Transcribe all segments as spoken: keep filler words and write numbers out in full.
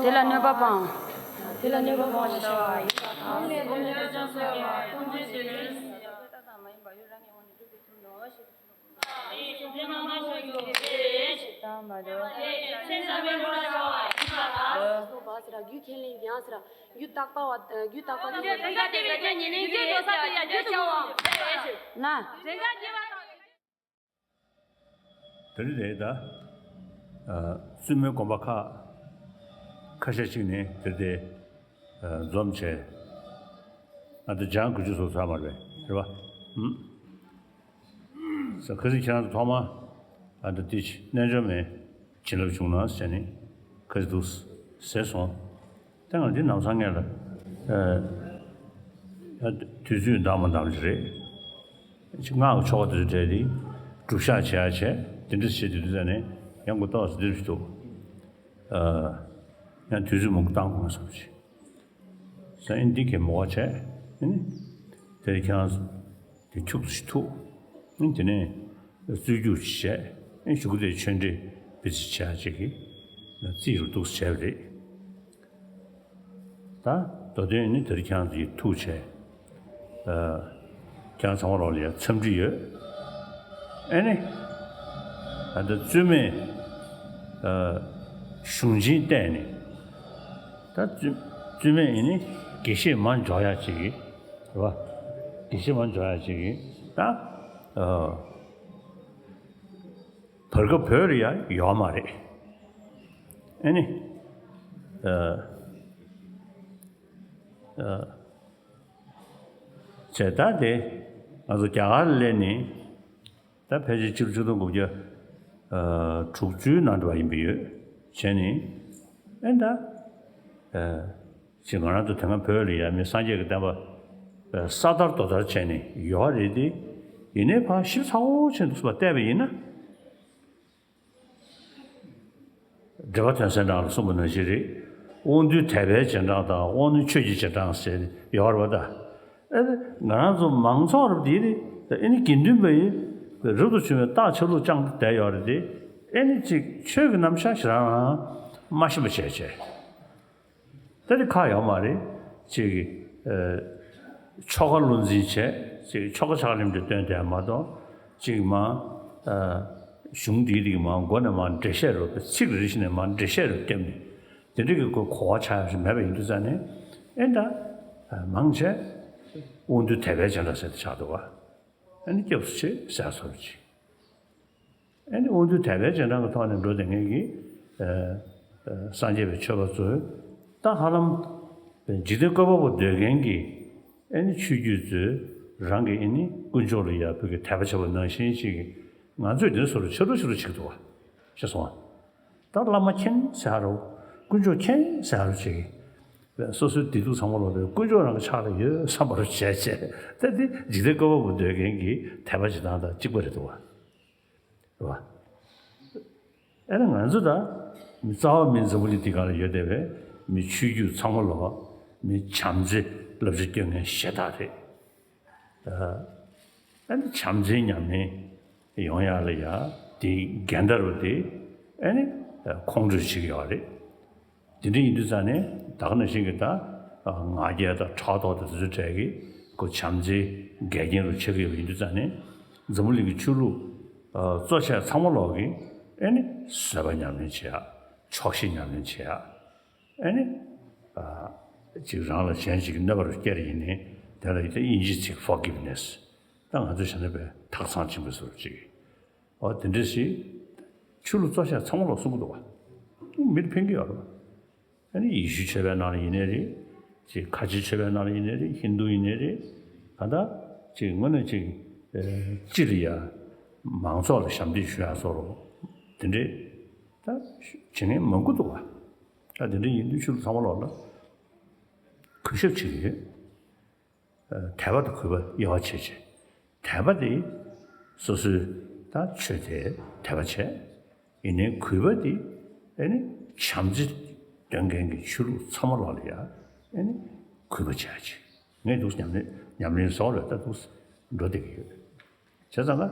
དེ་ལ་གནོད་པ་སྤང་། དེ་ལ་གནོད་པ་སྤང་ཞེས་བྱ་བ་ཡིན་པ་དང་། རྒྱུ་ཁས་ལེན་ཡང་ཟེར། རྒྱུ་རྟག་པ་བ། རྒྱུ་རྟག་པ། རྒྱུ་རྟག་པ་ཉེར་ལེན་རྒྱུ་ཡོད་ས་དེ་ཡང་རྒྱུ་བྱ་བ། ན། དེ་རིང་དེ་ད། ཨ། བཙུན་མོའི་དགོན་པ་ཁག་ཁ་ཤས་ཅིག་ནས་དེ་དེ། ཨ། འཛོམས་བྱས། ཨ། དེ་ལྗང་དགུ་བཅུ་སོགས་ཚར་མ་རེད། རེད་པ། ཨུམ། ས། ཁ་སང་ཁྱེད་རང་ཚོ་ཐོག་མ། ཨ། འདི་དེ་རྣལ་འབྱོར་མའི་བྱིན་རླབས་བྱུང་ན་ཟེར་ནས་ཁ་སང་འདུག་ཟེར་སོང་། ད་ང་འདི་ནམ་སང་ངས་ལ། ཨ། དུས་ཚོད་འདང་མ་འདང་ཅིག་རེད། ཅིག་སྔགས་ཀྱི་ཆོ་ག་དེ་ཚོ་བྲལ་ཏེ་སྒྲུབ་ཞག་བྱེད་ཡ་བྱས། དེ་འདྲ་བྱེད་དུས་དུས་ཙ་ནས་ཡང་གོ་ཏོག་ཙམ་འདིར་ཞིག་འདུག་ཨ། ཡང་དུས་ཚོད་མང་པོ་བཏང་དགོས་ན་བསམ་གྱི། ས་ཨིན་འདི་གའི་མོ་བ་བྱས། ཨིན། དེ་ཁྱེད་རང་དེ་ཁྱུག་ཙམ་ཞིག་ཐུག་ཨིན། དེ་ནས་རྩོད་རྒྱུགས་བྱས། ཨིན། གཞུག་གུ་དེ་ཆོས་འབྲེལ་བི་ཙི་བྱས་ཅིག་གིས་རྩིས་རུ་འདུག་བྱས་པ་རེད། ད་མདོ་དོན་ནི་དེར་ཁྱེད་རང་ཚོ་ཡིས་ཐུགས་བྱས། ཨ། ཁྱེད་རང་ཚང་མ་ལོག་ལ་ཡ་འཚམས་འདྲི་ཡོད། ཨེ་ནི། ད་ལྟ་བཙུན་མས། ཨ། གཞུང་ཆེན་བལྟས་ནས། ད་བཙུན། བཙུན་མས་ཨེ་ནི་དགེ་བཤེས་མ་འཇོག་ཡ་ཅིག་གིས། རེད་པ། དགེ་བཤེས་མ་འཇོག་ཡ་ཅིག་གིས་ད། ཨ། བར་སྐབས་བོད་ལ་ཡ་ཡོད་མ་རེད། ཨེ་ནི། ཨ། ཨ། བྱས་ད་དེ་ང་ཚོ་རྒྱ་གར་ལ་སླེབས་ནས་ད་ཕལ་ཆེར་ཕྱི་ལོ་ཆིག་སྟོང་དགུ་བརྒྱ། ཨ། དྲུག་ཅུའི་ནང་འདྲ་བ་ཡིན་པ་ཡོད་བྱས་ནས། ཨེ་ད། ཨ། ཅིག་ང་རང་ཚོ་དེ་སྔ་བོད་ལ་ཡ་མི་སངས་རྒྱས་ཀྱི་བསྟན་པ། ཨ། ས་དར་རྡོ་དར་བྱས་ནས་ཡོད་རེད་དེ། ཡིན་ནའི་ཕར་ཞིབ་ཚགས་པོ་བྱས་འདུག་སེ་བལྟས་པ་ཡིན་ན། འགྲེལ་པ་དོན་གསལ་ནང་ལ་གསུངས་པ་ནང་བཞིན་རེད། དབང་རྟུལ་དད་པའི་རྗེས་འབྲང་དང་དབང་རྣོན་ཆོས་ཀྱི་རྗེས་འབྲང་ཟེར་ཡོད་རེད་པ་ད། ཨེ་ནི་ང་རང་ཚོ་མང་ཚོགས་རབ་དེ་རེད། ཨེ་ནི་དགེ་འདུན་པ་ཡིས་རབ་ཏུ་བྱུང་བའི་རྟགས་ཆ་ལུགས་བཅངས་ཏེ་བསྡད་ཡོད་རེད་དེ། ཨེ་ནི་ཅིག་ཆོས་ཀྱི་རྣམ་གཞག་ཞེ་དྲག་རང་མ་ཤེས་པ་བྱས་བྱས། ད་དེ་ཁག་ཡོད་མ་རེད། ཅིག་ཨ། ཆོ་ག་བློ་འཛིན་བྱས། ཅིག་ཆོ་ག་ཕྱག་ལེན་དེ་སྟོན་དེ་མ་གཏོགས། ཅིག་མ། ཨ། གཞུང་འདིའི་རིགས་མ་མགོ་ནས་མ་འགྲེལ་བཤད་རུ་ཚིག་རེ་རེ་བཞིན་ནས་མ་འགྲེལ་བཤད་རུ་བརྒྱབ་ནས་དེ་འདྲ་གི་གོ་གོ་བ་ཆགས་ཡ་ཞིག་མེད་པ་ཡིན་དུས་ཙ་ནས། ཨེ་ད། ཨ། མང་ཆེ་དབང་རྟུལ་དད་པའི་རྗེས་འབྲང་ཟེར་དེ་ཆགས་འདུག་ག་ཨེ་ནི་སྐྱབས་སུ་མཆི་ཟེར་བཟོ་འདྲ་ཅིག་ཨེ་ནི་དབང་རྟུལ་དད་པའི་རྗེས་འབྲང་གི་ཐོག་ནས་འགྲོ་བསྡད་མཁན་གྱི། ཨ། ཨ། སངས་རྒྱས་པའི་ཆོས་པ་ཚོས་ད་ཧ་ལམ་འཇིག་རྟེན་བཀོད་པ་པོ་འདོད་མཁན་གྱི། ཨེ་ནི་ཆོས་བརྒྱུད་ཚོས་རང་གི་ཨེ་ནི་དཀོན་མཆོག་ལ་ཡ་བོད་ཀྱི་དད་པ་བྱེད་པ་ནང་བཞིན་ཅིག་གི། ང་ཚོས་འདི་བཟོ་འདྲ་ཆེ་རུ་ཆེ་རུ་བྱེད་ཀྱི་འདུག་བ། ཤེས་སོང་ང་། ད་བླ་མ་མཁྱེན་ཟེར་རོ། དཀོན་མཆོག་མཁྱེན་ཟེར་རོ་བྱེད་ཀྱི། སོ་སོའི་བདེ་སྡུག་ཚང་མ་ལོག་པའི་དཀོན་མཆོག་རང་གི་ཕྱག་ལ་ཡོད་བསམ་པ་རུ་བྱས་བྱས། ད་འདི་འཇིག་རྟེན་བཀོད་པ་པོ་འདོད་མཁན་གྱི་དད་པ་བྱེད་སྟངས་དང་གཅིག་པ་རེད་འདུག་བ། རེད་བ། ཨེ་ནི་ང་ཚོ་ད་མི་རྩ་བ་མི་འཛམ་བུ་གླིང་འདི་སྒང་ལ་ཡོད་བསྡད་པའི་མི་ཆོས་བརྒྱུད་ཚང་མ་ལོག་མི་བྱམས་བརྩེ་བསླབ་བྱ་སྐྱོན་མཁན་ཞེ་དྲག་རེད། ཨ་ནི་བྱམས་བརྩེའི་ཉམས་ལེན་ཡོང་ཡག་ལ་ཡ། དེའི་འགལ་ཟླ་རུ་དེ་ཨ་ནི་ཁོང་ཁྲོ་བྱེད་ཀྱི་ཡོད་རེད། དེ་འདྲ་ཡིན་དུས་ཙང་ནས་ད་ག་ནང་བཞིན་གྱི་ད་ང་རྒྱལ་དང་ཕྲག་དོག་དང་དེ་ཚོའི་གྲས་ཀྱི་ཁོ་བྱམས་བརྩེའི་འགལ་རྐྱེན་རུ་ཆགས་ཀྱི་ཡོད་པ་ཡིན་དུས་ཙང་ནས། འཛམ་བུ་གླིང་གི་ཆོས་ལུགས་གཙོ་ཆེ་ཚང་མ་ལོག་གིས་ཨ་ནི་བཟོད་པ་ཉམས་ལེན་བྱེད་ཡག་ཆོག་ཤེས་ཉམས་ལེན་བྱེད་ཡག་ཨ་ནི། ཨ། ཅིག་རང་ལ་གཞན་ཞིག་གིས་གནོད་པ་རུ་བསྐྱལ་ཡིན་ནའི་དེ་ལ་ཡིན་ཏེ་དབྱིན་ཇིའི་ཚིག་forgiveness། ད་ང་ཚོས་བྱས་ན་པའི་ཐག་ཚང་ཕྱིན་པ་བཟོ་འདྲ་ཅིག་འོ་དེ་འདྲ་ཞིག་ཆོས་ལུགས་གཙོ་ཆེ་ཚང་མ་ལོག་གསུང་གི་འདུག་བ། མི་ལ་ཕན་གྱི་ཡོད་རེད་བ། ཨ་ནི་ཡེ་ཤུའི་ཆོས་པའི་ནང་ལ་ཡིན་ནའི་རེད། ཅིག་ཁ་ཆེའི་ཆོས་པའི་ནང་ལ་ཡིན་ནའི་རེད། ཧིན་རྡུ་ཡིན་ནའི་རེད། གང་ལྟར་ཅིག་དངོས་གནས་ཅིག་ཨ། སྤྱི་ལ་ཡ་མང་ཚོགས་ལ་ཞབས་འདེགས་ཞུ་ཡག་བཟོ་འདྲ་དེ་འདྲ་ད་བྱེད་མཁན་མང་པོ་འདུག་བ། ད་དེ་འདྲ་ཡིན་དུས་ཆོས་ལུགས་ཚང་མ་ལོག་ལ་གུས་ཞབས་བྱེད་ཀྱི་ཡོད། ཨ། དད་པ་དང་གུས་པ་དབྱེ་བ་ཕྱེ་བྱས། དད་པ་དེ་སོ་སོའི་ད་ཆོས་དེར་དད་པ་བྱས། ཡིན་ནའི་གུས་པ་དེ་ཨ་ནི་བྱམས་བརྩེ་འདོན་མཁན་གྱི་ཆོས་ལུགས་ཚང་མ་ལོག་ལ་ཡ་ཨ་ནི་གུས་པ་བྱེད་ཡག་བྱེད། ངས་འདུག་ཉམས་ལེན་ཉམས་ལེན་བཟོ་འདྲ་ད་འདུག་འགྲོ་བསྡད་ཀྱི་ཡོད། བྱས་ཙང་ཀ་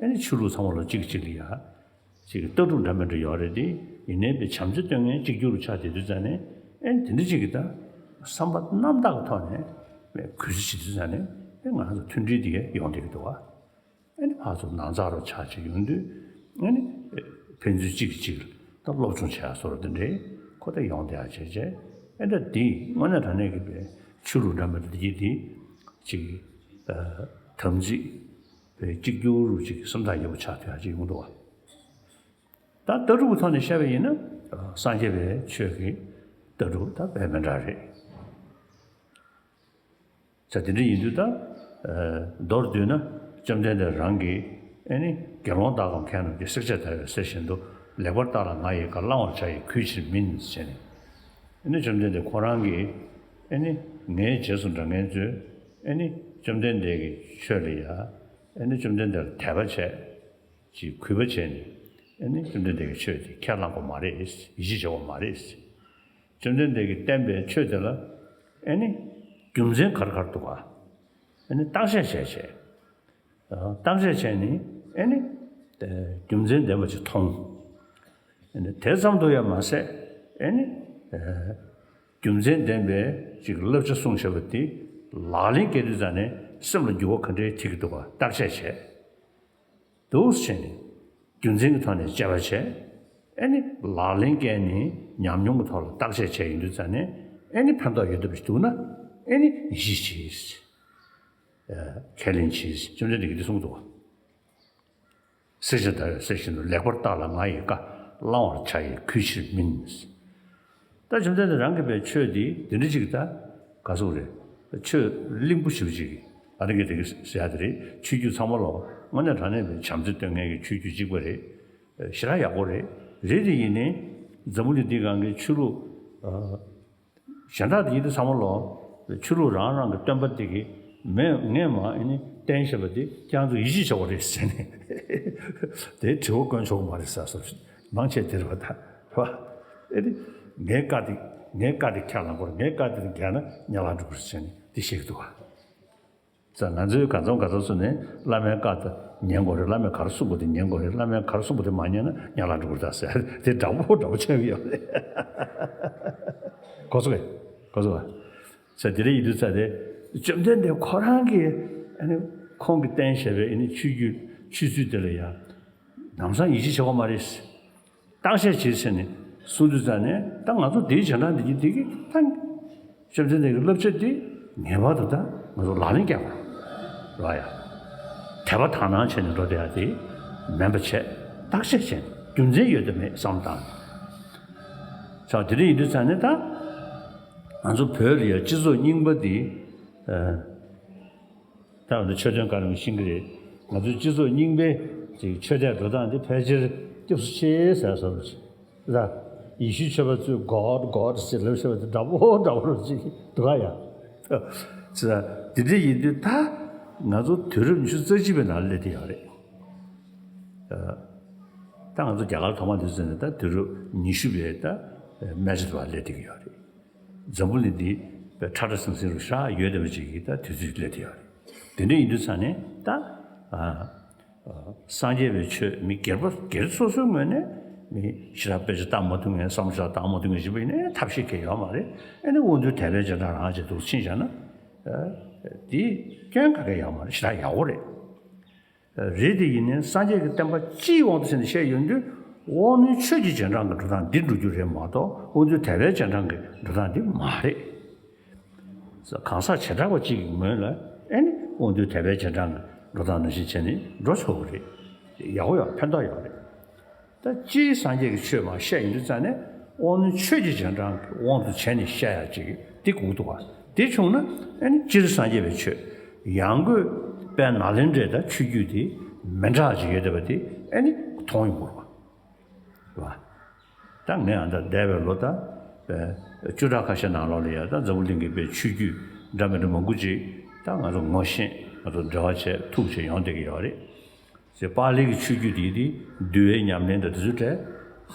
ཨ་ནི་ཆོས་ལུགས་ཚང་མ་ལ་གཅིག་གིས་གཅིག་ལ་ཡ། གཅིག་གི་ལྟ་གྲུབ་འདྲ་མི་འདྲ་ཡོད་རེད་དེ། ཡིན་ནའི་པའི་བྱམས་བརྩེ་སྟོན་མཁན་གཅིག་གྱུར་རུ་ཆགས་བསྡད་དུས་ཙང་ནས། ཨེ་ནི་དེ་འདྲ་ཅིག་གི་ད་བསམ་པ་རྣམ་དག་གི་ཐོག་ནས་གུས་བརྩི་བྱེད་དུས་ཙང་ནས་ཨེ་ང་ཚོ་མཐུན་སྒྲིལ་དེ་ག་ཡོང་བསྡད་ཀྱི་འདུག་བ། ཨེ་ནི་ཕར་ཚུར་ནང་ཚགས་རུ་ཆགས་བྱས་ཡོང་དུས་ཨེ་ནི་ཕན་ཚུན་གཅིག་གིས་གཅིག་ལ་ད་སློབ་སྦྱོང་བྱེད་ཡ་བཟོ་འདྲ་དེ་འདྲའི་ཁོ་ད་ཡོང་བསྡད་ཡ་བྱས་བྱས། ཨེ་ད་འདི་དངོས་གནས་དྲང་གནས་ཀྱི་པའི་ཆོས་ལུགས་འདྲ་མི་འདྲ་དེ་གྱིས་དེ་ཅིག་དམ་ཚིག་པའི་གཅིག་གྱུར་རུ་ཅིག་སེམས་ཐག་ཉེ་པོ་ཆགས་ཐུབ་ཡ་ཅིག་ཡོང་འདུག་བ། ད་ལྟ་གྲུབ་ཀྱི་ཐོག་ནས་བཤད་པ་ཡིན་ན། སངས་རྒྱས་པའི་ཆོས་ཀྱི་ལྟ་གྲུབ་ད་དཔེ་མི་འདྲ་རེད། ས་དེ་འདྲ་ཡིན་དུས་ད། མདོར་བསྡུས་ན་བཅོམ་ལྡན་འདས་རང་གིས་ཨེ་ནི་དགེ་སློང་དག་གམ་མཁས་རྣམས་ཀྱིས། བསྲེགས་བཅད་བརྡར་བའི་གསེར་བཞིན་དུ། ལེགས་པར་བརྟགས་ལ་ང་ཡི་བཀའ། བླང་བར་བྱ་ཡི་གུས་ཕྱིར་མིན། ཟེར་ནས། ཨེ་ནི་བཅོམ་ལྡན་འདས་ཁོ་རང་གིས་ཨེ་ནི་ངའི་རྗེས་སུ་འབྲང་མཁན་ཚོས་ཨེ་ནི་བཅོམ་ལྡན་འདས་ཀྱི་ཆོས་ལ་ཡ་ཨེ་ནི་བཅོམ་ལྡན་འདས་ལ་དད་པ་བྱས། ཅིག་གུས་པ་བྱས་ནས་ཨེ་ནི་བཅོམ་ལྡན་འདས་ཀྱི་ཆོས་དེ་ཁས་བླངས་དགོས་མ་རེད། ཡིད་ཆེས་བྱེད་དགོས་མ་རེད། བཅོམ་ལྡན་འདས་ཀྱིས་བསྟན་པའི་ཆོས་དེ་ལ་ཨེ་ནི་རྒྱུ་མཚན་ག་རེ་ག་རེ་འདུག་ག་ཨེ་ནི་བརྟག་དཔྱད་བྱས་བྱས། བརྟག་དཔྱད་བྱས་ནས་ཨེ་ནི་རྒྱུ་མཚན་ལྡན་པ་ཅིག་མཐོང་། ཨེ་ནི་དེ་ཙམ་དུ་ཡང་མ་ཟད་ཨེ་ནི་རྒྱུ་མཚན་ལྡན་པའི་ཅིག་བསླབ་བྱ་གསུངས་བཞག་པ་དེ་ལག་ལེན་བཀལ་དུས་ཙང་ནས་སེམས་ལ་འགྱུར་བ་ག་འདྲའི་ཐེབས་ཀྱི་འདུག་ག་བརྟག་དཔྱད་བྱས། འདུག་སེ་བྱས་ནས་རྒྱུ་མཚན་གྱི་ཐོག་ནས་དཔྱད་པ་བྱས། ཨེ་ནི་ལག་ལེན་བཀལ་ནས་ཉམས་མྱོང་གི་ཐོག་ལ་བརྟག་དཔྱད་བྱས་ཡོང་དུས་ཙང་ནས་ཨེ་ནི་ཕན་ཐོགས་ཡོད་བསྡད་པ་ཞིག་འདུག་ན་ཨེ་ནི་ཡིད་ཆེས་བྱེད། ཁས་ལེན་བྱེད། བཅོམ་ལྡན་འདས་ཀྱིས་འདི་གསུངས་འདུག་བ། བསྲེགས་བཅད་བརྡར་བའི་གསེར་བཞིན་དུ། ལེགས་པར་བརྟགས་ལ་ང་ཡི་བཀའ། བླང་བར་བྱ་ཡི་གུས་ཕྱིར་མིན། ད་བཅོམ་ལྡན་འདས་རང་གིས་པའི་ཆོས་འདི་འདི་འདྲ་ཅིག་ད་ག་ཟེར་རེད། ཆོས་གླིང་བུ་ཞེ་པོ་ཅིག་ཨ་རི་གི་རེད་ཟེར་ཡ་དེ་རེད། ཆོས་བརྒྱུད་ཚང་མ་ལོ་དངོས་གནས་དྲང་གནས་པའི་བྱམས་བརྩེ་སྟོན་མཁན་གྱི་ཆོས་བརྒྱུད་གཅིག་པ་རེད། ཞེ་དྲག་ཡག་པོ་རེད། རེད་དེ་ཡིན་ནའི་འཛམ་བུ་གླིང་འདིའི་སྒང་གི་ཆོས་ལུགས་གཞན་དག་དེ་ཡིན་དུས་ཚང་མ་ལོ། ཆོས་ལུགས་རང་རང་གི་སྟོན་པ་དེ་གིས་མེད་ངས་མ་ཨེ་ནི་བསྟན་བཞག་པ་དེ་ཁྱེད་རང་ཚོ་ཡིད་ཆེས་བྱ་དགོས་རེད་ཟེར་ནས་དེ་དྲི་བ་བཀོན་ཆོག་གི་མ་རེད་ཟེར་སོང་། མང་ཆེ་དེ་རེད་པ། ད་རེད་པ། ཨེ་ནི་ངའི་བཀའ་དེ་ངའི་བཀའ་དེ་ཁས་བླངས་དགོས་རེད། ངའི་བཀའ་དེ་འགལ་ན་ཉལ་ལ་འགྲོ་དགོས་རེད་ཟེར་ནས་དེ་བཤད་ཀྱི་འདུག་ག་ཙང་ང་ཚོའི་གང་འཚམ་གང་འཚམ་ཚོ་ནས་བླ་མའི་བཀའ་དེ་ཉན་དགོས་རེད། བླ་མས་ག་རེ་གསུངས་པ་དེ་ཉན་དགོས་རེད། བླ་མས་ག་རེ་གསུངས་པ་དེ་མ་ཉན་ན་ཉལ་ལ་འགྲོ་དགོས་རེད་ད་ཟེར། དེ་འདྲ་པོ་འདྲ་པོ་ཆགས་ཀྱི་ཡོད་རེད། གོ་སོང་ངས། གོ་སོང་ངས། ཟེར་དེ་འདྲ་ཡིན་དུས་ཙང་ནས་བཅོམ་ལྡན་འདས་ཁོ་རང་གིས་ཨ་ནི་ཁོང་གིས་བསྟན་བཞག་པའི་ཨ་ནི་ཆོས་བརྒྱུད་ཆོས་ཚུལ་དེ་ལ་ཡང་ལམ་སང་ཡིད་ཆེས་བྱེད་དགོས་མ་རེད། བརྟག་དཔྱད་བྱེད་ཟེར་ནས་གསུངས་དུས་ཙང་ནས་ད་ང་ཚོ་དེའི་བྱེ་བྲག་འདི་གི་འདི་གི་ད་བཅོམ་ལྡན་འདས་ཀྱི་བསླབ་བྱ་འདི་ངེས་པར་དུ་ད་ང་ཚོ་ལག་ལེན་བཀལ་དགོས་རེད་ཡ། དད་པ་དག་སྣང་བྱས་ནས་འགྲོ་བསྡད་ཡ་དེ་མིན་པ་བྱས། བརྟག་དཔྱད་བྱས་ནས་རྒྱུ་མཚན་ཡོད་དམ་མེད་བསམ་བློ་བཏང་། ཙང་དེ་འདྲ་ཡིན་དུས་ཙང་ནས་ད་ང་ཚོ་བོད་ལ་ཡ་སྤྱི་ཚོགས་རྙིང་པ་འདི། ད་འདི་ཆོས་དོན་བཀའ་རྙིང་ཤེས་ཀྱི་རེད། ང་ཚོའི་སྤྱི་ཚོགས་རྙིང་པའི་ཅིག་ཆོས་དད་འགྲོ་སྟངས་འདི་ཕལ་ཆེར་སྐྱབས་སུ་མཆི་ཟེར་སོང་ཅིག་ལ། ཡེ་ཤུའི་ཆོས་པ་ཚོས་God God ཟེར་ལབ་བྱས་པ་དེ་འདྲ་པོ་འདྲ་པོ་རུ་ཅིག་འདུག་ག་ཡ། ཙང་དེ་འདྲ་ཡིན་དུས་ད་ང་ཚོ་དུས་རབས་ཉི་ཤུ་རྩ་གཅིག་པའི་ནང་སླེབས་བསྡད་ཡོད་རེད། ད་ང་ཚོ་རྒྱ་གར་ཐོག་མ་འདི་ཚོ་ནས་ད་དུས་རབས་ཉི་ཤུ་པའི་ད་སྨད་ཆ་དུ་བ་སླེབས་བསྡད་ཀྱི་ཡོད་རེད། འཛམ་བུ་གླིང་འདི་ཁྲ་ཁྲ་ཟིང་ཟིང་རུ་ཤར་ཡོད་བསྡད་པ་ཅིག་གི་ད་དུས་ཚོད་ཅིག་སླེབས་བསྡད་ཡོད་རེད། དེ་འདྲ་ཡིན་དུས་ཙང་ནས་ད་ཨ་ཨ་སངས་རྒྱས་པའི་ཆོས་མི་སྒེར་པ་སྒེར་སོ་སོའི་ངོས་ནས་མི་ཞེ་དྲག་དཔེ་ཆ་ལྟ་མ་ཐུབ་མཁན་བསམ་བློ་ཞེ་དྲག་བཏང་མ་ཐུབ་མཁན་ཞིག་པ་ཡིན་ན་ཐབས་ཤེས་གང་ཡང་ཡོད་མ་རེད། ཨ་ནི་དབང་འདུས་དད་པའི་རྗེས་འབྲང་རང་བྱས་འདུག་ཕྱིན་བཞག་ན་ཨ་འདི་སྐྱོན་ག་གེ་ཡོད་མ་རེད། ཞེ་དྲག་ཡག་པོ་རེད། རེད་དེ་ཡིན་ནའི་སངས་རྒྱས་ཀྱི་བསྟན་པ་སྤྱིའི་དབང་དུ་བྱས་ནས་བཤད་ཡོང་དུས་དབང་རྣོན་ཆོས་ཀྱི་རྗེས་འབྲང་གི་འགྲོ་སྟངས་འདི་འགྲོ་རྒྱུ་རེད་མ་གཏོགས་དབང་རྣོན་དད་པའི་རྗེས་འབྲང་གི་འགྲོ་སྟངས་འདི་མ་རེད། གང་ཟག་བྱེ་བྲག་པ་གཅིག་གི་ངོས་ལ་ཨེ་ནི་དབང་རྣོན་དད་པའི་རྗེས་འབྲང་གི་འགྲོ་སྟངས་ནང་བཞིན་བྱས་ནས་འགྲོ་ཆོག་གི་རེད། ཡག་པོ་ཡོད། ཕན་ཐོགས་ཡོད་རེད། ད་སྤྱིའི་སངས་རྒྱས་ཀྱི་ཆོས་མར་བཤད་ཡོང་དུས་ཙང་ནས་དབང་རྣོན་ཆོས་ཀྱི་རྗེས་འབྲང་གི་དབང་དུ་བྱས་ནས་བཤད་ཡག་ཅིག་འདི་དགོས་འདུག་བ། དེ་བྱུང་ན་ཨ་ནི་སྤྱིར་སངས་རྒྱས་པའི་ཆོས་ཡང་སྒོས་དཔལ་ནཱ་ལེནྡྲའི་ད་ཆོས་བརྒྱུད་དེ་མི་འདྲ་ཅིག་ཡོད་བསྡད་པ་དེ་ཨ་ནི་མཐོང་ཡོང་གི་རེད་བ། ད་ངས་ཨ་ད་འདས་པའི་ལོ་ད་བཅུ་ཕྲག་ཁ་ཤས་ནང་ལོགས་ལ་ཡ་ད་འཛམ་བུ་གླིང་གི་དཔེ་ཆོས་བརྒྱུད་འདྲ་མི་འདྲ་མང་པོ་ཅིག་ད་ང་ཚོ་ངོ་ཤེས་ང་ཚོ་འབྲེལ་བ་བྱས་ཐུག་བྱས་ཡོང་བསྡད་ཀྱི་ཡོད་རེད། ཅེས་པཱ་ལི་གི་ཆོས་བརྒྱུད་དེ་དེ་འདུལ་བའི་ཉམས་ལེན་དང་དེ་ཚོའི་གྲས་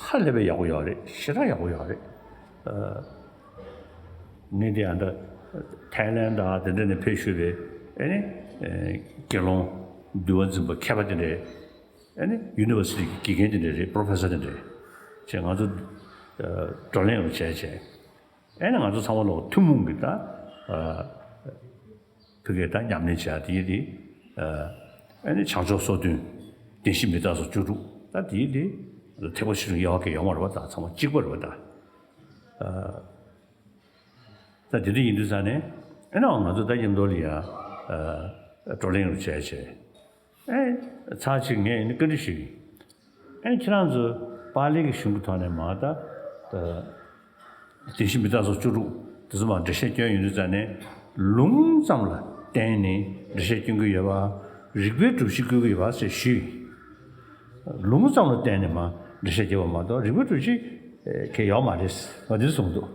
ཧ་ལས་པའི་ཡག་པོ་ཡོད་རེད། ཞེ་དྲག་ཡག་པོ་ཡོད་རེད། ངས་དེ་ཡང་ད་ཐའི་ལན་དང་དེ་འདྲ་ནས་ཕེབས་བཞུགས་པའི་ཨེ་ནི་དགེ་སློང་འདུལ་བ་འཛིན་པ་མཁས་པ་དེ་འདྲས་ཨེ་ནི་ཡུ་ནི་ཝར་སི་ཊི་གི་དགེ་རྒན་དེ་འདྲས་རེད། པོ་རོ་ཕེ་སར་དེ་འདྲས་བྱས་ང་ཚོ་བགྲོ་གླེང་རུ་བྱས་བྱས། ཨེ་ནི་ང་ཚོ་ཚང་མ་ལོ་ཐུན་མོང་གི་ད་ཕ་གིའི་ད་ཉམས་ལེན་བྱ་དེ་དེ་ཨེ་ནི་བྱང་ཕྱོགས་སོ་བདུན། བདེན་བཞི་མི་རྟག་སོགས་བཅུ་དྲུག། ད་དེ་དེ་ཐེག་པ་ཆེ་ཆུང་དབྱེ་བ་གི་ཡོད་མ་རེད་པ། ད་ཚང་མ་གཅིག་པ་རེད་པ། ད་ད་དེ་འདྲ་ཡིན་དུས་ཙང་ནས་ཨེ་ནའང་ང་ཚོ་ད་མཉམ་དུ་ལ་ཡ་བགྲོ་གླེང་རུ་བྱས་བྱས། ཨེ་ཚར་གཅིག་ངས་ཨེ་ནི་བཀའ་འདྲི་ཞུས། ཨེ་ཁྱེད་རང་ཚོ་པཱ་ལི་གི་གཞུང་གི་ཐོག་ནས་མ་ད་བདེན་བཞི་མི་རྟག་སོགས་བཅུ་དྲུག་དེ་ཚོ་མ་འགྲེལ་བཤད་སྐྱོན་ཡོང་དུས་ཙང་ནས། ལུང་ཙམ་ལ་བརྟེན་ནས་འགྲེལ་བཤད་སྐྱོན་གྱི་ཡོད་པ། རིགས་པའི་སྒྲུབ་བྱེད་བཀོད་ཀྱི་ཡོད་པ་ཞེས་ཞུས། ལུང་ཙམ་ལ་བརྟེན་ནས་མ་འགྲེལ་བཤད་བརྒྱབ་པ་མ་གཏོགས་རིགས་པའི་སྒྲུབ་བྱེད་གལ་ཡོད་མ་རེད། ང་འདི་གསུངས་འདུག་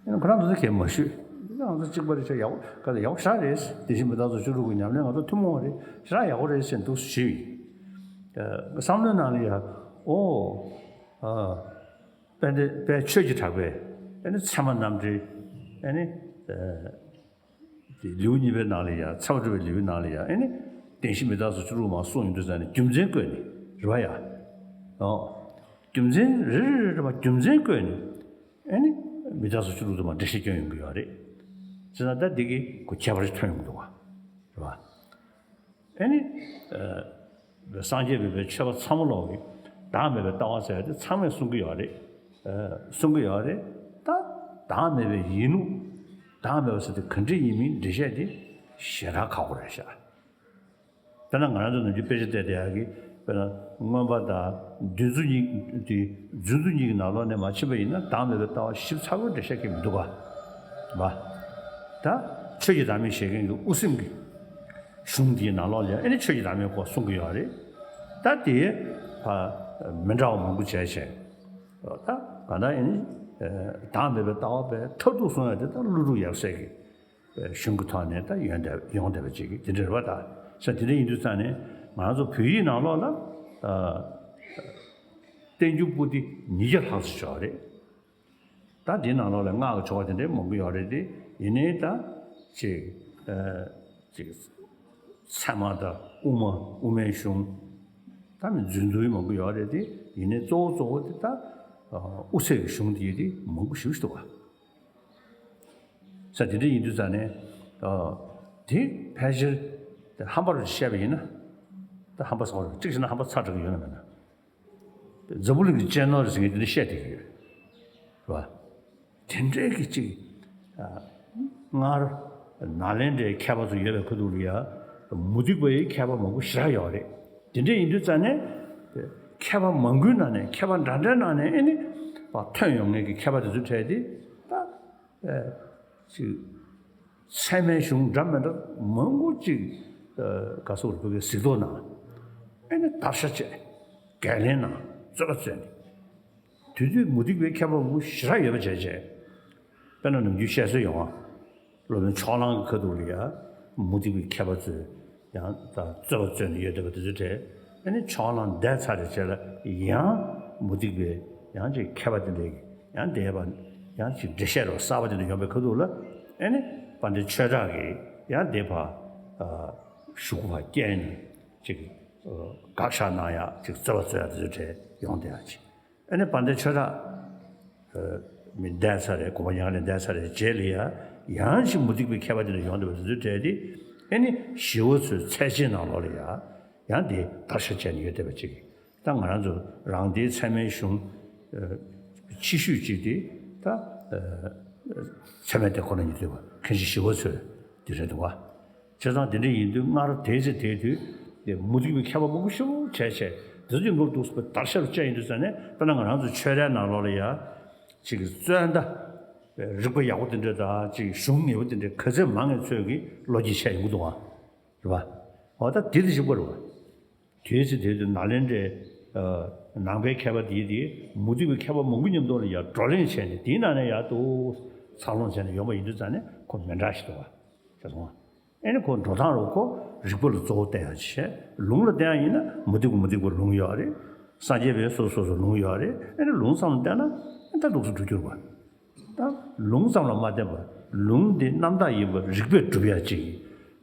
ཁོ་རང་ཚོ་གལ་མ་ཞུས། ང་ཚོ་གཅིག་པ་རེད་ཤག་ཡག་ག་ཡག་ཤག་རེད། དེ་བཞིན་མི་རྟག་སོགས་བཅུ་དྲུག་གི་ཉམས་ལེན་ང་ཚོ་ཐུན་མོང་བ་རེད། ཞེ་དྲག་ཡག་པོ་རེད་ཟེར་འདུག་ཞུས། བསམ་བློའི་ནང་ལ་ཡ་ཨོ། དཔལ་ལྡན་དཔལ་ཆོས་ཀྱི་གྲགས་པས་ཨེ་ནི་ཚད་མ་རྣམ་འགྲེལ་ཨེ་ནི། དེ་ལེའུ་གཉིས་པའི་ནང་ལ་ཡང་ཚད་མ་སྒྲུབ་པའི་ལེའུའི་ནང་ལ་ཡང་ཨེ་ནི་བདེན་བཞི་མི་རྟག་སོགས་བཅུ་དྲུག་མར་གསུངས་ཡོང་དུས་ཙང་ནས་རྒྱུ་མཚན་བཀོད་ནས་རེད་བ་ཡ། ཨོ། རྒྱུ་མཚན་རེ་རེ་རེ་རེ་བ་རྒྱུ་མཚན་བཀོད་ནས་ཨེ་ནི་མི་རྟག་སོགས་བཅུ་དྲུག་དུ་མར་འགྲེལ་བཤད་སྐྱོན་ཡོང་གི་ཡོད་རེད། ཅེ་ན་ད་འདི་གི་གོ་ཁྱད་པར་ཞིག་ཐོན་ཡོང་གི་འདུག་བ་རེད་བ། ཨེ་ནི། སངས་རྒྱས་པའི་ཆོས་པ་ཚང་མ་ལོག་གི་བདག་མེད་པའི་ལྟ་བ་ཟེར་ཡ་དེ་ཚང་མས་གསུང་གི་ཡོད་རེད། གསུང་གི་ཡོད་རེད། ད་བདག་མེད་པའི་ཡིན་ལུགས། བདག་མེད་པ་ཟེར་དེ་ག་འདྲ་ཡིན་མིན་འགྲེལ་བཤད་དེ་ཞེ་དྲག་ཁག་པོ་རེད་ཤག་དཔེར་ན་ང་རང་ཚོ་ནམ་རྒྱུན་དཔེ་ཆ་བལྟས་བསྡད་ཡག་གི་དཔེར་ན་མངོན་པ་དང་བདུན་ཚོ་གཉིས་དེ་རྫུན་ཚོ་གཉིས་ཀྱི་ནང་ལོགས་ནས་མ་ཕྱིན་པ་ཡིན་ན་བདག་མེད་པའི་ལྟ་བ་ཞིབ་ཚགས་པོ་འགྲེལ་བཤད་གི་མི་འདུག་ག་ད་ཆོས་ཀྱི་བདག་མེད་བཞེད་མཁན་གྱི་དབུ་སེམས་ཀྱི་གཞུང་འདིའི་ནང་ལོགས་ལ་ཨེ་ནི་ཆོས་ཀྱི་བདག་མེད་སྐོར་གསུང་གི་ཡོད་རེད། ད་དེ་ཕ་མི་འདྲ་བ་མང་པོ་བྱས་བྱས། ད་ག་ད་ཨེ་ནི་བདག་མེད་པའི་ལྟ་བ་པའི་མཐར་ཐུག་གསུང་ཡ་དེ་ད་ཀླུ་སྒྲུབ་ཡབ་སྲས་ཀྱི་གཞུང་གི་ཐོག་ནས་ད་ཡོང་བསྡད་ཡོང་བསྡད་པ་ཅིག་དེ་འདྲ་རེད་བ། ད་ས་དེ་འདྲ་ཡིན་དུས་ཙང་ནས་ང་ཚོ་བོད་ཡིག་ནང་ལོགས་ལ་བསྟན་འགྱུར་པོ་ཏི་ཉིས་བརྒྱ་ལྷག་ཙམ་ཡོད་རེད། ད་འདི་ནང་ལོགས་ལ་སྔགས་ཀྱི་ཆོ་ག་དེ་འདྲའི་མང་པོ་ཡོད་རེད་དེ། ཡིན་ནའི་ད་ཅིག་ཨ་ཅིག་ཚད་མ་དང་དབུ་མ་དབུ་མའི་གཞུང་། ད་མི་རྫུན་རྫུན་མང་པོ་ཡོད་རེད་དེ། ཡིན་ནའི་གཙོ་བོ་གཙོ་བོ་དེ་ད་ཨ་དབུ་ཚད་ཀྱི་གཞུང་དེ་དེ་མང་པོ་ཞེ་པོ་ཅིག་འདུག་བ། ས་དེ་འདྲ་ཡིན་དུས་ཙང་ནས་ཨ་དེ་ཕལ་ཆེར་དེ་ཧམ་པ་རུ་བཤད་པ་ཡིན་ན། ད་ཧམ་པ་ཟེར་བ་རེད། གཅིག་བྱས་ན་ཧམ་པ་ཚ་དྲགས་ཀྱི་ཡོད་ན་མེད་ན། འཛམ་བུ་གླིང་གི་སྤྱི་ནོར་ཟེར་མཁན་དེ་འདྲ་བཤད་བསྡད་ཀྱི་ཡོད་རེད་བ། དེ་འདྲའི་གི་ཅིག་ཨ་སྔར་ནཱ་ལེནྡྲའི་མཁས་པ་ཚོ་ཡོད་པའི་ཁ་ཐུག་ལ་ཡ་མུ་སྟེགས་པའི་མཁས་པ་མང་པོ་ཞེ་དྲག་ཡོད་རེད། དེ་འདྲ་ཡིན་དུས་ཙང་ནས་མཁས་པ་མང་པོའི་ནང་ནས་མཁས་པ་འདྲ་འདྲའི་ནང་ནས་ཨེ་ནི་ཐོན་ཡོང་མཁན་གྱི་མཁས་པ་དེ་ཚོའི་གྲས་དེ་ད་ཨེ་ཅིག་ཚད་མའི་གཞུང་འདྲ་མི་འདྲ་མང་པོ་ཅིག་ཨ་ག་སོགས་རུ་བོད་སྐད་གཟིགས་རྟོག་གནང་། ཨེ་ནི་བརྡར་ཤ་བཅད། འགན་ལེན་གནང་། རྩོད་པ་རྩོད་ནས། དེ་དུས་མུ་སྟེགས་པའི་མཁས་པ་མང་པོ་ཞེ་དྲག་ཡོད་པ་བྱས་བྱས། དཔེར་ན་ནམ་རྒྱུན་བཤད་སྲོལ་ཡོང་བ། སློབ་དཔོན་ཕྱོགས་གླང་གི་ཁ་ཐུག་ལ་ཡ་མུ་སྟེགས་པའི་མཁས་པ་ཚོས་ཡང་ད་རྩོད་པ་རྩོད་ནས་ཡོད་བསྡད་པ་དེ་ཚོའི་གྲས། ཨ་ནི་ཕྱོགས་གླང་འདས་ཚར་རེ་བྱས་ལ་ཡང་མུ་སྟེགས་པའི་ཡང་ཅིག་མཁས་པ་དེ་འདྲས་ཀྱིས་ཡང་འདས་པ་ཡང་ཅིག་འགྲེལ་བཤད་རོ་གསར་པ་དེ་འདྲ་ཡོང་པའི་ཁ་ཐུག་ལ། ཨ་ནི་དཔལ་ལྡན་ཆོས་གྲགས་ཀྱིས་ཡང་འདས་པ་ཨ་གཞུག་གུ་བ་བསྐྱལ་ནས་ཅིག་དགག་བཞག་གནང་ཡག་ཅིག་རྩོད་པ་རྩོད་ཡག་དེ་ཚོའི་གྲས་ཡོང་བསྡད་ཡག་ཅིག་ཨ་ནི་དཔལ་ལྡན་ཆོས་གྲགས་མི་འདས་ཚར་རེད། གོ་འཕང་མྱ་ངན་ལས་འདས་ཚར་རེད། རྗེས་ལ་ཡ་ཡང་ཅིག་མུ་སྟེགས་པའི་མཁས་པ་དེ་འདྲ་ཡོང་བསྡད་པ་དེ་ཚོའི་གྲས་དེ། ཨ་ནི་ཞི་བ་འཚོའི་ཚད་ཆེན་ནང་ལོགས་ལ་ཡ་ཡང་དེ་བརྡར་ཤ་བཅད་ནས་ཡོད་བསྡད་པ་ཅིག་ད་ང་རང་ཚོ་རང་སྡེའི་ཚད་མའི་གཞུང་ཨ་ཆེ་ཤོས་ཅིག་དེ་ད་ཨ་ཚད་མའི་སྡེ་ཁོ་ན་ཉིད་བསྟོད་པ་མཁན་ཆེན་ཞི་བ་འཚོ་དེ་རེད་འདུག་བ། བྱས་ཙང་དེ་འདྲ་ཡིན་དུས་སྔར་དེའི་ཚེ་དེའི་དུས་དེ་མུ་སྟེགས་པའི་མཁས་པ་མང་པོ་ཞེ་པོ་བྱས་བྱས་དེ་ཚོ་ཡིན་ནོར་འདུག་བརྡར་ཤ་རུ་བཅད་ཡིན་དུས་ཙང་ནས། དཔེར་ན་ང་རང་ཚོ་ཆོས་རའི་ནང་ལོགས་ལ་ཡ་ཅིག་གི་རྩོད་ཟླ་རིག་པ་ཡག་པོ་དེ་འདྲ་དང་ཅིག་གཞུང་ངེས་པོ་དེ་འདྲ་ག་ཚད་མང་ངེས་ཚོད་ཀྱི་ལོ་རྒྱུས་བྱས་ཡོང་གི་འདུག་བ། རེད་བ། འོ་ད་དེ་དེ་ཞིག་པ་རེད་བ། དེའི་ཚེ་དེ་དུས་ནཱ་ལེནྡྲའི་ཨ་ནང་པའི་མཁས་པ་དེའི་དེ་མུ་སྟེགས་པའི་མཁས་པ་མང་པོ་མཉམ་དུ་ལ་ཡ་བགྲོ་གླེང་བྱས་ནས་དེའི་ནང་ནས་ཡར་དུ་འཚར་ལོངས་བྱས་ནས་ཡོང་བ་ཡིན་དུས་ཙང་ནས་ཁོ་མི་འདྲ་ཞིག་འདུག་བ། ཤེས་སོང་ཨ། ཨེ་ནི་ཁོ་འགྲོ་སྟངས་རུ་ཁོ་རིག་པ་ལ་གཙོ་བོ་བསྟན་ཡག་བྱས། ལུང་ལ་བསྟན་ཡག་ཡིན་ན་མུ་སྟེགས་པ་མུ་སྟེགས་པའི་ལུང་ཡོད་རེད། སངས་རྒྱས་པའི་སོ་སོ་སོ་སོ་ལུང་ཡོད་རེད། ཨེ་ནི་ལུང་ཙམ་ལ་བསྟན་ན་ཨེ་ད་འདུག་སེ་འགྲོ་རྒྱུ་རེད་བ། ད་ལུང་ཙམ་ལ་མ་བསྟན་པར་ལུང་འདི་རྣམ་དག་ཡིན་པར་རིགས་པས་སྒྲུབ་ཡག་ཅིག་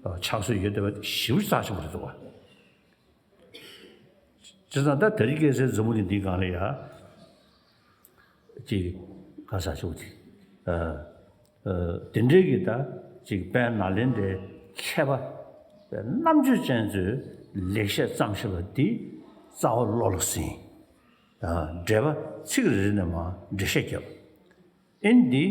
ཕྱག་སྲོལ་ཡོད་བསྡད་པ་དེ་ཞེ་པོ་རྩ་ཆེན་པོ་རེད་འདུག་བ། བྱས་ཙང་ད་དེ་རིང་ཁ་སང་འཛམ་བུ་གླིང་འདིའི་སྒང་ལ་ཡ། ཅིག་ག་ས་ཆུ་ཅིག་ ཨ། ཨ། དེ་འདྲའི་གི་ད་ཅིག་དཔལ་ནཱ་ལེནྡྲའི་མཁས་པ་རྣམ་དཔྱོད་ཅན་ཚོས་ལེགས་བཤད་བརྩམས་བཞག་པ་འདི་རྩ་བ་བློ་ལ་ཟིན། ཨ། འགྲེལ་པ་ཚིག་རེ་རེ་ནས་མར་འགྲེལ་བཤད་བརྒྱབ། ཨེ་ནི་འདི་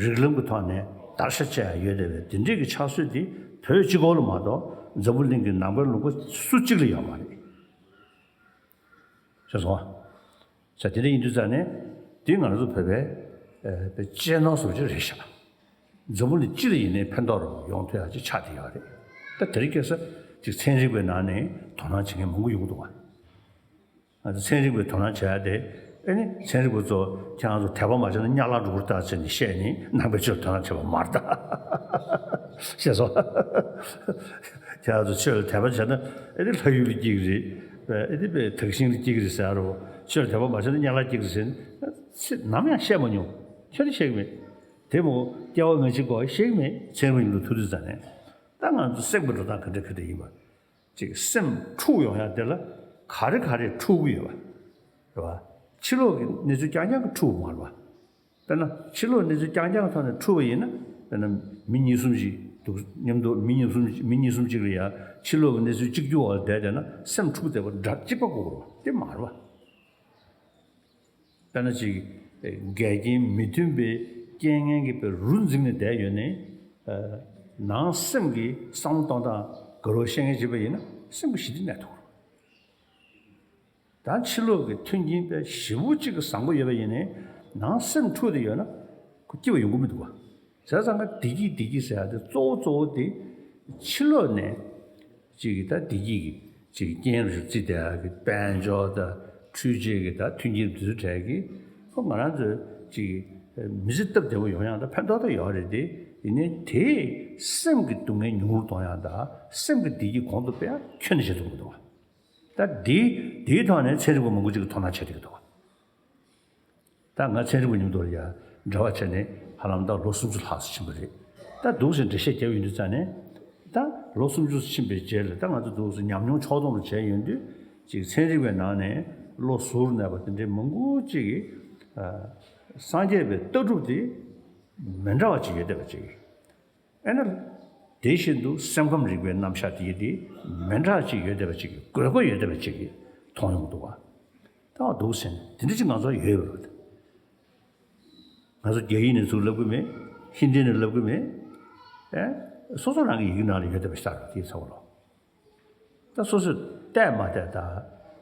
རིགས་ལམ་གྱི་ཐོག་ནས་བརྡར་ཤ་བཅད་ཡ་ཡོད་བསྡད་པའི་དེ་འདྲའི་གི་ཕྱག་སྲོལ་འདི་བོད་སྤྱི་ཁོག་ལ་མ་གཏོགས་འཛམ་བུ་གླིང་གི་ནང་པའི་ལུང་པ་སུ་གཅིག་ལ་ཡོད་མ་རེད། ཤེས་སོང་ཨ། ས་དེ་འདྲ་ཡིན་དུས་ཙང་ནས་དེ་ང་རང་ཚོ་བོད་པའི་ཨ་པའི་གཅེས་ནོར་བཟོ་ཅིག་རེད་ཤག་འཛམ་བུ་གླིང་སྤྱི་ལ་ཡིན་ནའི་ཕན་ཐོགས་ཡོང་ཐུབ་ཡ་ཅིག་ཆགས་བསྡད་ཡོད་རེད། ད་དེ་རིང་ཁ་སང་ཅིག་ཚན་རིག་པའི་ནང་ནས་དོ་སྣང་བྱེད་མཁན་མང་པོ་ཡོང་གི་འདུག་བ། ང་ཚོ་ཚན་རིག་པའི་དོ་སྣང་བྱེད་ཡ་དེ། ཨེ་ནི་ཚན་རིག་པ་ཚོ་ཁྱེད་རང་ཚོ་དད་པ་མ་བྱས་ན་དམྱལ་བར་འགྲོ་གི་རེད་ད་ཟེར་ནས་བཤད་ནས་ནང་པའི་ཆོས་དོ་སྣང་བྱེད་པ་མ་རེད་ད། ཤེས་སོང་། ཁྱེད་རང་ཚོ་ཆོས་ལ་དད་པ་བྱས་ན་ཨེ་ནི་ལྷ་ཡུལ་ལ་སྐྱེ་གི་རེད། ཨེ་ནི་དཔེ་དག་ཞིང་ལ་སྐྱེ་གི་རེད་ཟེར་རོ། ཆོས་ལ་དད་པ་མ་བྱས་ན་དམྱལ་བར་སྐྱེ་གི་རེད་ཟེར་ནས་ཚིག་ནམ་ཡང་བཤད་མ་མྱོང་། ཁྱོད་ནི་ཤེས་གི་མེད། དེ་མོ་སྐྱེ་བ་སྔ་ཕྱི་གོ་ཤེས་གི་མེད། ཚན་རིག་པ་མཉམ་དུ་ཐུག་དུས་ཙང་ནས་ད་ང་ཚོ་སེམས་པ་འགྲོ་སྟངས་ག་འདྲ་ག་འདྲ་ཡིན་པ། ཅིག་སེམས་འཁྲུག་ཡོང་ཡ་དེ་ལ་ག་རེ་ག་རེ་འཁྲུག་གི་ཡོད་པ་རེད་བ། ཕྱི་ལོགས་ཀྱི་གནས་ཚུལ་རྐྱང་རྐྱང་གིས་འཁྲུག་པ་མ་རེད་བ། དཔེར་ན་ཕྱི་ལོགས་གནས་ཚུལ་རྐྱང་རྐྱང་ཐོག་ནས་འཁྲུག་པ་ཡིན་ན། དཔེར་ན་མི་གཉིས་གསུམ་ཞིག་འདུག་མཉམ་དུ་མི་གཉིས་གསུམ་མི་གཉིས་གསུམ་གཅིག་ལ་ཡ་ཕྱི་ལོགས་ཀྱི་གནས་ཚུལ་གཅིག་གྱུར་བ་ལ་བསྡད་བསྡད་ན་སེམས་འཁྲུག་བསྡད་པ་འདྲ་གཅིག་པ་དགོས་རེད་བ། དེ་མ་རེད་བ། དཔེར་ན་ཅིག་འགལ་རྐྱེན་མི་མཐུན་པའི་རྐྱེན་ངན་གྱིས་དཔེ་རུ་འཛིངས་ནས་བསྡད་ཡོད་ནའི། ཨ། ནང་སེམས་ཀྱི་བསམ་བློ་གཏོང་སྟངས་དགའ་རབ་བཤད་མཁན་བྱས་པ་ཡིན་ན་སེམས་ཀྱི་ཞི་བདེ་གནས་ཐུབ། ད་ཕྱི་ལོགས་ཀྱི་མཐུན་རྐྱེན་དཔེ་ཞེ་པོ་ཅིག་གི་བཟང་པོ་ཡོད་པ་ཡིན་ནའི་ནང་སེམས་འཁྲུག་བསྡད་ཡོད་ན་ཁོ་སྐྱིད་པ་ཡོང་གི་མི་འདུག་བ། བྱས་ཙང་ཀ་བདེ་སྐྱིད་བདེ་སྐྱིད་ཟེར་ཡ་དེ་གཙོ་བོ་གཙོ་བོ་དེ་ཕྱི་ལོགས་ནས་ཅིག་གི་ད་བདེ་སྐྱིད་ཀྱི་ཅིག་རྐྱེན་རེ་བརྩིས་བསྡད་ཡ་གི་དཔལ་འབྱོར་དང་འཕྲུལ་ཆས་ཀྱི་ད་མཐུན་རྐྱེན་དེ་ཚོའི་གྲས་ཀྱིས་ཁོ་ང་རང་ཚོའི་ཅིག་མི་ཚེ་སྟབས་བདེ་པོ་ཡོང་ཡ་ད་ཕན་ཐོགས་ད་ཡོད་རེད་དེ། ཡིན་ནའི་དེས་སེམས་ཀྱི་སྡུག་བསྔལ་ཉུང་རུ་གཏོང་ཡ་ད་སེམས་ཀྱི་བདེ་སྐྱིད་གོང་དུ་སྤེལ་ཡ་ཁྱོན་ནས་བྱེད་ཐུབ་མི་འདུག་བ། ད་འདི་འདིའི་ཐོག་ནས་ཚན་རིག་པ་མང་པོ་ཅིག་གིས་དོ་སྣང་བྱེད་ཀྱི་འདུག་ད་ང་ཚན་རིག་པ་མཉམ་དུ་ཡ་འབྲེལ་བ་བྱས་ནས་ཧ་ལམ་ད་ལོ་སུམ་ཅུ་ལྷག་ཙམ་ཕྱིན་པ་རེད། ད་འདུག་སེ་འགྲེལ་བཤད་རྒྱབ་ཡོང་དུས་ཙང་ནས་ད་ལོ་སུམ་ཅུ་ཕྱིན་པའི་རྗེས་ལ་ད་ང་ཚོ་འདུག་སེ་ཉམས་མྱོང་ཕྱོགས་བསྡོམས་རུ་བྱས་ཡོང་དུས། ཅིག་ཚན་རིག་པའི་ནང་ནས་བློ་གཟུར་གནས་པ་དེ་འདྲའི་མང་པོ་ཅིག་གིས། ཨ། སངས་རྒྱས་པའི་ལྟ་གྲུབ་དེ་མི་འདྲ་བ་ཅིག་ཡོད་བསྡད་པ་ཅིག་ཨེ་ན། དེ་བཞིན་དུ་སེམས་ཁམས་རིག་པའི་རྣམ་གཞག་དེ་དེ་མི་འདྲ་ཅིག་ཡོད་བསྡད་པ་ཅིག་གི་དགོས་མཁོ་ཡོད་བསྡད་པ་ཅིག་གི་མཐོང་ཡོང་འདུག་བ། ད་འདུག་ཟེར་ནས་དེ་འདྲ་ཅིག་ང་ཚོར་ཡོད་པ་རེད། ང་ཚོ་རྒྱ་ཡིག་ནས་ཚུར་ལབ་གི་མེད། ཧིན་དི་ནས་ལབ་གི་མེད། ཨེ། སོ་སོ་རང་གི་ཡི་གེ་ནང་ལ་ཡོད་བསྡད་པ་ཞིག་ལྟ་རོགས་དེའི་ཚ་བོ་ལོ། ད་སོ་སོས་བལྟས་མ་བལྟས་ད་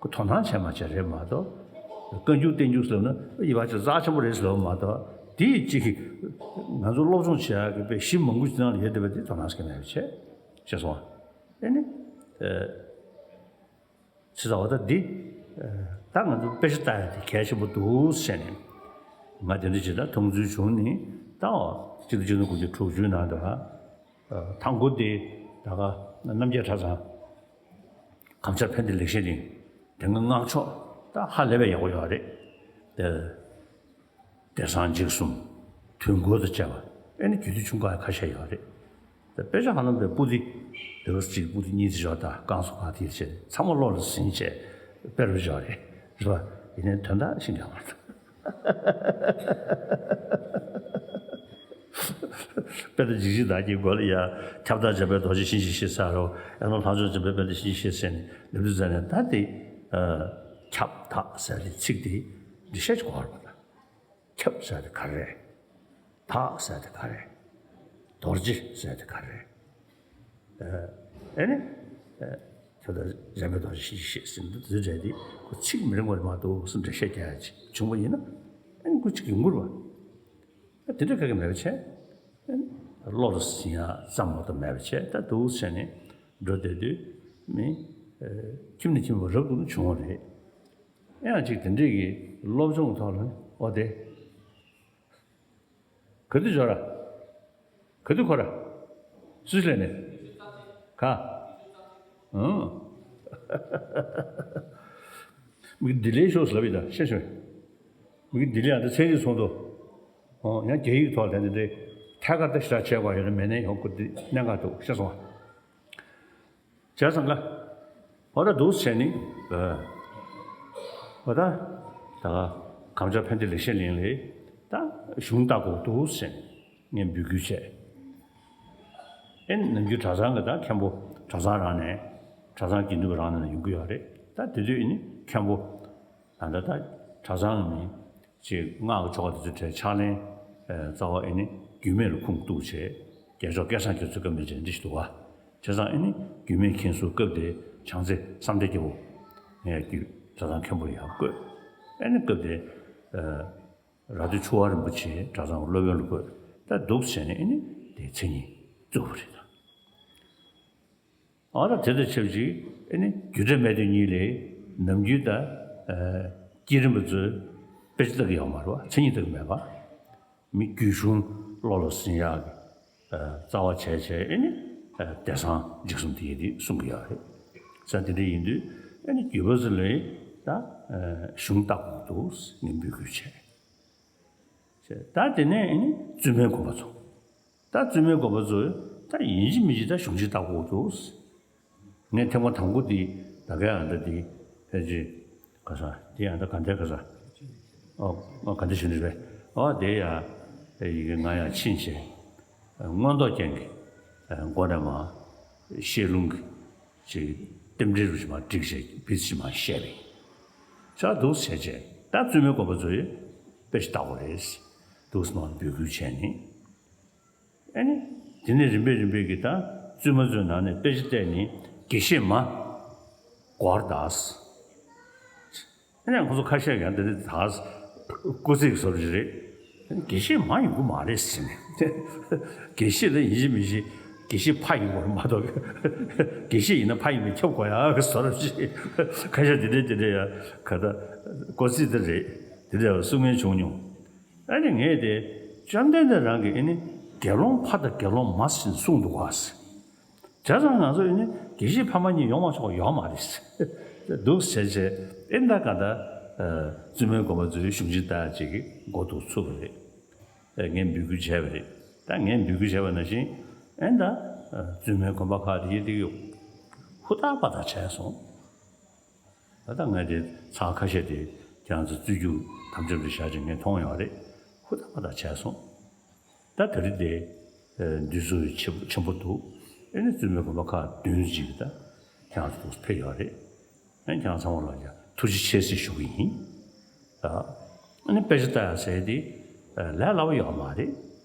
ཁོ་དོ་སྣང་བྱས་མ་བྱས་རེད་མ་གཏོགས། བཀའ་འགྱུར་བསྟན་འགྱུར་ཟེར་ན་ཡིད་བག་ཆེ་རྩ་ཆེན་པོ་རེད་ཟེར་ལབ་མ་གཏོགས། དེ་ཡི་གཅིག་ང་ཚོ་སློབ་སྦྱོང་བྱེད་ཡག་གི་དཔེ་གཞི་མང་པོ་ཅིག་ནང་ལ་ཡོད་བསྡད་པ་དེ་དོ་སྣང་ཟེར་གི་མེད་པ་བྱས། ཤེས་སོང་ཨ། ཨེ་ནི། ཨེ། ཚེ་ཚ་བ་ད་འདི། ད་ང་ཚོ་དཔེ་ཆ་ལྟ་ཡ་དེ་གལ་ཆེན་པོ་འདུག་ཟེར་ནས་ང་དེ་འདྲ་ཅིག་ད་མཐོང་ཚུལ་བྱུང་ནི་ད་སྤྱི་ལོ་ཆིག་སྟོང་དགུ་བརྒྱ་དྲུག་ཅུ་ནང་དུ་ད་ཐང་གོ་དེ་ད་ག་རྣམ་རྒྱལ་གྲྭ་ཚང་། གམ་ཆ་ཕན་བདེ་ལེགས་བཤད་གླིང་། དེ་སྔ་སྔགས་ཕྱོགས་ད་ཧ་ལས་པའི་ཡག་པོ་ཡོད་རེད། དེ། བདེ་གསང་འཇིགས་གསུམ། དུས་འཁོར་དང་བཅས་པ། ཨེ་ནི་རྒྱུད་སྡེ་ཆུང་ཀ་ཁ་ཤས་ཡོད་རེད། དེ་དཔེ་ཆ་ཧ་ལམ་པའི་པོ་ཏི། དེ་རུ་གཅིག་པོ་ཏི་གཉིས་དེ་ཞོག་ད་བསྐང་གསོ་གང་དེ་བྱས་ཚང་མ་བློ་ལ་ཟིན་བྱས་དཔེ་རུ་ཞོག་རེད། རེད་པ། ཡིན་ནའི་དོན་དག་ཤིན་ཏུ་ཡག་མ་རེད། དཔེ་ད་འཇིགས་བྱེད་བདག་གི་མགོ་ལ་ཡ། ཁྱབ་བདག་འཇམ་དཔལ་རྡོ་རྗེ་གཤིན་རྗེ་གཤེད་ཟེར་རོ། ཨེ་ནོ་ལྷ་མཆོག་འཇམ་དཔལ་དཔལ་ལྡན་གཤིན་རྗེ་གཤེད་ཟེར་ནས་ལབ་དུས་ཙ་ནས་ད་དེ། ཨ། ཁྱབ་བདག་ཟེར་དེ་ཚིག་དེ་འགྲེལ་བཤད་ཅིག་དགོས་པ་རེད་པ་ད། ཁྱབ་ཟེར་དེ་ག་རེ་རེད། བདག་ཟེར་དེ་ག་རེ་རེད། རྡོ་རྗེ་ཟེར་དེ་ག་རེ་རེད། ཨ་ནི། ཁྱོད་ད་འཇམ་དཔལ་རྡོ་རྗེ་གཤེད་ཟེར་འདི་འདི་རེད་དེ་ཁོ་ཚིག་མི་རིང་བ་མ་གཏོགས་སུ་འགྲེལ་བཤད་རྒྱག་ཡ་ཅིག་བྱུང་བ་ཡིན་ན། ཨ་ནི་ཁོ་ཚིག་ཡོང་གི་རེད་པ། ད་དེ་འདྲ་ག་གེ་མེད་པ་བྱས། ཨ་ནི་བློ་ལ་ཟིན་ཡ་ཙམ་མ་གཏོགས་མེད་པ་བྱས་ད་འདུག་བྱས་ནས་འགྲོ་བསྡད་དུས་མི། ཁྱིམ་ནས་ཁྱིམ་པ་རབ་ཏུ་བྱུང་བ་རེད། ཡང་ཅིག་དེ་འདྲས་ཀྱི་སློབ་སྦྱོང་ཐོག་ལ་ཨོ་དེ། ག་དུས་འབྱོར་ར། ག་དུས་འཁོར་ར། སུས་ལས་ནས། ག་ཨང་། མི་ལྡི་ལིའི་ཤོག་ཟེར་ལབ་ཡིན་ད་ཤེས་སོང་། མི་ལྡི་ལི་ཡང་ད་ཚན་རིག་ཚོགས་འདུ། ཨོ་ཡང་རྒྱ་ཡིག་ཐོག་ལ་དེ་འདྲས་ཐད་ཀར་ད་ཞེ་དྲག་བྱས་པ་ཡོད་ན་མེད་ནའི་ཡང་ཁོ་འདི་གནད་འགག་འདུག་ཤེས་སོང་ཨ། བྱས་ཙང་ཀ། འོ་ད་འདུག་བྱས་ནི། འོ་ད། ད་ག་གམ་ཆ་ཕན་བདེ་ལེགས་བཤད་གླིང་ལས། ད་གཞུང་ལྟ་དགོས་འདུག་ཟེར་ནས་ངས་འབོད་སྐུལ་བྱས། ཨེ་ནམ་རྒྱུན་གྲྭ་ཚང་གི་ད་མཁན་པོ་གྲྭ་ཚང་རང་ནས་གྲྭ་ཚང་དགེ་འདུན་པ་རང་ནས་ཡོང་གི་ཡོད་རེད། ད་དེ་དུས་ཨེ་ནི་མཁན་པོ་ད་ད་ད་གྲྭ་ཚང་ནས་ཅིག་སྔགས་ཀྱི་ཆོ་ག་དེ་ཚོ་གྲས་ཕྱག་ལེན་རྩ་བ་ཨེ་ནི་རྒྱུད་སྨད་ལ་ཁུངས་གཏུགས་བྱས། རྒྱལ་མཆོག་སྐལ་བཟང་རྒྱ་མཚོའི་སྐབས་ནས་བྱས་འདི་ཞིག་འདུག་བ། བྱས་ཙང་ཨེ་ནི་རྒྱུད་སྨད་མཁན་ཟུར་སྐབས་དེ་བྱང་རྩེ་བསམ་གཏན་རྒྱལ་པོ་ངས་རྒྱུད་གྲྭ་ཚང་མཁན་པོ་ལ་ཡར་བསྐོས། ཨེ་ནི་སྐབས་དེ། ར་སྟོད་ཆུ་བ་རིན་པོ་ཆེ་གྲྭ་ཚང་སློབ་དཔོན་ལ་བསྐོས། ད་འདུག་བྱས་ནས་ཨེ་ནི་དེ་མཚན་ཉིད་བཙུགས་པ་རེད་ད། ཨ་ད་དེ་དང་ཆབས་ཅིག་ཨེ་ནི་རྒྱུད་གྲྭ་སྨད་སྟོད་གཉིས་ལས་ནམ་རྒྱུན་ད་བསྐྱེད་རིམ་པ་ཚོས་དཔེ་ཆ་ལྟ་གི་ཡོད་མ་རེད་བ། མཚན་ཉིད་ལྟ་གི་མེད་པ། མི་རྒྱུད་གཞུང་བློ་ལ་ཟིན་ཡག་གི་རྩ་བ་བྱས་བྱས་ཨེ་ནི་བདེ་གསང་འཇིགས་གསུམ་དེ་ཡི་དེ་གསུང་གི་ཡོད་རེད། ས་དེ་འདྲ་ཡིན་དུས་ཨེ་ནི་རྒྱུད་པ་ཚོ་ལས་ད་གཞུང་ལྟ་དགོས་འདུག་ངས་འབོད་སྐུལ་བྱས། ད་དེ་ནས་ཨེ་ནི་བཙུན་མའི་དགོན་པ་ཚོ། ད་བཙུན་མའི་དགོན་པ་ཚོས་ད་ཡིན་གཅིག་མིན་གཅིག་ད་གཞུང་ཆེན་ལྟ་དགོས་འདུག་ངས་ཐེངས་མ་དང་པོ་འདི་ད་གའི་ཨ་འདྲ་འདི་ཕལ་ཆེར་ག་ས་འདི་ཨ་འདྲ་ག་འདྲ་ག་ས་ཨོ་ཨོ་ག་འདྲ་ཞུ་འདྲ་རེད། ཨོ་དེ་ཡ་ཡི་གེ་ང་ཡང་ཕྱིན་ཆད་མངོན་རྟོགས་རྒྱན་གྱི་སྒོ་ནས་མ་བཤད་ལུང་གི་ཅིག་རྟེན་འབྲེལ་རུ་ཞིག་མ་བསྒྲིགས་བྱས་བིས་ཞིག་མ་བཤད་པས་ཆ་འདུག་བྱས་བྱས་ད་བཙུན་མའི་དགོན་པ་ཚོ་ཡི་དཔེ་ཞིག་ལྟ་དགོས་རེད་འདུག་སེ་མ་འབོད་སྐུལ་བྱས་ནས། ཨེ་ནི། དེ་ནས་རིམ་པས་རིམ་པས་ཀྱིས་ད་བཙུན་མ་ཚོའི་ནང་ནས་དཔེ་ཆ་བལྟས་ནས་དགེ་བཤེས་མ་སྒོར་བདག་ཨེ་ནས་ཁོ་ཚོ་ཁ་ཤས་ཀྱང་དེ་ནས་ད་སྐུ་ཚེགས་བཟོ་རྒྱུ་རེད། དགེ་བཤེས་མ་ཡོང་གི་མ་རེད་ཟེར་ནས། དགེ་བཤེས་ལ་ཡིན་གཅིག་མིན་གཅིག་དགེ་བཤེས་ཕ་ཡིན་དགོས་མ་གཏོགས། དགེ་བཤེས་ཡིན་ན་ཕ་ཡིན་པའི་ཁྱབ་དགོས་ཡག་གི་བཟོ་འདྲ་ཞིག་ཁ་ཤས་དེ་འདྲས་དེ་འདྲས་ཡང་ག་ད་སྐུ་ཚེགས་དེ་རེད། དེ་འདྲས་གསུང་མཁན་བྱུང་མྱོང་། ཨ་ནི་ངས་དེ་བཅོམ་ལྡན་འདས་རང་གིས་ཨ་ནི་དགེ་སློང་ཕ་དང་དགེ་སློང་མ་ཟེར་གསུངས་འདུག་ག་ཟེར། བྱས་ཙང་ང་ཚོ་ཨ་ནི་དགེ་བཤེས་ཕ་མ་གཉིས་ཡོང་མ་ཆོག་པ་ཡོད་མ་རེད། འདུག་ཟེར་བྱས་ཨེ་ད་ག་ད་བཙུན་མའི་དགོན་པ་ཚོའི་གཞུང་ཆེན་ལྟ་ཅིག་གི་འགོ་འདུག་ཚུགས་པ་རེད། ངས་འབོད་སྐུལ་བྱས་པ་རེད། ད་ངས་འབོད་སྐུལ་བྱས་པ་ནང་བཞིན་ཨེ་ད་བཙུན་མའི་དགོན་པ་ཁག་དེ་ཡི་དེ་གི་ཧུར་ཐག་པ་ཐག་བྱས་སོང་། ད་ལྟ་ང་དེ་ཚང་ཁ་ཤས་དེ་ཁྱེད་རང་ཚོ་རྩོད་རྒྱུགས་དམ་བཅའ་རེ་བཞག་ཅིག་ངས་མཐོང་ཡོད་རེད། ཧུར་ཐག་པ་ཐག་བྱས་སོང་། ད་དེ་རིང་དེ་འདུས་ཚོགས་ཆེ་ཆེན་པོ་འདུག་ཨེ་ནི་བཙུན་མའི་དགོན་པ་ཁག་བདུན་ཅིག་ད་ཁྱེད་རང་ཚོ་ཕེབས་ཡོད་རེད། ཨེ་ནི་ཁྱེད་རང་ཚང་མ་ལ་ཡང་ཐུགས་རྗེ་ཆེ་ཟེར་ཞུ་གི་ཡིན། ད་ཨེ་ནི་དཔེ་ཆ་ལྟ་ཡག་ཟེར་དེ་ལས་སླ་པོ་ཡོད་མ་རེད།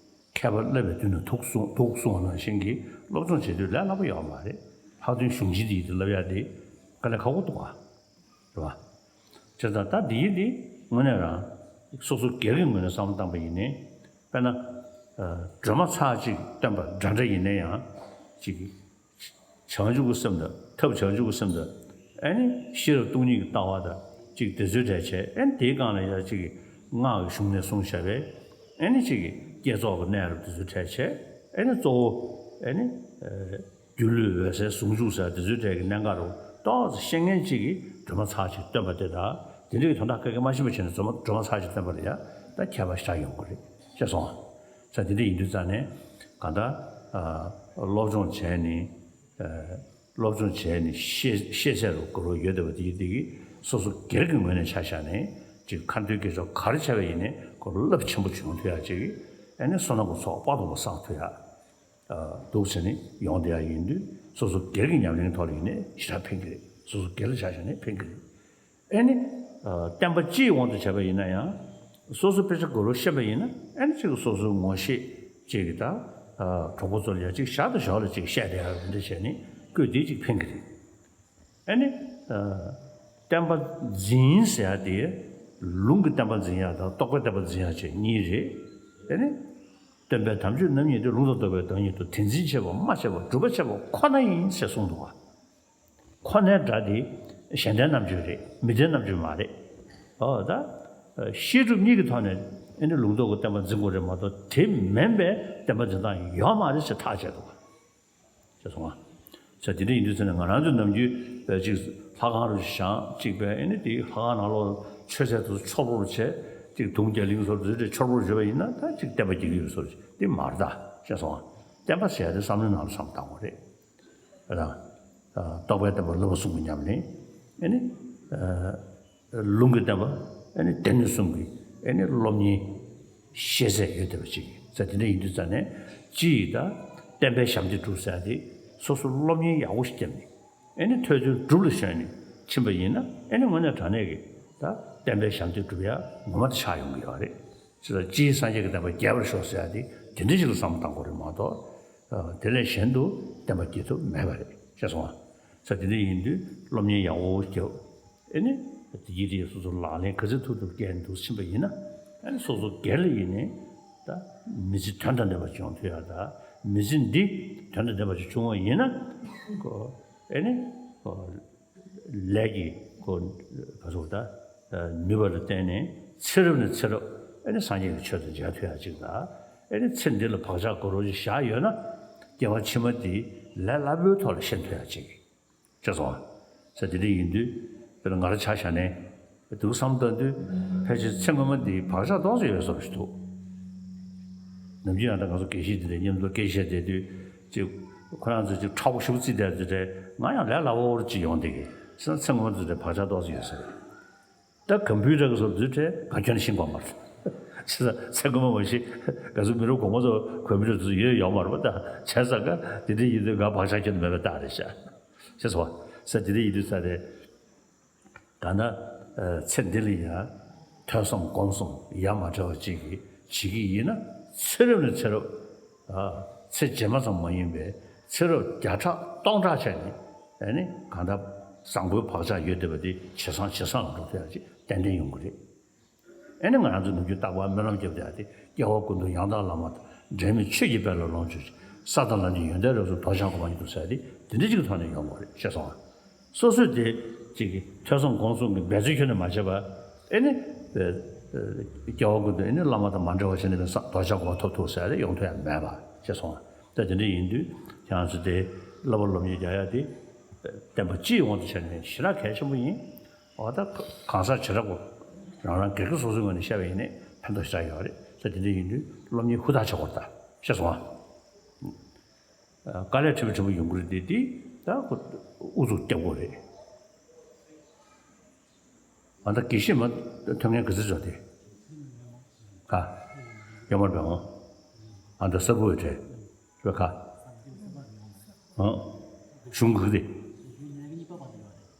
མཁས་པ་བསླབ་པའི་དུས་ན་ཐུགས་སྲུང་ཐུགས་སྲུང་བ་ནང་བཞིན་གྱི་སློབ་སྦྱོང་བྱེད་དུས་ལས་སླ་པོ་ཡོད་མ་རེད། ལྷག་དོན་གཞུང་ཆེན་འདི་ཡི་དེ་བསླབ་ཡག་དེ་དཀའ་ལས་ཁག་པོ་འདུག་ག་རེད་བ། བྱས་ཙང་ད་འདི་ཡི་དེ་དངོས་གནས་རང་སོ་སོ་སྒེར་གྱི་ངོས་ནས་བསམ་བློ་བཏང་པ་ཡིན་ནའི་དཔེར་ན་སྒྲོལ་མ་ཚར་གཅིག་བཏོན་པ་འདྲ་འདྲ་ཡིན་ན་ཡང་གཅིག་བྱང་ཆུབ་ཀྱི་སེམས་དང་ཐབས་བྱང་ཆུབ་ཀྱི་སེམས་དང་ཨ་ནི་ཤེས་རབ་སྟོང་ཉིད་ཀྱི་ལྟ་བ་དང་གཅིག་དེ་ཚོའི་གྲས་བྱས་ཨ་ནི་དེའི་སྒང་ལ་ཡང་གཅིག་སྔགས་ཀྱི་གཞུང་ནས་གསུངས་བཞག་པའི་ཨ་ནི་གཅིག་བསྐྱེད་རྫོགས་ཀྱི་གནས་རབ་དེ་ཚོའི་གྲས་བྱས་ཨ་ནི་གཙོ་བོ་ཨ་ནི། སྒྱུ་ལུས་འོད་གསལ་ཟུང་འཇུག་ཟེར་དེ་ཚོའི་གྲས་ཀྱི་གནད་འགག་རུ་ཏོག་ཙམ་ཤེས་མཁན་གཅིག་གིས་སྒྲོལ་མ་ཚར་གཅིག་བཏོན་པ་དེ་དང་དེ་འདྲ་གི་དོན་དག་ག་གེ་མ་ཤེས་པ་བྱས་ནས་སྒྲོལ་མ་སྒྲོལ་མ་ཚར་གཅིག་བཏོན་པ་ལ་ཡང་ད་ཁྱད་པར་ཞིག་ཆགས་ཡོང་གི་རེད་ཤེས་སོང་ང་། ས་དེ་འདྲ་ཡིན་དུས་ཙང་ནས་གང་ལྟར་སློབ་སྦྱོང་བྱས་ནས་སློབ་སྦྱོང་བྱས་ནས་ཤེས་ཤེས་ཚད་རུ་ག་རུ་ཡོད་བསྡད་པ་དེ་དེ་གིས་སོ་སོ་སྒེར་གྱི་ངོས་ནས་ཆ་བཞག་ནས་ཅིག་ཁ་འདོན་དགེ་སྦྱོར་ག་རེ་བྱས་པ་ཡིན་ནའི་ཁོ་རླབས་ཆེན་པོ་བྱུང་ཐུབ་ཡག་ཅིག་ཨ་ནི་བསོད་ནམས་ཀྱི་ཚོགས་དཔག་ཏུ་མ་བསགས་ཐུབ་ཡག་འདུག་ཟེར་ནས་ཡོང་བསྡད་ཡ་ཡིན་དུས་སོ་སོ་སྒེར་གྱི་ཉམས་ལེན་ཐོག་ལ་ཡིན་ནའི་ཞེ་དྲག་ཕན་གྱི་རེད། སོ་སོ་སྒེར་ལ་ཆ་བཞག་ནས་ཕན་གྱི་རེད། ཨེ་ནི། བསྟན་པ་སྤྱིའི་དབང་དུ་བྱས་པ་ཡིན་ན་ཡང་། སོ་སོ་དཔེ་ཆ་ག་རུ་ཤེས་པ་ཡིན་ན་ཨེ་ནི་གཅིག་གི་སོ་སོའི་ངོ་ཤེས་གཅིག་གི་ད། གྲོགས་པོ་ཚོ་ལ་ཡ་གཅིག་ཞར་དང་ཞོར་ལ་གཅིག་བཤད་བསྡད་ཡ་འདི་འདྲ་བྱས་ནས་བཀོད་དེ་གཅིག་ཕན་གྱི་རེད། ཨེ་ནི། བསྟན་པ་འཛིན་ཟེར་ཡ་དེ། ལུང་གི་བསྟན་པ་འཛིན་ཡ་དང་རྟོགས་པའི་བསྟན་པ་འཛིན་ཡ་བཅས་གཉིས་རེད། ཨེ་ནི། སྟོན་པའི་དམ་ཆོས་རྣམ་གཉིས་ཏེ། ལུང་དང་རྟོགས་པའི་བདག་ཉིད་དོ། དེ་འཛིན་བྱེད་པ་སྨྲ་བྱེད་པ་སྒྲུབ་པ་བྱེད་པ་ཁོ་ན་ཡིན་ཞེས་གསུངས་འདུག་ག་ཁོ་ནའི་སྒྲ་དེ་གཞན་ལྡན་རྣམ་བརྗོད་རེད། མི་ལྡན་རྣམ་བརྗོད་མ་རེད། ཨོ་ད། བཤད་སྒྲུབ་གཉིས་ཀྱི་ཐོག་ནས་ཨེ་ནི་ལུང་རྟོགས་ཀྱི་བསྟན་པ་འཛིན་དགོས་རེད་མ་གཏོགས་དེ་མིན་པའི་བསྟན་པ་འཛིན་སྟངས་ཡོད་མ་རེད་ཅེས་ཐག་བཅད་འདུག་ག་ཅེས་གསུངས་པ། ས་དེ་འདྲ་ཡིན་དུས་ཚེ་ན་ང་རང་ཚོ་ནམ་རྒྱུན་ཅིག་ལྷ་ཁང་རུ་བཞེངས་ཅིག་པས་ཨེ་ནི་དེ་ལྷ་ཁང་ནང་ལོགས་མཆོད་རྫས་དེ་ཚོ་ཆོར་པོར་བྱས་ཅིག་དུང་རྒྱ་གླིང་སོགས་དེ་ཚོ་ཆོར་པོར་བྱས་པ་ཡིན་ན་ད་ཅིག་བསྟན་པ་རྒྱས་ཀྱི་ཡོད་བཟོ་འདྲ་ཅིག་དེ་མ་རེད་ད་ཅེས་གསུངས་པ། བསྟན་པ་ཟེར་ཡ་དེ་བསམ་བློའི་ནང་ལ་བསམ་བཏང་དགོས་རེད། རང་། རྟོགས་པའི་བསྟན་པ་བསླབ་པ་གསུམ་གྱི་ཉམས་ལེན། ཨེ་ནི། ལུང་གི་བསྟན་པ། ཨེ་ནི་སྡེ་སྣོད་གསུམ་གྱི། ཨེ་ནི་སློབ་གཉེར། ཤེས་ཚད་ཡོད་བསྡད་པ་ཅིག་ཡིན་ས། དེ་འདྲ་ཡིན་དུས་ཙང་ནས་སྤྱི་ཡི་ད་བསྟན་པའི་ཞབས་འདེགས་སྒྲུབ་ཟེར་ཡ་དེ་སོ་སོ་སློབ་གཉེར་ཡག་པོ་ཞིག་བརྒྱབ་ནས། ཨེ་ནི་ཐོས་བརྩོན་སྒྲུབ་ལ་ཞོན་ནས་ཕྱིན་པ་ཡིན་ན། ཨེ་ནི་དངོས་གནས་དྲང་གནས་ཀྱི་ད་བསྟན་པའི་ཞབས་འདེགས་སྒྲུབ་ཡ་ངོ་མ་དེ་ཆགས་ཡོང་གི་ཡོད་རེད། ཅེས་སྤྱིའི་སངས་རྒྱས་ཀྱི་བསྟན་པ་རྒྱས་པར་ཤོག་ཟེར་ཡ་དེ་དེ་འདྲ་ཞིག་ལ་བསམ་བློ་གཏང་དགོས་རེད་མ་གཏོགས། ཨ། དེ་ལས་གཞན་དུ་བསྟན་པ་རྒྱས་ཐུབ་མེད་པ་རེད། ཤེས་སོང་ང་། ས་དེ་འདྲ་ཡིན་དུས་སློབ་གཉེར་ཡག་པོ་རྒྱབ། ཨེ་ནི་དེ་ཡིད་དེ་སོ་སོ་ལག་ལེན་ག་ཚོད་ཐུབ་ཐུབ་བཀལ་འདུག་ཕྱིན་པ་ཡིན་ན། ཨེ་ནི་སོ་སོ་སྒེར་ལ་ཡིན་ནའི་ད་མི་ཚེ་དོན་དང་ལྡན་པ་ཅིག་ཡོང་ཐུབ་ཡ། ད་མི་ཚེ་འདི་དོན་དང་ལྡན་པ་ཅིག་བྱུང་བ་ཡིན་ན། ཁོ་ཨེ་ནི་ཁོ་ལས་ཀྱི་ཁོ་ག་ཚོད་ད་ནུས་པ་ལ་བརྟེན་ནས་ཚེ་རབས་ནས་ཚེ་རབས་ཨེ་ནི་སངས་རྒྱས་ཀྱི་ཆོས་དང་མཇལ་ཐུབ་ཡ་ཅིག་དང་། ཨེ་ནི་ཚེ་འདི་ལ་བག་ཆགས་དགའ་རབ་ཅིག་བཞག་ཡོད་ན། སྐྱེ་བ་ཕྱི་མ་འདི་ལས་སླ་པོའི་ཐོག་ལ་ཤན་ཐུབ་ཡ་ཅིག་ཤེས་སོང་ང་། ས་དེ་འདྲ་ཡིན་དུས་དཔེར་ན་ང་རང་ཆ་བཞག་ནས་འདུག་བསམ་བཏང་དུས། ཕལ་ཆེར་ཚེ་སྔོན་མ་འདི་བག་ཆགས་ཏོག་ཙམ་ཡོད་ས་རེད་འདུག་ནམ་རྒྱུན་ཡང་ད་ང་ཚོ་དགེ་བཤེས་འདི་འདྲ་མཉམ་དུ་སྐད་ཆ་བཤད་བསྡད་དུས་ཅིག་ཁོ་རང་ཚོ་ཅིག་མཁྲེགས་པོ་ཞེ་པོ་བརྩིས་བསྡད་དུས་དེ་ང་ཡང་ལས་སླ་པོ་ཅིག་ཡོང་བསྡད་ཀྱི། བྱས་ཙང་ཚེ་སྔོན་མ་འདི་འདྲ་བག་ཆགས་ཏོག་ཙམ་ཡོད་ས་རེད། ད་ཀམ་པུ་ཊར་གི་སོགས་འདི་འདྲ་གང་ཁྱོན་ཤེས་དགོས་མ་རེད། བྱས་ཙང་ཚེ་སྔོན་མ་མ་གཞི་ང་ཚོ་མི་རབས་གོང་མ་ཚོ་ཀམ་པུ་ཊར་དེ་ཚོ་ཡོད་ཡོད་མ་རེད་པ། ད་བྱས་ཙང་ག་དེ་འདྲ་ཡིན་དུས་ང་བག་ཆགས་ཁྱོན་ནས་མེད་པའི་རྟགས་རེད་ཤག་ཤེས་སོང་ང་། ས་དེ་འདྲ་ཡིན་དུས་ས་རེད། གང་ལྟར་ཚེ་འདི་ལ་ཡང་ཐོས་བསམ་སྒོམ་གསུམ་ཡ་མ་བྲལ་བ་ཅིག་གིས་བྱེད་ཀྱི་ཡིན་ན། ཚེ་རབས་ནས་ཚེ་རབས། ཚེ་རྗེས་མ་ཙམ་མ་ཡིན་པའི་ཚེ་རབས་བརྒྱ་ཕྲག་སྟོང་ཕྲག་བྱས་ནས། ཨེ་ནི་གང་ལྟར་བཟང་པོའི་བག་ཆགས་ཡོད་བསྡད་པ་དེ་ཇེ་བཟང་ཇེ་བཟང་ལ་འགྲོ་ཐུབ་ཡ་ཅིག་ཏན་ཏན་ཡོང་གི་རེད། ཨེ་ནི་ང་རང་ཚོ་ནམ་རྒྱུན་རྟག་པར་སྨོན་ལམ་བརྒྱབ་བསྡད་ཡ་དེ། སྐྱེ་བ་ཀུན་ཏུ་ཡང་དག་བླ་མ་དང་། འབྲལ་མེད་ཆོས་ཀྱི་དཔལ་ལ་ལོངས་སྤྱོད་ཅིང་། ས་དང་ལམ་གྱི་ཡོན་ཏན་རབ་རྫོགས། རྡོ་རྗེ་འཆང་གོ་འཕང་ཉིད་དུ་ཟེར་ཡ་དེ་དེ་འདྲ་ཅིག་གི་ཐོག་ནས་ཡོང་དགོས་རེད། ཤེས་སོང་ང་། སོ་སོས་དེ་ཅིག་གི་ཐོས་བསམ་སྒོམ་གསུམ་གྱི་འབད་རྩོལ་ཁྱོན་ནས་མ་བྱས་པ། ཨེ་ནི་སྐྱེ་བ་ཀུན་ཏུ་ཨེ་ནི་བླ་མ་དང་མ་འབྲལ་བར་བྱས་ནས་རྡོ་རྗེ་འཆང་གོ་འཕང་ཐོབ་ཐུབ་ཟེར་ཡ་དེ་ཡོང་ཐུབ་ཡ་མེད་པ། ཤེས་སོང་ང་། ད་དེ་འདྲ་ཡིན་དུས་ཁྱེད་རང་ཚོ་དེ་བསླབ་པ་སློབ་གཉེར་རྒྱག་ཡ་དེ་བསྟན་པ་སྤྱིའི་དབང་དུ་བྱས་ནས་ཞེ་དྲག་གལ་ཆེན་པོ་ཡིན། འོ་ད་གང་ཟག་བྱེ་བྲག་པོ་རང་རང་སྒེར་གྱི་སོ་སོའི་ངོས་ནས་བཤད་པ་ཡིན་ནའི་ཕན་ཐོགས་ཞེ་དྲག་ཡོད་རེད། ད་དེ་འདྲ་ཡིན་དུས་སློབ་གཉེར་ཧུར་ཐག་བྱེད་དགོས་རེད། ད་ཤེས་སོང་ང་། དཀའ་ལས་ཁྲི་པ་ཆེན་པོ་ཡོང་གི་རེད་དེ། དེ་ད་ཁོ་ཨུ་ཚུགས་རྒྱབ་དགོས་རེད། ཨ་ད་དགེ་བཤེས་མ་ཐོན་མཁན་ག་ཚོད་ཚོད་དེ། ག་ཡོད་མ་རེད་པས། འོང་། ཨ་ད་གསར་བུ་འོས་འཕྲད། ཁྱོད་ག་ཨ་གཞུང་གི་དེ།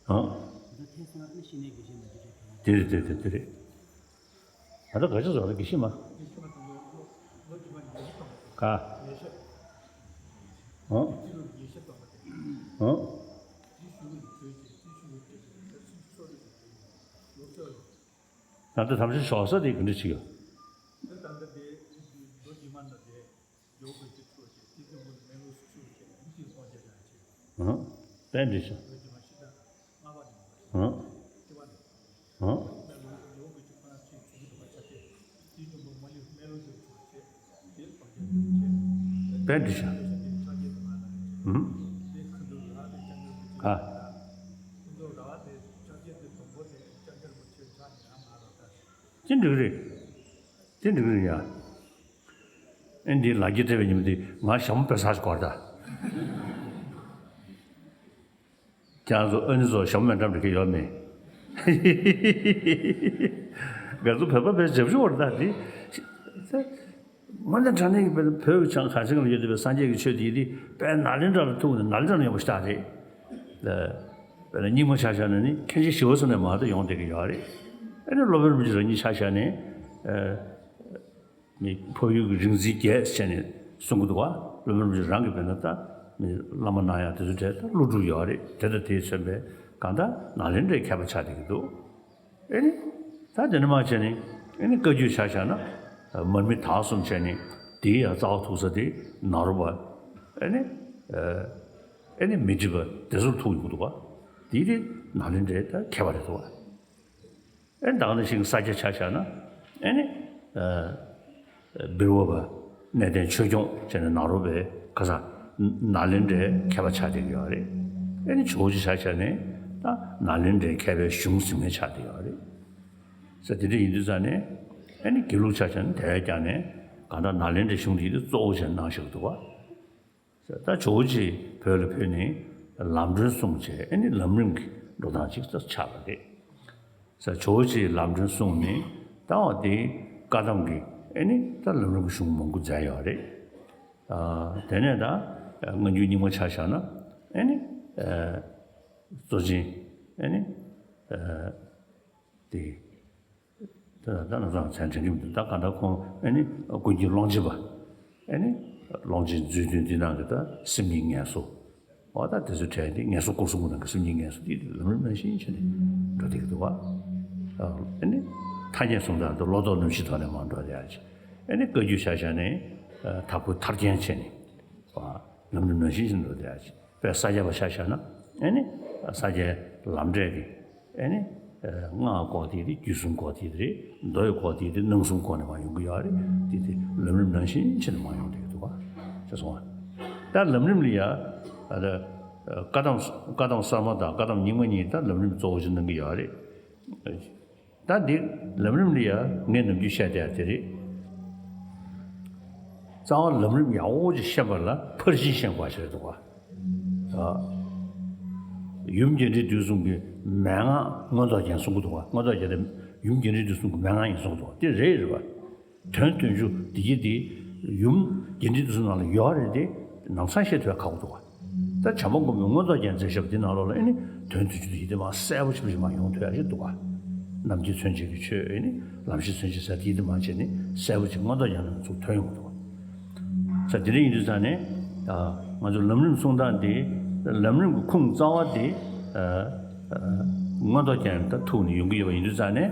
ཨ་དེ་རེད། དེ་རེད། དེ་རེད། ད་ལྟ་ག་ཅི་ཟེར་བ་དགེ་བཤེས་མ། ག་ཨ་ཨ་ད་ལྟ་དམ་ཆོས་ཞོགས་ས་དེ་ག་འདྲ་ཞིག་ཡོད། ཨ། དཔེ་འདི་ཤོག་ཨ། ཨ། དཔེ་འདི་ཤོག་ཨ། ཨ། ཅི་འགྲིག་རེད། དེ་འགྲིག་རེད་ཡ། ཨེ་འདི་ལག་འཁྱེར་སྤྲད་པའི་ཉིན་མོ་དེ་ང་ཞྭ་མོ་དཔེ་ཟ་ཞིག་གོ་ར་ད། ཁྱེད་རང་ཚོ་ཨ་ནི་ཚོ་ཞྭ་མོ་མེ་འགྲམ་འགྲིག་གི་ཡོད་མེད། ང་ཚོ་བོད་པ་དཔེ་འཇབ་ཆུང་བ་རེད་ད་དེ། དངོས་གནས་དྲང་གནས་ཀྱི་བོད་བོད་ཀྱི་བྱང་གངས་ཅན་ལ་ཡོད་བསྡད་པའི་སངས་རྒྱས་ཀྱི་ཆོས་དེ་ཡིན་དེ་དཔེ་ནཱ་ལེནྡྲ་ལ་ཐུག་ནས་ནཱ་ལེནྡྲ་ལ་ཡོང་བ་ཞིག་རེད། དཔེར་ན་རྙིང་མ་ཆ་བཞག་ན་ནི་མཁན་ཆེན་ཞི་བ་འཚོ་ནས་མར་དུ་ཡོང་བསྡད་ཀྱི་ཡོད་རེད། ཨ་ནི་སློབ་དཔོན་རིན་པོ་ཆེ་རང་ཉིད་ཆ་བཞག་ནས། མི་འཕགས་ཡུལ་གྱི་རིག་འཛིན་བརྒྱད་ཟེར་ནས་གསུང་གི་འདུག་བ། སློབ་དཔོན་རང་གི་དཔེར་ན་ད་མི་བླ་མ་གནང་ཡག་དེ་ཚོ་གྲས་ད་ཀླུ་སྒྲུབ་ཡོད་རེད། དེ་དང་དེས་མཚོན་པའི་གང་ལྟར་ནཱ་ལེནྡྲའི་མཁས་པ་ཆགས་བསྡད་ཀྱི་འདུག་ཨེ་ནི་ད་དེ་ནས་མར་བྱས་ནས་ཨེ་ནི་བཀའ་བརྒྱུད་ཆ་བཞག་ན་མར་མི་དྭགས་གསུམ་བྱས་ནས་དེའི་ཡང་རྩ་བ་ཐུག་ས་དེ་ནཱ་རོ་པ། ཨེ་ནི་ཨེ་ནི་མཻ་ཏྲི་པ་དེ་ཚོར་ཐུག་ཡོང་གི་འདུག་བ། དེ་དེ་ནཱ་ལེནྡྲའི་ད་མཁས་པ་རེད་འདུག་བ། ཨེ་ནི་ད་ག་ནང་བཞིན་ས་སྐྱ་ཆ་བཞག་ན། ཨེ་ནི། ཨ། བིར་ཝ་པ་གནས་བརྟན་ཆོས་སྐྱོང་བྱས་ནས་ནཱ་རོ་པའི་ཁ་ས་ནཱ་ལེནྡྲའི་མཁས་པ་ཆགས་བསྡད་ཀྱི་ཡོད་རེད། ཨེ་ནི་ཇོ་བོ་རྗེ་ཆ་བཞག་ནས་ད་ནཱ་ལེནྡྲའི་མཁས་པའི་གཞུང་འཛིན་མཁན་ཆགས་བསྡད་ཡོད་རེད། ས་དེ་འདྲ་ཡིན་དུས་ཙང་ནས་ཨེ་ནི་དགེ་ལུགས་ཆ་བཞག་ན་དེ་བས་ཀྱང་ནས་གང་ལྟར་ནཱ་ལེནྡྲའི་གཞུང་དེ་ཡིན་དུས་གཙོ་བོ་བྱས་ནས་གནང་བཞག་གི་འདུག་བ། ད་ཇོ་བོ་རྗེས་བོད་ལ་ཕེབས་ནས་ལམ་སྒྲོན་གསུངས་བྱས་ཨེ་ནི་ལམ་རིམ་གྱི་འགྲོ་སྟངས་ཅིག་ཏུ་ཆགས་པ་རེད། ས་ཇོ་བོ་རྗེས་ལམ་སྒྲོན་གསུངས་ནས་ད་བ་དེ་བཀའ་གདམས་ཀྱི་ ཨེ་ནི་ད་ལམ་རིམ་གྱི་གཞུང་མང་པོ་མཛད་ཡོད་རེད། ཨ། དེ་ནས་ད་སྔ་འགྱུར་རྙིང་མ་ཆ་བཞག་ན་ཨེ་ནི་ཨ། གཙོ་ཆེན་ཨེ་ནི་ཨ། དེ། ད་ད་ནང་ཚང་མཚན་དྲན་གྱི་མི་འདུག་ད་ག་ད་ཁོང་ཨེ་ནི་ཀུན་མཁྱེན་ཀློང་ཆེན་པ། ཨེ་ནི་ཀློང་ཆེན་མཛོད་བདུན་འདི་ནང་གི་ད་སེམས་ཉིད་ངལ་གསོ། འོ་ད་དེ་ཚོའི་གྲས་འདི་ངལ་གསོ་སྐོར་གསུམ་གྱི་ནང་གི་སེམས་ཉིད་ངལ་གསོ་འདི་ལམ་རིམ་ནང་བཞིན་བྱས་ནས་འགྲོ་བསྡད་ཀྱི་འདུག་བ། ཨེ་ནི་ཐ་སྙད་གསུམ་དང་དུ་བློ་ལྡོག་རྣམ་བཞི་ཐོག་ནས་མར་འགྲོ་བསྡད་ཡ་ཅིག་ཨེ་ནི་བཀའ་བརྒྱུད་ཆ་བཞག་ནས་དྭགས་པོའི་ཐར་རྒྱན་བྱས་ནས་ལམ་རིམ་ནང་བཞིན་བྱས་ནས་འགྲོ་བསྡད་ཡ་ཅིག་དཔེ་ས་སྐྱ་པ་ཆ་བཞག་ན་ཨེ་ནི་ས་སྐྱའི་ལམ་འབྲས་ཀྱི་ཨེ་ནི་སྔགས་སྐོར་དེ་དེ་རྒྱུད་གསུམ་སྐོར་དེ་དེ་རེད། མདོ་ཡི་སྐོར་དེ་དེ་སྣང་གསུམ་སྐོར་ནས་མར་ཡོང་གི་ཡོད་རེད། དེ་དེ་ལམ་རིམ་ནང་བཞིན་བྱས་ནས་མར་ཡོང་བསྡད་ཀྱི་འདུག་ག་ཅེས་གསུངས་པ། ད་ལམ་རིམ་ལ་ཡ་ཨ་ད་བཀའ་གདམས་བཀའ་གདམས་གསར་མ་དང་བཀའ་གདམས་རྙིང་མ་གཉིས་ད་ལམ་རིམ་གཙོ་བོ་ཞིག་གནང་གི་ཡོད་རེད། ད་འདི་ལམ་རིམ་ལ་ཡ་ངས་ནམ་རྒྱུན་བཤད་བསྡད་ཡ་དེ་རེད། རྩ་བ་ལམ་རིམ་ཡག་པོ་ཅིག་ཤེས་པ་ལ་ཕར་ཕྱིན་ཤེས་དགོས་པ་ཞིག་རེད་འདུག་ག་ཡུམ་རྒྱས་འབྲིང་བསྡུས་གསུམ་གྱི་མན་ངག་མངོན་རྟོགས་རྒྱན་གསུང་གི་འདུག་ག་མངོན་རྟོགས་རྒྱན་དེ་ཡུམ་རྒྱས་འབྲིང་བསྡུས་གསུམ་གྱི་མན་ངག་ཡིན་གསུང་གི་འདུག་ག་དེ་རེད་རེད་པ། དོན་བདུན་ཅུ་འདི་ཡི་འདི་ཡུམ་རྒྱས་འབྲིང་བསྡུས་གསུམ་ནང་ལ་ཡོད་རེད་དེ། ནམ་སང་ཤེས་ཐུབ་ཡ་ཁག་པོ་འདུག་ག་ད་བྱམས་པ་མགོན་པོའི་མངོན་རྟོགས་རྒྱན་མཛད་བཞག་པ་འདི་ནང་ལོགས་ལ་ཨེ་ནི་དོན་བདུན་ཅུ་འདི་ཡི་འདི་མར་གསལ་པོ་ཆེན་པོ་ཞིག་མར་ཡོང་ཐུབ་ཡ་ཞིག་འདུག་ག་རྣམ་མཁྱེན་མཚོན་བྱེད་ཀྱི་ཆོས་ཨེ་ནི་ལམ་ཤེས་མཚོན་བྱེད་ཟེར་དེ་ཡི་འདི་མར་བྱས་ནས་གསལ་པོ་ཅིག་མངོན་རྟོགས་རྒྱན་ནང་ཚུར་ཐོན་ཡོང་གི་འདུག་ག་ས་དེ་འདྲ་ཡིན་དུས་ཙང་ནས་ང་ཚོ་ལམ་རིམ་གསུང་སྟངས་འདི་ལམ་རིམ་གྱི་ཁུངས་རྩ་བ་འདི་མངོན་རྟོགས་རྒྱན་དང་ཐུག་ནས་ཡོང་གི་ཡོད་པ་ཡིན་དུས་ཙང་ནས།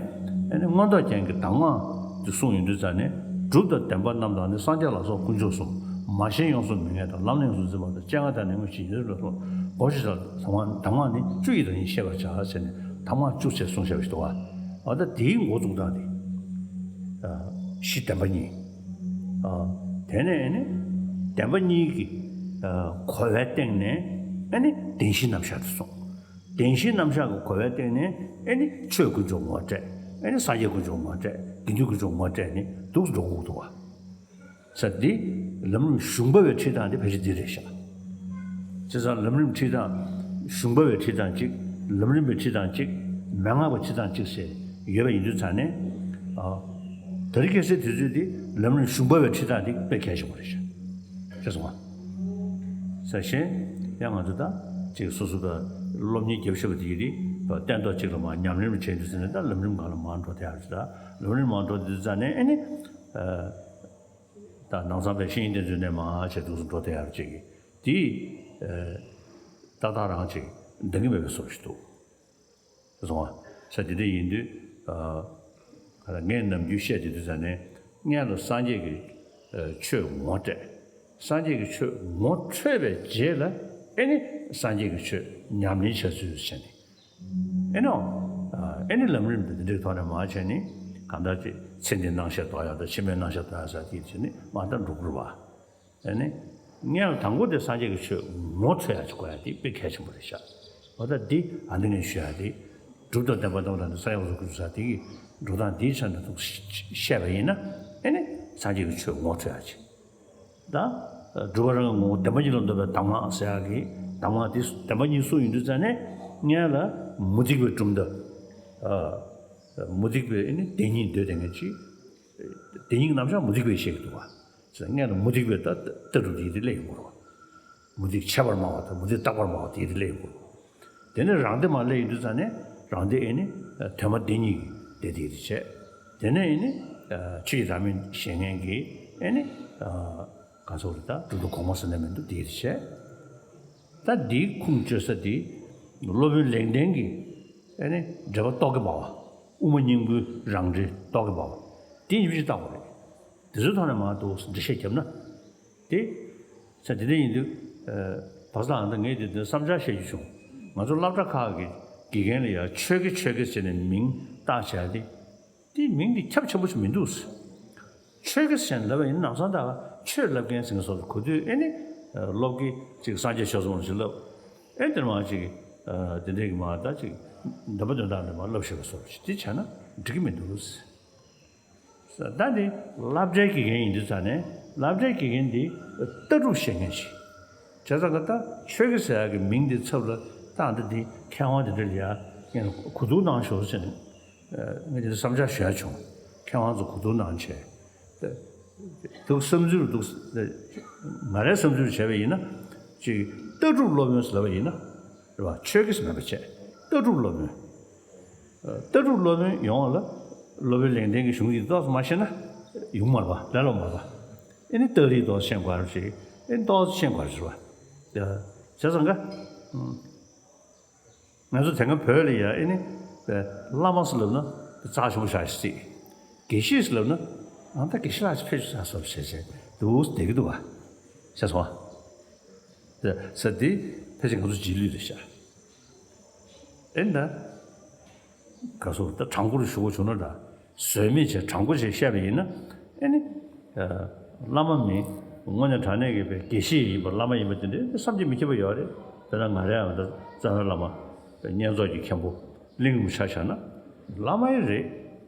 ཨ་ནི་མངོན་རྟོགས་རྒྱན་གྱི་གདམས་ངག་འདི་གསུངས་ཡོང་དུས་ཙང་ནས། གྲུབ་དང་བདེན་པ་རྣམས་དང་ནི། སངས་རྒྱས་ལ་སོགས་དཀོན་མཆོག་གསུམ། མ་ཞེན་ཡོངས་སུ་མི་ངལ་དང་། ལམ་ནི་ཡོངས་སུ་འཛིན་པ་དང་། སྤྱན་སྔར་དང་ནི་དངོས་ཕྱིར་ཉིད་དུ་སློབ་པ། སྒོམ་ཞིང་བསམ་པ་གདམས་ངག་ནི། བཅུ་ཡི་དོན་ཉིད་ཤེས་པར་བྱ། ཟེར་ནས་གདམས་ངག་བཅུ་ཆ་གསུངས་བཞག་པ་ཞིག་འདུག་ག་ཨ་ད་དེའི་འགོ་བཙུགས་སྟངས་དེ། གཞི་བདེན་པ་གཉིས། དེ་ནས་ནི་བདེན་པ་གཉིས་ཀྱི་གོ་བའི་སྟེང་ནས་ཨ་ནི་བདེན་བཞིའི་རྣམ་གཞག་དེ་གསུངས། བདེན་བཞིའི་རྣམ་གཞག་གི་གོ་བའི་སྟེང་ནས་ཨེ་ནི་ཆོས་དཀོན་མཆོག་ངོ་སྤྲད། ཨེ་ནི་སངས་རྒྱས་དཀོན་མཆོག་ངོ་སྤྲད། དགེ་འདུན་དཀོན་མཆོག་ངོ་སྤྲད་ནས་འདུག་འགྲོ་དགོས་འདུག་བ། ས་འདི་ལམ་རིམ་གཞུང་པ་བའི་ཁྲིད་སྟངས་དེ་ཕལ་ཆེར་འདི་རེད་ཤག་བྱས་ཙང་ལམ་རིམ་ཁྲིད་སྟངས་གཞུང་པ་བའི་ཁྲིད་སྟངས་གཅིག་ལམ་རིམ་པའི་ཁྲིད་སྟངས་གཅིག་མན་ངག་པའི་ཁྲིད་སྟངས་གཅིག་ཟེར་ཡོད་པ་ཡིན་དུས་ཙང་ནས། ཨ། དེ་རིང་ཁ་སང་དུས་ཚོད་འདི་ལམ་རིམ་གཞུང་པ་བའི་ཁྲིད་སྟངས་འདི་དཔེ་གལ་ཆེན་པོ་རེད་ཤག་ཤེས་སོང་ང་། ས་གཞན་ཡང་ང་ཚོ་ད་ཅིག་སོ་སོ་ད་སློབ་གཉེར་རྒྱབ་ཤེས་པ་དེ་ཡིན་དུས་སྟན་ཐོག་གཅིག་ལ་མར་ཉམས་ལེན་བྱས་དུས་ཙམ་ནས་ད་ལམ་རིམ་སྒང་ལ་མར་འགྲོ་བསྡད་ཡག་རེད། ད་ལམ་རིམ་མར་འགྲོ་དུས་ཙམ་ནས་ཨེ་ནི་ད་ནང་ཚང་པའི་བཤེས་གཉེན་བསྟེན་ཚུལ་ནས་མར་བྱས་འདུག་སེ་འགྲོ་བསྡད་ཡག་ཅིག་དེ་ཏག་ཏག་རང་ཅིག་འདང་གི་མེད་པའི་བཟོ་ཞིག་འདུག་སོང་བ། ས་དེ་འདྲ་ཡིན་དུས། ཨ། ངས་ནམ་རྒྱུན་བཤད་དེ་དུས་ཙ་ནས་སྔོན་ལ་སངས་རྒྱས་ཀྱི་ཨ་ཆོས་ངོ་སྤྲད། སངས་རྒྱས་ཀྱི་ཆོས་ངོ་འཕྲོད་པའི་རྗེས་ལ་ཨེ་ནི་སངས་རྒྱས་ཀྱི་ཆོས་ཉམས་ལེན་བྱ་ཚུལ་བྱས་ནས། ཨེ་ནོ། ཨ་ཨེ་ནི་ལམ་རིམ་དེ་འདྲའི་ཐོག་ནས་མར་བྱས་ནས་གང་ལྟར་ཅིག་ཚེ་འདིའི་སྣང་ཤས་ལྡོག་ཡག་དང་ཕྱི་མའི་སྣང་ཤས་ལྡོག་ཡག་ས་དེ་བྱས་ནས་མར་ད་འགྲོ་དགོས་པ། ཨ་ནི། སྔོན་ལ་དང་པོ་དེ་སངས་རྒྱས་ཀྱི་ཆོས་ངོ་འཕྲོད་ཡག་ཅིག་དགོས་ཡག་དེ་དཔེ་གལ་ཆེན་པོ་རེད་ཤག་འོ་ད་འདི་ཨ་འདི་ངས་ཞུ་ཡག་དེ། གྲུབ་དང་བདེན་པ་རྣམས་དང་ནི། སངས་རྒྱས་ལ་སོགས་དཀོན་མཆོག་གསུམ། དེ་གི་འགྲོ་སྟངས་འདིའི་ཆ་ནས་ཐུགས་བཤད་པ་ཡིན་ན། ཨེ་ནི་སངས་རྒྱས་ཀྱི་ཆོས་ངོ་འཕྲོད་ཡག་ཅིག་ད་སྒྲུབ་པ་རང་གི་ངོ་བོ་བདེན་པ་གཉིས་ལ་འདོད་པའི་གདམས་ངག་ཟེར་ཡག་གི་གདམས་ངག་དེ་བདེན་པ་གཉིས་སུ་ཡིན་དུས་ཙ་ནས་སྔོན་ལ་མུ་སྟེགས་པའི་གྲུབ་མཐའ། ཨ། མུ་སྟེགས་པའི་ཨེ་ནི་བདེན་གཉིས་འདོད་བསྡད་མཁན་ཅིག་བདེན་གཉིས་རྣམ་གཞག་མུ་སྟེགས་པས་བཤད་ཀྱི་འདུག་བ། སྔོན་ལ་མུ་སྟེགས་པའི་ལྟ་ལྟ་གྲུབ་དེ་ཡི་དེ་སླེབས་ཡོང་གི་རེད་བ། མུ་སྟེགས་ཁྱད་པར་སྨྲ་བ་དང་མུ་སྟེགས་རྟག་པར་སྨྲ་བ་དེ་ཡི་དེ་སླེབས་ཡོང་གི་རེད་བ། དེ་ནས་རང་སྡེ་མར་སླེབས་ཡོང་དུས་ཙ་ནས་རང་སྡེ་ཨེ་ནི་དོན་སྨྲ་བདེན་གཉིས་ཀྱི་སྡེ་དེ་ཡི་དེ་བྱས། དེ་ནས་ཨེ་ནི་ཆོས་ཀྱི་བདག་མེད་བཞེད་མཁན་གྱི་ཨེ་ནི་གང་ཟེར་རེད། ད་གྲུབ་མཐའ་གོང་མ་ཟེར་ན་མི་འདུག་དེ་ཡི་དེ་བྱས། ད་འདིའི་ཁུངས་བཅོལ་ས་འདི་སློབ་དཔོན་ལེགས་ལྡན་གྱི་ཨེ་ནི་འགྲེལ་པ་རྟོག་གེ་འབར་བ། དབུ་མ་སྙིང་པོའི་རང་འགྲེལ་རྟོག་གེ་འབར་བ། དེ་ཡིན་པ་ཞིག་བལྟ་དགོས་རེད། དེ་ཚོའི་ཐོག་ནས་མར་འདུག་འགྲེལ་བཤད་བརྒྱབ་ན། དེ། ས་དེ་འདྲ་ཡིན་དུས། བར་སྐབས་ཨ་ད་ངས་དེ་འདྲ་བསམ་འཆར་བཤད་རྒྱུ་བྱུང་། ང་ཚོ་སློབ་གྲྭ་ཁག་གི་དགེ་རྒན་ལ་ཡང་ཆོས་དགེ་ཆོས་དགེ་ཟེར་ནས་མིང་བཏགས་བྱས་ཏེ། དེའི་མིང་འདི་ཁྱབ་ཆེན་པོ་ཞིག་མི་འདུག་ཆོས་དགེ་ཟེར་ནས་ལབ་པ་ཡིན་ན་ནམ་སང་ད་ཆོས་ལབ་མཁན་ཟེར་མཁན་སོགས་གོ་དུས་ཨེ་ནི། སློབ་དགེ་ཅིག་སངས་རྒྱས་ཆོས་གསུམ་ཞིག་ལབ། ཨེ་དེ་མ་ཅིག་དེ་འདྲའི་གི་མ་ད་ཅིག་འདོན་པ་འདོན་སྟངས་འདི་མ་ལབ་ཤེས་པ་སོགས་ཅིག་དེ་བྱས་ན་འགྲིག་གི་མི་འདུག་ད་འདི་སློབ་གྲྭའི་དགེ་རྒན་ཡིན་དུས་ཙང་ནས་སློབ་གྲྭའི་དགེ་རྒན་འདི་ལྟ་གྲུབ་ཤེས་མཁན་ཞིག་བྱས་ཙང་གི་ད་ཆོས་དགེ་ཟེར་ཡག་གི་མིང་འདི་ཚབ་ལ་བཏགས་འདི་འདི་མཁས་དབང་འདི་འདྲ་ལ་ཡ་ངས་གོ་བསྡུར་གནང་ཤོག་ཟེར་ནས། ངས་འདི་འདྲ་བསམ་འཆར་ཞུ་ཡ་བྱུང་། མཁས་དབང་ཚོ་གོ་བསྡུར་གནང་བྱས། འདུག་བསམ་ཚུལ་འདུག་ང་རའི་བསམ་ཚུལ་བྱས་པ་ཡིན་ན། ཅིག་ལྟ་གྲུབ་སློབ་དཔོན་ཟེར་བ་ཡིན་ན། རེད་བ། ཆོས་དགེ་ཟེར་མེད་པ་བྱས། ལྟ་གྲུབ་སློབ་དཔོན། ལྟ་གྲུབ་སློབ་དཔོན་ཡོང་བ་ལ། སློབ་དཔོན་ལེགས་ལྡན་གྱི་གཞུང་ཡིག་ཏོག་ཙམ་མ་ཤེས་ན། ཡོང་མ་རེད་པ། ལས་སླ་མ་རེད་པ། ཨེ་ནི་ཏཱ་ལའི་ཏོག་ཙམ་ཤེས་དགོས་རེད་ཅིག་ཨེ་ནི་ཏོག་ཙམ་ཤེས་དགོས་རེད་པ། བྱས་ཙང་ཀ་ང་ཚོ་དེ་སྔ་བོད་ལ་ཡ་ཨེ་ནི། བླ་མ་ཟེར་ལབ་ན་རྩ་ཆེན་པོ་ཆགས་ཤིག་དགེ་བཤེས་ཟེར་ལབ་ན། ཨ་ད་དགེ་བཤེས་ལགས་ཕེབས་ཤོག་ཟེར་བྱས་བྱས་འདུག་བསྡད་ཀྱི་འདུག་བ། ཤེས་སོང་བ། ཟེར་དེ་ཕལ་ཆེར་ང་ཚོ་རྗེས་ལུས་རེད་ཤག་ཨེ་ད། ག་སོ་ད་དྲང་པོར་ཞུ་དགོས་བྱུང་ན་འདྲ། ཟོལ་མེད་བྱས་དྲང་པོ་བྱས་བཤད་པ་ཡིན་ན། ཨེ་ནི། བླ་མ་མིན། དངོས་གནས་དྲང་གནས་ཀྱི་པའི་དགེ་བཤེས་ཡིན་པ་བླ་མ་ཡིན་པ་དེ་འདྲའི་བསམ་གྱིས་མི་ཁྱབ་པ་ཡོད་རེད། དཔེར་ན་ང་རའི་ཨ་ད་རྩ་བའི་བླ་མ། བསྙེན་རྫོགས་ཀྱི་མཁན་པོ། གླིང་རིན་པོ་ཆེ་ཆགས་ན། བླ་མ་ཡིན་རེད།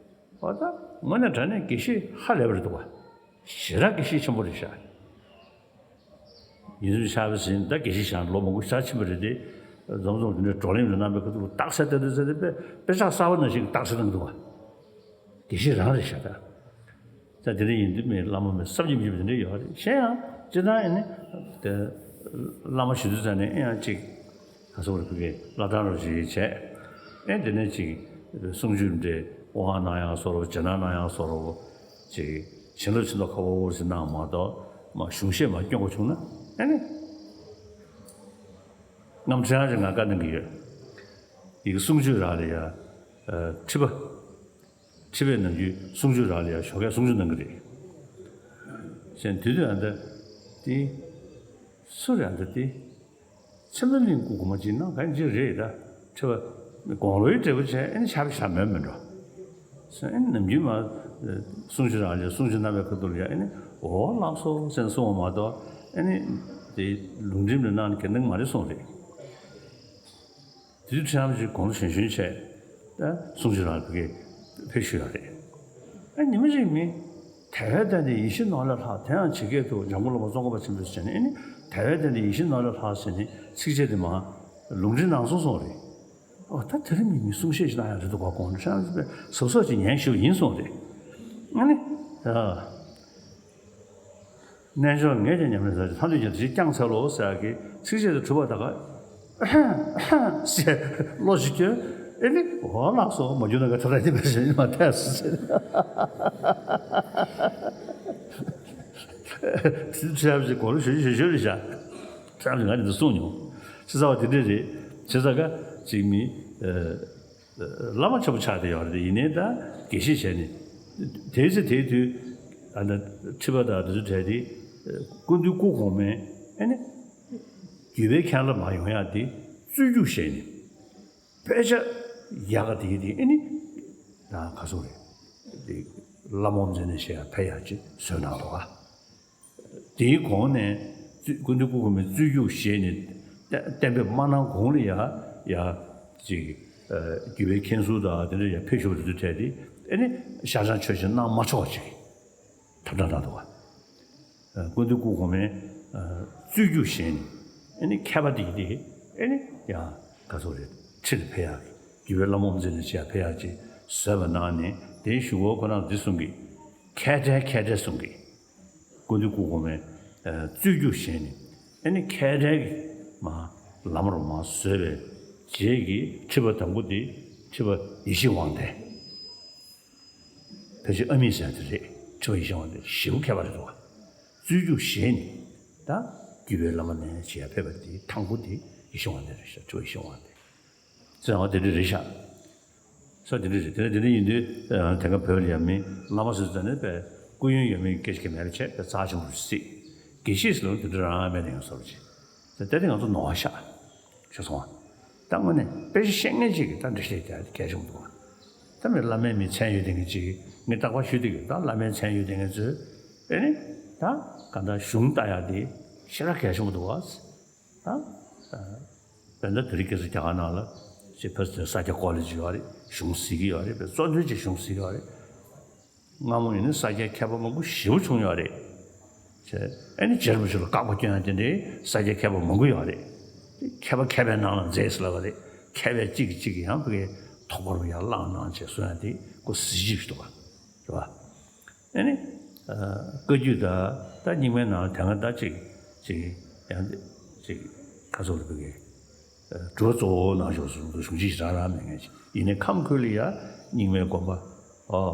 འོ་ད་དངོས་གནས་དྲང་གནས་དགེ་བཤེས་ཧ་ལས་པ་རེད་འདུག་བ། ཞེ་དྲག་དགེ་བཤེས་ཆེན་པོ་རེད་ཤག་ཡིན་ཙམ་ཆགས་པ་ཟིན་ད་དགེ་བཤེས་ཤག་ལོ་མང་པོ་ཞེ་དྲག་ཕྱིན་པ་རེད་དེ། འཛོམས་འཛོམས་དེ་འདྲའི་བགྲོ་གླེང་ལ་གནང་བའི་ཁ་ཐུག་ལ་རྟགས་གསལ་ལྟ་དུས་ཚེ་དེ་དཔེ་དཔེ་ཆ་གསར་པ་ནང་བཞིན་རྟགས་གསལ་གནང་འདུག་བ། དགེ་བཤེས་རང་རེད་ཤག་ད། ད་དེ་འདྲ་ཡིན་དུས་མི་བླ་མ་མི་བསམ་གྱིས་མི་ཁྱབ་པ་དེ་འདྲ་ཡོད་རེད། གཞན་ཡང་སྤྱིར་བཏང་ཨེ་ནི། དེ། བླ་མ་ཞུ་དུས་ཙང་ནས་ཨེ་ཡང་གཅིག་ག་སོགས་རེ་ཕུལ་གི་བླ་བྲང་རུ་ཞིག་བྱས། ཨེ་དེ་ནས་ཅིག་གསུང་ཆོས་འདྲ་དབུ་འཕང་གནང་ཡག་བཟོ་འདྲ་པོ། རྗེས་གནང་གནང་ཡག་བཟོ་འདྲ་པོ། ཅིག་བྱིན་རླབས་ཆེ་མདོག་ཁ་པོ་པོ་ཞིག་གནང་མ་གཏོགས་མ་གཞུང་བཤད་མ་སྐྱོན་པ་བྱུང་ན་ཨེ་ནི། རྣམ་འཕྲུལ་ཡང་ཅིག་ང་བཀའ་གནང་གི་ཡོད། ཡི་གེ་གསུང་ཆོས་རག་ལ་ཡ། ཁྲི་པ། ཁྲི་པའི་ནམ་རྒྱུན་གསུང་ཆོས་རག་ལ་ཡ་ཞོགས་ཀས་གསུང་ཆོས་གནང་གི་རེད། གཞན་དུས་དུས་ཨ་ད་དེ། སུ་རེད་ཨ་ད་དེ། ཚེ་བརྟན་གླིང་སྐུ་གོང་མ་ཅིག་ནང་ག་ཅིག་རེད་ད། ཁྲི་པ། དགུང་ལོའི་འབྲས་བུ་བྱས་ཨེ་ནི་ཆར་པ་ཞག་མེད་མི་འགྲོ། ཨེ་ནི་ནམ་རྒྱུན་མ། གསུང་ཆོས་རག་ལ་ཡ་གསུང་ཆོས་གནང་བའི་ཁ་ཐུག་ལ་ཡ་ཨེ་ནི་འོ་ལགས་སོ་ཟེར་གསུང་བ་མ་གཏོགས་ཨེ་ནི། དེ་ལུང་འདྲེན་ལ་གནང་ནས་གལ་གནང་མ་རེད་གསུངས་རེད། དེ་དུས་ཁྲི་རྣམ་ཅིག་དགུང་ལོ་གཞོན་གཞོན་བྱས། ད་གསུང་ཆོས་རང་ཕ་གིར་ཕེབས་ཞུས་ཡོད་རེད། ཨ་ཉི་མ་ཅིག་མི། དལ་བས་བརྟེན་ཏེ་ཡིད་བཞིན་ནོར་ལས་ལྷག་དེ་ཡང་ཇི་སྐད་དུ། འཇམ་མགོན་སློབ་དཔོན་ཙོང་ཁ་པ་ཆེན་པོས་ཟེར་ནས་ཨེ་ནི། དལ་བས་བརྟེན་ཏེ་ཡིད་བཞིན་ནོར་ལས་ལྷག་ཟེར་ནས་ཚིགས་བཅད་དེ་མ། ལུང་འདྲེན་གནང་སོང་གསུངས་རེད། ཨོ་ད་དེ་རིང་མི་མི་གསུང་བཤད་ཞིག་གནང་ཡག་རེད་འདུག་ག་དགོངས་ཁྲ་ཟབ་ཟབ་ཅིག་ཉན་ཞུ་ཡིན་གསུངས་རེད། ཨ་ནི། ཨ། རྣལ་འབྱོར་ངས་ཀྱང་ཉམས་ལེན་མཛད་ཅིང་ཐར་འདོད་ཀྱང་དེ་བཞིན་བསྐྱངས་འཚལ་ལོ་ཟེར་གྱི་ཚིགས་བཅད་དེ་གྲུབ་པ་ད་ག་ཨ་ཧ་ཨ་ཧ་ཟེར་བློ་ཞིག་སྐྱོན། ཨེ་ནི། འོ་ལགས་སོ། མ་གྱུར་ན་ག་ད་ལྟ་ནི་མེད་ཟེར་ནི་མ་ཐལ་ཟེར། དེ་ཚོ་ཡག་ཅིག་གོ་རུ་ཞུ་ཞུ་ཞུ་རེད་ཤག་ཚང་མ་ང་ནི་འདི་གསུངས་མྱོང་། ཚེ་ཚ་བ་དེ་འདྲས་རེད། ཚེ་ཚ་ག་ཅིག་མི། བླ་མ་ཆེན་པོ་ཆགས་བསྡད་ཡོད་རེད། ཡིན་ནའི་ད་དགེ་བཤེས་བྱས་ནས། དེའི་ཚེ་དེའི་དུས། ཨ་ནི་ཁྲི་པ་དང་དེ་ཚོ་གྲས་དེ། སྐུ་མདུན་སྐུ་གོང་མའི་ཨ་ནི། བརྒྱུད་པའི་མཁན་སློབ་མ་ཡོང་ཡག་དེ་རྩོད་རྒྱུགས་བྱས་ནས། དཔེ་ཆ་ཡག་ག་དེ་དེ་ཨ་ནི། ད་ག་སོ་རེད། དེ་བླ་མ་དབུ་མཛད་ནས་བྱས་ཡ་ཕེབས་ཡག་ཅིག་བཟོས་གནང་འདུག་ག་དེའི་གོང་ནས་སྐུ་མདུན་སྐུ་གོང་མའི་རྩོད་རྒྱུགས་བཞེས་ནས་གཏན་གཏན་འབེབས་མ་གནང་གོང་ལ་ཡ་ཡ་ཅིག་བརྒྱུད་པའི་མཁན་ཟུར་དང་དེ་འདྲ་ཡ་ཕེབས་ཞུགས་དེ་ཚོ་གྲས་དེ་ཨེ་ནི་ཤར་བྱང་ཆོས་བཞིན་གནང་མ་ཆོག་ཅིག་ཐབས་བརྡ་གནང་འདུག་ག་སྐུ་མདུན་སྐུ་གོང་མའི་རྩོད་རྒྱུགས་བཞེས་ནས་ཨེ་ནི་མཁས་པ་དེ་ཡི་དེ་ཨེ་ནི་ཡ་ག་ཚོད་རེད་ཁྲིད་ལ་ཕེབས་ཡག་གི་བརྒྱུད་པའི་བླ་མ་དབུ་མཛད་ནས་བྱས་ཕེབས་ཡག་ཅིག་བཟོས་པ་གནང་ནས་དེའི་གཞུག་གུ་ཁོ་རང་འདི་གསུང་གི་མཁས་གྲལ་མཁས་གྲལ་གསུང་གི་སྐུ་མདུན་སྐུ་གོང་མའི་རྩོད་རྒྱུགས་བཞེས་ནས་ཨེ་ནི་མཁས་གྲལ་གྱི་མ་ལམ་རུ་མ་བཟོས་པའི་རྗེས་ཀྱི་ཁྲི་པ་དང་པོ་དེ་ཁྲི་པ་ཡེ་ཤེས་དབང་ལྡན། ཕལ་ཆེར་ཨ་མྱེས་ཟེར་དེ་རེད། ཁྲི་པ་ཡེ་ཤེས་དབང་ལྡན་ཞེ་པོ་མཁས་པ་རེད་འདུག་ག་རྩོད་རྒྱུགས་བཞེས་ནས་ད་བརྒྱུད་པའི་བླ་མ་ནས་བྱས་ཕེབས་པ་དེ་དང་པོ་དེ་ཡེ་ཤེས་དབང་ལྡན་རེད་ཤག་ཁྲི་པ་ཡེ་ཤེས་དབང་ལྡན། བཙན་དབང་དེ་འདྲ་རེད་ཤག་ས་དེ་འདྲ་རེད། དེ་འདྲ་དེ་འདྲ་ཡིན་དུས་དེ་སྔ་བོད་ལ་ཡ་མི་བླ་མ་ཟེར་ཙམ་ནས་པའི་སྐུ་ཡོན་ཡོད་མེད་སྐད་ཆ་གང་མེད་པ་བྱས་པའི་རྩ་ཆེན་པོ་རེད་སྲིད། དགེ་བཤེས་ཟེར་ལབ་ན་དེ་འདྲ་རང་མེད་ནས་ཡོང་བཟོ་འདྲ་ཅིག་དེ་དེ་ང་ཚོ་ནོར་བ་ཤག་ཤེས་སོང་ང་། ད་དངོས་གནས་དཔེ་ཆ་ཤེས་མཁན་ཅིག་གིས་ད་འདྲ་བཤད་ཀྱང་གལ་ཆེན་པོ་འདུག་ད་མི་བླ་མའི་མི་མཚན་ཡོད་བསྡད་མཁན་ཅིག་གིས་ངས་རྟག་པར་ཞུས་བསྡད་ཀྱི་ད་བླ་མའི་མཚན་ཡོད་བསྡད་མཁན་ཚོས་ཨེ་ནི་ད་གང་ལྟར་གཞུང་ལྟ་ཡག་དེ་ཞེ་དྲག་གལ་ཆེན་པོ་འདུག་བ། ད་བོད་ཟླ་དེ་རིང་ཁ་སང་རྒྱ་གར་ནང་ལ་ཅིག་ཕར་ཚུར་ས་སྐྱ་ཀོ་ལེ་ཇི་ཡོད་རེད། གཞུང་གཟིགས་ཀྱི་ཡོད་རེད། བཙོན་དོན་ཅིག་གཞུང་གཟིགས་ཀྱི་ཡོད་རེད། སྔ་མོ་ཡིན་ན་ས་སྐྱའི་མཁས་པ་མང་པོ་ཞེ་པོ་བྱུང་ཡོད་རེད། བྱས་ཨེ་ནི་རྗེ་རིན་པོ་ཆེ་ལ་བཀག་པ་སྐྱོན་ཡག་དེ་འདྲའི་ས་སྐྱའི་མཁས་པ་མང་པོ་ཡོད་རེད། མཁས་པ་མཁས་པའི་ནང་ལ་མཛེས་ཟེར་ལབ་པ་རེད། མཁས་པའི་གཅིག་གིས་གཅིག་གིས་ཡང་ཕ་གིའི་ཐོག་པར་ཡར་བསླངས་གནང་བྱས་གསུང་ཡག་དེ་ཁོ་གཟི་བརྗིད་ཞིག་འདུག་ག་རེད་བ། ཨེ་ནི། བཀའ་བརྒྱུད་ད་ད་རྙིང་མའི་ནང་དེ་སྔ་ད་ཅིག་ཅིག་ཡང་ཅིག་ཁ་སོགས་ལ་བུ་གའི་སྒྲུབ་པ་གཙོ་བོ་གནང་ཕྱོགས་སུ་གཞུང་ཆེན་ཞེ་དྲག་རང་མེད་མཁན་ཅིག་ཡིན་ནའི་ཁམས་ཁུལ་ལ་ཡ་རྙིང་མའི་དགོན་པ་ཨོ་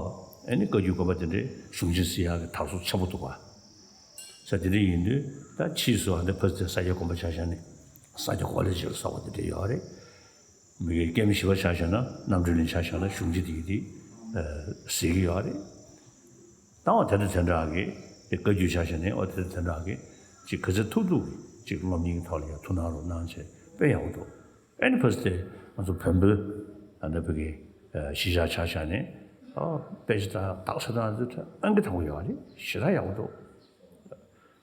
ཨེ་ནི་བཀའ་བརྒྱུད་དགོན་པ་དེ་འདྲའི་གཞུང་ཆེན་ཟེར་ཡག་གི་དར་སྲོལ་ཆེན་པོ་འདུག་བ། ས་དེ་འདྲ་ཡིན་དུས་ད་ཕྱིས་སུ་ཨ་འདི་ཕ་སི་ཏེ་ས་སྐྱའི་དགོན་པ་ཆ་བཞག་ནས་ས་སྐྱ་ཀོ་ལེ་ཇི་ལ་ས་བ་དེ་འདྲ་ཡོད་རེད། མི་གའི་སྐྱ་མི་ཞི་བ་ཆ་བཞག་ན་རྣམ་གྲོལ་གླིང་ཆ་བཞག་ན་གཞུང་ཆེན་དེ་གི་དེ་ཟེར་གི་ཡོད་རེད། ད་འོ་དེ་འདྲ་དེ་འདྲ་གི་དེ་བཀའ་བརྒྱུད་ཆ་བཞག་ནས་འོ་དེ་འདྲ་དེ་འདྲ་གི་ཅིག་ག་ཚོད་ཐུབ་ཐུབ་ཅིག་སློབ་གཉེར་གི་ཐོག་ལ་ཡང་ཐུགས་སྣང་རོགས་གནང་བྱས་དཔེ་ཡག་པོ་འདུག་ཨེ་ནི་ཕ་སི་ཏེ་ང་ཚོ་བོན་པོའི་ཨ་འདྲ་བུ་གའི་གཞིས་ཆགས་ཆ་བཞག་ནས་ཨོ་དཔེ་ཆ་དང་དག་ས་དང་དེ་ཨང་ཀི་དང་པོ་ཡོད་རེད། ཞེ་དྲག་ཡག་པོ་འདུག་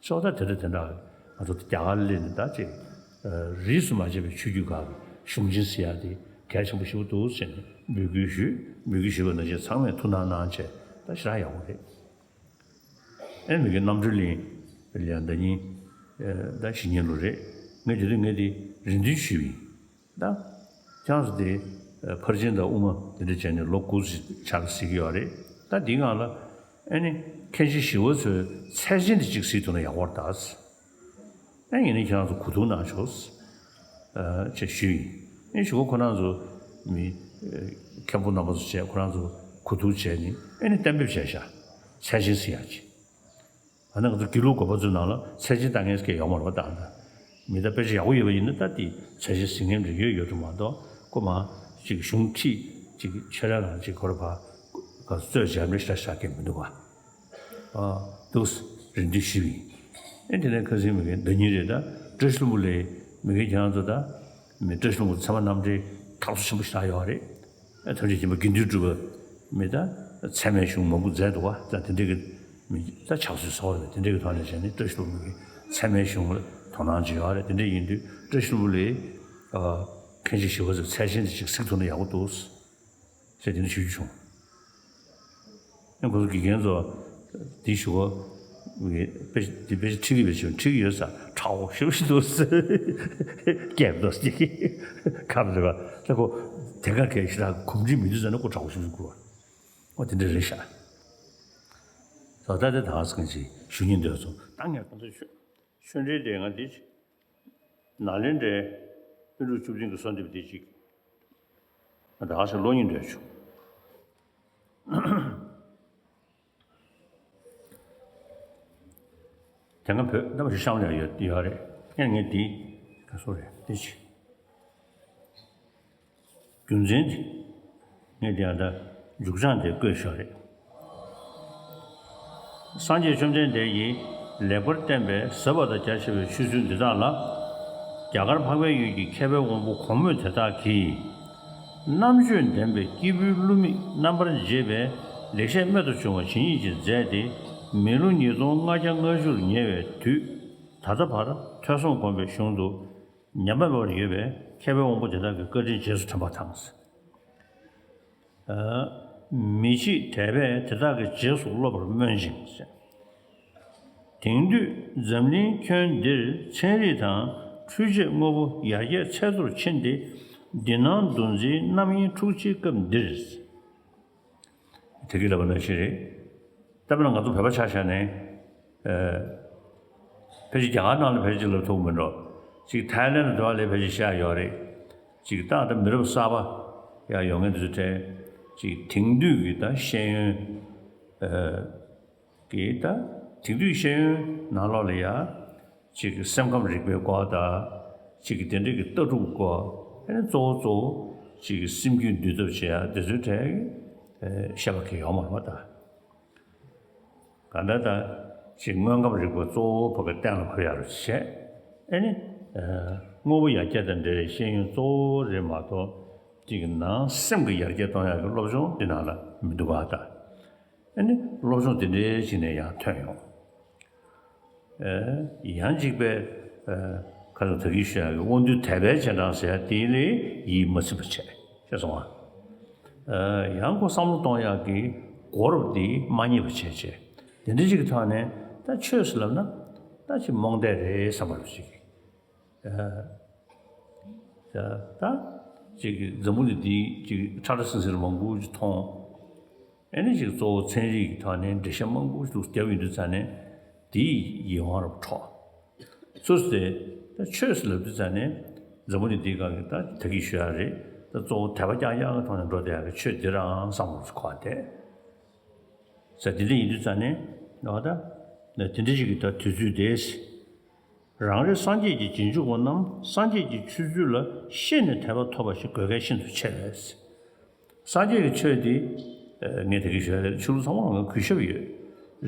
སོགས་ད་དེ་འདྲ་དེ་འདྲ་ང་ཚོ་རྒྱ་གར་སླེབས་ནས་ད་ཅིག་རིས་སུ་མ་ཆད་པའི་ཆོས་བརྒྱུད་ཁག་གི་གཞུང་ཆེན་ཟེར་ཡག་དེ་གལ་ཆེན་པོ་ཞེ་པོ་འདུག་ཟེར་ནས་འབོད་སྐུལ་ཞུས། འབོད་སྐུལ་ཞུས་པ་ནང་བཞིན་ཚང་མས་ཐུགས་སྣང་གནང་བྱས་ད་ཞེ་དྲག་ཡག་པོ་རེད། ཨེ་མི་གི་རྣམ་གྲོལ་གླིང་ལ་ཡང་ཟླ་ཉིན་ད་བཞི་ཉིན་ལོ་རེད། ངས་དེ་དུས་ངས་དེ་རེ་འདུན་ཞུས་པ་ཡིན། ད་ཁྱེད་རང་ཚོ་དེ་ཕར་ཕྱིན་དང་དབུ་མ་དེ་འདྲ་བྱས་ནས་ལོ་དགུ་ཙམ་ཆགས་ཟིག་གི་ཡོད་རེད། ད་འདིའི་སྒང་ལ་ཨ་ནི་མཁན་ཆེན་ཞི་བ་འཚོའི་ཚད་ཆེན་དེ་གཅིག་གཟིགས་ཐུབ་ན་ཡག་པོ་རེད་ད། ཨ་ཡིན་ནའི་ཁྱེད་རང་ཚོ་གོ་བསྡུར་གནང་ཆོག་ཅེས་ཞུས་ཡིན། ཨ་ཞུ་བ་ཁོ་རང་ཚོ་མི་མཁན་པོ་རྣམ་པ་ཚོ་བྱས་ཁོ་རང་ཚོ་གོ་བསྡུར་བྱས་ནས་ཨ་ནི་གཏན་འབེབས་བྱས་ཤག་ཚད་ཆེན་ཟེར་ཡག་ཅིག་ཨ་ནི་ང་ཚོ་དགེ་ལུགས་དགོན་པ་ཚོའི་ནང་ལ་ཚད་ཆེན་ལྟ་མཁན་ཞིག་ཡོད་མ་རེད་པ། ད་ད་མི་ད་དཔེ་ཆ་ཡག་པོ་ཡོད་པ་ཡིན་ན་ད་དེ་ཚད་ཆེན་གཟིགས་མཁན་རེ་ཡོད་ཡོད་དུ་མ་གཏོགས་ཁོ་མ་ཅིག་གཞུང་ཁྲིད་ཅིག་ཆོས་ར་ལ་ཅིག་ཁོ་ར་ཕ་ག་རྩོད་བྱས་མི་ཤ་ཤ་སྐད་མི་འདུག་བ། ཨ་འདུག་རེ་འདུན་ཞུས་པ་ཡིན། ཨེ་དེ་ནས་ཁ་སང་མི་གི་ཟླ་ཉིན་རེད། ད་བཀྲ་ཤིས་ལྷུན་པོ་ལ་མི་གི་ཁྱེད་རང་ཚོ་ད་མི་བཀྲ་ཤིས་ལྷུན་པོ་ཚད་མ་རྣམ་འགྲེལ་དག་སོ་ཆེན་པོ་ཞིག་ཡོད་རེད། ཐམས་ཅད་མཁྱེན་པ་དགེ་འདུན་གྲུབ་པ་མི་ད་ཚད་མའི་གཞུང་མང་པོ་མཛད་འདུག་བ། ད་དེ་འདྲའི་གི་མི་ད་ཕྱག་སྲོལ་སོགས་རེད། དེ་འདྲའི་གི་ཐོག་ནས་བྱས་ནས་བཀྲ་ཤིས་ལྷུན་པོ་གི་ཚད་མའི་གཞུང་ལ་དོ་སྣང་ཅིག་ཡོད་རེད། དེ་འདྲ་ཡིན་དུས་བཀྲ་ཤིས་ལྷུན་པོ་ལས་མཁན་ཆེན་ཞི་བ་འཚོའི་ཚད་ཆེན་དེ་ཅིག་གཟིགས་ཐུབ་ན་ཡག་པོ་འདུག་ཟེར་དེ་འདྲ་ཞུ་རྒྱུ་བྱུང་། ཡང་ཁོ་ཚོ་དགེ་རྒན་ཚོ་དེ་ཞུ་བ་དེ་དཔེ་ཆ་ཁྲིད་ཀྱི་ཡོད་ཅེས་ཁྲིད་ཀྱི་ཡོད་ས་ཁྲ་བོ་ཞེ་པོ་ཞིག་འདུག་སྐད་མདོག་ཅིག་ཁམས་རེད་པ། ད་ཁོ་དེ་ག་གལ་ཞེ་དྲག་གོམས་འདྲིས་མི་འདུག་ཟེར་ན་ཁོ་དྲག་པོ་ཞིག་འགྲོ་བ། ཨོ་དེ་འདྲ་རེད་ཤག་ད་ལྟ་དེ་ད་ག་ཟེ་གང་ཅིག་ཞུ་སྙིང་འདོད་སོང་། ད་ངས་ད་ལྟ་ཞུ། ཆོས་འབྲེལ་དེ་ང་འདི་ནཱ་ལེནྡྲའི་པཎ་གྲུབ་བཅུ་བདུན་གྱི་གསོལ་འདེབས་འདི་གཅིག་ད་ག་ཟེ་ཀློག་སྙིང་འདོད་བྱུང་། དེ་སྔ་བོད་ནམ་ཞིག་གཤམ་ལ་ཡོད་ཡོད་རེད། ཡང་ངས་འདི་ག་སོ་རེད་འདི་ཅི། རྒྱུ་མཚན་དེ། ངས་དེ་ཡང་ད་མཇུག་བྱང་དེ་བཀོད་ཤོག་རེད། སངས་རྒྱས་བཅོམ་ལྡན་འདས་ཀྱིས་ལེགས་པར་བསྟན་པའི་ཟབ་པ་དང་རྒྱ་ཆེ་བའི་ཆོས་ཚུལ་འདི་དག་ལ། རྒྱ་གར་འཕགས་པའི་ཡུལ་གྱི་མཁས་པའི་དབང་པོ་གོང་སྨོས་དེ་དག་གིས། རྣམ་དཔྱོད་ལྡན་པའི་སྐྱེས་བུའི་བསླུ་མེད་རྣམ་པར་འབྱེད་པའི་ལེགས་བཤད་རྨད་དུ་བྱུང་བ་ཇི་སྙེད་ཅིག་མཛད་དེ། མི་ལོ་ཉིས་སྟོང་ལྔ་བརྒྱ་ལྔ་བཅུར་ཉེ་བའི་དུས། ད་ལྟ་བར་ཐོས་བསམ་སྒོམ་པའི་གཞུང་དུ། ཉམས་པ་འབར་ཡོད་པའི་མཁས་པའི་དབང་པོ་དེ་དག་གི་བཀའ་དྲིན་རྗེས་སུ་དྲན་པ་དང་། མི་ཕྱེད་དད་པས་དེ་དག་གི་རྗེས་སུ་སློབ་པར་སྨོན་ཅིང་། དེང་དུས་འཛམ་གླིང་ཁྱོན་འདིར་ཚན་རིག་དང་འཕྲུལ་ཆས་དངོས་པོ་ཡར་རྒྱས་ཚད་མཐོར་ཕྱིན་ཏེ། འདི་སྣང་འདུ་འཛིའི་རྣམ་གཡེང་འཁྲུག་ཅིང་སྐབས་འདིར། དེ་གི་ལབ་པ་ནང་བཞིན་རེད། ད་དཔེར་ན་ང་ཚོ་བོད་པ་ཆ་བཞག་ནས། ཨ། ཕལ་ཆེར་རྒྱ་གར་ནང་ལ་ཕལ་ཆེར་ལབ་ཐུབ་མི་འགྲོ། ཅིག་ཐའི་ལེན་ཌི་འགྲོ་བ་ལས་ཕལ་ཆེར་བཤད་ཡོད་རེད། ཅིག་ད་ལྟ་མི་རབས་གསར་པ་ཡང་ཡོང་མཁན་དེ་ཚོ་གྲས། ཅིག་དེང་དུས་ཀྱི་ད་ཤེས་ཡོན། ཨ། གི་ད་དེང་དུས་ཤེས་ཡོན་ནང་ལོགས་ལ་ཡ། གཅིག་གི་སེམས་ཁམས་རིག་པའི་སྐོར་དང་། གཅིག་གི་དེ་འདྲའི་གི་ལྟ་གྲུབ་སྐོར། ཨ་ནི་གཙོ་བོ་གཙོ་བོ་གཅིག་གི་སེམས་རྒྱུད་འདུལ་ཐབས་བྱེད་ཡ་དེ་ཚོའི་གྲས་ཀྱི་བཤད་པ་གི་ཡོད་མ་རེད་པ་ད། གང་ལྟར་ད་གཅིག་དངོས་ཁམས་རིག་པ་གཙོ་བོ་བོད་ཀྱི་གཏན་ལ་ཕབ་ཡ་རུ་བྱས། ཨ་ནི་དངོས་པོ་ཡར་རྒྱས་དང་འབྲེལ་བའི་ཤེས་ཡོན་གཙོ་བོ་རེད་མ་གཏོགས། གཅིག་གི་ནང་སེམས་ཀྱི་ཡར་རྒྱས་གཏོང་ཡ་གི་སློབ་སྦྱོང་འདི་ནང་ལ་མི་འདུག་ག་ད། ཨ་ནི་སློབ་སྦྱོང་དེ་འདྲའི་ཞིག་ནས་ཡང་ཐོན་ཡོང་། ཨེ། ཡང་གཅིག་པའི། ཨེ། ཁ་སང་ད་གིན་ཞུ་ཡག་གི་དབང་རྟུལ་དད་པའི་རྗེས་འབྲང་ཟེར་ཡ་དེ་ལས་ཡིད་མ་ཚིམ་པ་བྱས། ཤེས་སོང་ང་། ཨེ། ཡང་ཁོ་བསམ་བློ་གཏོང་ཡག་གི་སྒོ་རུ་དེ་མ་རྙེད་པ་བྱས་བྱས། དེ་འདྲ་ཅིག་གི་ཐོག་ནས་ད་ཆོས་ཟེར་ལབ་ན་ད་ཅིག་རྨོངས་དད་རེད་བསམ་པ་རུ་ཅིག་ཨེ། ད་ཅིག་འཛམ་བུ་གླིང་འདི་ཅིག་ཁྲ་ཁྲ་སིང་སིང་མང་པོ་ཅིག་མཐོང་། ཨེ་ནི་ཅིག་གཙོ་བོ་ཚན་རིག་གི་ཐོག་ནས་འགྲེལ་བཤད་མང་པོ་ཞིག་བརྒྱབ་ཡོང་དུས་ཙང་ནས་དེའི་ཡིད་དབང་རབ་འཕྲོག་སོ་སོ་དེ་ད་ཆོས་ཟེར་ལབ་དུས་ཙང་ནས་འཛམ་བུ་གླིང་འདིའི་སྒང་གི་ད་ད་གིན་ཞུ་ཡ་རེད། ད་གཙོ་བོ་དད་པ་རྐྱང་རྐྱང་གི་ཐོག་ནས་འགྲོ་བསྡད་ཡ་གི་ཆོས་འདི་རང་བསམ་བློ་ཞིག་འཁོར་བསྡད། ས་དེ་འདྲ་ཡིན་དུས་ཙང་ནས་ང་ད་དེ་འདྲ་ཞིག་གི་ད་དུས་ཚོད་དེ། རང་རེ་སངས་རྒྱས་ཀྱི་རྗེས་འཇུག་པ་རྣམས་སངས་རྒྱས་ཀྱི་ཆོས་ཚུལ་ལ་ཤེས་ནས་དད་པ་ཐོབ་པ་ཞིག་དགོས་གལ་ཤིན་ཏུ་ཆེ་བས། སངས་རྒྱས་ཀྱི་ཆོས་འདི་ངས་དེ་གི་ཞུ་ཡ་རེད། ཆོས་ལུགས་ཚང་མ་ལ་ངས་གུས་ཞབས་ཡོད།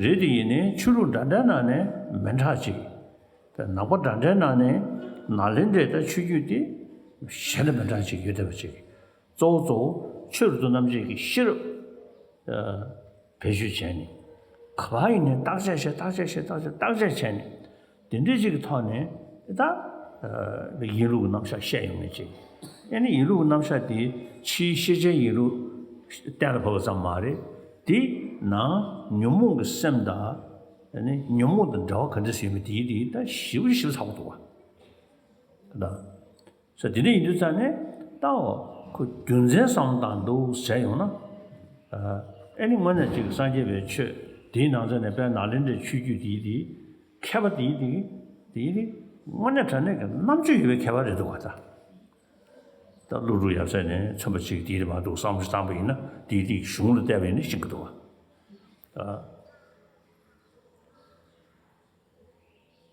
རེད་དེ་ཡིན་ནའི་ཆོས་ལུགས་འདྲ་འདྲའི་ནང་ནས་མི་འདྲ་ཅིག་ནང་པ་འདྲ་འདྲའི་ནང་ནས་ནཱ་ལེནྡྲའི་ད་ཆོས་བརྒྱུད་དེ་གཞན་དང་མི་འདྲ་ཅིག་ཡོད་བསྡད་པ་ཅིག་གཙོ་བོ་གཙོ་བོ་ཆོས་རབ་ཏུ་རྣམ་འབྱེད་ཀྱི་ཤེས་རབ་བེད་སྤྱོད་བྱས་ནས། ག་པར་ཡིན་ནའི་བརྟག་དཔྱད་བྱས། བརྟག་དཔྱད་བྱས། བརྟག་དཔྱད་བརྟག་དཔྱད་བྱས་ནས་དེ་འདྲའི་ཅིག་གི་ཐོག་ནས་ད་ཡིན་ལུགས་ཀྱི་རྣམ་གཞག་བཤད་ཡོང་མཁན་ཅིག་ཨེ་ནི་ཡིན་ལུགས་ཀྱི་རྣམ་གཞག་དེ་ཕྱིའི་ཤེས་བྱའི་ཡིན་ལུགས་གཏན་ལ་ཕབ་པ་ཙམ་མ་རེད། དེ་ནང་ཉོན་མོངས་ཀྱི་སེམས་དང་ཨེ་ནི་ཉོན་མོངས་དང་འབྲེལ་བ་ག་འདྲ་ཞིག་ཡོད་མེད་དེ་དེ་ད་ཞིབ་ཞིབ་ཚགས་པོ་འདུག་བ། ད། ས་དེ་འདྲ་ཡིན་དུས་ཙང་ནས་ད་ཁོ་རྒྱུ་མཚན་བསམ་བློ་བཏང་འདུག་ཟེར་ཡོང་ན། ཨ་ནི་དངོས་གནས་ཅིག་སངས་རྒྱས་པའི་ཆོས་དེའི་ནང་ཚན་ནས་དཔལ་ནཱ་ལེནྡྲའི་ཆོས་བརྒྱུད་དེའི་དེའི་མཁས་པ་དེའི་དེའི་དེའི་དེ་དངོས་གནས་དྲང་གནས་ཀྱི་རྣམ་དཔྱོད་ཡོད་པའི་མཁས་པ་རེད་འདུག་བ་ད། ད་ཀླུ་སྒྲུབ་ཡབ་སྲས་ནས་མཚོན་པ་ཅིག་དེའི་དེ་མ་འདུག་བསམ་བློ་བཏང་པ་ཡིན་ན་དེའི་དེའི་གཞུང་ལ་བལྟས་པ་ཡིན་ན་ཤེས་ཀྱི་འདུག་བ།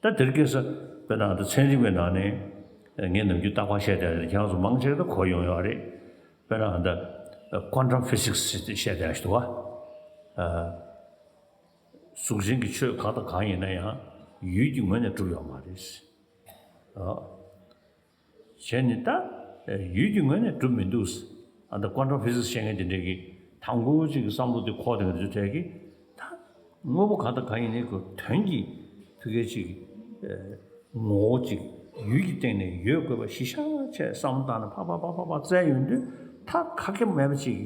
ད། ད་དེར་སྐྱེས་ས་དཔེར་ན་ད་ཚན་རིག་པའི་ནང་ནས་ངས་ནམ་རྒྱུན་རྟག་པར་བཤད་བསྡད་རེད། ཁྱེད་རང་ཚོ་མང་ཆེ་ད་གོ་ཡོང་ཡོད་རེད། དཔེར་ན་ད་quantum physics་ཟེར་ཏེ་བཤད་བསྡད་ཞིག་འདུག་བ། གཟུགས་ཅན་གྱི་ཆོས་གང་དང་གང་ཡིན་ན་ཡང་ཡུལ་གྱི་ངོས་ནས་གྲུབ་ཡོད་མ་རེད། བྱས་ནས་ད་ཡུལ་གྱི་ངོས་ནས་གྲུབ་མི་འདུག་ཨ་ད་quantum physics་བཤད་མཁན་དེ་འདྲས་ཀྱིས་དང་པོ་གཅིག་གི་བསམ་བློ་དེ་འཁོར་དེ་འདྲ་ཚོ་གྲས་ཀྱིས་ད་དངོས་པོ་གང་དང་གང་ཡིན་ནའི་ཁོ་དོན་གྱི་ཕ་གི་ཅིག་ངོ་བོ་ཅིག་ཡུལ་གྱི་སྟེང་ནས་ཡོད་དགོས་པ་གཞི་བཞག་བྱས་བསམ་བློ་བཏང་ནས་ཕར་ཕར་ཕར་ཕར་བཙལ་ཡོང་དུས་ད་ཁ་སྐད་མེད་པ་ཅིག་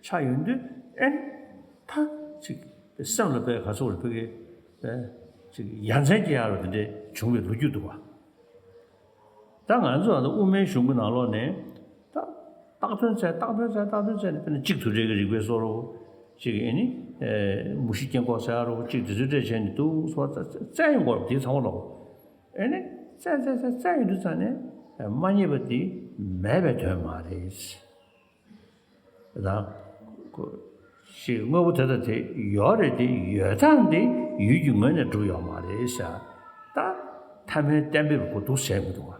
ཆགས་ཡོང་དུས་ཨེ་ད་ཅིག་སེམས་ལ་དཔེ་ག་ཚོད་རེ་ཕ་གི་ཅིག་ཡ་མཚན་སྐྱེ་ཡ་རུ་དེ་འདྲས་བྱུང་བའི་ལོ་རྒྱུས་འདུག་བ། ད་ང་ཚོ་ཨ་ནི་དབུ་མའི་གཞུང་གི་ནང་ལོགས་ནས་ད་བཏགས་དོན་བཙལ། བཏགས་དོན་བཙལ། བཏགས་དོན་བཙལ་ནས་དཔེར་ན་གཅིག་དུ་འབྲེལ་གྱི་རིགས་པའི་བཟོ་འདྲ་བོ་གཅིག་ཨེ་ནི་མུ་བཞི་སྐྱེ་འགོག་ཟེར་ཡ་འདྲ་བོ་གཅིག་དེ་ཚོའི་འབྲེལ་བྱས་ནས་འདུག་སོ་བཙལ་ཡོང་གི་ཡོད་རེད་པ། དེ་ཚང་མ་ལོག་ཨེ་ནི་བཙལ་བཙལ་བཙལ་བཙལ་ཡོང་དུས་ཙང་ནས་མ་རྙེད་པ་དེ་མེད་པའི་དོན་མ་རེད། དང་། ཞེས་དངོས་པོ་དེ་དང་དེ་ཡོད་རེད་དེ་ཡོད་སྟངས་དེ་ཡུལ་གྱི་ངོས་ནས་གྲུབ་ཡོད་མ་རེད་ཟེར། ད་ཐ་མལ་གཏན་འབེབས་པོ་འདུག་ཟེར་གྱི་འདུག་བ།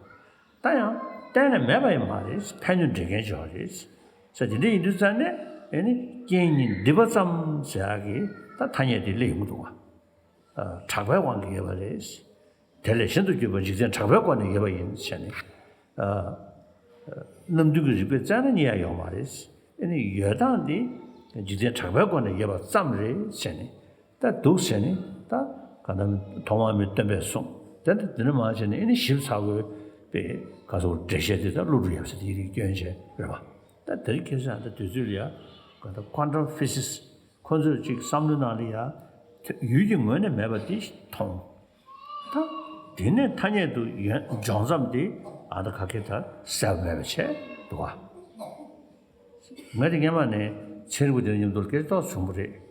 ད་ཡང་གཏན་ནས་མེད་པ་ཡང་མ་རེད། ཕན་གནོད་འབྲེལ་མཁན་ཅིག་ཡོད་རེད་ཟེར། དེ་འདྲ་ཡིན་དུས་ཙང་ནས་ཨེ་ནི་རྐྱེན་གཉིས་འདུས་པ་ཙམ་ཟེར་ཡག་གི་ད་ཐ་སྙད་དེ་སླེབས་ཡོང་གི་འདུག་བ། གྲགས་པའི་དབང་གིས་ཡོད་པ་རེད། དེ་ལས་གཞན་དུ་གྱུར་པ་འཇིག་རྟེན་གྲགས་པའི་སྒོ་ནས་ཡོད་པ་ཡིན་ཟེར་ནས། རྣམ་བདུན་གྱི་རིགས་པས་བཙལ་ན་རྙེད་ཡ་ཡོད་མ་རེད། ཨེ་ནི་ཡོད་སྟངས་འདི་འཇིག་རྟེན་གྲགས་པའི་སྒོ་ནས་ཡོད་པ་ཙམ་རེད་ཟེར་ནས། ད་འདུག་ཟེར་ནས་ད་ག་ད་ཐོག་མར་མི་སྟོན་པས་གསུངས། དེ་འདྲ་དེ་འདྲ་མ་བྱས་ནས་ཨེ་ནི་ཞིབ་ཚགས་པོའི་པའི་ག་ཚོད་འགྲེལ་བཤད་དེ་ད་ཀླུ་སྒྲུབ་ཡབ་སྲས་དེ་ཡི་རིགས་སྐྱོན་བྱས་རེད་པ། ད་དེ་རིང་ཁ་སང་ད་དུས་ཚོད་ལ་ཡ་ག་ད་quantum physics ཁོ་ཚོས་ཅིག་བསམ་བློའི་ནང་ལ་ཡ་ཡུལ་གྱི་ངོས་ནས་མེད་པ་དེ་མཐོང་། ད་དེ་ནས་ཐ་སྙད་དུ་ཡོད་འཇོག་མཚམས་དེ་ཨ་ད་ག་གེ་ད་གསལ་པོ་མེད་པ་བྱས་འདུག་ག་ང་དེ་སྔོན་མ་ནས་ཚན་རིག་པ་དེ་མཉམ་དུ་སྐད་ཆ་ཏོག་ཙམ་བྱུང་བ་རེད།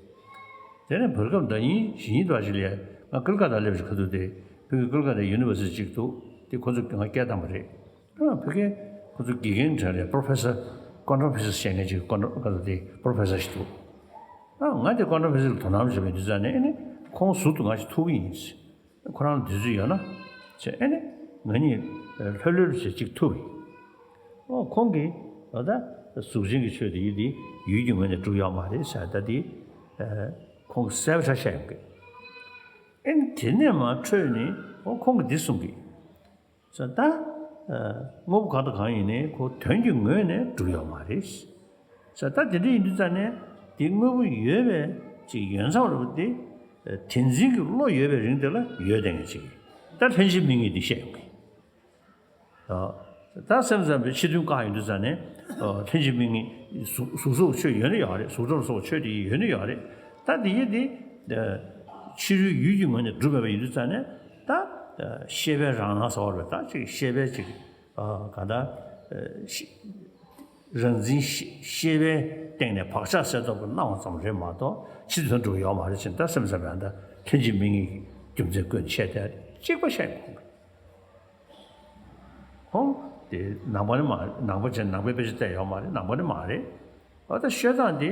དེ་ནས་བར་སྐབས་ཟླ་ཉིན་ཞེ་ཉིན་འདྲ་ཞིག་ལ་ང་ཀུལ་ཀ་ཏ་སླེབས་ཤིག་ཁ་ཐུག་དེ་བོད་ཀྱི་ཀུལ་ཀ་ཏ་ཡུ་ནི་ཝར་སི་ཊི་ཅིག་འདུག་དེ་ཁོ་ཚོས་ང་སྐད་བཏང་བ་རེད། ཨ་ཕ་གིའི་ཁོ་ཚོ་དགེ་རྒན་གྲས་ལ་པྲོ་ཕེ་སར་ཀོན་ཊོ་ཕི་སར་བཤད་མཁན་ཅིག་ཀོན་ཊོ་ཀ་ཏ་ཏི་པྲོ་ཕེ་སར་ཞིག་འདུག་ཨ་ང་དེ་ཀོན་ཊོ་ཕི་སར་ལ་དོ་སྣང་བྱེད་པའི་དུས་ཚོད་ནས་ཨེ་ནི་ཁོང་ཟུར་དུ་ང་ཞིག་ཐུག་གི་ཡིན། ཁོ་རང་ལ་དུས་ཚོད་ཡོད་ན་བྱས་ཨེ་ནི་ང་གཉིས་ལྷོད་ལྷོད་བྱས་ཅིག་ཐུག་ཡིན། ཨོ་ཁོང་གིས་ཨོ་ད་གཟུགས་ཅན་གྱི་ཆོས་དེ་ཡིན་དེ་ཡུལ་གྱི་ངོས་ནས་གྲུབ་ཡོད་མ་རེད་ཟེར་ད་དེ་ཁོང་གིས་གསལ་པོ་ཆ་བཤད་ཡོང་གི་ཨེ་ནི་དེ་ནས་མར་འཕྲོས་ནས་ཨོ་ཁོང་གིས་འདི་གསུང་གི་ཟེར་ད། དངོས་པོ་གང་དང་གང་ཡིན་ནའི་ཁོ་དོན་གྱི་ངོས་ནས་གྲུབ་ཡོད་མ་རེད། ཟེར་ད་དེ་འདྲ་ཡིན་དུས་ཙང་ནས་དེ་དངོས་པོ་ཡོད་པའི་ཅིག་ཡོད་མཚམས་རེད་པ་དེ། དེ་འཛིན་གྱི་བློ་ཡོད་པའི་རིང་དེ་ལ་ཡོད་བསྡད་མཁན་ཅིག་ད་ལྷན་ཅིག་དམིགས་ངེས་འདི་བཤད་ཡོང་གི་ད་སེམས་ཙམ་པའི་ཕྱི་དོན་བཀག་ཡོང་དུས་ཙང་ནས་ལྷན་ཅིག་དམིགས་ངེས་གཟུགས་གཟུགས་སོགས་ཆོས་ཡོད་ན་ཡོད་རེད། གཟུགས་སྒྲ་སོགས་ཆོས་དེ་ཡོད་ན་ཡོད་རེད། ད་དེ་ཡིན་དེ། ཕྱི་རོལ་ཡུལ་གྱི་ངོས་ནས་གྲུབ་མེད་པ་ཡིན་དུས་ཙང་ནས་ད། ཤེས་པའི་རང་སྣང་ཟེར་བ་རེད། ད་ཅིག་ཤེས་པའི་ཅིག་ག་ད། རང་འཛིན་ཤེས་ཤེས་པའི་སྟེང་ནས་བག་ཆགས་སེལ་ཐབས་ཀྱི་སྣང་བ་ཙམ་རེད་མ་གཏོགས་ཕྱི་དོན་གྲུབ་ཡོད་མ་རེད་ཟེར། ད་སེམས་ཙམ་ཡང་ད་ལྷན་ཅིག་དམིགས་ངེས་ཀྱི་རྒྱུ་མཚན་ཀུན་བཤད་དེ་གཅིག་པ་བཤད་མི་ཁོང་གི། ཁོང་དེ་ནང་པ་ནི་མ་རེད། ནང་པ་བྱས་ནང་པའི་དཔེ་ཆ་བལྟས་ཡོད་མ་རེད། ནང་པ་ནི་མ་རེད། འོ་ད་ཤོད་སྟངས་འདི་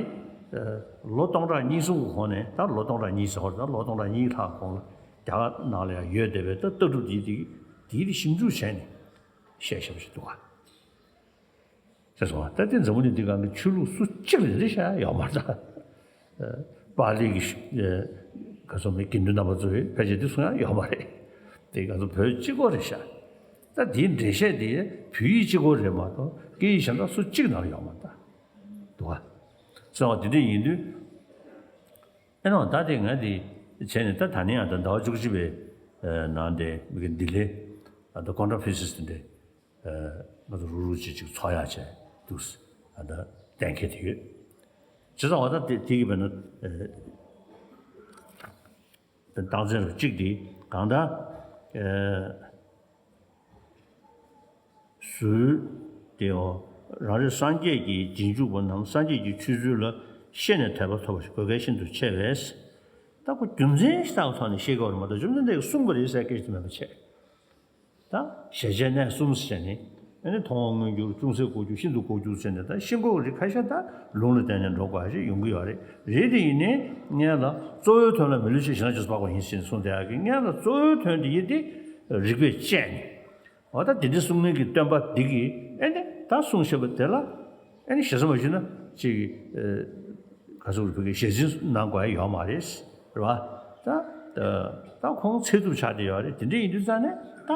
ལོ་སྟོང་ཕྲག་གཉིས་གསུམ་གི་གོང་ནས། ད་ལོ་སྟོང་ཕྲག་གཉིས་ཟེར་བ་ད་ལོ་སྟོང་ཕྲག་གཉིས་ལྷག་གོང་ལ་རྒྱ་གར་ནང་ལ་ཡང་ཡོད་བསྡད་པའི་ད་ལྟ་གྲུབ་འདི་དེ་དེ་ཞིབ་འཇུག་བྱས་ནས་བཤད་བཞག་པ་ཞིག་འདུག་ག། ཤེས་སོང་བ། ད་ལྟའི་འཛམ་བུ་གླིང་འདི་སྒང་གི་ཆོས་ལུགས་སུ་གཅིག་ལ་རེ་བཤད་ཡོད་མ་རེད། ད་པཱ་ལི་གི་ག་ཚོད་མེད་དགེ་འདུན་རྣམ་པ་ཚོས་ཕལ་ཆེར་འདི་གསུང་ཡ་ཡོད་མ་རེད། དེ་ག་ཚོད་བོད་གཅིག་པོ་རེད་ཤག། ད་དེའི་འགྲེལ་བཤད་དེ་བོད་ཡིག་གཅིག་པོ་རེད་མ་གཏོགས་སྐད་ཡིག་གཞན་དག་སུ་གཅིག་ནང་ལ་ཡོད་མ་རེད། ད་འདུག་ག། གསུང་བ་དེ་འདྲ་ཡིན་དུས། ཨེ་ནོ་ད་དེ་ང་དེ་བྱས་ནས། ད་ད་ནི་ཡང་ད་ཟླ་བ་བཅུ་གཅིག་པའི་ནང་དེ་མི་གི་ལྡི་ལི་ད་ཀོན་ཕ་རེན་སི་དེ་འདྲ། ང་ཚོ་རུག་རུག་ཅིག་ཅིག་ཚོགས་ཡག་བྱས་འདུག་ཟེར། ད་གཏན་འཁེལ་དེ་ཡོད། བྱས་ཙང་འོ་ད་དེ་དེ་གི་བས་ན་རྟགས་མཚན་རུ་གཅིག་དེ་གང་ལྟར་ཟུར་དེའོ། རང་རེ་སངས་རྒྱས་ཀྱི་རྗེས་འཇུག་པ་རྣམས་སངས་རྒྱས་ཀྱི་ཆོས་ཚུལ་ལ་ཤེས་ནས་དད་པ་ཐོབ་པ་ཞིག་དགོས་གལ་ཤིན་ཏུ་ཆེ་བས། ད་ཁོ་རྒྱུ་མཚན་ཞིག་ལྟ་བུ་ཐོག་ནས་ཤེས་དགོས་རེད་མ་གཏོགས་རྒྱུ་མཚན་དེ་གསུངས་པ་རེད་ཟེར་སྐད་ཆ་དེ་མེད་པ་བྱས། ད་ཞལ་བྱས་གནས་གསུམ་ཟེར་ནས། ཨ་ནི་མཐོང་བ་མངོན་གྱུར་ཅུང་ཟད་ལྐོག་གྱུར་ཤིན་ཏུ་ལྐོག་གྱུར་ཟེར་ནས། ད་ཤིན་ལྐོག་རིགས་ཁ་ཤས་ད་ལུང་ལ་བརྟེན་ནས་འགྲོ་དགོས་ཞིག་ཡོང་གི་ཡོད་རེད། རེད་དེ་ཡིན་ནའི་སྔོན་ལ་གཙོ་བོའི་དོན་ལ་མི་བསླུ་ཞིང་གཞན་ལ་སྤྱོད་པ་དཔག་པ་ཡིན་ཟེར་ནས་གསུངས་བསྡད་ཡག་གི་སྔོན་ལ་གཙོ་བོའི་དོན་དེ་ཡིན་ཏེ། རིགས་པས་དཔྱད་ནས། འོ་ད་དེ་འདྲ་གསུང་མཁན་གྱི་སྟོན་པ་འདི་གིས་ཨེ་ནི་ད་གསུངས་བཞག་པ་དེ་ལ་ཨེ་ནི་ཞེ་ས་མ་ཞུས་ན་ཅིག་ག་ཚོད་རེད། བོད་སྐད་ཞལ་འཛིན་གནང་དགོས་ཡ་ཡོད་མ་རེད། རེད་བ། ད་ད་ཁོང་ཚད་ཐུབ་ཆགས་བསྡད་ཡོད་རེད། དེ་འདྲ་ཡིན་དུས་ཙང་ནས་ད་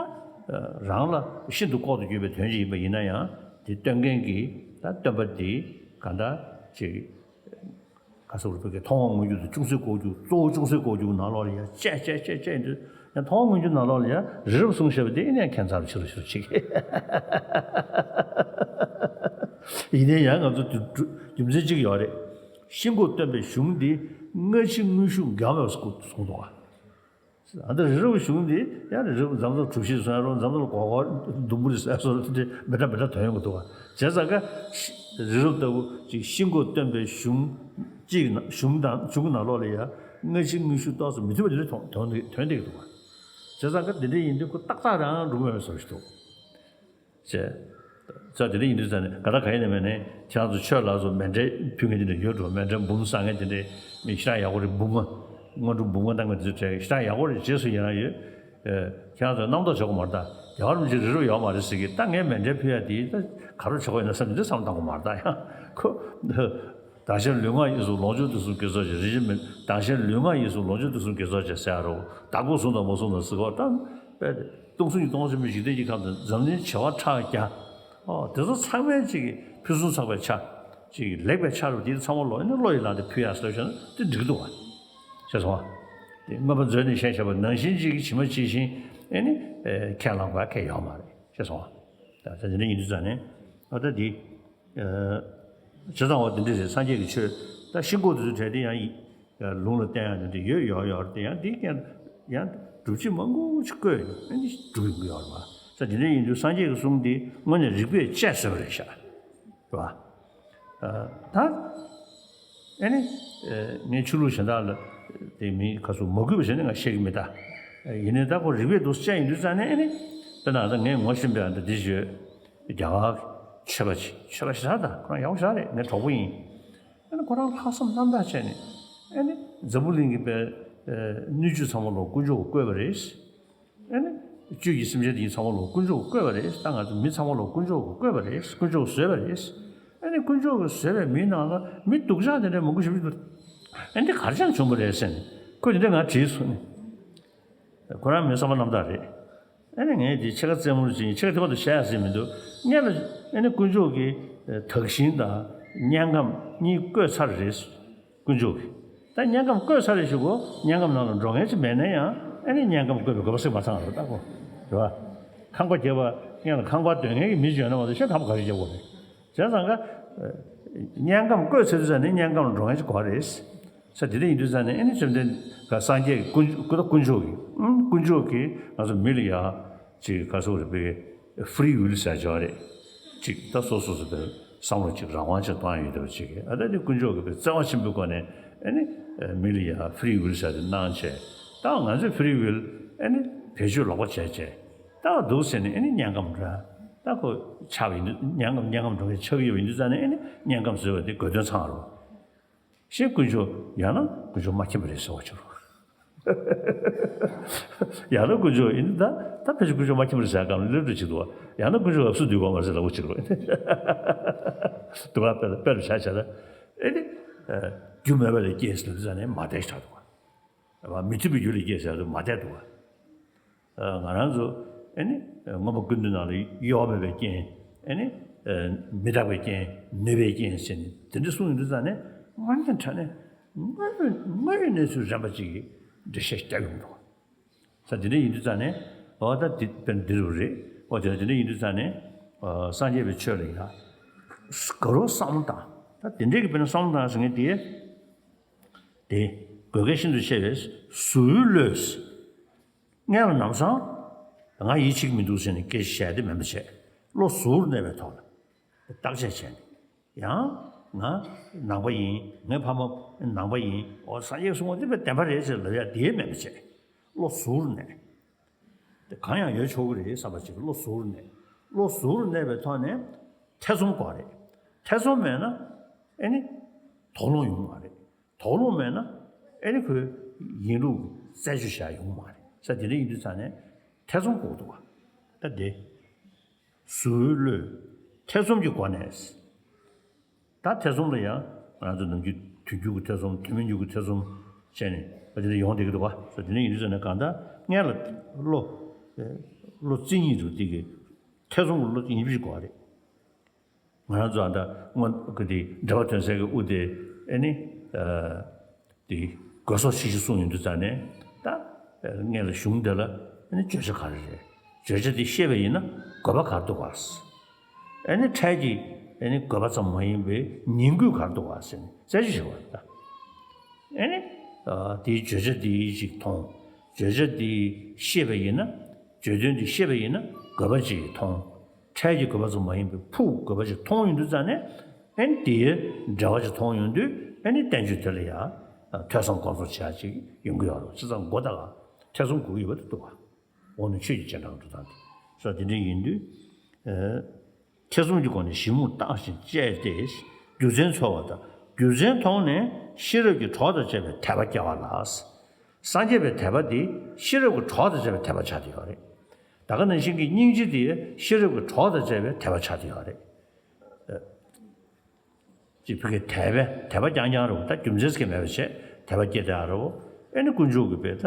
རང་ལ་ཤིན་ཏུ་ལྐོག་ཏུ་གྱུར་པའི་དོན་ཅིག་ཡིན་པ་ཡིན་ན་ཡང་། དེ་སྟོན་མཁན་གྱི་ད་སྟོན་པ་འདི་གང་ལྟར་ཅིག་ག་ཚོད་རེད། བོད་སྐད་མཐོང་བ་མངོན་གྱུར་དང་ཅུང་ཟད་ལྐོག་གྱུར། གཙོ་བོ་ཅུང་ཟད་ལྐོག་གྱུར་ནང་ལོགས་ལ་ཡ་དཔྱད་དཔྱད་དཔྱད་དཔྱད་ཡིན་དུས། ཡང་མཐོང་བ་མངོན་གྱུར་ནང་ལོགས་ལ་ཡ་རི་རབ་གསུངས་བཞག་པ་དེ་ཨེ་ནས་ཁྱད་མཚར་ཆེ་རུ་ཆེ་རུ་ཕྱིན། ཡིན་ནའི་ཡང་ང་ཚོ་རྒྱུ་རྒྱུ་མཚན་གཅིག་ཡོད་རེད། ཤིན་ལྐོག་སྟོན་པའི་གཞུང་འདི་སྔ་ཕྱི་དངོས་ཤུགས་འགལ་མེད་པ་གསུངས་འདུག་ག། ཨ་ནི་རི་རབ་གཞུང་འདི་ཡང་རི་རབ་འཛམ་ཐང་གྲུ་བཞི་ཟེར་རུང་། འཛམ་ཐང་གོར་གོར་ཟླུམ་པོ་རེད་ཟེར་སོགས་དེ་འདྲ་མི་འདྲ་མི་འདྲ་དོན་ཡོང་གི་འདུག་ག། བྱས་ཙང་ཀ་རི་རབ་ལྟ་བུ་ཅིག་ཤིན་ལྐོག་སྟོན་པའི་གཞུང་གཅིག་ན་གཞུང་དང་གཞུང་གི་ནང་ལོགས་ལ་ཡང་སྔ་ཕྱི་དངོས་ཤུགས་ཏོག་ཙམ་མི་མཐུན་པ་དེ་འདྲ་དོན་དོན་དོན་བསྡད་ཀྱི་འདུག་ག། བྱས་ཙང་ཀ་འདི་འདྲ་ཡིན་དུས་ཁོ་ཏག་ཏག་རང་འགྲུབ་མེད་པའི་བཟོ་ཞིག་འདུག། ཅེས། ས་དེ་འདྲ་ཡིན་དུས་ཙང་ནས་ག་ད་ག་ཡིན་ན་མེད་ནས། ཁྱེད་རང་ཚོ་ཆོས་ལ་སོགས་མཎྜལ་ཕུལ་མཁན་དེ་འདྲ་ཡོད་འགྲོ། མཎྜལ་འབུམ་བསགས་མཁན་དེ་འདྲ་མི་ཞེ་དྲག་ཡག་པོ་རེད། འབུམ་ལྔ། སྔོན་འགྲོ་འབུམ་ལྔ་བཏང་མཁན་དེ་ཚོ་གྲས་ཞེ་དྲག་ཡག་པོ་རེད། རྗེས་སུ་ཡི་རང་ཡོད། ཨེ། ཁྱེད་རང་ཚོ་རྣམ་རྟོག་བྱེད་དགོས་མ་རེད། ད་རྒྱལ་བ་རིན་པོ་ཆེ་རི་རབ་ཡོད་མ་རེད་ཟེར་གི། ད་ངས་མཎྜལ་ཕུལ་ཡ་དེ་ད་ག་རེ་བྱེད་དགོས་ཡིན་ན་བསམ་ནས་འདི་བསམ་བཏང་དགོས་མ་རེད། ད་ཡང་ཁོ། བདག་གཞན་ལུས་ངག་ཡིད་གསུམ་ལོངས་སྤྱོད་དུས་གསུམ་དགེ་ཚོགས་བྱེད། རིན་ཆེན་མི། བདག་གཞན་ལུས་ངག་ཡིད་གསུམ་ལོངས་སྤྱོད་དུས་གསུམ་དགེ་ཚོགས་བྱེད་ཟེར་ཡ་རོ། བདག་པོ་བཟུང་དང་མ་བཟུང་དང་ཟེར་གོ། ད་དཔེ་སྟོང་གསུམ་གྱི་སྟོང་གསུམ་པའི་འཇིག་རྟེན་གྱི་ཁམས་དང་། འཛམ་གླིང་བྱེ་བ་ཕྲག་བརྒྱ། ཨོ་དེ་ཚོ་ཚང་མས་ཅིག་ཕུན་སུམ་ཚོགས་པའི་ཆ། ཅིག་ལེགས་པའི་ཆ་རུ་དེ་ཚང་མ་ལོ་ཨེ་ནི་བློ་ཡིས་བླངས་ཏེ་ཕུལ་ཡ་ཟེར་བཞག་ན་དེ་འགྲིག་འདུག་བ། ཤེས་སོང་བ། དེ་མངོན་པ་མཛོད་ནས་བཤད་བཞག་པ་ནང་བཞིན་ཅིག་ཇི་མ་ཇི་བཞིན་ཨེ་ནི་ཁས་བླངས་པ་ཁས་ཡོད་མ་རེད། ཤེས་སོང་བ། ད་དེ་འདྲ་ཡིན་དུས་ཙང་ནས་ཨ་ད་དེ། ཇི་ལྟར་བ་དེ་འདྲ་རེད། སངས་རྒྱས་ཀྱི་ཆོས་ད་ཤིན་ལྐོག་དེ་ཚོ་གྲས་དེ་ཡང་ཡི་ལུང་ལ་བརྟེན་ཡང་དེ་འདྲ་ཡོད་ཡོད་ཡོད་རེད། དེ་ཡང་དེ་ཀྱང་ཡང་སྒྲུབ་བྱེད་མང་པོ་ཅིག་བཀོད་ཡོད། ཨ་ནི་སྒྲུབ་ཡོང་གི་ཡོད་རེད་བ། ས་དེ་འདྲ་ཡིན་དུས་སངས་རྒྱས་ཀྱི་གསུང་འདི་དངོས་གནས་རིགས་པས་དཔྱད་བཟོས་པ་རེད་ཤག། རེད་བ། ད་ཨ་ནི་ངས་ཆོས་ལུགས་གཞན་དག་ལ་དེ་མིན་ག་ཚོད་མ་གུས་པ་བྱས་ནས་ང་བཤད་ཀྱི་མེད་ད། ཡིན་ནའི་ད་ཁོ་རིགས་པས་འདུག་དཔྱད་ཡིན་དུས་ཙང་ནས་ཨ་ནི་དཔེར་ན་ད་ངས་ངོ་ཤེས་པའི་ཨ་ད་འདི་བརྗོད། རྒྱ་གར་ཆོས་པ་ཆོས་པ་ཞིག་རེད། ད་ཁོ་རང་ཡག་པོ་ཞིག་རེད། ངའི་གྲོགས་པོ་ཡིན། ཨ་ནི་ཁོ་རང་ལྷག་བསམ་རྣམ་དག་བྱས་ནས་ཨ་ནི་འཛམ་བུ་གླིང་གི་པའི་སྣོད་བཅུད་ཚང་མ་ལོ་དཀོན་མཆོག་གིས་བཀོད་པ་རེད། ཨ་ནི་བཅུད་ཀྱི་སེམས་ཅན་དེ་ཚང་མ་ལོ་དཀོན་མཆོག་གིས་བཀོད་པ་རེད། ད་ང་ཚོ་མི་ཚང་མ་ལོ་དཀོན་མཆོག་གིས་བཀོད་པ་རེད། དཀོན་མཆོག་གིས་བཟོས་པ་རེད། ཨ་ནི་དཀོན་མཆོག་གིས་བཟོས་པའི་མིའི་ནང་ལ་མི་སྡུག་ཅག་དེ་འདྲ་མང་པོ་ཞིག་འདུག། ཨ་ནི་ག་རེ་བྱས་ནས་བྱུང་བ་རེད་ཟེར་ནས་ཁོས་དེ་འདྲ་ང་དྲིས་སོང་ནས། ཁོ་རང་མི་བསམ་པ་རྣམ་དག་རེད། ཨ་ནི་ངས་དེ་ཕྱེད་ཀ་རྩེད་མོར་བྱས། ཕྱེད་ཀ་དེ་བར་དུ་བཤད་ཡ་ཟིན་མི་འདུག། སྔོན་ལ་ཨ་ནི་དཀོན་མཆོག་གི་དག་ཞིང་དང་དམྱལ་ཁམས་གཉིས་བཀོད་ཚར་རེད། དཀོན་མཆོག་གིས། ད་དམྱལ་ཁམས་བཀོད་ཚར་རེད་ཞུ་གོ། དམྱལ་ཁམས་ནང་ལ་འགྲོ་མཁན་ཅིག་མེད་ན་ཡང་ཨ་ནི་དམྱལ་ཁམས་བཀོད་པའི་དགོས་པ་ཟིག་མ་ཚང་རེད། ད་གོ། རེད་བ། ཁང་པ་བརྒྱབ་པ་སྔོན་ལ་ཁང་པ་སྡོད་མཁན་གྱི་མི་ཅིག་ཡོད་ན་མ་གཏོགས་གཞན་ཁང་པ་ག་རེ་བརྒྱབ་དགོས་རེད། བྱས་ཙང་ཀ། དམྱལ་ཁམས་བཀོད་ཚར་དུས་ཙང་ནས་དམྱལ་ཁམས་ལ་འགྲོ་མཁན་ཅིག་དགོས་རེད། ས་དེ་འདྲ་ཡིན་དུས་ཙང་ནས་ཨ་ནི་བཅོམ་ལྡན་འདས་སངས་རྒྱས་ཀྱི་དཀོན་དཀོན་མཆོག་གིས་ཨང་དཀོན་མཆོག་གིས་ང་ཚོ་མི་ལ་ཡ་ཅིག་ག་ཚོད་རེད་པས། ཧྥི་རི་ཝིལ་ཟེར་ཅིག་ཡོད་རེད། ཅིག་ད་སོ་སོ་སོ་དེ་ བསམ་བློ་ཅིག་རང་དབང་ཅིག་གཏོང་ཡ་ཡོད་བསྡད་པ་ཅིག་གིས། ཨ་ད་དེ་དཀོན་མཆོག་གིས་བརྩེ་བ་ཆེན་པོའི་སྒོ་ནས་ཨ་ནི་མི་ལ་ཡ་ཧྥི་རི་ཝིལ་ཟེར་དེ་གནང་བྱས། ད་ང་ཚོས་ཧྥི་རི་ཝིལ་ཨ་ནི་བེད་སྤྱོད་ལོག་པ་བྱས་བྱས། ད་འདུག་ཟེར་ནས་ཨ་ནི་དམྱལ་ཁམས་འགྲོ་ཡ། ད་ཁོ་ཆགས་པ་ཡིན་དུས་དམྱལ་ཁམས་དམྱལ་ཁམས་འགྲོ་མཁན་ཆགས་ཀྱི་ཡོད་པ་ཡིན་དུས་ཙང་ནས་ཨ་ནི་དམྱལ་ཁམས་བཟོས་པ་དེ་དགོས་དོན་ཚང་རུ། ཞེས་དཀོན་མཆོག་ཡང་ན་དཀོན་མཆོག་མ་མཁྱེན་པ་རེད་ཟེར་བ་བྱུང་། ཡང་ན་དཀོན་མཆོག་ཡིན་ད། ད་ཕལ་ཆེར་དཀོན་མཆོག་མ་མཁྱེན་པ་རེད་ཟེར་གང་ལ་སླེབས་འགྲོ་ཅིག་འདུག་བ། ཡང་ན་དཀོན་མཆོག་ཨབ་སུ་འདུས་གོ་མ་ཟེར་ལ་འུ་ཅིག་རོ། འདུག་བ། དཔེར་དཔེར་བཞག་བྱས་ན། ཨེ་ནི། རྒྱུ་མེད་པ་ལས་སྐྱེས་ཟེར་དུས་ཙང་ནས་མ་བསྡད་ཆགས་འདུག་བ། མི་མཐུན་པའི་རྒྱུ་ལས་སྐྱེས་ཟེར་དུས་མ་བསྡད་འདུག་བ། ང་རང་ཚོ་ཨེ་ནི་མངོན་པ་ཀུན་བཏུས་ནང་ལ་གཡོ་བ་མེད་པའི་རྐྱེན། ཨེ་ནི་མི་རྟག་པའི་རྐྱེན། ནུས་པའི་རྐྱེན་ཟེར་ནས་དེ་འདྲ་གསུངས་ཡོང་དུས་ཙང་ནས་དངོས་གནས་དྲང་གནས་དངོས་ཡོད་དངོས་ཡོད་གནས་ཚུལ་རན་པ་ཅིག་གི་འགྲེལ་བཤད་རྒྱག་ཡོང་འདུག་ས། དེ་འདྲ་ཡིན་དུས་ཙང་ནས་འོ་ད་འདི་དཔེར་འདི་རུ་རེད། འོ་དེ་དེ་འདྲ་ཡིན་དུས་ཙང་ནས་སངས་རྒྱས་པའི་ཆོས་ལ་ཡང་དགའ་རབ་བསམ་བློ་བཏང་། ད་དེ་འདྲའི་གི་དཔེར་ན་བསམ་བློ་བཏང་ཟེར་མཁན་དེ། དེ་བགོ་སྐལ་ཤིན་ཏུ་ཆེ་བས་གཟུ་བོའི་བློས། སྔོན་ལ་ལམ་སང་ང་ཡིད་ཆེས་ཀྱི་མི་འདུག་ཟེར་ནས་སྐད་ཆ་བཤད་དེ་མེད་པ་བྱས། བློ་གཟུ་བོར་གནས་པའི་ཐོག་ལ་བརྟག་དཔྱད་བྱས་ནས། ཡང་ང་ནང་པ་ཡིན། ངའི་ཕ་མ་ནང་པ་ཡིན། འོ་སངས་རྒྱས་གསུང་བ་དེ་བདེན་པ་རེད་ཟེར་ལབ་ཡ་དེ་མེད་པ་བྱས། བློ་གཟུ་བོར་གནས། དེ་གང་ཡང་ཡོད་ཆོག་གི་རེད་བསམ་པ་ཅིག་བློ་གཟུ་བོར་གནས། བློ་གཟུ་བོར་གནས་པའི་ཐོག་ནས་ཐེ་ཚོམ་དགོས་རེད། ཐེ་ཚོམ་མེད་ན་ཨེ་ནི་དོགས་སློང་ཡོང་མ་རེད། དོགས་སློང་མེད་ན་ཨེ་ནི་ཁོས་ཡིན་ལུགས་རྩད་གཅོད་བྱ་ཡོང་མ་རེད་ས། དེ་འདྲ་ཡིན་དུས་ཙང་ནས་ཐེ་ཚོམ་དགོས་འདུག་བ། ད་དེ་གཟུ་བོའི་བློས་ཐེ་ཚོམ་གྱི་སྒོ་ནས། ད་ཐེ་ཚོམ་ལ་ཡང་ང་ཚོ་ནམ་རྒྱུན་དུས་རྒྱུན་གྱི་ཐེ་ཚོམ། དུས་མིན་རྒྱུན་གྱི་ཐེ་ཚོམ་བྱས་ནས་ཨ་དེ་འདྲ་ཡོང་བསྡད་ཀྱི་འདུག་བ། ས་དེ་འདྲ་ཡིན་དུས་ཙང་ནས་གང་ལྟར་སྔོན་ལ་བློ་བློ་རྩིས་གཉིས་འདུག་དེ་གི་ཐེ་ཚོམ་གྱི་བློ་རྩིས་གཉིས་པ་ཞིག་དགོས་རེད། ང་རང་ཚོ་ཨ་ད་སྔོན་གི་དེ་འགྲེལ་པ་དོན་གསལ་གྱི་དབུ་དེ་ཨེ་ནི་དེ་དགོས་སོགས་ཤིག་ཤིག་གསུངས་ཡོང་དུས་ཙང་ནས། ད་སྔོན་ལ་གཞུང་འདི་ལ་ཨེ་ནི་བརྗོད་བྱ་ག་རེ་རེད། བརྗོད་བྱ་དེ་ཤེས་པ་ཡིན་ན་དགོས་པ་ག་རེ་འདུག་ག་ཨེ་ནི་ཕྲད་ཀྱི་ཨེ་ནི་དགོས་པ་ཙམ་མ་ཡིན་པའི་ཉིང་དགོས་ག་རེ་འདུག་ག་ཟེར་ནས་རྩད་གཅོད་བྱེད་དགོས་རེད་ད། ཨེ་ནི། དེའི་བརྗོད་བྱ་དེ་ཅིག་མཐོང་། བརྗོད་བྱ་དེ་ཤེས་པ་ཡིན་ན། བརྗོད་དོན་དེ་ཤེས་པ་ཡིན་ན་དགོས་པ་ཅིག་མཐོང་། ཕྲད་ཀྱི་དགོས་པ་ཙམ་མ་ཡིན་པའི་ཕུགས་དགོས་པ་ཅིག་མཐོང་ཡོང་དུས་ཙང་ནས། ཨེ་ནི་དེའི་འབྲེལ་བ་ཅིག་མཐོང་ཡོང་དུས་ཨེ་ནི་བསྟན་བཅོས་དེ་ལ་ཡང་ཐོས་བསམ་སྒོམ་གསུམ་བྱ་ཅིག་ཡོང་གི་ཡོད་རེད། བྱས་ཙང་མགོ་ད་ག་ཐེ་ཚོམ་དགོས་ཀྱི་ཡོད་པ་དེ་འདུག་ག་འོ་ན་ཆོས་ཀྱི་རྗེས་འབྲང་འགྲོ་སྟངས་དེ་ས་དེ་འདྲ་ཡིན་དུས། ཐེ་ཚོམ་གྱི་སྒོ་ནས་གཞི་མུར་བཏང་ཞིང་དཔྱད་དེ། རྒྱུ་མཚན་འཚོལ་བ་དང་རྒྱུ་མཚན་མཐོང་ནས་ཤེས་རབ་ཀྱི་གྲོགས་དང་བཅས་པའི་དད་པ་སྐྱེ་བ་ལ། སངས་རྒྱས་པའི་དད་པ་འདི་ཤེས་རབ་ཀྱི་གྲོགས་དང་བཅས་པའི་དད་པ་ཆགས་བསྡད་ཡོད་རེད། ད་ག་ནང་བཞིན་གྱི་སྙིང་རྗེ་འདི་ཤེས་རབ་ཀྱི་གྲོགས་དང་བཅས་པའི་དད་པ་ཆགས་བསྡད་ཡོད་རེད། ཅེས་ཕ་གིའི་དད་པས་དད་པ་རྐྱང་རྐྱང་རེད་བ། ད་རྒྱུ་མཚན་ཟེར་མཁན་མེད་པ་བྱས་དད་པ་སྐྱེ་བསྡད་ཡོད་རེད་བ། ཨེ་ནི་དཀོན་མཆོག་གི་དཔེ་ད་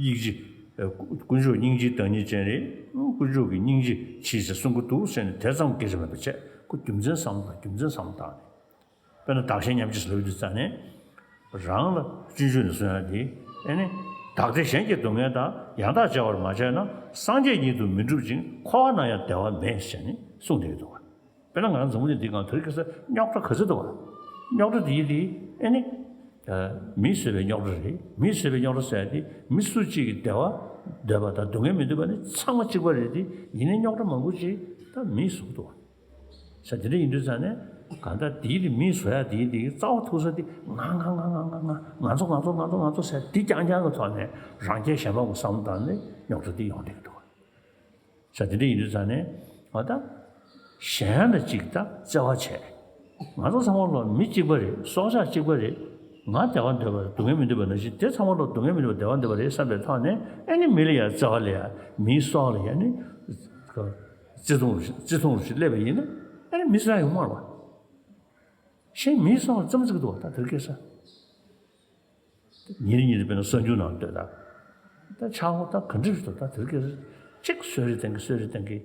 ཡིད་ཆེས། དཀོན་མཆོག་སྙིང་རྗེའི་བདག་ཉིད་ཅན་རེད། དཀོན་མཆོག་གི་སྙིང་རྗེ་ཆེ་ཞེས་གསུང་གི་འདུག་ཟེར་ནས་དེ་ཙམ་སྐད་ཆ་མེད་པ་བྱས་ཁོ་རྒྱུ་མཚན་བསམ་བློ་དང་རྒྱུ་མཚན་བསམ་བློ་བཏང་ནས། དཔེར་ན་བདག་གཞན་མཉམ་བརྗེ་ཟེར་ལབ་དུས་ཙང་ནས། རང་ལ་སྤྱོད་འཇུག་ནས་གསུང་ཡག་འདི་ཨེ་ནི། བདག་བདེ་གཞན་གྱི་སྡུག་བསྔལ་དང་། ཡང་དག་བརྗེ་བར་མ་བྱས་ན། སངས་རྒྱས་ཉིད་དུ་མི་འགྲུབ་ཅིང་། འཁོར་བ་ན་ཡང་བདེ་བ་མེད་ཟེར་ནས་གསུངས་བསྡད་ཀྱི་འདུག་བ། དཔེར་ན་ང་རང་འཛམ་བུ་གླིང་འདིའི་སྒང་དེ་རིང་ཁ་སང་རྙོག་དྲ་ག་ཚོད་འདུག་བ། རྙོག་དྲ་དེ་ཡི་དེ་ཨེ་ནི། མིས་བཟོས་པའི་རྙོག་དྲ་རེད། མིས་བཟོས་པའི་རྙོག་དྲ་ཟེར་ཡག་དེ་མི་སུ་གཅིག་གིས་བདེ་བ་འདོད་པ་དང་སྡུག་བསྔལ་མི་འདོད་པ་ནི་ཚང་མ་གཅིག་པ་རེད་དེ། ཡིན་ནའི་རྙོག་དྲ་མང་པོ་ཅིག་ད་མིས་བཟོས་འདུག་བ། ས་དེ་འདྲ་ཡིན་དུས་ཙང་ནས་གང་ལྟར་དེའི་དེ་མིས་བཟོ་ཡག་དེའི་དེ་རྩ་བ་ཐུག་ས་དེ་ང་ང་ང་ང་ང་ང་ང་ཚོ་ང་ཚོ་ང་ཚོ་ང་ཚོ་ཟེར་དེ་རྐྱང་རྐྱང་གི་ཐོག་ནས་རང་རྒྱལ་གཞན་ཕམ་གྱི་བསམ་བློ་བཏང་ནས་རྙོག་དྲ་དེ་ཡོང་བསྡད་ཀྱི་འདུག་བ། ས་དེ་འདྲ་ཡིན་དུས་ཙང་ནས་ང་ད་གཞན་ལ་ཅིག་ད་བརྩེ་བ་བྱས། ང་ཚོ་ཚང་མ་ལོ་མི་གཅིག་པ་རེད། སྲོག་ཆགས་གཅིག་པ་རེད། ང་བདེ་བ་འདོད་པ་སྡུག་བསྔལ་མི་འདོད་པ་ནང་བཞིན་དེ་ཚང་མ་ལོ་སྡུག་བསྔལ་མི་འདོད་པ་བདེ་བ་འདོད་པ་རེད་བསམ་པའི་ཐོག་ནས་ཨེ་ནི་མི་ལ་ཡང་བརྩེ་བ་སླེབས་ཡ། མིའི་སྲོག་ལ་ཡ་ནི་བརྩི་མཐོང་རུ་ཞིག་བརྩི་མཐོང་རུ་ཞིག་སླེབས་པ་ཡིན་ན་ཨེ་ནི་མི་བསད་ཡོང་མ་རེད་བ། གཞན་མིའི་སྲོག་ལ་རྩོམ་རྩིག་འདུག་བ། ད་དེར་སྐྱེས་ས། ཉིན་རེ་ཉིན་རེ་དཔེར་ན་གསར་འགྱུར་ནང་ལྟོས་དང་། ད་ཆག་སྒོ་ད་ག་འདྲ་ཞིག་འདུག་ད་དེར་སྐྱེས་ས། གཅིག་གསོད་རེས་བཏང་གི་གསོད་རེས་བཏང་གི།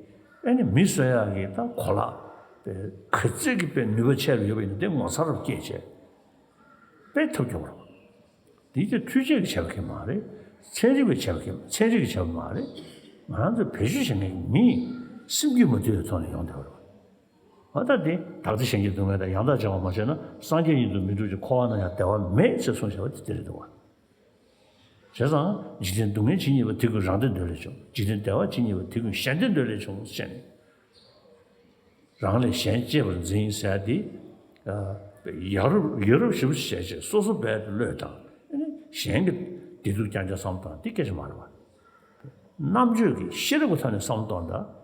ཨེ་ནི་མི་གསོད་ཡག་གི་ད་གོ་ལག་དཔེ་ག་ཚད་ཀྱི་དཔེ་ནུས་པ་ཆེ་རུ་ཡོད་པ་ཡིན་ན་དེ་ངོ་མཚར་རུ་སྐྱེས་བྱས། དཔེ་ཐབས་སྐྱོ་བོ་རེད། དེ་ཚོ་འཕྲུལ་ཆས་ཀྱིས་བྱས་པ་གང་ཡང་མ་རེད། ཚན་རིག་པས་བྱས་པ་གང་ཡང་། ཚན་རིག་གིས་བྱས་པ་མ་རེད། ང་རང་ཚོས་བེད་སྤྱོད་བྱེད་མཁན་གྱི་མིས་སེམས་རྒྱུད་མ་དུལ་བའི་ཐོག་ནས་ཡོང་བསྡད་པ་རེད། འོ་ད་དེ་བདག་བདེ་གཞན་གྱི་སྡུག་བསྔལ་དང་། ཡང་དག་བརྗེ་བར་མ་བྱས་ན། སངས་རྒྱས་ཉིད་དུ་མི་འགྲུབ་ཅིང་། འཁོར་བ་ན་ཡང་བདེ་བ་མེད་ཅེས་གསུངས་བཞག་པ་དེ་དེ་རེད་འདུག་བ། བྱས་ཙང་འཇིག་རྟེན་སྡུག་བསྔལ་ཇི་སྙེད་པ། དེ་ཀུན་རང་བདེ་འདོད་ལས་བྱུང་། འཇིག་རྟེན་བདེ་བ་ཇི་སྙེད་པ། དེ་ཀུན་གཞན་བདེ་འདོད་ལས་བྱུང་ཟེར་ནས། རང་ལས་གཞན་གཅེས་པར་འཛིན་ཟེར་ཡ་དེ། ཡ་རབས་ཡ་རབས་ཞེ་པོ་ཞིག་བྱས་བྱས་སོ་སོ་རྦད་དེ་བློས་བཏང་། ཨ་ནི་གཞན་གྱི་བདེ་སྡུག་རྐྱང་རྐྱང་བསམ་བློ་བཏང་། དེ་སྐད་ཆ་མ་རེད་པ། རྣམ་དཔྱོད་ཀྱིས་ཤེས་རབ་ཀྱི་ཐོག་ནས་བསམ་བློ་གཏོང་དང་།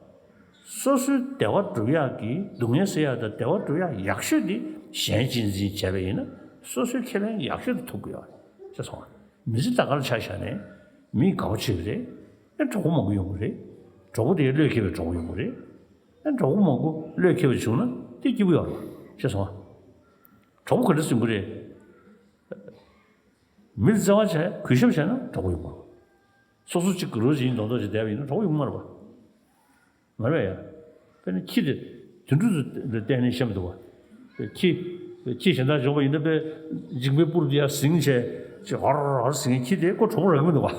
སོ་སོའི་བདེ་བ་སྒྲུབ་ཡག་གི་སྡུག་བསྔལ་སེལ་ཡག་དང་བདེ་བ་སྒྲུབ་ཡག་ཡག་ཤོས་དེ་གཞན་གཅེས་འཛིན་བྱས་པ་ཡིན་ན། སོ་སོའི་ཁེ་ཕན་ཡག་ཤོས་དེ་ཐོབ་ཀྱི་ཡོད་རེད་ཅེས་གསུངས་པ། མི་ཚེ་ད་ག་ལ་ཆ་བཞག་ནས་མི་དགའ་པོ་བྱེད་ཀྱི་རེད། ཨེ་གྲོགས་པོ་མང་པོ་ཡོང་གི་རེད། གྲོགས་པོ་དེ་བློས་འཁེལ་བའི་གྲོགས་པོ་ཡོང་གི་རེད། ཨེ་གྲོགས་པོ་མང་པོ་བློས་འཁེལ་བ་བྱུང་ན་དེ་སྐྱིད་པོ་ཡོད་རེད་ཅེས་གསུངས་པ། གྲོགས་པོ་ག་འདྲ་ཟིན་པོ་རེད། མི་ལ་བརྩེ་བ་བྱས། གུས་ཞབས་བྱས་ན་གྲོགས་པོ་ཡོང་གི་རེད། སོ་སོ་གཅིག་གི་རོལ་ཅིག་ཡིན་མདོག་མདོག་ཅིག་བསྡད་པ་ཡིན་ན་གྲོགས་པོ་ཡོང་གི་མ་རེད་པ། མ་རེད་ཡ། དཔེར་ན་ཁྱི་དེ་དུད་འགྲོ་ཚོ་ལ་བལྟས་ནས་ཤེས་མི་འདུག་བ། ཁྱི། ཁྱི་གཞན་དག་འཇོག་པ་ཡིན་ན་དཔེ་འཇིང་པའི་སྤུར་དེ་ཡར་ཟིང་བྱས། ཅིག་ཧོར་ཧོར་ཟིང་། ཁྱི་དེ་ཁོ་གྲོགས་པོ་རག་གི་མི་འདུག་བ།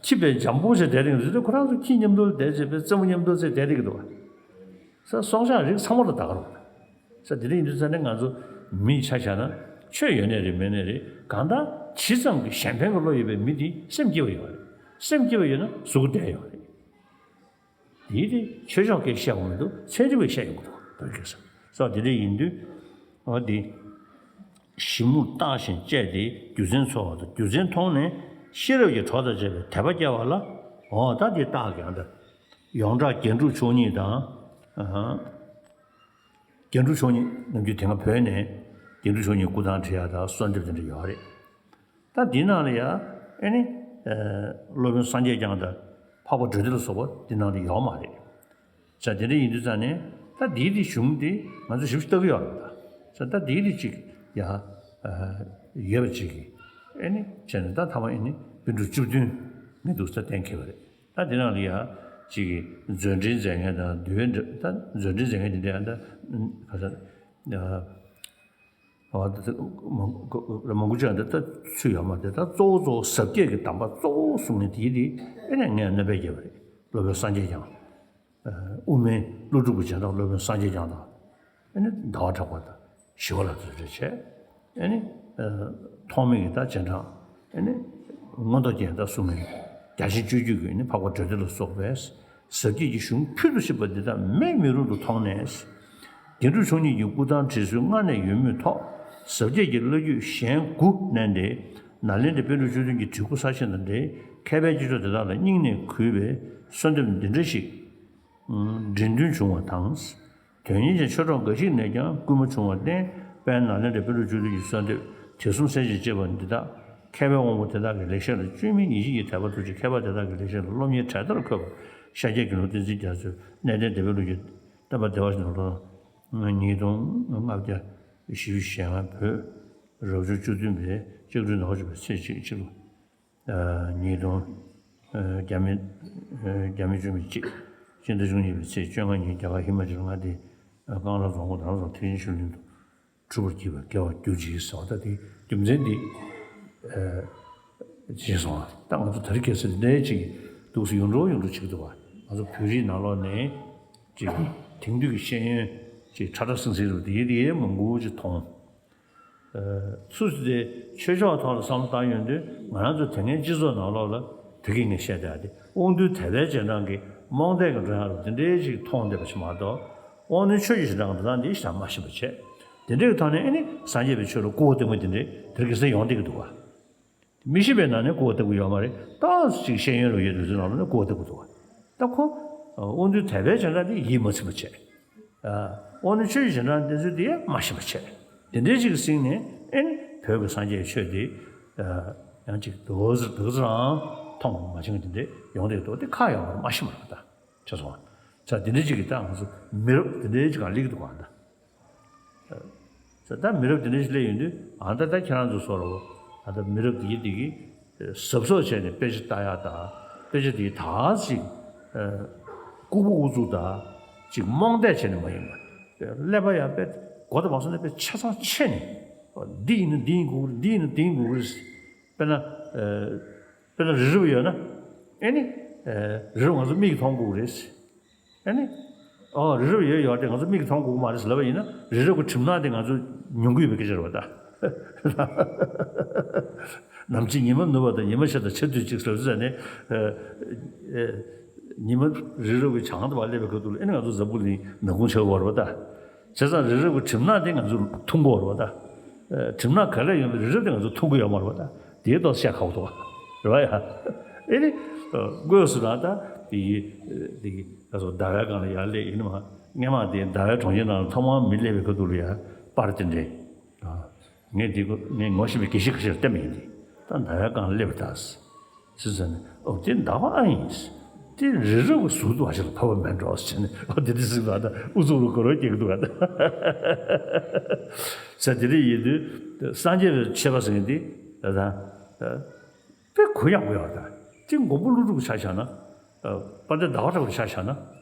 ཁྱི་དཔེ་འཇམ་པོ་བྱས་བསྡད་རིང་དུས་ཁོ་རང་ཚོ་ཁྱི་མཉམ་དུ་བསྡད་བྱས་དཔེ་རྩེད་མོ་མཉམ་དུ་བྱས་བསྡད་རིག་གི་འདུག་བ། ས་སྲོག་ཆགས་རིགས་ཚང་མ་ལ་ད་ག་རུ། ས་དེ་འདྲ་ཡིན་དུས་ཙང་ནས་ང་ཚོ་མིའི་ཆ་བཞག་ན་ཆོས་ཡོད་ནའི་རེད་མེད་ནའི་རེད། གང་ལྟར་ཇི་ཙམ་གྱི་གཞན་ཕན་གྱི་བློ་ཡོད་པའི་མི་དེ་སེམས་སྐྱིད་པོ་ཡོད་རེད། སེམས་སྐྱིད་པོ་ཡོད་ན་གཟུགས་བདེ་ཡོད་རེད། དེའི་དེ་ཆོས་ཕྱོགས་ཀྱིས་བཤད་དགོས་མི་འདུག་ཚན་རིག་པས་བཤད་ཡོང་གི་འདུག་བོད་སྐད་ས། ས་དེ་འདྲ་ཡིན་དུས་འོ་དེ། ཞིབ་མོར་བརྟགས་ཤིང་དཔྱད་དེ་རྒྱུ་མཚན་འཚོལ་བ་དང་། རྒྱུ་མཚན་མཐོང་ནས་ཤེས་རབ་ཀྱི་གྲོགས་དང་བཅས་པའི་དད་པ་སྐྱེ་བ་ལ། འོ་ད་དེ་རྟགས་ཀྱང་འདྲ། ཡོངས་གྲགས་རྒྱན་དྲུག་མཆོག་གཉིས་དང་། ཨ། རྒྱན་དྲུག་མཆོག་གཉིས་ནམ་རྒྱུན་དེ་སྔ་བོད་ནས་རྒྱན་དྲུག་མཆོག་གཉིས་སྐུ་ཐང་བྲིས་ཡ་དང་གསོལ་འདེབས་དེ་འདྲ་ཡོད་རེད། ད་འདི་ནང་ལ་ཡ་ཨེ་ནི། ཨ། སློབ་དཔོན་སངས་རྒྱས་བསྐྱངས་དང་འཕགས་པ་འབྲས་ལྡན་ལ་སོགས་པ་འདི་ནང་ལ་ཡོད་མ་རེད། ས་དེ་འདྲ་ཡིན་དུས་ཙང་ནས་ད་འདིའི་དེ་གཞུང་དེ་ང་ཚོ་ཞིབ་ཞིབ་ལྟ་གི་ཡོད་རེད་ད། ས་ད་འདིའི་དེ་ཅིག་ཡ། ཨ། ཡོད་པ་ཅིག་གིས་ཨེ་ནི་བྱས་ནས་ད་ཐ་མ་ཨེ་ནི་པཎ་གྲུབ་བཅུ་བདུན་ནས་འདུག་ས་གཏན་འཁེལ་བ་རེད། ད་དེ་ནང་ལ་ཡ་ཅིག་གིས་མཛོད་འགྲེལ་མཛད་མཁན་དང་འདུལ་བའི་འགྲེལ། ད་མཛོད་འགྲེལ་མཛད་མཁན་དེ་འདྲ་ཡང་ད་ག་ས། ཨ། ཨ། ད་ད་མང་པོ་ཅིག་ད་ད་ཚུད་ཡོད་མ་རེད། ད་གཙོ་བོ་གཙོ་བོ་ཟབ་རྒྱས་ཀྱི་གདམས་པ་གཙོ་བོ་གསུང་མཁན་དེའི་དེ་ཨེ་ནས་ངས་སྣོན་པ་བརྒྱབ་པ་རེད། སློབ་དཔོན་སངས་རྒྱས་བསྐྱངས། ཨ། དབུ་མའི་ཀླུ་སྒྲུབ་ཀྱི་རྗེས་འབྲང་སློབ་དཔོན་སངས་རྒྱས་བསྐྱངས་དང་། ཨེ་ནས་ཟླ་བ་གྲགས་པ་དང་ཞི་བ་ལྷ་དེ་འདྲ་བྱས། ཨེ་ནས། ཨ། ཐོགས་མེད་ཀྱི་ད་རྗེས་འབྲང་། ཨེ་ནས་མངོན་རྟོགས་རྒྱན་དང་གསུང་མིན། བརྒྱ་བྱིན་སྤྱོད་བརྒྱུད་ཀྱི་ཨེ་ནས་འཕགས་པ་འབྲས་ལྡན་ལ་སོགས་པས། ཟབ་རྒྱས་ཀྱི་གཞུང་ཕུལ་དུ་ཕྱིན་པ་འདི་དག་མེད་མི་རུང་དུ་མཐོང་ནས། རྒྱན་དྲུག་མཆོག་གཉིས་ཀྱི་སྐུ་ཐང་བྲིས་སྲོལ་སྔར་ནས་ཡོད་མུས་ཐོག་ཟབ་རྒྱས་ཀྱི་བླ་བརྒྱུད་གཞན་དགུ་བསྣན་ཏེ། ནཱ་ལེནྡྲའི་པཎ་གྲུབ་བཅུ་བདུན་གྱི་བྲིས་སྐུ་གསར་བཞེངས་དང་འབྲེལ་མཁས་པའི་སྐྱེས་མཆོག་དེ་དག་ལ་སྙིང་ནས་གུས་པའི་གསོལ་འདེབས་འདི་འདྲ་ཞིག་འབྲི་འདུན་བྱུང་བ་དང་། དོན་གཉེར་ཅན་ཆོས་གྲོགས་འགའ་ཞིག་ནས་ཀྱང་སྐུལ་མ་བྱུང་བར་བརྟེན། དཔལ་ནཱ་ལེནྡྲའི་པཎ་གྲུབ་བཅུ་བདུན་གྱི་གསོལ་འདེབས་དེ་གསུམ་གསན་ཅིང་དཔྱད་པ་འདི་དག་མཁས་པའི་དབང་པོ་དེ་དག་གི་ལེགས་བཤད་ལ་བཅོས་མིན་ཡིད་ཆེས་ཀྱི་དད་པ་ཐུགས་རྗེ་མཁས་པ་དེ་དག་གི་ལེགས་བཤད་ལ་སློབ་གཉེར་གྲལ་མཐར་འཁོད་པར་ཤཱཀྱའི་དགེ་སློང་བསྟན་འཛིན་རྒྱ་མཚོས་གནས་བརྟན་སྡེ་པའི་ལུགས་ཀྱི་བསྟན་པ་བདེ་བར་གཤེགས་ལོ་ཉིས་སྟོང་ལྔ་བརྒྱ་བཞི་བཅུ་ཞེ་ལྔ་བོད་རབ་བྱུང་བཅུ་བདུན་པའི་ལྕགས་སྦྲུལ་ཟླ་བ་བཅུ་པའི་ཚེས་གཅིག་ཕྱི་ལོ། ཉིས་སྟོང་། ཨ། རྒྱ་མི། ཨ། རྒྱ་མི་བཅུ་མེད་གཅིག་སྤྱི་ཟླ་བཅུ་གཉིས་པའི་ཚེས་བཅོ་ལྔ་ཉིན་རྒྱ་གར་ཧི་མ་ཅལ་མངའ་སྡེའི་རྐང་ལག་རྫོང་ཁག་དང་རྫོང་ཐེག་ཆེན་ཆོས་གླིང་དུ་གྲུབ་པར་བགྱིས་པ་དགེ་བར་གྱུར་ཅིག་ཟེར་བ་ད་དེ་རྒྱུ་མཚན་འདི། ཨ། བྱས་སོང་བ། ད་ང་ཚོ་དེ་རིང་ཁ་སང་འདི་འདྲའི་ཅིག་འདུག་སེ་ཡོངས་གྲགས་ཡོངས་གྲགས་ཅིག་འདུག་བ། ང་ཚོ་བོད་རིགས་ནང་ལོགས་ནས་ཅིག་དེང་དུས་ཀྱི་ཤེས་ཡོན་ཅིག་ཁྲ་ཁྲ་སིང་སིང་རུ་དེ་ཡི་དེ་མང་པོ་ཅིག་མཐོང་། ཨ། སུ་དེ་ཆོས་ཕྱོགས་ཐོག་ལ་བསམ་བློ་བཏང་ཡོང་དུས་ང་རང་ཚོ་དེ་སྔའི་སྤྱི་ཚོགས་ནང་ལོགས་ལ་དེ་གི་ངས་བཤད་བསྡད་ཡ་དེ་དབང་རྟུལ་དད་པའི་རྗེས་འབྲང་གི་རྨོངས་དད་ཀྱི་འགྲོ་ཡ་རུ་དེ་འདྲའི་ཞིག་མཐོང་བསྡད་པ་ཞིག་མ་གཏོགས། དབང་རྣོན་ཆོས་ཀྱི་རྗེས་འབྲང་གི་འགྲོ་སྟངས་འདི་ཞེ་དྲག་མ་ཤེས་པ་བྱས། དེ་འདྲའི་ཐོག་ནས་ཨེ་ནི་སངས་རྒྱས་པའི་ཆོས་ལ་སྐུར་བ་བཏབ་མཁན་དེ་འདྲའི་དེ་རིང་ཁ་སང་ཡོང་བསྡད་ཀྱི་འདུག་བ། མི་ཤེས་པའི་ནང་ནས་གོ་བརྡ་གོ་ཡོད་མ་རེད། ཏོག་ཙམ་ཅིག་ཤེས་ཡོན་རོགས་ཡོད་དུས་ཚོད་ནང་ལ་ནི་གོ་བརྡ་གོ་འདུག་བ། ད་ཁོ་དབང་རྟུལ་དད་པའི་བྱེ་བྲག་དེ་ཡིད་མ་ཚིམ་པ་བྱས། དབང་རྣོན་ཆོས་ཀྱི་བྱེ་བྲག་དེ་ཚོ་དེ་ཡང་མ་ཤེས་པ་བྱས། དེ་འདྲའི་ཅིག་གི་སྟེང་ནས་ཨེ་ནི་བོད་ཀྱི་སངས་རྒྱས་ཆོས་དེ་ཡང་ཅིག་དུ་ཟིར་དུ་ཟིར་རང་མཐོང་མ་ཕྱིན་གྱི་དེ་འདྲའི་ཡོང་བསྡད་འདུག་དེ་ཁག་ཡོད་མ་རེད། མ་ཤེས་མ་རེད་པ། ད་ཆ་སོང་བ། ད་དེ་འདྲའི་ཅིག་གི་ད་ང་ཚོ་མི་རབས་དེ་འདྲའི་ཅིག་གང་སླེབས་ཀྱི་འདུག་ག་ད། ད་མི་རབས་དེ་འདྲ་ཞིག་སླེབས་ཡོང་དུས་ཨ་ད་ད་ཁྱེད་རང་ཚོ་སོགས་རོ། ཨ་ད་མི་རབས་དེ་དེ་གི་གཟབ་གཟབ་བྱས་ནས་དཔེ་ཆ་ལྟ་ཡག་དང་དཔེ་ཆ་དེ་ད་ཅིག་ལྐུགས་པ་ཨུ་ཚུགས་དང་ཅིག་རྨོངས་དད་བྱས་ནས་མ་ཡིན་པ། ཀླད་པ་ཡང་དཔེ་མགོ་དང་མ་སོང་ནས་དཔེ་ཆ་ཚང་ཕྱེ་ནས་འདི་ཡིན་ན་འདི་ཡིན་དགོས་ཀྱི་རེད། འདི་ཡིན་ན་འདི་ཡིན་དགོས་ཀྱི་རེད། དཔེར་ན། དཔེར་ན་རི་རབ་ཡོད་ན་ཨེ་ནི། རི་རབ་ང་ཚོ་མིག་གིས་མཐོང་དགོས་ཀྱི་རེད། ཨ་ནི། ཨོ་རི་རབ་ཡོད་ཡོད་དེ་ང་ཚོ་མིག་གིས་མཐོང་དགོས་ཀྱི་མ་རེད་ཟེར་ལབ་པ་ཡིན་ན་རི་རབ་ཀྱི་གྲིབ་ནག་དེ་ང་ཚོ་མྱོང་གི་ཡོད་པའི་སྐད་ཆ་རེད་པ་ད། ནམ་ཕྱེད་ཉི་མ་ནུབ་པ་དང་ཉི་མ་ཤར་དང་ཆར་དུས་གཅིག་ཟེར་ཟེར་ནས། ཨ། ཨ། ཉི་མ་རི་རབ་ཀྱི་བྱང་དུ་བ་སླེབས་པའི་ཁ་ཐུག་ལ་ཨེ་ནི་ང་ཚོ་འཛམ་བུ་གླིང་ནག་ཁུང་ཆགས་ཀྱི་ཡོད་རེད་པ་ད། བྱས་ཙང་རི་རབ་ཀྱི་གྲིབ་ནག་དེ་ང་ཚོ་འཐུང་གི་ཡོད་རེད་པ་ད། གྲིབ་ནག་ག་ལ་ཡོད་པའི་རི་རབ་དེ་ང་ཚོ་འཐུང་གི་ཡོད་མ་རེད་པ་ད། དེའི་ཐོག་བཤད་ཁག་པོ་འདུག་པ། རེད་པ་ཡ། ཨེ་ནི། དངོས་སུ་རང་ད་དེ་ཡི་དེ་གི་ད་སོ་ཟླ་བའི་སྒང་ལ་ཡར་སླེབས་ཡིན་ནི་མ། སྔས་མ་དེ་ཟླ་བའི་གྲོང་ཁྱེར་ནང་ལ་ཐོག་མར་མི་སླེབས་པའི་ཁ་ཐུག་ལ་ཡ་པར་དེ་འདྲས། ངས་འདི་ངས་ངོ་ཤེས་པའི་དགེ་བཤེས་ཁ་ཤས་ལ་བསྟན་པ་ཡིན་ཏེ། ད་ཟླ་བའི་སྒང་སླེབས་པ་ད། ཟེར་ཟེར་ནས་ཨོ་དེ་ཟླ་བ་ཨ་ཡིན། དེ་རི་རབ་ཀྱི་ཟུར་དུ་བ་ཞིག་ལ་ཕབ་པ་མེད་འགྲོ་ཟེར་ནས་ཨོ་དེ་འདྲ་ཟེར་བ་ད་ཨུ་ཚུགས་རུ་གོ་རོ་སྐྱེ་གི་འདུག་ག་ད། ཟེར་དེ་འདྲ་ཡིན་དུས་སངས་རྒྱས་པའི་ཆོས་པ་ཟེར་མཁན་དེ་ད་ད། དཔེ་གུ་ཡངས་པོ་ཡོད་རེད། དེ་མགོན་པོ་ཀླུ་སྒྲུབ་ཀྱི་ཆ་བཞག་ན། དཔལ་ལྡན་ཟླ་བ་གྲགས་པའི་ཆ་བཞག་ན།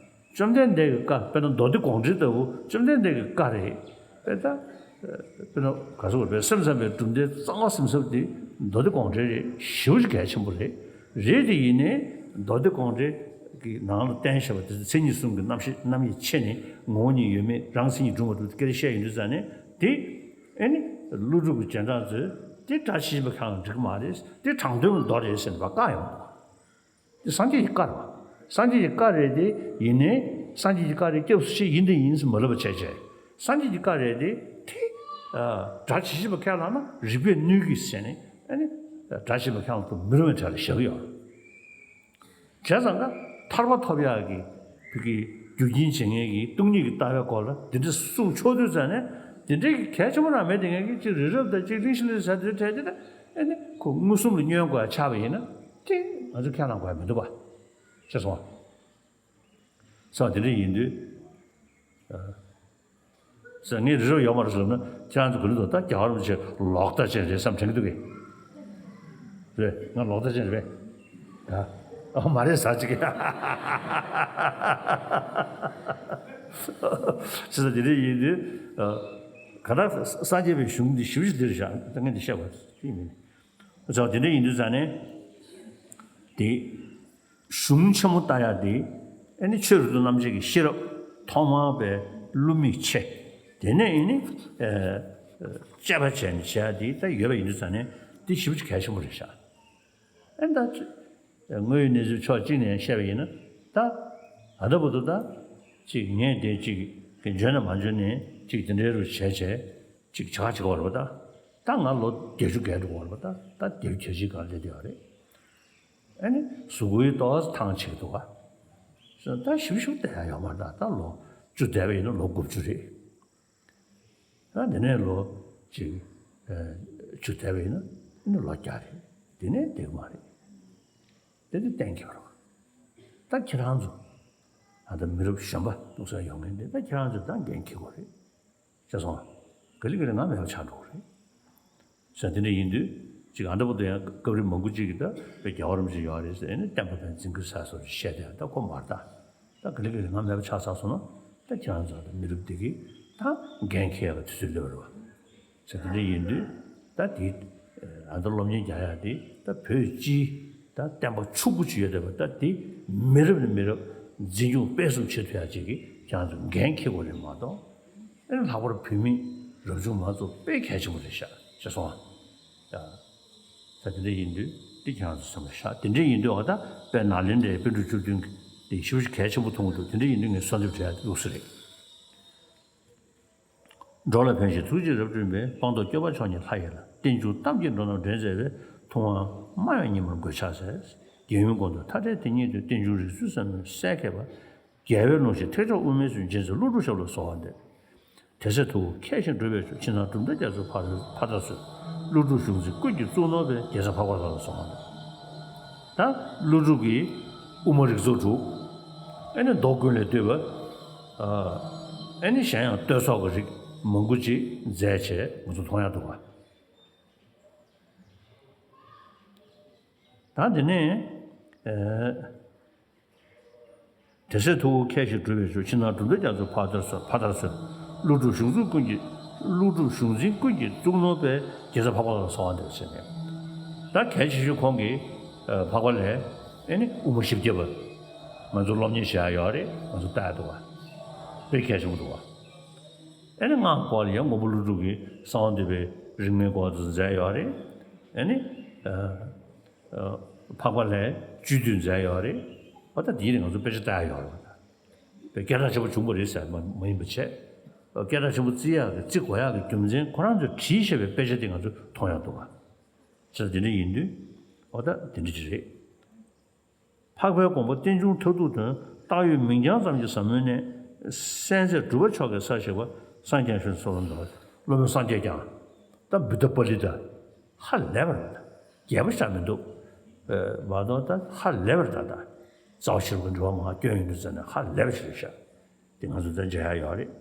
བཅོམ་ལྡན་འདས་ཀྱི་བཀའ་དཔེར་ན་མདོ་སྡེ་དགོངས་འགྲེལ་ལྟ་བུ་བཅོམ་ལྡན་འདས་ཀྱི་བཀའ་རེད། དཔེ་ད། དཔེར་ན་ག་ཚོད་རེད། སེམས་ཙམ་པའི་གྲུབ་མཐའི་རྩ་བ་སེམས་ཙམ་དེ་མདོ་སྡེ་དགོངས་འགྲེལ་རེད། ཞེ་པོ་ཅིག་གལ་ཆེན་པོ་རེད། རེད་དེ་ཡིན་ནའི་མདོ་སྡེ་དགོངས་འགྲེལ་གྱི་ནང་ལ་བསྟན་བཞག་པ་དེ་མཚན་ཉིད་གསུམ་གྱི་རྣམ་ཤེས་རྣམ་དབྱེ་ཕྱེ་ནས་ངོ་བོ་ཉིད་ཡོད་མེད་རང་མཚན་ཉིད་གྲུབ་མ་གྲུབ་དེ་སྐད་ཆ་བཤད་ཡོང་དུས་ཙང་ནས་དེ། ཨེ་ནི། ཀླུ་སྒྲུབ་ཀྱི་སྦྱིན་བདག་ཚོས་དེ་སྒྲ་ཇི་བཞིན་པ་ཁས་བླངས་འགྲིག་གི་མ་རེད། དེ་དྲང་དོན་མདོ་རེད་ཟེར་ནས་བཀག་ཡོང་འདུག་དེ་སངས་རྒྱས་ཀྱི་བཀའ་རེད་པ། སངས་རྒྱས་ཀྱི་བཀའ་རེད་དེ་ཡིན་ནའི་སངས་རྒྱས་ཀྱི་བཀའ་རེད་སྐྱབས་སུ་མཆི་ཡིན་དེ་ཡིན་ཟེར་མ་ལབ་པ་བྱས་བྱས། སངས་རྒྱས་ཀྱི་བཀའ་རེད་དེ་དེ། སྒྲ་ཇི་བཞིན་པ་ཁས་བླངས་ན་རིགས་པས་གནོད་ཀྱི་ཟེར་ནས་ཨེ་ནི། སྒྲ་ཇི་བཞིན་པ་ཁས་བླངས་ཐུབ་མི་རུང་བའི་གྲས་ལ་བཞག་གི་ཡོད། བྱས་ཙང་ཀ་ཐར་པ་ཐོབ་ཡག་གི་བོད་ཀྱི་རྒྱུ་རྐྱེན་བྱེད་མཁན་གྱི་སྟོང་ཉིད་ཀྱི་ལྟ་བའི་སྐོར་ལ་འདི་འདྲ་གསུངས་ཆོག་དུས་ཙང་ནས་འདི་འདྲའི་གལ་ཆེན་པོ་རང་མེད། དེ་ངས་ཀྱི་གཅིག་རི་རབ་དང་གཅིག་གླིང་བཞི་ལ་ཟེར་དུས་འཕྲལ་དེ་ལ་ཨེ་ནི་ཁོ་མངོན་སུམ་ལ་བསྙོན་དགོས་ཡ་ཆགས་པ་ཡིན་ན་དེ་ང་ཚོ་ཁས་བླངས་དགོས་ཡ་མི་འདུག་པ། ཤེས་སོང་ཨ། སོ་དེ་འདྲ་ཡིན་དུས། ཟེར་ངས་རི་རབ་ཡོད་མ་རེད་ཟེར་ན་ཁྱེད་རང་ཚོ་ག་རེ་འདུག་ད་རྒྱལ་བ་རིན་པོ་ཆེ་ལོག་ལྟ་ཅན་རེད་བསམ་དྲན་གྱི་འདུག་གས། རེད། ང་ལོག་ལྟ་ཅན་རེད་པས། ཨ་མ་རེད་ཟེར་ཅིག་གས། ཟེར་ད་དེ་འདྲ་ཡིན་དུས། ག་ད་སངས་རྒྱས་པའི་གཞུང་འདི་ཞིབ་ཞིབ་འདིར་བཞག་ད་ངས་འདི་བཤད་པ་ཅིག་མིན། ཟེར་དེ་འདྲ་ཡིན་དུས་ཙང་ནས། དེ། གཞུང་ཆེན་མོ་ལྟ་ཡག་དེ། ཨེ་ནི་ཆོས་རིག་ཏུ་རྣམ་འབྱེད་ཀྱི་ཤེས་རབ་ཐོག་མར་པའི་བསླུ་མེད་ཆེ། དེ་ནས་ཨེ་ནི། དཔྱད་པ་བྱས་ནས་བྱས་ཡག་དེ་ད་ཡོད་པ་ཡིན་དུས་ཙང་ནས་དེ་ཞེ་པོ་ཅིག་གལ་ཆེན་པོ་རེད་ཤག་ཨེ་ད། དངོས་ཡོད་གནས་ཚུལ་ཕྱོགས་གཅིག་ནས་བཤད་པ་ཡིན་ན་ད། ད་ལྟ་བར་དུ་ད། ཅིག་ངས་དེ་ཅིག་གི་འཇོན་ན་མ་འཇོན་ནས་ཅིག་དེ་འདྲའི་རུ་བྱས་བྱས་ཅིག་བྱ་བྱེད་པ་རེད་པ་ད། ད་ང་ལོ་བརྒྱད་ཅུ་བརྒལ་འགྲོ་བ་རེད་པ་ད། ད་བརྒྱད་ཅུ་གྱ་གཅིག་སྒང་སླེབས་བསྡད་ཡོད་རེད། ཨ་ནི་གཟུགས་པོའི་ཏོག་ཙམ་ཐང་ཆད་འདུག་ག་ད་ཞིབ་ཞིབ་བལྟ་ཡ་ཡོད་མ་རེད་ད། ད་ལོ་བཅུ་བསྡད་པ་ཡིན་ན་ལོ་དགུ་བཅུ་རེད། ད་དེ་ནས་ལོ་གཅིག་བཅུ་བསྡད་པ་ཡིན་ན་ཨ་ནི་ལོ་བརྒྱ་རེད། དེ་ནས་བསྡད་ཀྱི་མ་རེད། དེ་ནི་གཏན་འཁེལ་བ་རེད། ད་ཁྱེད་རང་ཚོ་ད་ལྟ་མི་རབས་གཞོན་པ་འདུག་ས་ཡོང་མཁན་དེ་ད་ཁྱེད་རང་ཚོས་ད་འགན་འཁྱེར་དགོས་རེད། ཤེས་སོང་ང་། ག་ལེ་ག་ལེ་ང་མེད་པ་ཆགས་འགྲོ་གི་རེད། ཟེར་དེ་འདྲ་ཡིན་དུས་ཅིག་ཨ་འདྲ་པོ་དེ་ཡང་སྐབས་རེ་མང་པོ་ཅིག་གིས་ད་བའི་རྒྱལ་བ་རིན་པོ་ཆེ་ཡོད་རེད་ཟེར་ཨེ་ནི་བསྟན་པ་བས་འཛིན་གྱི་ཟེར་སོགས་བཤད་དེ་ད་ཁོ་མ་རེད་ད། ད་ག་ལེ་ག་ལེ་ང་མེད་པ་ཆགས་ཚར་སོང་ན་ད་ཁྱེད་རང་ཚོ་ད་མི་རབས་འདི་གིས་ད་འགན་འཁྱེར་ཡག་གི་དུས་ཚོད་སླེབས་པ་རེད་བ། ཟེར་དེ་འདྲ་ཡིན་དུས་ད་དེ་ཨ་ད་སློབ་གཉེར་རྒྱག་ཡག་དེ་ད་བོད་སྤྱིའི་ད་བསྟན་པ་ཕྱུག་པོ་ཅིག་ཡོད་བསྡད་པ་ད་དེ་མི་རབས་ནས་མི་རབས་འཛིན་སྐྱོང་སྤེལ་གསུམ་བྱེད་ཐུབ་ཡག་ཅིག་གི་ཁྱེད་རང་ཚོ་འགན་འཁྱེར་དགོས་རེད་མ་གཏོགས། ཨེ་ནི་ལྷག་པར་བུད་མེད་རབ་བྱུང་མ་ཚོ་དཔེ་གལ་ཆེན་པོ་རེད་ཤག་ཤེས་སོང་ང་། ད་དེ་འདྲ་ཡིན་དུས་འདི་ཁྱེད་རང་ཚོ་སེམས་ལ་བཞག་དེ་འདྲ་ཡིན་དུས་འོ་ད་དཔེ་ནཱ་ལེནྡྲའི་པཎ་གྲུབ་བཅུ་བདུན་གྱི་དེ་ཞེ་པོ་ཅིག་གལ་ཆེན་པོ་མཐོང་གི་འདུག་དེ་འདྲ་ཡིན་དུས་ངས་གསོལ་འདེབས་བྲལ་ཡག་དེ་ལུགས་སྲོལ་རེད། འགྲོ་ལ་ཕན་ཞིང་ཐུགས་རྗེས་རབ་བསྐྲུན་པའི། སྤངས་རྟོགས་སྐྱོབ་པ་མཆོག་ཉིད་ལྷ་ཡི་ལྷ། རྟེན་འབྱུང་གཏམ་གྱིས་འགྲོ་རྣམས་འདྲེན་མཛད་པའི། ཐུབ་དབང་སྨྲ་བའི་ཉི་མར་འགོད་ཕྱག་འཚལ། རྒྱལ་ཡུམ་དགོངས་དོན་མཐའ་བྲལ་དེ་ཉིད་དུ། རྟེན་འབྱུང་རིགས་ཚུལ་ཟབ་མོའི་གསལ་མཁས་པ། རྒྱལ་བའི་ལུང་བཞིན་ཐེག་མཆོག་དབུ་མའི་ཚུལ། རྗེ་བཙུན་ཀླུ་སྒྲུབ་ཞབས་ལ་གསོལ་བ་འདེབས། དེ་ཚེ་ཐུབ་དབང་མཁས་ཤིང་གྲུབ་པའི་མཆོག་ཕྱི་ནང་གྲུབ་མཐའ་རྒྱ་མཚོའི་ཕ་ཕ་དར་སོན། ཀླུ་སྒྲུབ་གཞུང་འཛིན་ཀུན་གྱི་གཙུག་ནོར་བའི། རྒྱལ་ཚབ་འཕགས་པ་ལྷ་ལ་གསོལ་བ་འདེབས། ད་ཀླུ་སྒྲུབ་ཀྱི་དབུ་མ་རིགས་ཚོགས་དྲུག་ཨེ་ནི་མདོ་ཀུན་ལས་བཏུས་པ། ཨེ་ནི་གཞན་ཡང་བསྟོད་ཚོགས་ཀྱི་རིགས་མང་པོ་ཅིག་མཛད་བྱས་ང་ཚོ་མཐོང་ཡག་འདུག་ག་ད་དེ་ནས། དེ་ཚེ་ཐུབ་དབང་མཁས་ཤིང་གྲུབ་པའི་མཆོག་ཕྱི་ནང་གྲུབ་མཐའ་རྒྱ་མཚོའི་ཕ་དར་སོན་ཕ་དར་སོན། ཀླུ་སྒྲུབ་གཞུང་འཛིན་ཀུན་གྱི་ཀླུ་སྒྲུབ་གཞུང་འཛིན་ཀུན་གྱི་གཙུག་ནོར་བའི། རྒྱལ་ཚབ་འཕགས་པ་ལྷ་ལ་གསོལ་བ་འདེབས་ཟེར་ནས། ད་གལ་ཆེ་ཤོས་ཁོང་གིས་འཕགས་པ་ལྷས་ཨེ་ནི་དབུ་མ་བཞི་བརྒྱ་པ་ང་ཚོ་སློབ་གཉེར་བྱེད་ཡག་ཡོད་རེད། ང་ཚོ་ལྟ་ཡག་འདུག་ག་དཔེ་གལ་ཆེན་པོ་འདུག་ག་ཨེ་ནི་སྔགས་སྐོར་ལ་ཡང་མགོན་པོ་ཀླུ་སྒྲུབ་ཀྱིས་གསང་བ་འདུས་པའི་རིག་མའི་སྐོར་དུ་མཛད་ཡོད་རེད། ཨེ་ནི། འཕགས་པ་ལྷས་བཅུད་བསྡུས་མཛད་ཡོད་རེད། འོ་ད་འདིའི་རིང་ང་ཚོ་དཔེ་ཆ་ལྟ་ཡ་ཡོད་རེད་བ། ད་དཔེ་སྐད་གྲགས་ཆེན་པོ་བྱུང་བ་རེད་ཟེར་མ་མ་ཡིན་པ་བྱས། སྐད་གྲགས་ཆེན་པོ་བརྩི་ཡག་གི་བརྩི་དགོས་ཡག་གི་རྒྱུ་མཚན་ཁོ་རང་ཚོས་བྲིས་བཞག་པའི་དཔེ་ཆ་དེ་ང་ཚོས་མཐོང་ཡག་འདུག་བ། བྱས་ཙང་དེ་འདྲ་ཡིན་དུས། འོ་ད་དེ་འདྲ་ཅིག་རེད། འཕགས་པའི་དགོངས་པ་རྟེན་འབྱུང་མཐར་ཐུག་དོན། བཏགས་ཡོད་མིང་རྐྱང་ཙམ་གྱི་ཟབ་མོའི་གནས། གསན་མཛད་གྲུབ་པ་མཆོག་གིས་གསལ་བཞེས་པ། སངས་རྒྱས་ཞུ་སོགས་ལ་འདུག་སློབ་དཔོན་སངས་རྒྱས་བསྐྱངས། ད་བུདྡྷ་པཱ་ལི་ཏ། ཧ་ལས་པ་རེད། རྒྱས་པ་ཞིག་མི་འདུག་མ་གཏོགས་ད་ཧ་ལས་པ་རེད་ད། ད་རྩ་བ་ཤེས་རབ་ཀྱི་འགྲེལ་པ་མར་བསྐྱོན་ཡོང་དུས་ཙམ་ནས་ཧ་ལས་པ་ཞིག་རེད་ཤག་དེ་ང་ཚོ་ད་མཇལ་ཡག་ཡོད་རེད།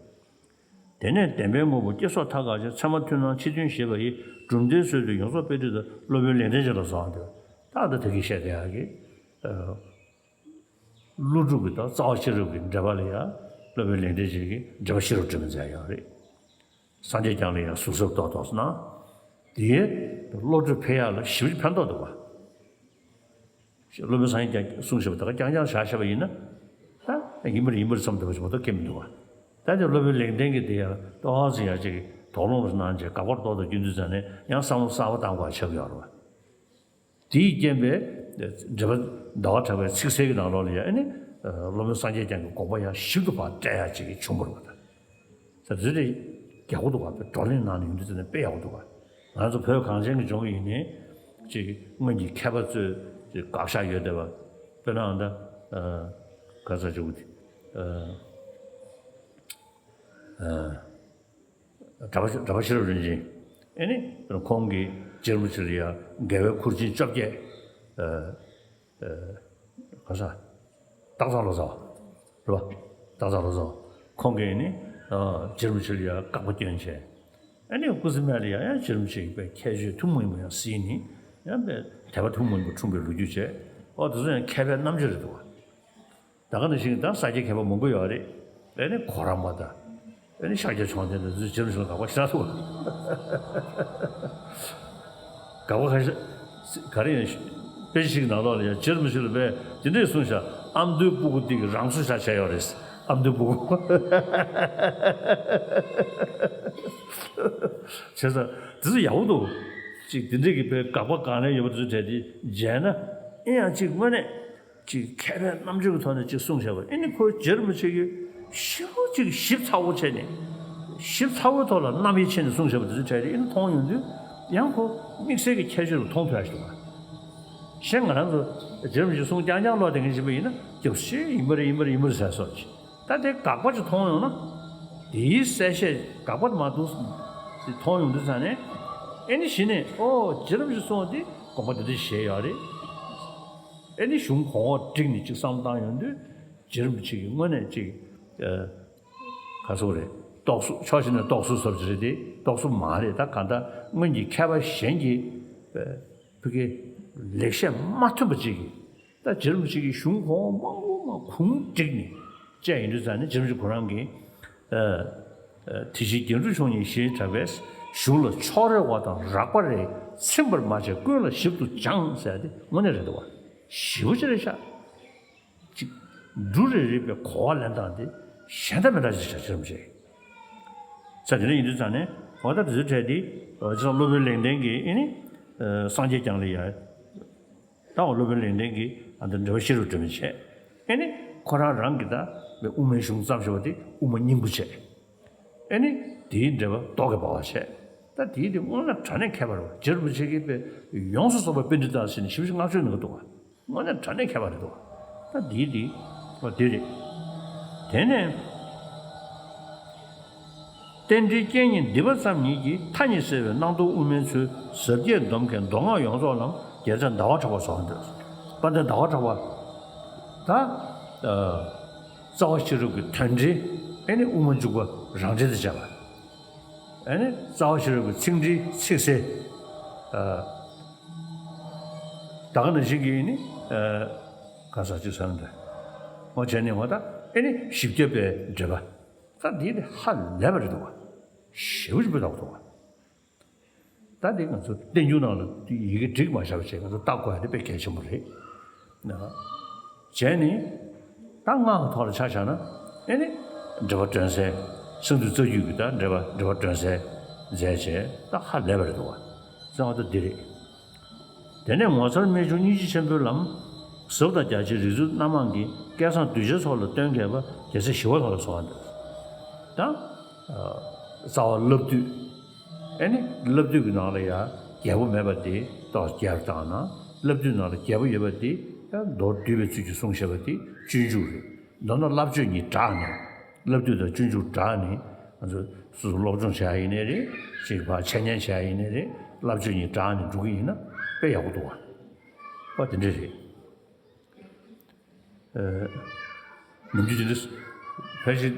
དེ་ནས་བདེན་པའི་དངོས་པོ་བསྐྱེད་རྫོགས་མཐའ་དགག་ཅན། ཚད་མ་མཐུན་སྣང་ཕྱི་དོན་ཞེས་པ་ཡི། གྲུབ་མཐའི་ཚུལ་དུ་ཡོངས་རྫོགས་དཔེ་ཁྲིད་དང་། སློབ་དཔོན་ལེགས་ལྡན་འབྱེད་ལ་སོགས་ཏེ། ད་ལྟ་ད་གིན་བཤད་བསྡད་ཡག་གི། ཀླུ་སྒྲུབ་ཀྱི་དང་རྩ་བ་ཤེས་རབ་ཀྱི་འགྲེལ་པ་ལ་ཡང་སློབ་དཔོན་ལེགས་ལྡན་འབྱེད་ཀྱིས་འགྲེལ་པ་ཤེས་རབ་འགྲེལ་པ་མཛད་ཡོད་རེད། སངས་རྒྱས་བསྐྱངས་ལ་ཡང་གཟུགས་གསལ་ཏོག་ཏོག་སོང་ན། དེའི་བློ་གྲོས་འཕེལ་ཡག་ལ་ཞེ་པོ་ཕན་ཐོགས་འདུག་བ། སློབ་དཔོན་སངས་རྒྱས་ཀྱིས་གསུངས་བཞག་པ་དེ་ག་རྐྱང་རྐྱང་བཞག་བཞག་པ་ཡིན་ན། ད་ཡིན་པ་རེད་ཡིན་པ་རེད་བསམ་འདུག་བ་ཞིག་མ་གཏོགས་སྐྱེ་མི་འདུག་བ། ད་དེ་སློབ་དཔོན་ལེགས་ལྡན་གྱིས་དེ་ཡང་ཏོག་ཙམ་ཡང་ཅིག་དོགས་སློང་གནང་བྱས་དགག་པ་རྡོག་རྡོག་བསྐྱོན་དུས་ཙམ་ནས་ཡང་བསམ་བློ་གསར་པ་བཏང་དགོས་པ་ཆགས་ཀྱི་ཡོད་རེད་བ། དེས་རྐྱེན་པས་འགྲེལ་པ་ཟླ་བ་གྲགས་པའི་ཚིག་གསལ་གྱི་ནང་ལོགས་ལ་ཡང་ཨ་ནི། སློབ་དཔོན་སངས་རྒྱས་བསྐྱངས་ཀྱི་དགོངས་པ་ཡང་ཞིབ་ཏུ་ཕར་བཀྲལ་ཡག་ཅིག་བྱུང་བ་རེད་བ། ད་དེ་ཚོ་དེ་ཡག་པོ་འདུག་བ། བགྲོ་གླེང་གནང་ནས་ཡོང་དུས་ཙམ་ནས་དཔེ་ཡག་པོ་འདུག་བ། ང་ཚོ་བོད་གངས་ཅན་གྱི་ལྗོངས་ཡིན་ནའི་ཅིག་སྔོན་གྱི་མཁས་པ་ཚོས་ཅིག་དགག་བཞག་ཡོད་བསྡད་པ། དཔེར་ན་ད་ག་ས་ཅིག་གྲྭ་པ་གྲྭ་པ་ཤེས་རབ་རིན་ཆེན། ཨེ་ནི་ཁོང་གིས་རྗེ་རིན་པོ་ཆེ་ལ་ཡང་རྒྱལ་བའི་ཁུར་ཆེན་བཅོ་བརྒྱད། ག་ས། སྟག་ཚང་ལོ་ཙཱ་བ། རེད་པ། སྟག་ཚང་ལོ་ཙཱ་བ། ཁོང་གིས་ནི། རྗེ་རིན་པོ་ཆེ་ལ་ཡང་བཀག་པ་བསྐྱོན་བྱས། ཨ་ནི་སྐུ་ཚེ་སྨད་ལ་ཡང་ཡང་རྗེ་རིན་པོ་ཆེ་གི་དཔེ་ཁྱད་ཆོས་ཐུན་མོང་མ་ཡིན་པ་ཡང་གཟིགས་ནི། ཡང་དཔེ་དད་པ་ཐུན་མོང་མ་ཡིན་པ་འཁྲུངས་པའི་ལོ་རྒྱུས་བྱས། ཨོ་དེ་ཚོ་ཡང་མཁས་པའི་རྣམ་དཔྱོད་རེད་འདུག་བ། ད་ག་ནང་བཞིན་ད་ས་སྐྱའི་མཁས་པ་མང་པོ་ཡོད་རེད། ཨ་ནི་གོ་རམས་པ་དང་། ཨ་ནི་ཤཱཀྱ་མཆོག་ལྡན་དང་ཚོས་རྗེ་རིན་པོ་ཆེ་ལ་དགག་པ་ཞེ་དྲག་འདུག་བ། དགག་པ་ཁ་ཤས་ག་རེ་ཡིན། དཔེ་ཞིག་ནང་ལོགས་ལ་ཡང་རྗེ་རིན་པོ་ཆེ་ལ་དཔེ་དེ་འདྲས་གསུངས་ཤག་ཨ་མདོའི་སྤུ་གུ་འདི་གིས་རང་བཟོ་བྱས་བྱས་ཡོད་རེད། ཨ་མདོའི་སྤུ་གུ། བྱས་ཙང་དེ་ཚོ་ཡག་པོ་འདུག་ཅིག་དེ་འདྲས་ཀྱི་དཔེ་དགག་པ་གང་ལེན་ཡོད་པ་དེ་ཚོ་གྲས་དེ་མཇལ་ན། ཨེ་ཡང་ཅིག་དངོས་གནས། ཅིག་མཁས་པའི་རྣམ་དཔྱོད་ཀྱི་ཐོག་ནས་ཅིག་གསུངས་བཞག་པ། ཨེ་ནི་ཁོ་རྗེ་རིན་པོ་ཆེ་གིས་ཞེ་པོ་ཅིག་ཞིབ་ཚགས་པོ་བྱས་ནས། ཞིབ་ཚགས་པོའི་ཐོག་ལ་རྣམ་དབྱེ་ཕྱེ་ནས་གསུངས་བཞག་པ་དེ་ཚོ་གྲས་དེ་ཨེ་ནི་མཐོང་ཡོང་དུས། ཡང་ཁོ་དམིགས་བསལ་གྱི་ཁྱད་ཆོས་རུ་མཐོང་ཐུབ་ཡག་ཞིག་འདུག་ག་གཞན་ང་རང་ཚོ་རྗེ་རིན་པོ་ཆེ་གསུང་རྐྱང་རྐྱང་ཀློག་བསྡད་མཁན་ཞིག་ཡིན་ན་སྐྱབས་སུ་མཆི། ཡིན་པ་རེད་ཡིན་པ་རེད་ཡིན་པ་རེད་ཟེར་སོགས་ཀྱི། ད་དེ་དགག་པ་ཅིག་མཐོང་ཡོང་ན། དེའི་གསལ་བཤད་དགག་པ་དེ་མ་གཏོགས་ཅིག་མཐོང་ཡོང་དུས་ཙང་ནས། ཨེ་ནི་གཞི་ནས་ཨོ་རྗེ་རིན་པོ་ཆེ་གསུངས་པ་དེ་དགོངས་པ་དེ་འདྲ་བཞེས་ཡོད་རེད། ཨེ་ནི་གཞུང་གོང་འོག་བསྒྲིགས་ནས་ཅིག་བསམ་བློ་བཏང་ཡོང་དུས། རྗེ་རིན་པོ་ཆེ་གིས་དངོས་གནས་ཅིག་ཨ། ག་ཟེར་དགོས་རེད། རྟོགས་སུ་ཕྱོགས་གཅིག་ནས་རྟོགས་སུ་ཟབ་ཅིག་རེད་དེ། རྟོགས་སུ་མ་རེད། ད་གང་ལྟར་སྔོན་གྱི་མཁས་པ་གཞན་གྱིས་ཕ་གི་ལེགས་བཤད་མ་ཐོན་པ་ཅིག་གིས། ད་རྗེ་རིན་པོ་ཆེ་གིས་གཞུང་གོང་འོག་མང་པོ་མར་གུང་བསྒྲིགས་ནས་བཤད་ཡོང་དུས་ཙང་ནས། རྗེ་རིན་པོ་ཆེ་ཁོ་རང་གིས། ཨ། ཨ། དེ་བཞིན་རྒྱན་དྲུག་མཆོག་གཉིས་ཞེས་གྲགས་པས། གཞུང་ལ་ཕྱོགས་རེ་བ་དང་རགས་པ་རེ་ཚིམ་པར་མ་བྱས་ཀུན་ལ་ཞིབ་ཏུ་སྦྱངས་ཟེར་ཏེ་དངོས་གནས་རེད་འདུག་བ། ཞེ་པོ་ཅིག་རེད་ཤག་ཅིག་འབྲུ་རེ་རེ་བའི་གོ་བ་ལེན་སྟངས་དེ་གཞན་དང་མི་འདྲ་ཅིག་ཆགས་ཀྱི་རེད་པ། ས་དེ་འདྲ་ཡིན་དུས་ཙང་ནས། འོ་ད་དེ་ཚོའི་གྲས་དེ། འོ་ཅི་ལྟར་སློབ་དཔོན་ལེགས་ལྡན་གྱིས་ཨེ་ནི། ཨ། སངས་རྒྱས་བསྐྱངས་ལ་ཡ། ད་འོ་སློབ་དཔོན་ལེགས་ལྡན་གྱིས་ཨ་ད་འགྲེལ་པ་ཤེས་རབ་འགྲེལ་པ་བྱས། ཨེ་ནི་ཁོ་རང་རང་གིས་ད་དབུ་མའི་གཞུང་བརྩམས་བཞག་པ་དེ་དབུ་མ་སྙིང་པོ་བྱས། ཨེ་ནི་དེའི་འགྲེལ་པ་རྡོག་གིས་འབག་པ་བྱས། ད་དེའི་དེ་དངོས་གནས་དྲང་གནས་མཁས་པ་རེད་པ། རྗེ་རིན་པོ་ཆེ་གིས་དཔེ་ཡོངས་སུ་རྫོགས་པའི་པཎྜི་ཏ་ཟེར་ནས་ཞེ་པོ་ཅིག་བསྔགས་བརྗོད་གནང་གི་འདུག་བ། དངོས་གནས་དྲང་གནས་མཁས་པ་རེད་འདུག་བ། ད་དེའི་དེ། འོ་དེ་རེད། དེ་ནས། རྟེན་འབྲེལ་རྐྱེན་གཉིས་སྡིག་པ་ཙམ་ཉིད་ཀྱིས། མཐའ་གཉིས་བསལ་བའི་སྣང་སྟོང་དབུ་མའི་ཚུལ། ཟབ་རྒྱས་འདོམས་མཁན་མདོ་སྔགས་ཡོངས་རྫོགས་ལམ། རྒྱལ་མཚན་ཟླ་བ་གྲགས་པ་སོགས་འདོད། དཔལ་ལྡན་ཟླ་བ་གྲགས་པ། ད། ཨ། རྩ་བ་ཤེས་རབ་ཀྱི་དོན་འགྲེལ། ཨེ་ནི་དབུ་མ་འཇུག་པ་རང་འགྲེལ་དུ་བྱས་པ། ཨེ་ནི་རྩ་བ་ཤེས་རབ་ཀྱི་ཚིག་འགྲེལ་ཚིག་གསལ། ཨ། ད་ག་ནང་བཞིན་གྱི་ཨེ་ནི། ཨ། ག་ས་ཅིག་ཟེར་ན་འདྲ། འོ་བྱས་ནས་འོ་ད་ཨེ་ནི་བཞི་བརྒྱ་པའི་འགྲེལ་པ། ད་འདི་ནི་ཧ་ལས་པ་རེད་འདུག་བ། ཞེ་པོ་ཅིག་དཔེ་ལྡོག་འདུག་བ། ད་འདི་ང་ཚོ་བསྟན་འགྱུར་ནང་ལ་ཡི་གེ་བསྒྲིགས་མ་བཞག་པ་བྱས། ང་ཚོ་ལྟ་དགོས་ཡ་དེ་དཔེ་གལ་ཆེན་པོ་རེད། ན། བྱས་ནས་ད་སྔགས་ཀྱི་ཐོག་ལ་ཆ་བཞག་ན། ཨེ་ནི་འགྲེལ་པ་སྒྲོན་གསལ། གསང་འདུས་རྩ་རྒྱུད་ཀྱི་ད་འགྲེལ་པ། འགྲེལ་པ་སྒྲོན་གསལ་མཛད་བྱས། ད་ཧ་ལས་པ་རེད་འདུག་བ། གསང་བ་ད་འདི་རེད། དེ་ནས་ངོ་མཚར་རྨད་བྱུང་སྙིང་རྗེ་ཆེན་པོའི་ལམ། ཟབ་དང་རྒྱ་ཆེའི་རིག་འཛིན་སྣ་མང་གིས་སྐལ་བཟང་གདུལ་བྱའི་ཚོགས་ལ་སྟོན་མཁས་པ་རྒྱལ་སྲས་ཞི་བ་ལྷ་ལ་གསོལ་བ་འདེབས། ད། རྩ་བ་བསླབ་བཏུས། ཨེ་ནི་བསླབ་བཏུས་ཀྱི་ནང་ལ་ཡང་རྒྱལ་པོ་མེད་པ་དེ་ཏོག་ཙམ་རྒྱལ་དུ་བཏང་ན། བསླབ་བཏུས་ནང་ལ་རྒྱལ་པོ་ཡོད་པ་དེ་ཡང་མདོར་བསྡུས་པའི་ཚུལ་གྱིས་གསུངས་བཞག་པ་དེ་སྤྱོད་འཇུག་རེད། མདོར་ན་བསླབ་བྱ་གཉིས་སྦྲགས་ནས། བསླབ་བཏུས་དང་སྤྱོད་འཇུག་སྦྲགས་ནས། ང་ཚོ་སོ་སོ་སློབ་སྦྱོང་བྱ་ཡ་ཡིན་ནའི་རེད། ཅིག་ཕར་འཆད་ཉན་བྱ་ཡ་ཡིན་ནའི་རེད། བསླབ་བྱ་གཉིས་སྦྲགས་ནས་འགྲོ་གི་ཡིན་ན་དཔེ་ཡག་པོ་འདུག་བ། ཨོ་དེ་འདྲ་རེད། ཨ། ནམ་རྒྱུན་དེ་འདྲ་ཕལ་ཆེར་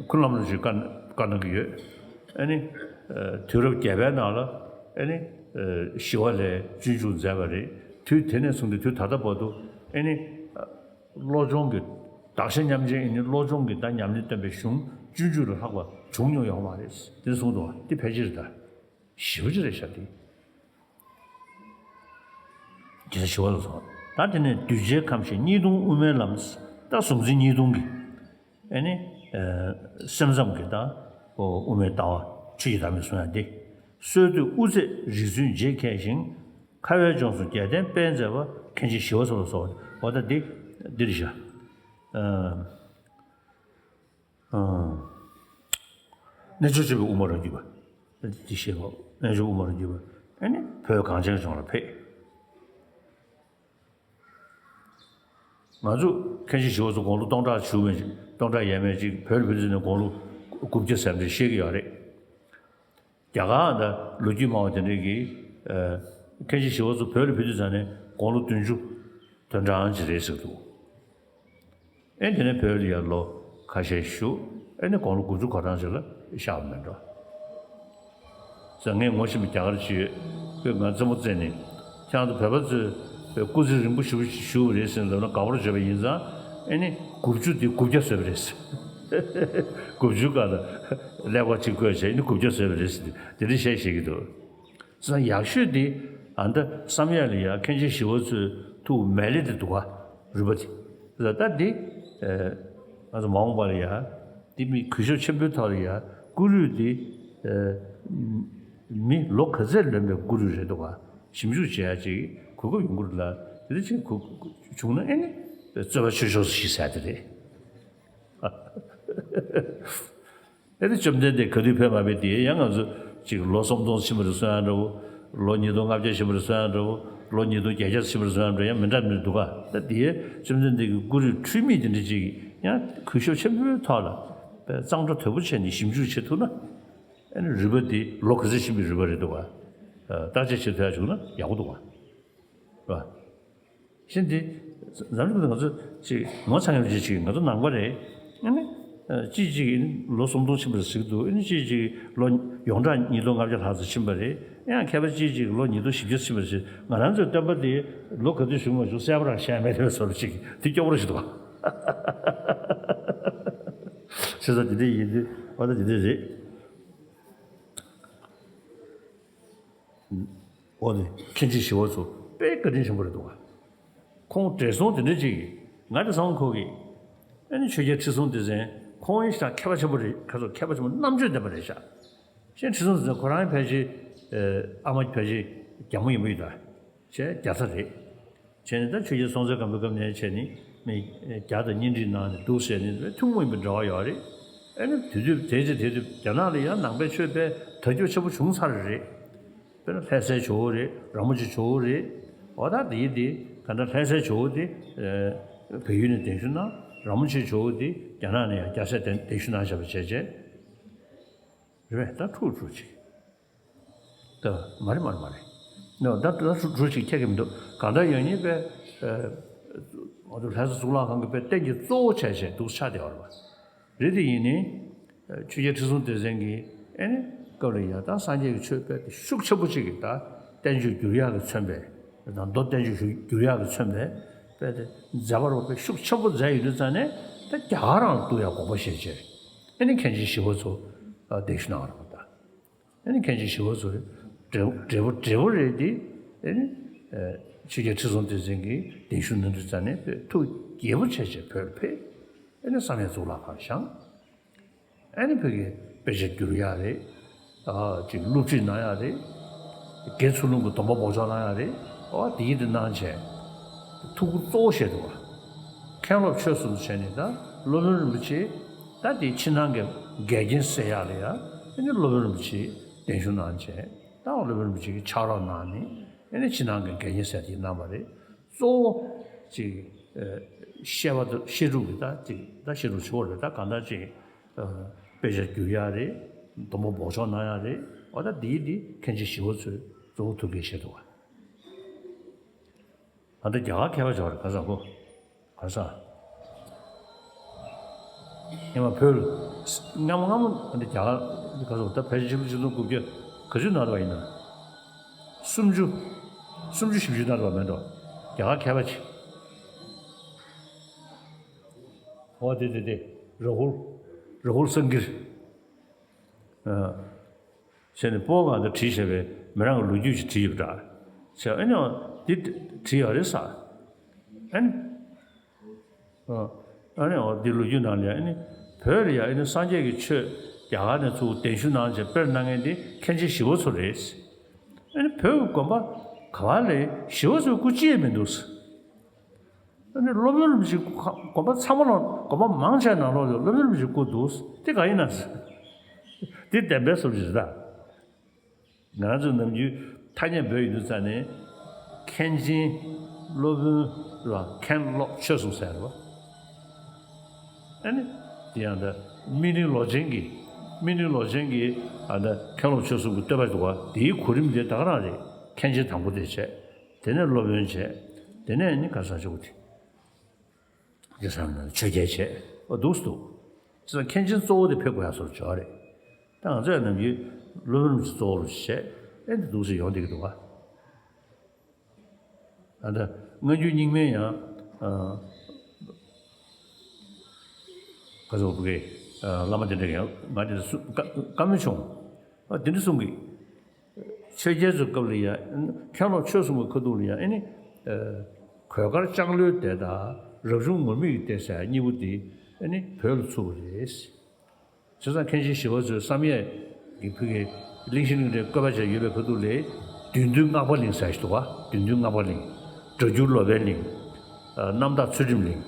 ཁུ་ལམ་ལ་ཞིག་བཀའ་བཀའ་གནང་གི་ཡོད། ཨ་ནི། ཨ། དུས་རབས་བརྒྱད་པའི་ནང་ལ། ཨ་ནི། ཨ། ཞི་བ་ལྷས་སྤྱོད་འཇུག་མཛད་པ་རེད། དུས་དེ་ནས་བཟུང་སྟེ་དུས་ད་ལྟ་བར་དུ། ཨ་ནི། ཨ། བློ་སྦྱོང་གི་བདག་གཞན་མཉམ་བརྗེ་ཡིན་ནི་བློ་སྦྱོང་གི་ད་ཉམས་ལེན་སྟོན་པའི་གཞུང་སྤྱོད་འཇུག་ལས་ལྷག་པ་བྱུང་མྱོང་ཡོད་མ་རེད། དེ་གསུངས་འདུག་བ། འདི་ཕལ་ཆེར་ད་ཞེ་པོ་ཅིག་རེད་ཤག་འདི། རྒྱལ་སྲས་ཞི་བ་ལྷ་གསོལ། ད་དེ་ནས་གདུལ་བྱའི་ཁམས་ཤེས་གཉིས་སྟོང་དབུ་མའི་ལམ། ད་གཟུང་འཛིན་གཉིས་སྟོང་གི། ཨེ་ནི། ཨ། སེམས་ཙམ་གྱི་ད། ཨོ། དབུ་མའི་ལྟ་བ་ཆོས་ཀྱི་བདག་མེད་གསུང་ཡ་འདི། སྲོལ་གཏོད་དབུ་མཛད་རིག་འཛིན་རྗེ་མཁས་ཤིང་། ཁ་བའི་ལྗོངས་སུ་རྒྱལ་བསྟན་སྤེལ་མཛད་པ། མཁན་ཆེན་ཞི་བ་འཚོ་ལ་གསོལ། འོ་ད་འདི་འདི་རེད་ཤག་ཨ། ཨ། རྣལ་འབྱོར་སྤྱོད་པའི་དབུ་མ་རང་རྒྱུད་པ། འདི་ཤེས་པ། རྣལ་འབྱོར་དབུ་མ་རང་རྒྱུད་པ། ཨ་ནི་བོད་གངས་ཅན་ལྗོངས་ལ་ཕེབས། ང་ཚོ་མཁན་ཆེན་ཞི་བ་འཚོ་དགུང་ལོ་སྟོང་ཕྲག་བཞུགས་མེད་ཅིག་སྟོང་ཕྲག་ཡས་མས་ཅིག་བོད་ལ་ཕེབས་དུས་ནས་དགུང་ལོ་དགུ་བརྒྱ་ཟེར་འདྲ་བཤད་ཀྱི་ཡོད་རེད། རྒྱ་གར་ད་ལོ་རྒྱུས་སྨྲ་བ་དེ་འདྲས་ཀྱིས། ཨ། མཁན་ཆེན་ཞི་བ་འཚོ་བོད་ལ་ཕེབས་དུས་ཙམ་ནས་དགུང་ལོ་བདུན་ཅུ་དོན་གྲངས་ཅིག་རེད་ཟེར་འདུག་ཨེ་དེ་ནས་བོད་ལ་ཡར་ལོ་ཁ་ཤས་བཞུགས། ཨེ་ནས་དགུང་ལོ་དགུ་བཅུ་གོ་གྲངས་ཅིག་ལ་གཤེགས་པ་མེད་འགྲོ། ཟེར། ངས་ངོ་ཤེས་པའི་རྒྱ་གར་ཅིག་ཡོད། ཁོས་ང་རྩེད་མོ་རྩེས་ནས། ཁྱེད་རང་ཚོ་བོད་པ་ཚོས་སྐུ་ཚེ་རིང་པོ་ཞེ་པོ་ཞིག་བཞུགས་པ་རེད་ཟེར་ནས་ལབ་ན་དགའ་པོ་བརྗོད་པ་ཡིན་ཙང་། ཨེ་ནི་དགུ་བཅུ་དེ་དགུ་བརྒྱ་བཟོས་པ་རེད་ཟེར། དགུ་བཅུ་སྒང་ལ་ཀླད་ཀོར་གཅིག་བཀོད་བྱས། ཨེ་ནི་དགུ་བརྒྱ་བཟོས་པ་རེད་ཟེར། དེ་འདྲ་བཤད་བཤད་ཀྱི་འདུག་བསམ། ཡག་ཤོས་དེ། ཨ། ད་བསམ་ཡས་ལ་ཡ་མཁན་ཆེན་ཞི་བ་འཚོའི་ཐུགས་མེ་ལེ་དེ་འདུག་ག་རུས་པ་དེ། ད་ད་དེ། ཨ། ང་ཚོ་མ་འོངས་པ་ལ་ཡ་དེ་མི་གུས་ཞབས་ཆེན་པོའི་ཐོག་ལ་ཡ་སྐུ་རུས་དེ། ཨ། མི་ལོ་ག་ཚད་ལོན་པའི་སྐུ་རུས་རེད་འདུག་ག་ཞིབ་འཇུག་བྱེད་ཡ་ཅིག་གོ་སྐབས་ཡོང་གི་རེད་ལ། དེ་འདྲ་ཅིག་གོ་བྱུང་ན། ཨེ་ནི་རྩོད་པ་ཆོད་ཆོག་ཞིག་ཟེར་དེ་རེད། ཨེ་ནི་བཅོམ་ལྡན་འདས་ག་དུས་ཕེབས་མ་ཕེབས་དེ་ཡང་ང་ཚོ་ཅིག་ལོ་སུམ་སྟོང་ཕྱིན་པ་རེད་གསུང་ཡ་འདྲ་བོ། ལོ་ཉིས་སྟོང་ལྔ་བརྒྱ་ཕྱིན་པ་རེད་གསུང་ཡ་འདྲ་བོ། ལོ་ཉིས་སྟོང་བརྒྱད་བརྒྱ་ཕྱིན་པ་རེད་གསུང་ཡ་འདྲ་བོ། ཡང་མི་འདྲ་མི་འདྲ་འདུག་ག་ད་དེ་བཅོམ་ལྡན་འདས་ཀྱི་སྐུ་རུས་འཁྲུལ་མེད་དེ་འདྲ་ཅིག་ཡང་གུས་ཞབས་ཆེན་པོའི་ཐོག་ལ་དཔེ་གཙང་སྦྲ་དོད་པོ་བྱས་ནས་ཞིབ་འཇུག་བྱེད་ཐུབ་ན། ཨེ་ནི་རུས་པ་དེ་ལོ་ག་ཚོད་ཕྱིན་པའི་རུས་པ་རེད་འདུག་ག་བརྟག་དཔྱད་བྱེད་ཐུབ་ཡ་བྱུང་ན་ཡག་པོ་འདུག་ག་རེད་པ། གཞན་དེ། འཛམ་གླིང་ང་ཚོ་ཅིག་ངོ་ཚ་མཁན་ཅིག་ཅིག་ང་ཚོ་ནང་པ་རེད། ཨ་ནི། ཨ། ཅིག་ཅིག་ལོ་སུམ་སྟོང་ཕྱིན་པ་རེད་ཟེར་གྱི་འདུག་ཨ་ནི་ཅིག་ཅིག་ལོ་ཡོངས་གྲགས་ཉིས་སྟོང་ལྔ་བརྒྱ་ལྷག་ཙམ་ཕྱིན་པ་རེད། ཡང་མཁས་པ་ཅིག་ཅིག་ལོ་ཉིས་སྟོང་བཞི་བརྒྱ་ཕྱིན་པ་རེད་ཟེར། ང་རང་ཚོའི་སྟོན་པ་དེ་ལོ་ག་དུས་བཞུགས་མ་བཞུགས་གསལ་པོ་རང་བཤད་མེད་པའི་བཟོ་འདྲ་ཅིག་དེ་སྐྱོ་པོ་རེད་ཞིག་འདུག་ག་བྱས་ཙང་དེ་འདྲ་ཡིན་དུས་འོ་ད་དེ་འདྲ་རེད། འོ་དེ་མཁན་ཆེན་ཞི་བ་འཚོ་དཔེ་བཀའ་དྲིན་ཆེན་པོ་རེད་འདུག་ག་ཁོང་བགྲེས་སོང་དེ་འདྲ་ཅིག་གིས་ང་དེ་སང་ཁོ་གིས། ཨ་ནི་ཆོས་རྒྱལ་ཁྲི་སྲོང་ལྡེ་བཙན་ཁོང་ཡིན་ཤག་མཁས་པ་ཆེན་པོ་རེད། ཁ་སོ་མཁས་པ་ཆེན་པོ་རྣམ་དཔྱོད་ལྡན་པ་རེད་ཤག་གཞན་ཁྲི་སྲོང་ལྡེ་བཙན་ཁོ་རང་ཕལ་ཆེར། ཨ། ཨ་མ་ཕལ་ཆེར་རྒྱ་མོ་ཡིན་པ་ཡིན་ད། བྱས་རྒྱ་ཚ་རེད། བྱས་ནས་ད་ཆོས་རྒྱལ་སྲོང་བཙན་སྒམ་པོའི་སྐབས་ནས་བྱས་ནས་མི་རྒྱ་དང་གཉེན་སྒྲིག་གནང་ནས་འདུག་ཟེར་ནས་ཐུན་མོང་ཡིན་པའི་འབྲེལ་བ་ཡོད་རེད། ཨ་ནི་དུས་དུས་དེ་ཚེ་དེ་དུས་རྒྱ་ནག་ལ་ཡང་ནང་པའི་ཆོས་དཔེ་དར་རྒྱས་ཆེན་པོ་བྱུང་ཚར་རེད། དཔེར་ན་ལྷ་སའི་ཇོ་བོ་རེད། ར་མོ་ཆེ་ཇོ་བོ་རེད། འོ་ད་དེ་ཡི་དེ་ག་འདྲ་ལྷ་སའི་ཇོ་བོ་དེ་བལ་ཡུལ་ནས་གདན་ཞུ་གནང་། ར་མོ་ཆེ་ཇོ་བོ་དེ་རྒྱ་ནག་ནས་ཡང་རྒྱལ་སྲས་གདན་གདན་ཞུ་གནང་བཞག་པ་བྱས་བྱས། རེད་པས། ད་ཁྲུག་ཁྲུག་ཅིག་ད་མ་རེད་མ་རེད་མ་རེད། ནོ་ད་ད་ཁྲུག་ཁྲུག་ཅིག་ཁྱད་ཀྱི་མི་འདུག་གང་ལྟར་ཡང་སྙིང་པའི། ཨ། ང་ཚོ་ལྷ་ས་གཙུག་ལག་ཁང་གི་དཔེ་རྟེན་གྱི་གཙོ་བོ་བྱས་བྱས་འདུག་ཆགས་བསྡད་པ་རེད་པ། རེད་དེ་ཡིན་ནའི། ཆོས་རྒྱལ་ཁྲི་སྲོང་ལྡེ་བཙན་གྱིས་ཨེ་ནི་སྐབས་ལ་ཡ་ད་སངས་རྒྱས་ཀྱི་ཆོས་དཔེ་དེ་ཤུགས་ཆེན་པོ་གཅིག་གིས་ད་བསྟན་བཅོས་བསྒྱུར་ཡག་གིས་མཚོན་པའི་དང་། མདོ་བསྟན་བཅོས་བསྒྱུར་ཡག་གིས་མཚོན་པའི་དཔེ་དེ་མཛད་པ་རོགས་དཔེ་ཤུགས་ཆེན་པོ་མཛད་ཡོད་དུས་ཙང་ནས། ད་རྒྱ་གར་རང་ལ་གཏུག་ཡག་དགོངས་པ་བཞེས་བྱས། ཨེ་ནི་མཁན་ཆེན་ཞི་བ་འཚོ་གདན་ཞུ་གནང་བ་རེད་པ། ད། ཨ་ནི་མཁན་ཆེན་ཞི་བ་འཚོ་བགྲེས་བགྲེས་པོ་བགྲེས་པོ་རེད་དེ། ཨ་ནི་ཆོས་རྒྱལ་ཁྲི་སྲོང་ལྡེ་བཙན་གྱིས་གདན་ཞུ་གནང་དུས་ཙང་ནས་ཐུགས་དགྱེས་པོ་བྱས་བྱས་བོད་ལ་ཕེབས། ཨ་ནི་བསམ་ཡས་གཙུག་ལག་ཁང་བཞེངས། ཨ་ནི་བོད་ཀྱི་དཔེ་ཆ་བསྒྱུར་ཡག་རེད། ཨ། ཅིག་སློབ་ཁྲིད་གནང་ཡག་རེད། དགེ་ཚུལ་སློང་གི་སྡོམ་པ་སྦོམ་ཆོག་གནང་ཡག་རེད། ཨོ་དེ་ཡིན་དེ་གནང་བྱས། ཐུགས་ཁུར་གཙོ་བོ་བཞེས་འདུག་བ། མཁན་སློབ་ཆོས་གསུམ་བྱས་ནས་ད་སློབ་དཔོན་རིན་པོ་ཆེ་ད་དེའི་ཕྱི་ནང་གི་འགལ་རྐྱེན་སེལ་ཡག་ལ་ཡ་ཨ་ནི་སློབ་དཔོན་རིན་པོ་ཆེ་གདན་ཞུ་གནང་བྱས། ད་སློབ་དཔོན་རིན་པོ་ཆེ་གིས་ཕྱག་རོགས་གནང་ནས་ཨ་ནི་ཕྱི་ནང་གི་འགལ་རྐྱེན་སེལ་ཏེ་གནང་བ་རེད། གཙོ་བོ་ཅིག་ཨ་བཤད་པ་དང་བཤད་སྒྲུབ་ཀྱི་ད་ཅིག་ད་བཤད་སྒྲུབ་ཆེ་བོ་རེད། ད་གང་ལྟར་ཅིག་ཨ་དཔེ་ཆ་བསྒྱུར་ཡག་རེད། སྡོང་པོ་འབོགས་ཆོག་གནང་ཡག་རེད། འོ་ད་འདིའི་འདི་མཁན་ཆེན་ཞི་བ་འཚོས་གཙོ་བོ་ཐུགས་འགན་བཞེས་འདུག་བ། ཨ་ད་རྒྱ་གར་མཁས་པ་ཅིག་ཡོད་རེད། ག་ས་ཁོ། ག་ས། སྔོན་མ་བོད་ལ། སྔ་མོ་སྔ་མོ་ཨ་ད་རྒྱ་གར་ག་ས་ད་ཕལ་ཆེར་ཆིག་སྟོང་དགུ་བརྒྱ་ག་ཚོད་ནང་ལ་བ་ཡིན་ན། སུམ་ཅུ། སུམ་ཅུ་བཞི་བཅུ་ནང་ལ་བ་མེད་འགྲོ། རྒྱ་གར་མཁས་པ་ཅིག་འོ་དེ་དེ་དེ། ར་ཧུལ། ར་ཧུལ་སངྒིར། ཨ། བྱས་ནས་སྤོ་གང་དུ་བྲིས་བྱས་པའི་མི་རང་གི་ལོ་རྒྱུས་ཤིག་བྲིས་ཡོད་པ་འདྲ། བྱས་ཨ་ནི་འདི་བྲིས་ཡོད་རེད་ས། ཨ་ནི། ཨ་ནི་འོ་འདི་ལོ་རྒྱུས་ནང་ལ་ཡ་ཨ་ནི་བོད་ལ་ཡ་ཨ་ནི་སངས་རྒྱས་ཀྱི་ཆོས་རྒྱ་གར་ནས་ཚུར་གདན་ཞུ་གནང་བྱས་སྤེལ་གནང་མཁན་འདི་མཁན་ཆེན་ཞི་བ་འཚོ་རེད། ཨ་ནི་བོད་ཀྱི་དགོན་པ་ག་བ་ལས་ཞི་བ་འཚོའི་སྐུ་ཅི་ཡང་མི་འདུག་ཨ་ནི་སློབ་དཔོན་རིན་པོ་ཆེ་དགོན་པ་ཚང་མ་ལ་དགོན་པ་མང་ཆེ་ནང་ལོགས་ལ་སློབ་དཔོན་རིན་པོ་ཆེ་སྐུ་འདུག་དེ་ག་ཡིན་ན། དེ་བདེན་པའི་བཟོ་ཅིག་རེད་ད། ང་ཚོ་ནམ་རྒྱུན་ཐ་སྙད་འབོད་ཡོང་དུས་ཙ་ནས་མཁན་ཆེན་སློབ་དཔོན་ལ་མཁན་སློབ་ཆོས་གསུམ་ཟེར་བ། ཨ་ནི་དེ་ཡང་ད་སྨིན་གླིང་ལོ་ཆེན་གྱི་སྨིན་གླིང་ལོ་ཆེན་གྱི་ཨ་ད་མཁན་སློབ་ཆོས་གསུམ་གྱི་བསྟོད་པ་འདུག་བ། དེའི་གོ་རིམ་དེ་ད་ག་རང་རེད། མཁན་ཆེན་དང་པོ་དེ་བྱས། དེ་ནས་སློབ་དཔོན་བྱས། དེ་ནས་ནི་ག་ས་ཆོག་གི་དེ། དེ་ཚང་མ་ཆོས་རྒྱལ་བྱས། འོ་འདུག་སེ་འདུག་ཅི་ལ་མཁན་ཆེན་གཙོ་བོ་དེ་ཕེབས་དགོས་ཡ་སོར་འཇོག་རེད། ད་ང་ཚོ་ཡང་ནམ་རྒྱུན་སློབ་དཔོན་རིན་པོ་ཆེ་གཙོ་བོ་རུ་བྱས་ཨེ་འདི་འདུག་སེ་ཡོང་བསྡད་ཀྱི་འདུག་ག་ཨ་ད་སྔ་འགྱུར་རྙིང་མའི་ཡང་ཨ་ག་ཚོད་བུ་གེ་ཨ་བླ་མ་དེ་འདྲ་གི་ང་དེ་འདྲ་གསུང་བཀའ་བཀའ་མོལ་བྱུང་། ཨ་དེ་འདྲ་གསུང་གི། ཆོས་རྒྱལ་ཚོའི་སྐབས་ལ་ཡང་མཁན་སློབ་ཆོས་གསུམ་གྱི་ཁ་ཐུག་ལ་ཡང་ཨ་ནི་གོས་དཀར་ལྕང་ལོའི་སྡེ་དང་རབ་བྱུང་ངུར་སྨྲིག་གི་སྡེ་ཟེར་གཉིས་པོ་དེ་ཨ་ནི་བོད་ལ་ཚུད་པ་རེད། བྱས་ཙང་མཁན་ཆེན་ཞི་བ་འཚོས་བསམ་ཡས་ཀྱི་ཕ་གི་གླིང་བཞི་གླིང་རེའི་བཀོད་པ་བྱས་ཡོད་པའི་ཁ་ཐུག་ལ་བདུད་འདུལ་སྔགས་པ་གླིང་ཟེར་ཞིག་འདུག་ག་བདུད་འདུལ་སྔགས་པ་གླིང་། སྒྲ་སྒྱུར་ལོ་པཎ་གླིང་། རྣམ་དག་ཚུལ་ཁྲིམས་གླིང་།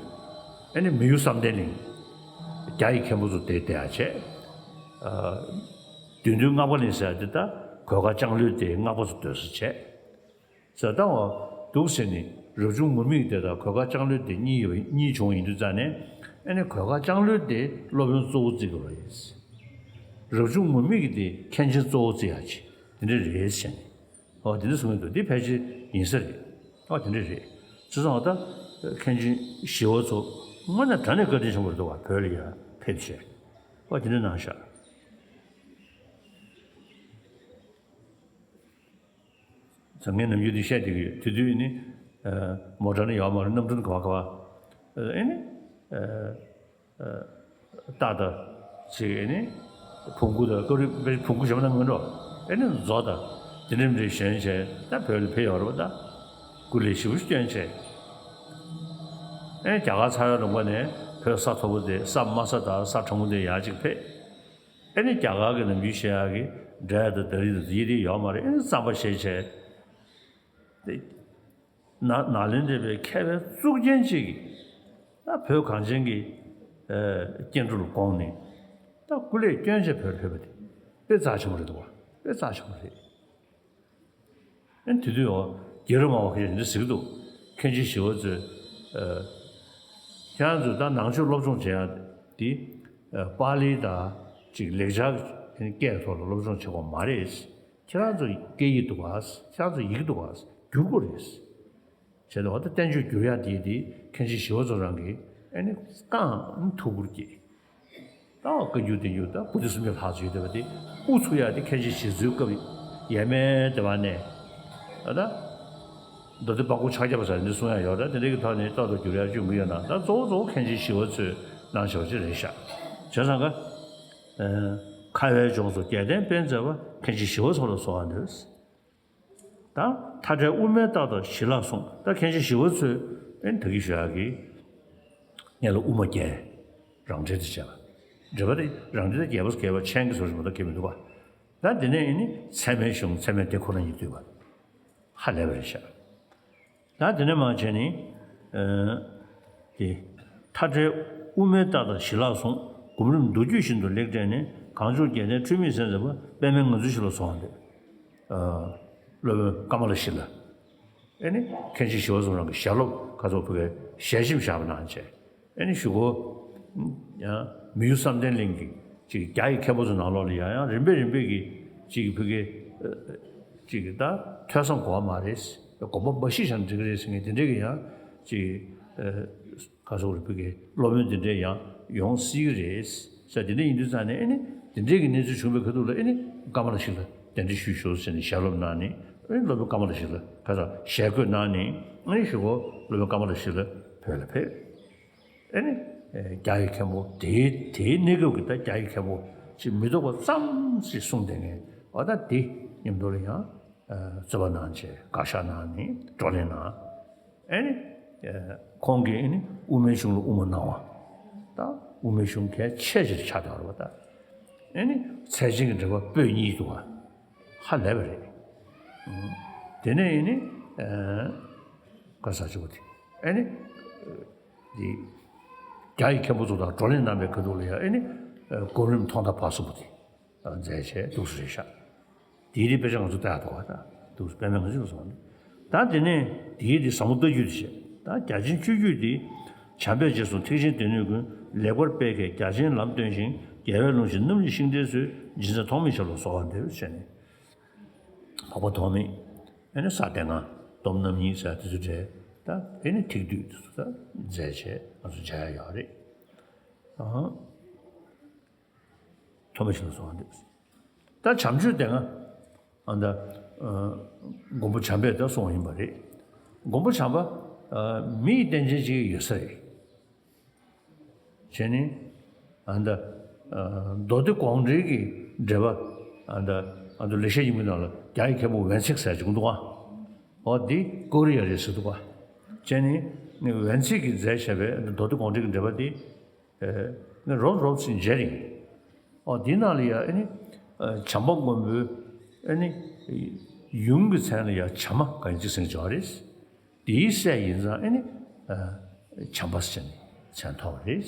ཨ་ནི་མི་གཡོ་བསམ་གཏན་གླིང་། རྒྱ་ཡི་མཁན་པོ་ཚོ་དེ་བསྡད་ཡ་བྱས། བདུད་འདུལ་སྔགས་པ་གླིང་ཟེར་ཡ་དེ་ད་གོས་དཀར་ལྕང་ལོའི་སྡེའི་སྔགས་པ་ཚོ་སྡོད་ས་བྱས། ཟེར་ད་འོ་འདུག་ཟེར་ནས་རབ་བྱུང་ངུར་སྨྲིག་སྡེ་དང་གོས་དཀར་ལྕང་ལོའི་སྡེ་གཉིས་ཡོད་པ་གཉིས་བྱུང་ཡིན་དུས་ཙང་ནས་ཨ་ནི་གོས་དཀར་ལྕང་ལོའི་སྡེ་སློབ་དཔོན་གཙོ་བོ་བརྩི་དགོས་པ་ཡིན། རབ་བྱུང་ངུར་སྨྲིག་གི་སྡེ་མཁན་ཆེན་གཙོ་བོ་བརྩི་ཡ་ཅིག་དེ་འདྲ་རེད་ཟེར་ནས། ཨོ་དེ་འདྲ་གསུང་གི་འདུག་འདི་ཕལ་ཆེར་ཡིན་ས་རེད། ཨོ་དེ་འདྲ་རེད། བྱས་ཙང་ད་མཁན་ཆེན་ཞི་བ་འཚོ་དངོས་གནས་དྲང་གནས་བཀའ་དྲིན་ཆེན་པོ་རེད་འདུག་བ། བོད་ལ་ཡར་ཕེབས་བྱས། ཨོ་དེ་འདྲ་གནང་ཤག་ཚང་མས་ནམ་རྒྱུན་དེ་བཤད་བསྡད་ཀྱི་ཡོད། དེ་དུས་ནི་མོ་ཊ་ནི་ཡོད་མ་རེད། གནམ་གྲུ་ནི་ག་བ་ག་བ། ཨེ་ནི། རྟ་དང་ཅིག་ཨེ་ནི། བོང་གུ་དང་ཀ་རུ་བོང་གུ་བྱེ་མ་ནང་མི་འགྲོ། ཨེ་ནི་མཛོ་དང་དེ་འདྲ་མི་འདྲ་ཞོན་བྱས་ད་བོད་ལ་ཕེབས་ཡོང་རེད་པ། ད་སྐུ་ལས་ཞེ་པོ་ཞིག་བསྐྱོན་བྱས། ཨེ་ནི་རྒྱ་གར་ཚ་བའི་ལུང་པ་ནས་བོད་ས་མཐོ་པོ་དེ་ས་དམའ་ས་དང་ས་གྲང་མོ་དེ་ཡར་ཅིག་ཕེབས། ཨེ་ནི་རྒྱ་གར་གྱི་ནམ་རྒྱུན་བཤད་ཡག་གི་འབྲས་དང་ད་རིགས་དང་དེ་དེ་ཡོད་མ་རེད། ཨེ་ནི་རྩམ་པ་བཞེས་བྱས། དེ་ན་ནཱ་ལེནྡྲའི་མཁས་པའི་གཙུག་རྒྱན་གཅིག་གིས་ད་བོད་གངས་ཅན་གྱི་ཨེ་སྐྱེ་འགྲོ་ལ་དགོངས་ནས་ད་སྐུ་ལས་བསྐྱོན་བྱས་བོད་ཕེབས་པ་དེ་དཔེ་རྩ་ཆེན་པོ་རེད་འདུག་བ། དཔེ་རྩ་ཆེན་པོ་རེད། ཨེ་དེ་དུས་འོ་རྒྱལ་རབས་སྨྲ་བ་ཁ་ཤས་འདི་ཟེར་གྱི་འདུག་མཁན་ཆེན་ཞི་བ་འཚོས། ཨ། ཁྱེད་རང་ཚོས་ད་ནང་ཆོས་སློབ་སྦྱོང་བྱེད་ཡ་འདི། ཨ། པཱ་ལི་དང་ཅིག་ལེགས་སྦྱར་སྐད་ཐོག་ལ་སློབ་སྦྱོང་བྱེད་དགོས་མ་རེད། ཁྱེད་རང་ཚོ་སྐད་ཡིག་འདུག་ག་ཁྱེད་རང་ཚོ་ཡི་གེ་འདུག་ག་བསྒྱུར་དགོས་རེད། བྱས་ཏེ་འོ་ད་བསྟན་བཅོས་བསྒྱུར་ཡ་འདི་འདི་མཁན་ཆེན་ཞི་བ་འཚོ་རང་གིས་ཨེ་ནི་རྐང་ཐུགས་ཁུར་བསྐྱེད། ད་བཀའ་འགྱུར་བསྟན་འགྱུར་ད་པོ་ཏི་སུམ་བརྒྱ་ལྷག་ཙམ་ཡོད་བསྡད་པ་དེ་དབུ་ཚུགས་ཡག་དེ་མཁན་ཆེན་ཞི་འཚོའི་སྐབས་ཡས་མས་སྡེ་པ་ནས། ཨ་ད། མདོ་སྡེ་པ་ཀོ་ཕྱག་རྒྱ་པ་ཟེར་འདི་གསུང་ཡག་ཡོད་རེད། དེ་འདྲ་གི་ཐོག་ནས་ཏག་ཏག་བསྒྱུར་ཡག་བཅུག་གི་ཡོད་ན་ད་གཙོ་བོ་གཙོ་བོ་མཁན་ཆེན་ཞི་བ་འཚོས་གནང་བཞག་པ་ཅིག་རེད་ཤག་བྱས་ཙང་ཀ། ཁ་བའི་ལྗོངས་སུ་རྒྱལ་བསྟན་སྤེལ་མཛད་པ་མཁན་ཆེན་ཞི་བ་འཚོ་ལ་གསོལ་བ་འདེབས། ད་མཐའ་བྲལ་དབུ་མའི་རྟགས་དང་ཞི་ལྷག་གསུང་། ད་མཁན་ཆེན་ཞི་བ་འཚོས་ཨེ་ད་གིན་ཞུ་ཡག་གི་སྔོན་ལ་དབུ་མ་རྒྱན་རང་འགྲེལ་དུ་བྱས་པ། འགྲེལ་པ་དེ་རང་འགྲེལ་དེ་རྒྱས་པ་རྒྱས་པ་མཆན་གྱི་བཟོ་ཞིག་མ་གཏོགས་གང་ཡང་མི་འདུག་ག་ད་དེ་ནས་ཨེ་ནི་ཚད་མའི་གཞུང་ཚད་མའི་སྡེ་ཁོ་ན་ཉིད་བསྡུས་པ་ཧ་ལས་པ་རེད་ཤག་ད་དེ་ནས་མར་བྱས་ནས་ ཨ་དེ། མཐའ་བྲལ་དབུ་མའི་རྟགས་དང་ཞི་ལྷག་ཟུང་། སྒོམ་རིམ་མདོ་རྒྱུད་བཞིན་དུ་ལེགས་བཀྲལ་ནས། གངས་ལྗོངས་རྒྱལ་བསྟན་འཁྲུལ་མེད་གསལ་མཛད་པ། པདྨའི་ངང་ཚུལ་ཞི་ལ་སོགས་པ་འདོད། ཨ་སློབ་དཔོན་ཀ་མ་ལ་ཤཱི་ལ། ཨེ་ནི་མཁན་ཆེན་ཞི་བ་འཚོ་རང་གི་ཞལ་སློབ་ཁ་ཚོགས་བོད་པའི་ཞལ་ཆེམས་བཞག་པ་གནང་བྱས། ཨེ་ནི་གཞུག་གུ་ཡང་མི་ཡུལ་བསམ་གཏན་གླིང་གི་ཅིག་རྒྱ་ཡི་མཁན་པོ་ཚོ་ནང་ལོགས་ལ་ཡང་ཡང་རིམ་པས་རིམ་པས་ཀྱི་ཅིག་བོད་ཀྱི་ཅིག་ད་ཐོས་བསམ་གོ་བ་མ་རེད། དགོངས་པ་མ་ཞིག་བཞག་ན་འགྲིག་གི་རེད་ཟེར་མཁན་དེ་འདྲས་ཀྱི་ཡང་ཅིག་ཁ་སོག་རིག་པའི་གི་སློབ་དཔོན་དེ་འདྲས་ཡང་ཡོང་སྲིད་ཀྱི་རེད་ཟེར། དེ་འདྲ་ཡིན་དུས་ཙང་ནས་ཨེ་ནི་དེ་འདྲས་ཀྱི་གནས་ཚུལ་བྱུང་བའི་ཁ་ཐུག་ལ་ཨེ་ནི་ཀ་མ་ལ་ཤཱི་ལ་གདན་འདྲེན་ཞུས་ཤོག་ཟེར་ནས་ཞལ་སློབ་གནང་ནས། ཨེ་ནི་སློབ་དཔོན་ཀ་མ་ལ་ཤཱི་ལ་ཁ་སང་ཞལ་བཀོད་གནང་ནས། ཨེ་ནི་གཞུག་གུ་སློབ་དཔོན་ཀ་མ་ལ་ཤཱི་ལ་བོད་ལ་ཕེབས། ཨེ་ནི་རྒྱ་ཡི་མཁན་པོ་དེའི་དེའི་གནས་སྐབས་ཀྱི་ད་རྒྱ་ཡི་མཁན་པོ་ཅིག་མི་ཐོགས་པ་ཙམ་ཞིག་གསུངས་བསྡད་མཁན་འོ་ད་དེ་མཉམ་དུ་ལ་ཡང་རྩོད་པ་གནང་བྱས་དགག་བཞག་གནང་ནས་བགྲོ་གླེང་གནང་། ཨེ་ནི། ཁོང་གིས་ཨེ་ནི་དབུ་མའི་གཞུང་ལ་དབུ་མ་གནང་བ། ད་དབུ་མའི་གཞུང་གལ་ཆེ་ཆེར་ཆགས་བསྡད་པ་རེད་པ་ད། ཨེ་ནི་ཚད་ཆེན་གྱི་འགྲེལ་པ་པོད་གཉིས་འདུག་པ། ཧ་ལས་པ་རེད། དེ་ནས་ཨེ་ནི། ག་ས་ཆུ་བ་དེ། ཨེ་ནི། དེ། རྒྱ་ཡི་མཁན་པོ་ཚོ་དང་བགྲོ་གླེང་གནང་བའི་ཁ་ཐུག་ལ་ཡང་ཨེ་ནི། སྒོམ་རིམ་ཐོག་མཐའ་བར་གསུམ་པོ་དེ། མཛད་བྱས་འདུག་སེ་རེད་ཤག་དེའི་རིགས་དཔེ་ཆ་ང་ཚོ་ལྟ་ཡག་འདུག་ག་ད་འདུག་སེ་དཔེ་མེད་ང་ཚོས་སོང་། ད་དེ་ནས་དེའི་རིགས་ཟབ་མོ་ལྟ་རྒྱུད་དེ་བཤད། ད་རྒྱ་ཆེན་སྤྱོད་རྒྱུད་འདི། བྱམས་པས་རྗེས་བཟུང་ཐེག་ཆེན་སྡེ་སྣོད་ཀུན། ལེགས་པར་སྤེལ་མཁས་རྒྱ་ཆེན་ལམ་སྟོན་ཞིང་། རྒྱལ་བའི་ལུང་བཞིན་རྣམ་གཉིས་ཤིང་རྟའི་སྲོལ། སྦྱིན་སྲེག་ཐོགས་མེད་ཞབས་ལ་གསོལ་བ་འདེབས་ཟེར་ནས། འཕགས་པ་ཐོགས་མེད། ཨེ་ནི་ས་སྡེ་ལྔ། སྡོམ་རྣམ་གཉིས་ཟེར་དེ་ཚོ་འདྲ། ད་ཨེ་ནི་ཐེག་བསྡུས་དེ་ཚོ་ད་མཛད་བྱས་ང་ཚོ་མཇལ་ཡག་ཡོད་རེད། ཨ། ཐོགས་མེད་ཞབས་ལ་གསོལ་བ་འདེབས། ད་བྱམས་ཆོས་སྡེ་ལྔ། ཨ་ད། ཨ། མགོན་པོ་བྱམས་པས་ད་གསུངས་པ་ཡིན་པ་རེད། མགོན་པོ་བྱམས་པ། ཨ། མི་ཡི་རྟེན་ཅན་ཅིག་ཡོད་ས་རེད། བྱས་ནས། ཨ་ད། ཨ། མདོ་སྡེ་དགོངས་འགྲེལ་གྱི་འགྲེལ་པ། ཨ་ད། ཨ་ད་ལེགས་བཤད་སྙིང་པོའི་ནང་ལ་རྒྱ་ཡི་མཁན་པོ་ཝན་ཚིག་ཟེར་ཅིག་འདུག་ག་འོ་འདི་ཀོ་རི་ཡ་རེད་ཟེར་འདུག་ག་བྱས་ནས་ཝན་ཚིག་གིས་མཛད་བཞག་པའི་མདོ་སྡེ་དགོངས་འགྲེལ་གྱི་འགྲེལ་པ་འདི། ཨེ། ངས་རོབ་རོབ་ཅིག་མཇལ་ཡིན། ཨོ་འདི་ནང་ལ་ཡ་ཨེ་ནི། ཨ། བྱམས་པ་མགོན་པོའི་ཨེ་ནི། ཡུམ་གྱི་མཚན་ལ་ཡ་བྱམས་མ་གང་ཅི་ཟེར་བྱ་བ་རེད། དེའི་སྲས་ཡིན་ཙང་ཨེ་ནི། ཨ། བྱམས་པ་ཟེར་ནས་མཚན་ཐོགས་པ་རེད།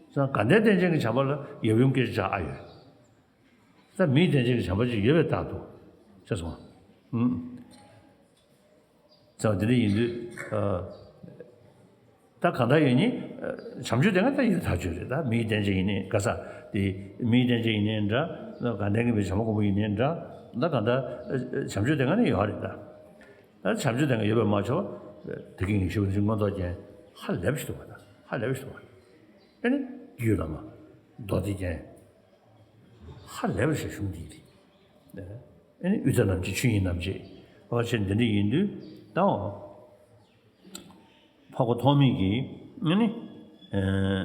ཙང་དགའ་ལྡན་བསྟན་ཅན་གྱི་བྱམས་པ་ལ་ཡབ་ཡུམ་སྐྱེས་ཆེན་ཆགས་ཨ་ཡོད། ད་མིའི་རྟེན་ཅན་གྱི་བྱམས་པ་ཅིག་ཡོད་པའི་རྟགས་འདུག་ཅེས་གསུངས། ཨུམ། ཙང་དེ་འདྲ་ཡིན་དུས། ཨ། ད་གང་ལྟར་ཡིན་ནི། ཨ། བྱམས་ཆོས་དེ་ག་ད་ཡོད་ཐག་ཆོད་རེད། ད་མིའི་རྟེན་ཅན་ཡིན་ནི་ག་ས། དེ་མིའི་རྟེན་ཅན་ཡིན་ནའི་འདྲ། ད་དགའ་ལྡན་གྱི་མི་བྱམས་པ་མགོན་པོ་ཡིན་ནའི་འདྲ། ད་གང་ལྟར། ཨ། བྱམས་ཆོས་དེ་ག་ནི་ཡོད་རེད་ད། ད་བྱམས་ཆོས་དེ་ག་ཡོད་པས་མ་ཆོག་དེ་གིན་ཞུ་བ་ནི་མངོན་རྟོགས་རྒྱན་ཧ་ལས་པ་ཞིག་འདུག་པ། ད་ཧ་ལས་པ་ཞིག་འདུག་པ། ཨེ་ནི་རྒྱུད་བླ་མ་མདོ་སྡེ་རྒྱན། ཧ་ལས་པ་ཞིག་གཞུང་འདིའི་རེད། ཨེ་ནི་དབུས་མཐའ་རྣམ་འབྱེད་ཆོས་དབྱིངས་རྣམ་འབྱེད། འོ་བྱས་འདི་འདྲ་ཡིན་དུས་ད་འོ། འཕགས་པ་ཐོགས་མེད་ཀྱིས་ཨེ་ནི། ཨེ།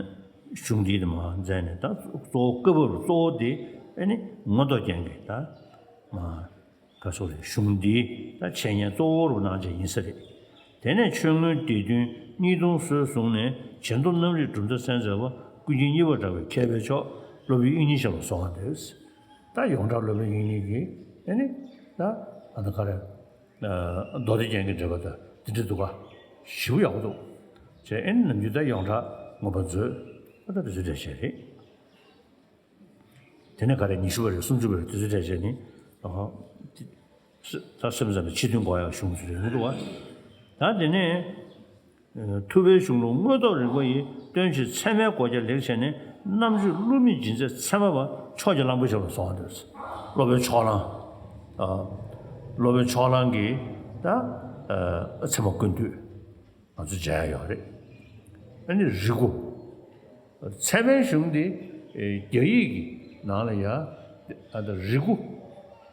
གཞུང་འདིའི་དེ་མ་མཛད་ནས་ད་གཙོ་བོ་བཀའ་བབས་གཙོ་བོ་དེ་ཨེ་ནི་མངོན་རྟོགས་རྒྱན་གྱི་ད་མ། ག་སོགས་རེད། གཞུང་འདིའི་ད་འཆད་ཉན་གཙོ་བོར་གནང་བྱས་ཡིན་ས་རེད། དེ་ནས་ཆོས་མངོན་སྡེ་བདུན་གཉིས་སྟོང་སྲོལ་བཟུང་ནས་བྱེ་མདོ་རྣམ་རིག་གྲུབ་མཐའ་གསལ་མཛད་པ་ཀུན་མཁྱེན་གཉིས་པ་གྲགས་པའི་མཁས་པའི་མཆོག་སློབ་དཔོན་དབྱིག་གཉེན་ཞབས་ལ་གསོལ་བ་འདེབས། ད་ཡོངས་གྲགས་སློབ་དཔོན་དབྱིག་གཉེན་གྱིས་ཨེ་ནི་ད་ཨ་ད་ག་རེ། མདོ་སྡེ་རྒྱན་གྱི་འགྲེལ་པ་ད་འདི་འདྲ་འདུག་ག་ཞེ་པོ་ཡག་པོ་འདུག་ཅེས་ཨེ་ནི་ནམ་རྒྱུན་ད་ཡོངས་གྲགས་མངོན་པ་མཛོད། ཨ་ད་དེ་ཚོ་འགྲེལ་བཤད་རེད། དེ་ནས་ག་རེ་ཉི་ཤུ་པ་རེད། སུམ་ཅུ་པ་རེད། དེ་ཚོ་འགྲེལ་བྱས་ནི། ཨ། ད་སེམས་ཙམ་པའི་ཕྱི་དོན་གོ་ཡག་གཞུང་ཚོ་རེད་མི་འདུག་བ། ད་དེ་ནས། ཐུབ་པའི་གཞུང་ལུགས་མངོན་རྟོགས་རིག་པ་ཡིས། སྟོན་ཕྱིར་ཚད་མའི་སྒོ་རྒྱ་ལེགས་ཕྱེ་ནས། རྣམ་དཔྱོད་བསླུ་མེད་སྦྱིན་སྲེག་ཚད་མ་པ། ཕྱོགས་ཀྱི་གླང་པོ་ཞབས་ལ་གསོལ་བ་འདེབས། སློབ་དཔོན་ཕྱོགས་གླང་། ཨ། སློབ་དཔོན་ཕྱོགས་གླང་གིས་ད། ཨ། ཚད་མ་ཀུན་བཏུས། ང་ཚོ་མཇལ་ཡག་ཡོད་རེད། ཨ་ནི་རིག་གོ། ཚད་མའི་གཞུང་འདི་རྒྱ་ཡིག་གི་ནང་ལ་ཡ། ཨ་ད་རིག་གོ་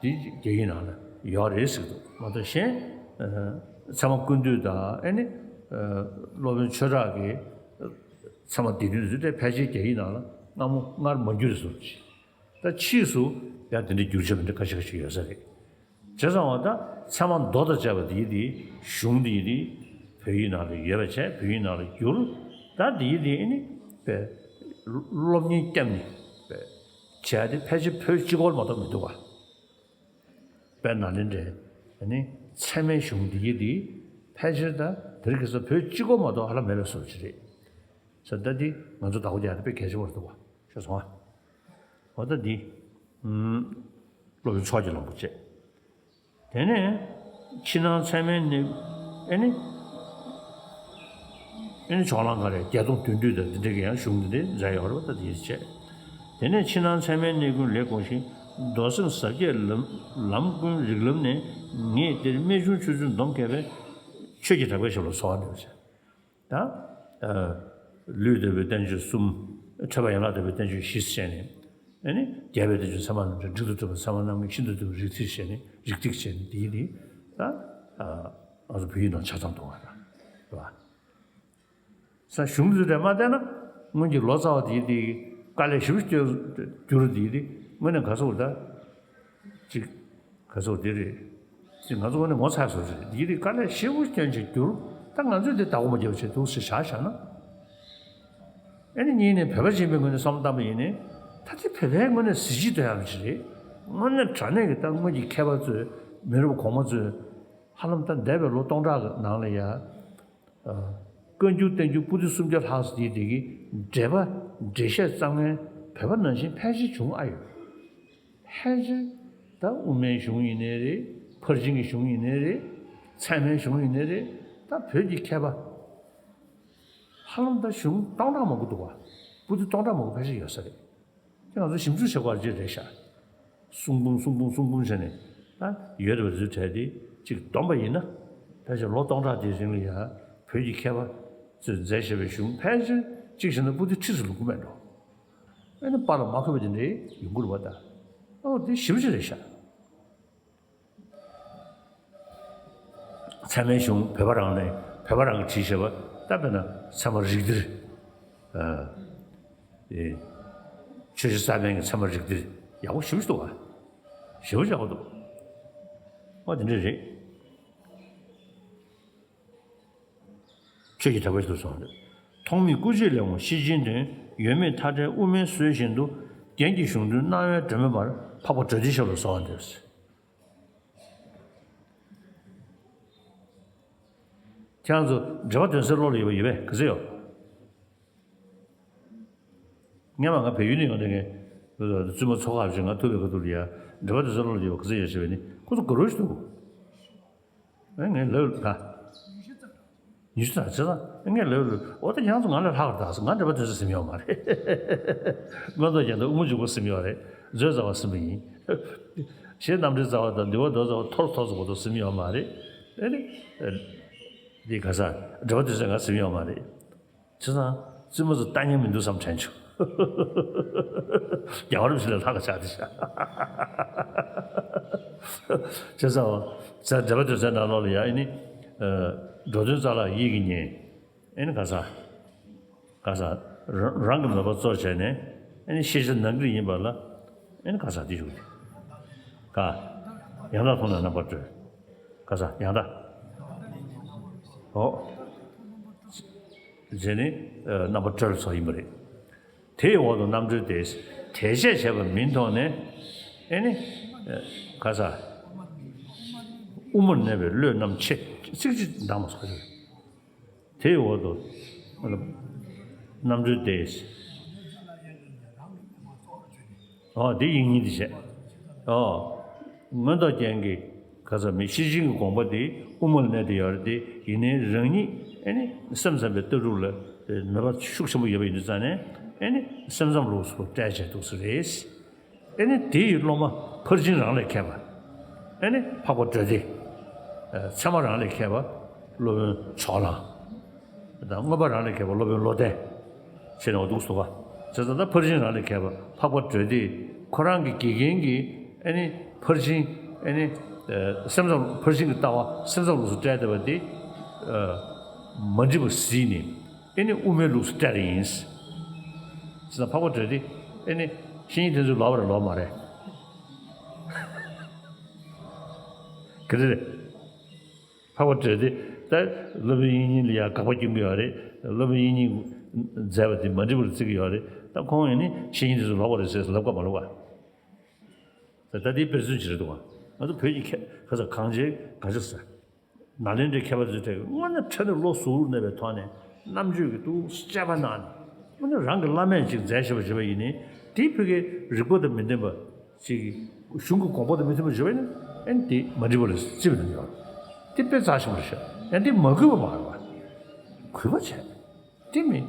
འདི་རྒྱ་ཡིག་ནང་ལ་ཡོད་རེད་ཟེར་གི་འདུག་མ་གཏོགས་གཞན། ཚད་མ་ཀུན་བཏུས་དང་ཨ་ནི། སློབ་དཔོན་ཆོས་གྲགས་ཀྱི་ཚད་མ་སྡེ་བདུན་ཟེར་དེ་ཕལ་ཆེར་རྒྱ་ཡིག་ནང་ལ་སྔ་མོ་སྔར་མ་འགྱུར་བཟོ་ཅིག་ད་ཕྱིས་སུ་ཡང་དེ་འདྲ་བསྒྱུར་བྱས་པ་འདི་ཁ་ཤས་ཁ་ཤས་ཡོད་ས་རེད། བྱས་ཙང་བ་ད་ཚད་མ་མདོ་དང་བཅས་པ་འདི་ཡི་དེ་གཞུང་འདི་ཡི་དེ་བོད་ཡིག་ནང་ལ་ཡོད་པ་བྱས། བོད་ཡིག་ནང་ལ་བསྒྱུར། ད་འདི་ཡི་དེ་ཨ་ནི་པའི་སློབ་གཉེར་བསྐྱབས་ནས་པའི་བྱས་ཏེ་ཕལ་ཆེར་བོད་སྤྱི་སྐོར་མ་གཏོགས་མི་འདུག་བ། དཔེར་ན་ལན་འདྲེན། ཨ་ནི་ཚད་མའི་གཞུང་འདི་ཡི་དེ་ཕལ་ཆེར་ད་ དེ་རིང་ཁ་སང་བོད་གཅིག་པོ་མ་གཏོགས་ཧ་ལམ་མེད་པའི་བཟོ་ཅིག་རེད། ས་ད་འདི་ང་ཚོ་བདག་པོ་རྒྱག་ཡ་དེ་དཔེ་གལ་ཆེན་པོ་རེད་འདུག་བ། ཤེས་སོང་ཨ། འོ་ད་འདི། ཨུམ། སློབ་དཔོན་ཚོགས་ཀྱི་ལམ་པོ་བྱས། དེ་ནས་ཕྱི་ནང་ཚད་མའི་གནས། ཨེ་ནི། ཨེ་ནི་ཕྱོགས་གླང་ག་རེ་བརྒྱད་སྟོང་བདུན་བདུན་དང་འདི་འདྲ་གི་ཡང་གཞུང་འདི་འདྲའི་མཛད་ཡོད་རེད་པ། ད་དེ་བྱས། དེ་ནས་ཕྱི་ནང་ཚད་མའི་གནས་ཀུན་ལེགས་གོམས་ཤིང་། མདོ་སེམས་ཟབ་རྒྱས་ལམ་ལམ་ཀུན་རིགས་ལམ་ནས། ངས་འདིར་རྨད་བྱུང་ཆོས་ཚུལ་འདོམས་མཁས་པའི། ཆོས་ཀྱི་གྲགས་པའི་ཞབས་ལ་གསོལ་བ་འདེབས་ཟེར། ད། ལུས་ལྟ་བུའི་བསྟན་བཅོས་གསུམ། ཕྲད་པ་ཡན་ལག་ལྟ་བུའི་བསྟན་བཅོས་བཞི་ཟེར་ནས། ཨེ་ནི། རྒྱས་པའི་བསྟན་བཅོས་ཚད་མ་རྣམ་འགྲེལ། འབྲིང་དུ་གྲགས་པའི་ཚད་མ་རྣམ་ངེས། ཤིན་ཏུ་བརྟན་པའི་རིགས་ཐིགས་ཟེར་ནས། རིགས་ཐིགས་ཟེར་ནས་དེའི་དེ། ད། ང་ཚོ་བོད་ཡིག་ནང་ཆ་ཚང་འདུག་བ། རེད་བ། ས་གཞུང་དེ་འདྲ་མ་བལྟས་ན། སྔོན་གྱི་ལོ་ཙཱ་བ་དེའི་དེ་དཀའ་ལས་ཞེ་པོ་བསྐྱོན་གྱུར། དེའི་དེ་སྔོན་ནས་ག་ཚོད་ད། ཅིག་ག་ཚོད་དེ་རེད། ཅིག་ང་ཚོ་སྔོན་ནས་ངོ་ཚ་བཟོ་ཅིག་རེད། དེའི་དེ་དཀའ་ལས་ཞེ་པོ་བསྐྱོན་ཅིག་གྱུར། ད་ང་ཚོས་དེ་བདག་པོ་མ་བརྒྱབ་བྱས་འདུག་ཟེར་བཞག་བཞག་ན། ཨེ་ནི་གཉིས་ནས་བོད་པ་ཡིན་པའི་ངོས་ནས་བསམ་བློ་བཏང་པ་ཡིན་ནའི། ད་དེ་བོད་པའི་ངོས་ནས་གཟི་བརྗིད་སྟོན་ཡག་ཅིག་རེད། དངོས་གནས་དྲང་གནས་ཀྱི་ད་སྔོན་གྱི་མཁས་པ་ཚོས། མི་རབས་གོང་མ་ཚོས། ཧ་ལམ་ད་འདས་པའི་ལོ་སྟོང་ཕྲག་གི་ནང་ལ་ཡ། བཀའ་འགྱུར་བསྟན་འགྱུར་པོ་ཏི་སུམ་བརྒྱ་ལྷག་ཙམ་དེ་དེ་གི་འགྲེལ་པ་འགྲེལ་བཤད་གཙང་མའི་བོད་པ་ནང་བཞིན་ཕལ་ཆེར་བྱུང་ཨ་ཡོད། ཕལ་ཆེར་ད་དབུ་མའི་གཞུང་ཡིན་ནའི་རེད། ཕར་ཕྱིན་གྱི་གཞུང་ཡིན་ནའི་རེད། ཚད་མའི་གཞུང་ཡིན་ནའི་རེད། ད་བོད་ཀྱི་མཁས་པ་ཧ་ལམ་ད་གཞུང་སྟོང་ཕྲག་མང་པོ་འདུག་བ། པོ་ཏི་སྟོང་ཕྲག་མང་པོ་ཕལ་ཆེར་ཡོད་ས་རེད། དེ་ང་ཚོ་ཞིབ་འཇུག་བྱེད་དགོས་ཅིག་རེད་ཤག་གསུང་འབུམ་གསུང་འབུམ་གསུང་འབུམ་བྱས་ནས། ད་ཡོད་པ་རེད་བཟོས་བྲལ་ཏེ་ཅིག་བསྡོམས་པ་ཡིན་ན། ཕལ་ཆེར་ལོ་སྟོང་ཕྲག་དེའི་རིང་ལ་ཡང་བོད་ཀྱི་མཁས་པ་ཚོས་མཛད་བཞག་པའི་གཞུང་ཕལ་ཆེར་གཅིག་བྱས་ན་པོ་ཏི་ཁྲི་ཙམ་ལོངས་ཀྱི་མེད་འགྲོ། ཨེ་ནི་པར་ལ་མ་འཁོད་པ་དེ་འདྲའི་ཡོང་གི་རེད་པ། ད་ཨོ་དེ་ཞིབ་ཅིག་རེད་ཤག་ཚད་མའི་གཞུང་བོད་པ་རང་ནས་བོད་པ་རང་གིས་བྲིས་བཞག་པ། ད་དཔེར་ན་ཚད་མ་རིགས་གཏེར། ཨ། ཨེ། ཆོས་རྗེ་ས་པཎ་གྱི་ཚད་མ་རིགས་གཏེར་ཡག་པོ་ཞེ་པོ་ཅིག་འདུག་བ། ཞེ་པོ་ཅིག་ཡག་པོ་འདུག་ཨོ་དེ་འདྲ་རེད། ཆོས་ཀྱི་གྲགས་པའི་ཞབས་ལ་གསོལ་བ་འདེབས། ཐོགས་མེད་སྐུ་བརྗིད་ལེགས་འོང་ཤེར་ཕྱིན་དོན། ཡོད་མེད་མཐའ་བྲལ་དབུ་མའི་སྲོལ་བཞིན་དུ། རྒྱན་གྱི་གཞུང་དོན་སྣང་བས་སྒྲོན་མེ་འབར། འཕགས་པ་གྲོལ་སྡེའི་ཞབས་ལ་གསོལ་བ་འདེབས། ཁྱེད་རང་ཚོ་འགྲེལ་པ་དོན་གསལ་ཀློག་ལ་ཡོད་པ་ཡོད་པས་ག་ཚོད་ཡོད། སྔོན་མ་ང་བལ་ཡུལ་ནས་ཡོང་དུས་ངས་བཙུན་མ་ཚོ་ཁག་ཅིག་ང་ཐུག་པའི་ཁ་ཐུག་ལ་ཡ། འགྲེལ་པ་དོན་གསལ་ཀློག་ལ་ཡོད་པ་ག་ཚོད་ཡོད་ཟེར་བས་ནི། ཁོ་ཚོ་དགའ་རོགས་ཤིག་འདུག་ཨེ་ངས་ལབ་ལ། ཉི་ཤུ་ཙམ། ཉི་ཤུ་ཙམ་བྱས་ཙང་ངས་ལབ་ལ། འོ་ད་ཁྱེད་རང་ཚོ་ང་ལས་ལྷག་པར་ད་ཟེར། ང་འགྲེལ་པ་དོན་གསལ་ཟིན་ཡོད་མ་རེད། མངོན་རྟོགས་རྒྱན་དང་དབུ་མ་འཇུག་པ་ཟིན་ཡོད་རེད། མཛོད་རྩ་བ་ཟིན་པ་ཡིན། གཞན་རྣམ་འགྲེལ་རྩ་བ་དང་འདུལ་བ་མདོ་རྩ་བ་ཐོར་ཐོར་ཚོ་གོ་ཐོག་ཟིན་ཡོད་མ་རེད། ཨེ་རེད། འདི་ག་ས་འགྲེལ་པ་དོན་གསལ་ང་ཟིན་ཡོད་མ་རེད། བྱས་ཙང་བཙུན་མ་ཚོ་ལྟ་ཉན་མི་འདུག་བསམ་དྲན་བྱུང་། རྒྱལ་བ་རིན་པོ་ཆེ་ལས་ལྷག་ག་ཆགས་བསྡད་ཤག་བྱས་ཙང་། ས་འགྲེལ་པ་དོན་གསལ་ནང་ལོགས་ལ་ཡ། ཨེ་ནི། འགྲོ་དོན་རྩ་ལག་ཡིད་ཀྱིས་ཉན། ཨེ་ནི་ག་ས། ག་ས། རང་རང་གི་མོས་པ་གཙོར་བྱས་ནས། ཨེ་ནི་ཤེས་བྱ་ནང་ཀུན་ཡིན་པ་ལ། ཨེ་ནི་ག་ས་དེ་ཞུགས་ཏེ། ག་ཡང་དག་མཐོང་ནས་རྣམ་པར་གྲོལ། ག་ས་ཡང་དག་ཨོ། བྱས་ནས་རྣམ་པར་གྲོལ་སོགས་ཡིན་པ་རེད། དེའི་འོག་ཏུ་རྣམ་གྲོལ་ཏེ། དེ་བཤད་བྱས་པ་མིན་མཐོང་ནས། ཨེ་ནི། ག་ས། དབུ་མར་གནས་པའི་བློས་རྣམ་ཕྱེ། ཚིག་གཅིག་འདང་མ་སོང་། དེའི་འོག་ཏུ་རྣམ་གྲོལ་ཏེ། ཨོ་དེ་ཡིན་ཉིད་དེ་བྱས། ཨོ། མངོན་རྟོགས་རྒྱན་གྱི་ག་ས་མི་ཤེར་ཕྱིན་གྱི་དགོངས་པ་དེ་དབུ་མར་གནས་ཏེ་ཡོད་རེད་དེ། ཡིན་ནའི་རང་ཉིད་ཨེ་ནི་སེམས་ཙམ་པའི་ལྟ་གྲུབ་ལ་མོས་པ་ཤུགས་ཆེན་པོ་ཡོད་པ་ཡིན་དུས་ཙང་ནས། ཨེ་ནི་སེམས་ཙམ་ལུགས་སུ་བཀྲལ་བྱས་འདུག་ས་རེད། ཨེ་ནི་དེ་ཡི་སློབ་མ་ཕར་ཕྱིན་རང་ལས་མཁས་པ། ཨེ་ནི་འཕགས་པ་གྲོལ་སྡེ། ཚད་མ་རང་ལས་མཁས་པ་སློབ་དཔོན་ཕྱོགས་གླང་། དང་མངོན་པ་རང་ལས་མཁས་པ་སློབ་དཔོན་བློ་ལྡན། བྱས་ནས་འོ་འདུག་སེ་འདུག་ག་བྱས་ཙང་ད་ཕར་ཕྱིན་རང་ལས་མཁས་པ་འཕགས་པ་གྲོལ་སྡེ། ཁོ་རང་གི་དགེ་རྒན་གྱིས་ཨེ་ནི་ཕར་ཕྱིན། ཨེ་ནི་སེམས་ཙམ། ཕར་ཕྱིན་གྱི་ལྟ་བ་སེམས་ཙམ་ལུགས་སུ་བཀྲལ་བསྡད་པ་དེ། མ་འགྲིག་པ་གཟིགས་ནས། ཨེ་ནི་དབུ་མའི་ལུགས་སུ་བཀྲལ་ཡིན། ཟེར་ན་འཕགས་པ་གྲོལ་སྡེ། ཨེ་ནི་བཤེས་གཉེན་དེ་ཚོས་ལབ་པ་རེད་ལབ་མ་རེད། ག་རེ་རེད། འཕགས་པ་གྲོལ་སྡེ། ད་སློབ་དཔོན་དབྱིག་གཉེན་ལ་ཡང་དགག་པ་སྐྱོན་གྱི་ཡོད་རེད། སློབ་དཔོན་དབྱིག་གཉེན་མཛད་པ་དེ་མ་འགྲིག་པར་བརྩི་གི་ཡོད་རེད། ད་ཁོང་ཡིན་ནི་བཤེས་གཉེན་དེ་ཚོས་ལབ་པ་རེད་ཟེར་ལབ་ག་མ་ལབ་ག་ད་ལྟའི་དཔེར་མཚོན་ཅིག་རེད་འདུག་ག་ང་ཚོ་བོད་ཀྱི་མཁས་ག་ས་གངས་ཅན་གངས་ཅན་ས། ནཱ་ལེནྡྲའི་མཁས་པ་ཚོའི་གྲས་ཀྱིས་དངོས་གནས་ཕྲན་ནས་བློ་གཟུ་བོར་གནས་པའི་ཐོག་ནས་རྣམ་དཔྱོད་ཀྱི་ཏུ་དཔྱད་པ་གནང་ནས་དངོས་གནས་རང་གི་བླ་མས་ཅིག་མཛད་བཞག་པ་བྱས་པ་ཡིན་ནའི་དེའི་ཕ་གིའི་རིག་པ་དང་མི་ལྡན་པ་ཅིག་གཞུང་གི་དགོངས་པ་དང་མི་མཐུན་པ་བྱས་པ་ཡིན་ན་ཨེ་ནི་དེ་མ་འགྲིག་པ་རེད་ཅེས་པ་དང་འདྲ་བ། དེ་དཔེ་རྩ་ཆེན་པོ་རེད་ཤག་ཡང་དེ་མ་གུས་པ་མ་རེད་པ། གུས་པ་བྱས། དེ་མིན་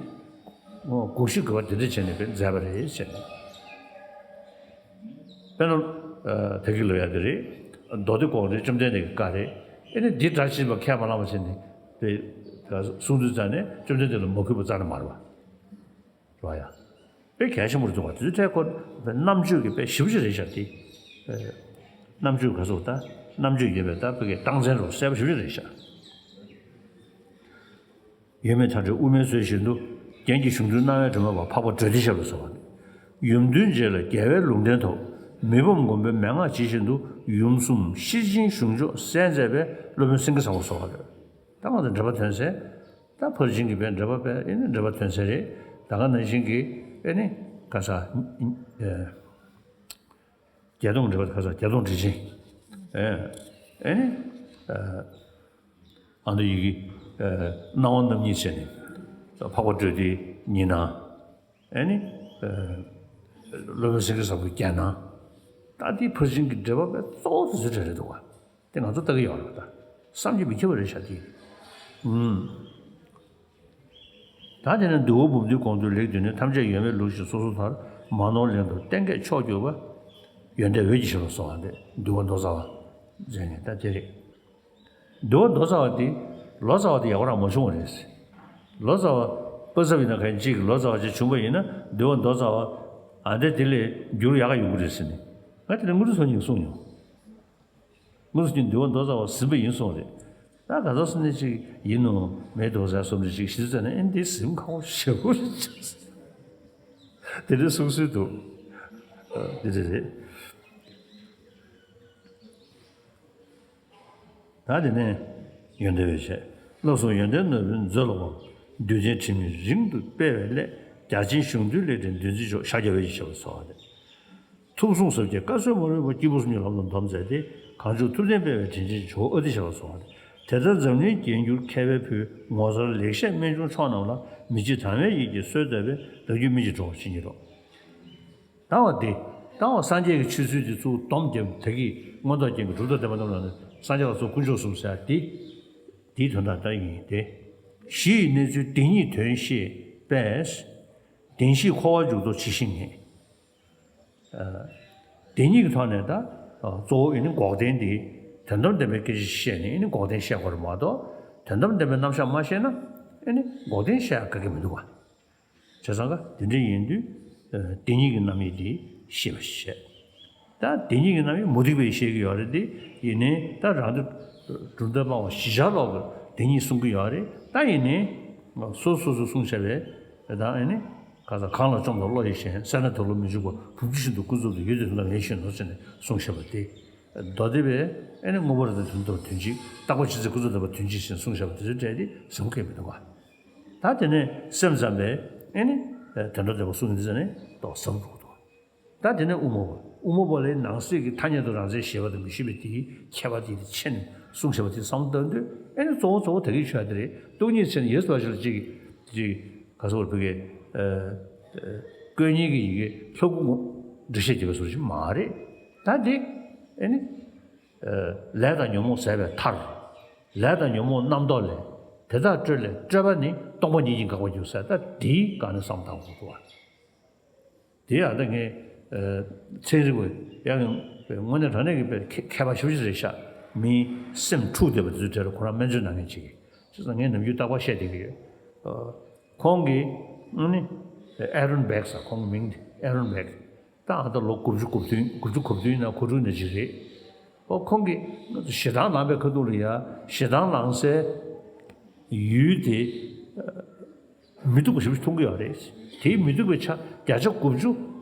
ངོ་གོང་ཞུས་དགོས་པ་དེ་འདྲ་བྱས་ནས་དཔེ་མཛད་པ་རེད་ཟེར་ནས། དཔེར་ན། ཨ། ད་གིན་ལབ་ཡ་དེ་རེད། མདོ་སྡེ་དགོངས་རེད། བཅོམ་ལྡན་འདས་ཀྱི་བཀའ་རེད། ཨེ་ནི་འདི་འདྲ་ཕྱིན་པ་ཁས་མ་བླངས་པ་བྱས་ནས་དཔེ་གསུང་དུས་ཙང་ནས་བཅོམ་ལྡན་འདས་ལ་མ་གུས་པ་རྩ་ནས་མ་རེད་པ། རེད་པ་ཡ། དཔེ་གལ་ཆེན་པོ་རེད་འདུག་པ། དེ་ཚོའི་གྲས་ཁོ་རྣམ་དཔྱོད་ཀྱི་དཔེ་ཞེ་པོ་ཅིག་རེད་ཤག་དེ། ཨེ། རྣམ་དཔྱོད་ག་ཚོད་ད། རྣམ་དཔྱོད་ཡོད་པའི་ད་དཔེ་གི་རྟགས་མཚན་རུ་གསལ་པོ་ཞེ་པོ་ཅིག་རེད་ཤག་ཡོད་མེད་མཐའ་བྲལ་དབུ་མའི་མཛོད་བཞིན་དུ། རྒྱན་གྱི་གཞུང་དོན་སྣང་བས་གྲུབ་མ་པ་འཕགས་པ་གྲོལ་སྡེའི་ཞབས་ལ་གསོལ་བ། ཡུམ་དོན་རྗེ་ལ་རྒྱལ་བའི་ལུང་བསྟན་ཐོབ། མི་ཕམ་མགོན་པོའི་མན་ངག་ཇི་བཞིན་དུ། ཡུམ་གསུམ་ཤེར་ཕྱིན་གཞུང་མཆོག་གསལ་མཛད་པའི། སློབ་དཔོན་སེང་གེ་བཟང་པོར་གསོལ་བ་རེད། ད་ང་ཚོ་འགྲེལ་པ་ཐོན་ཚེ། ད་ཕར་ཕྱིན་གྱི་དཔེ་འགྲེལ་པ་དཔེ་ཨེ་ནི་འགྲེལ་པ་ཐོན་ཚེ་རེད། ད་ག་ནང་བཞིན་གྱི་ཨེ་ནི་ག་ས། ཨེ། བརྒྱད་སྟོང་འགྲེལ་པ་ག་ས་བརྒྱད་སྟོང་འགྲེལ་ཆེན། ཨེ། ཨེ་ནི། ཨ། ཨ་ནི་ཡི་གེ་ཨ། སྣང་བ་རྣམ་གཉིས་བྱས་ནས། འཕགས་པ་སྤྲོས་བྲལ་གཉིས་སྣང་། ཨེ་ནི། ཨ། སློབ་དཔོན་སེང་གེ་བཟང་པོའི་རྒྱན་སྣང་། ད་འདི་ཕར་ཕྱིན་གྱི་འགྲེལ་པ་དཔེ་གཙོ་བོ་དེ་ཚོའི་གྲས་རེད་འདུག་པ། དེ་ང་ཚོ་ལྟ་གི་ཡོད་རེད་པ། ད་བསམ་གྱིས་མི་ཁྱབ་པ་རེད་ཤག་དེ། ཨུམ། ད་དེ་ནས་འདུལ་བ་འབུམ་སྡེའི་དགོངས་དོན་ལེགས་བསྡུས་ནས། ཐམས་ཅད་ཡོད་མེད་ལུགས་བཞིན་སོ་སོ་མཐར། མ་ནོར་ལན་དུ་གཏན་འཁེལ་མཆོག་གྱུར་པ། ཡོན་ཏན་འོད་ཀྱི་ཞབས་ལ་གསོལ་བ་འདེབས། འདུལ་བ་མདོ་རྩ་བ་མཛད་ནས་ད་དེ་རེད། འདུལ་བ་མདོ་རྩ་བ་འདི་ལོ་ཙཱ་བ་དེ་ཡག་པོ་རང་མ་བྱུང་བ་རེད། ལོ་ཙཱ་བ་པ་ཚབ་ཡིན་ན་གང་ཅིག་གི་ལོ་ཙཱ་བ་ཅིག་བྱུང་པ་ཡིན་ན་འདུལ་བ་མདོ་རྩ་བ་ཨ་འདྲ་དེ་ལས་འགྱུར་ཡག་ག་ཡོང་གི་རེད་ཟེར་ནས་ང་དེ་ནས་དངུལ་ཁྲི་ཚོ་གཉིས་གསུངས་མྱོང་། དངོས་སུ་ཀྱང་འདུལ་བ་མདོ་རྩ་བ་ཟིན་པ་ཡིན་གསུངས་རེད། ད་ག་ཚོད་སོང་ནས་ཅིག་ཡིན་ནོ་མེད་དོ་ཟེར་སོམ་རེ་ཅིག་ཞིབ་ཙམ་ནས་ཨེ་འདི་ཟིན་ཁག་པོ་ཞེ་པོ་རེད། དེ་འདྲའི་གསུང་སྲོལ་འདུག་འདི་འདྲ་རེད། ད་དེ་ནས་ཡོན་ཏན་འོད་བྱས། བསླབ་གསུམ་ཡོན་ཏན་ནོར་བུའི་མཛོད་ལ་དབང་། རྡུལ་ཕྲན་དྲི་མེད་རིང་དུ་སྤེལ་བའི་སླད། རྒྱ་ཆེན་གཞུང་དོན་ལེགས་བསྒྲིགས་འདུལ་འཛིན་མཆོག་ཤཱཀྱ་འོད་ཀྱི་ཞབས་ལ་གསོལ་བ་འདེབས། ཐུགས་གསུང་ཟབ་རྒྱས་བཀའ་སྲོལ་མ་ལུས་པ། སྐྱེས་བུ་གསུམ་གྱི་ལམ་ལ་འདོམས་མཛད་དེ། གང་བྱུང་ཐུབ་བསྟན་སྤེལ་བའི་དྲིན་ཅན་ཇོ་བོ་ཨ་ཏི་ཞབས་ལ་གསོལ་བ་འདེབས། དེ་ལྟར་འཛམ་གླིང་རྒྱས་འགྱུར་མཁས་པའི་ཕུལ། ངོ་མཚར་ལེགས་བཤད་རྨད་བྱུང་མཆོག་རྣམས་ལ། མི་ཕྱེད་དང་བའི་ཡིད་ཀྱིས་གསོལ་མཛད་པའི། བདག་རྒྱུད་སྨིན་ཅིང་གྲོལ་བར་བྱིན་གྱིས་རློབས། ད་བ་འདི། ད་བ་སངས་རྒྱས་ཀྱི་ཆོས་ཚུལ་འདི་ཚུར་སྡོམ་བརྒྱབ་ད་གི་མངོན་རྟོགས་རྒྱན་གྱི་གྲུབ་མཐའ་བསྟན་པ་རྣམས་ལ་ནི་སངས་རྒྱས་ལ་སོགས་དཀོན་མཆོག་གསུམ་ཟེར་ཡ་འདི། འདིའི་དོན་དག་ད་ཡིན་ཏེ། གཞི་ཡི་གནས་ཚུལ་བདེན་གཉིས་དོན་ཤེས་པས། བདེན་བཞིས་འཁོར་བར་འཇུག་རྟོག་ཇི་ཞིག་ངེས། ཨ། བདེན་གཉིས་ཀྱི་ཐོག་ནས་ད། ཨ། གཙོ་བོ་ཨེ་ནི་འགོག་བདེན་འདི། དོན་དམ་བདེན་པའི་སྐད་ཆ་བཤད་ནས་ཨེ་ནི་འགོག་བདེན་བཤད་དགོས་རེད་མ་གཏོགས། དོན་དམ་བདེན་པའི་རྣམ་གཞག་མ་ཤེས་ན། ཨེ་ནི་འགོག་བདེན་བཤད་ཡག་ག་གེ་མི་འདུག་ག་བྱས་ཙང་ཀ་དེ་འདྲ་ཡིན་དུས། ཨ། བདེན་གཉིས་ཀྱི་རྣམ་དབྱེ་འདི་ཤེས་པ་ཞིག་བྱས། ད་བདེན་གཉིས་ཀྱི་རྣམ་དབྱེ་མུ་སྟེགས་པས་བཤད་ཀྱི་ཡོད་རེད་དེ། ཡིན་ནའི་ད་རང་དོན་གྲུབ་མཐའ་སྤངས་པ་བཞི་ཆར་ལོག་གི་བདེན་གཉིས་གསུང་གི་ཡོད་རེད། ད་ཡིན་ནའི་སོ་སོ་སོ་གསུང་བྱས་པས་ད་ཨེ་ནི། གང་ཟག་གང་ལ་བཅོམ་དང་བློ་ཡི་ཞེན། སེར་སྣ་དུག་ལོག་མི་འཇུག་པ། བུམ་ཆུ་བཞིན་དུ་ཀུན་རྫོབ་ཏུ། ཡུལ་དེར་དོན་དམ་ངེས་ཤེས་ནོར། ཟེར་ནས་གསུངས་བཞག་པ་སྟེ། མདོ་སྡེ་པས་ཨེ་ནི་དངོས་པོ་རང་རྫས་དོན་དམ་དོན་གཅིག་རྟག་པ་གཅིག་ཚད་ཀུན་རྫོབ་ཏུ་བདེན་པ་དོན་གཅིག་ཟེར་ནས་གསུངས་བཞག་པ་དེ་ཚོའི་གྲས་དེ་ཟབ་མོ་གང་ཡང་མི་འདུག་ག་ད་དེ་ནས་སེམས་ཙམ་པས་ཨེ་ནི་དོན་དམ་བདེན་པ་གསུངས་ཡིན་ཟེར་ནས་རྟོགས་ཟབ་མོ་འདུག་ད་དེ་ནས་དབུ་མ་པ། དབུ་མ་པ་ལས་ནང་གསེས་ཀྱི་ཐ་སྙད་དུ་རང་མཚན་ཞེས་པ་དང་མི་ཤེས་པའི་དེའི་ཁྱད་པར་དེ་ཕྱེ་ནས་གསུངས་བཞག་པ་དེ་བསམ་བློ་བཏང་དུས་ཨེ་ནི་གཙོ་བོ་གཙོ་བོ་ད་གིན་ཞུ་ཡ་དེ་རེད། སྟོང་ཉིད་ཟེར་ནས་ཡོད་ཟེར་བ་ཞིག་ལ་ཅིག་ཅིག་ག་ཟེར་བ་རེད། བོད་སྐད་ཨ། ཨ། དཀོན་གཉེར་གྱི་ཡི་གེ་ལྷ་སྐུ་ངོ་འགྲེལ་བཤད་བྱེད་པའི་བཟོ་ཞིག་མ་རེད། ད་དེ་ཨེ་ནི་ཨ། ལས་དང་ཉོན་མོངས་ཟད་པའི་མཐར། ལས་དང་ཉོན་མོངས་རྣམ་རྟོག་ལས། དེ་དག་སྤྲོས་ལས་སྤྲོས་པ་ནི། སྟོང་པ་ཉིད་ཀྱིས་འགག་པར་འགྱུར་ཟེར། ད་དེའི་སྒང་ནས་བསམ་བློ་བཏང་དགོས་འདུག་བ། དེ་ཡང་ད་ངས་ཨ། ཚན་རིག་པ་ཡང་དངོས་གནས་དྲང་གནས་ཀྱི་དཔེ་མཁས་མཁས་པ་ཞེ་པོ་ཅིག་རེད་ཤག་མིའི་སེམས་འཁྲུགས་བསྡད་པ་དེ་ཚོའི་གྲས་ལ་ཁོ་རང་སྨན་བཅོས་གནང་མཁན་ཅིག་གིས། བྱས་ཙང་ངས་ནམ་རྒྱུན་རྟག་པར་བཤད་བསྡད་ཀྱི་ཡོད། ཨ། ཁོང་གིས་ཨ་ནི་ཨེ་རོན་བྷེག་ཟེར། ཁོང་གི་མིང་དེ་ཨེ་རོན་བྷེག་ད་ཨ་ད་ལོ་དགུ་བཅུ་གོ་བདུན། དགུ་བཅུ་གོ་བདུན་ཡིན་ན་གོ་དྲུག་ནས་ཅིག་རེད། ཨོ་ཁོང་གིས་ང་ཚོ་ཞེ་སྡང་ལངས་པའི་ཁ་ཐུག་ལ་ཡ་ཞེ་སྡང་ལངས་སའི་ཡུལ་དེ་མི་སྡུག་པ་ཞེ་པོ་ཅིག་མཐོང་གི་ཡོད་རེད། དེའི་མི་སྡུག་པའི་ཆ་བརྒྱ་ཆ་དགུ་བཅུ་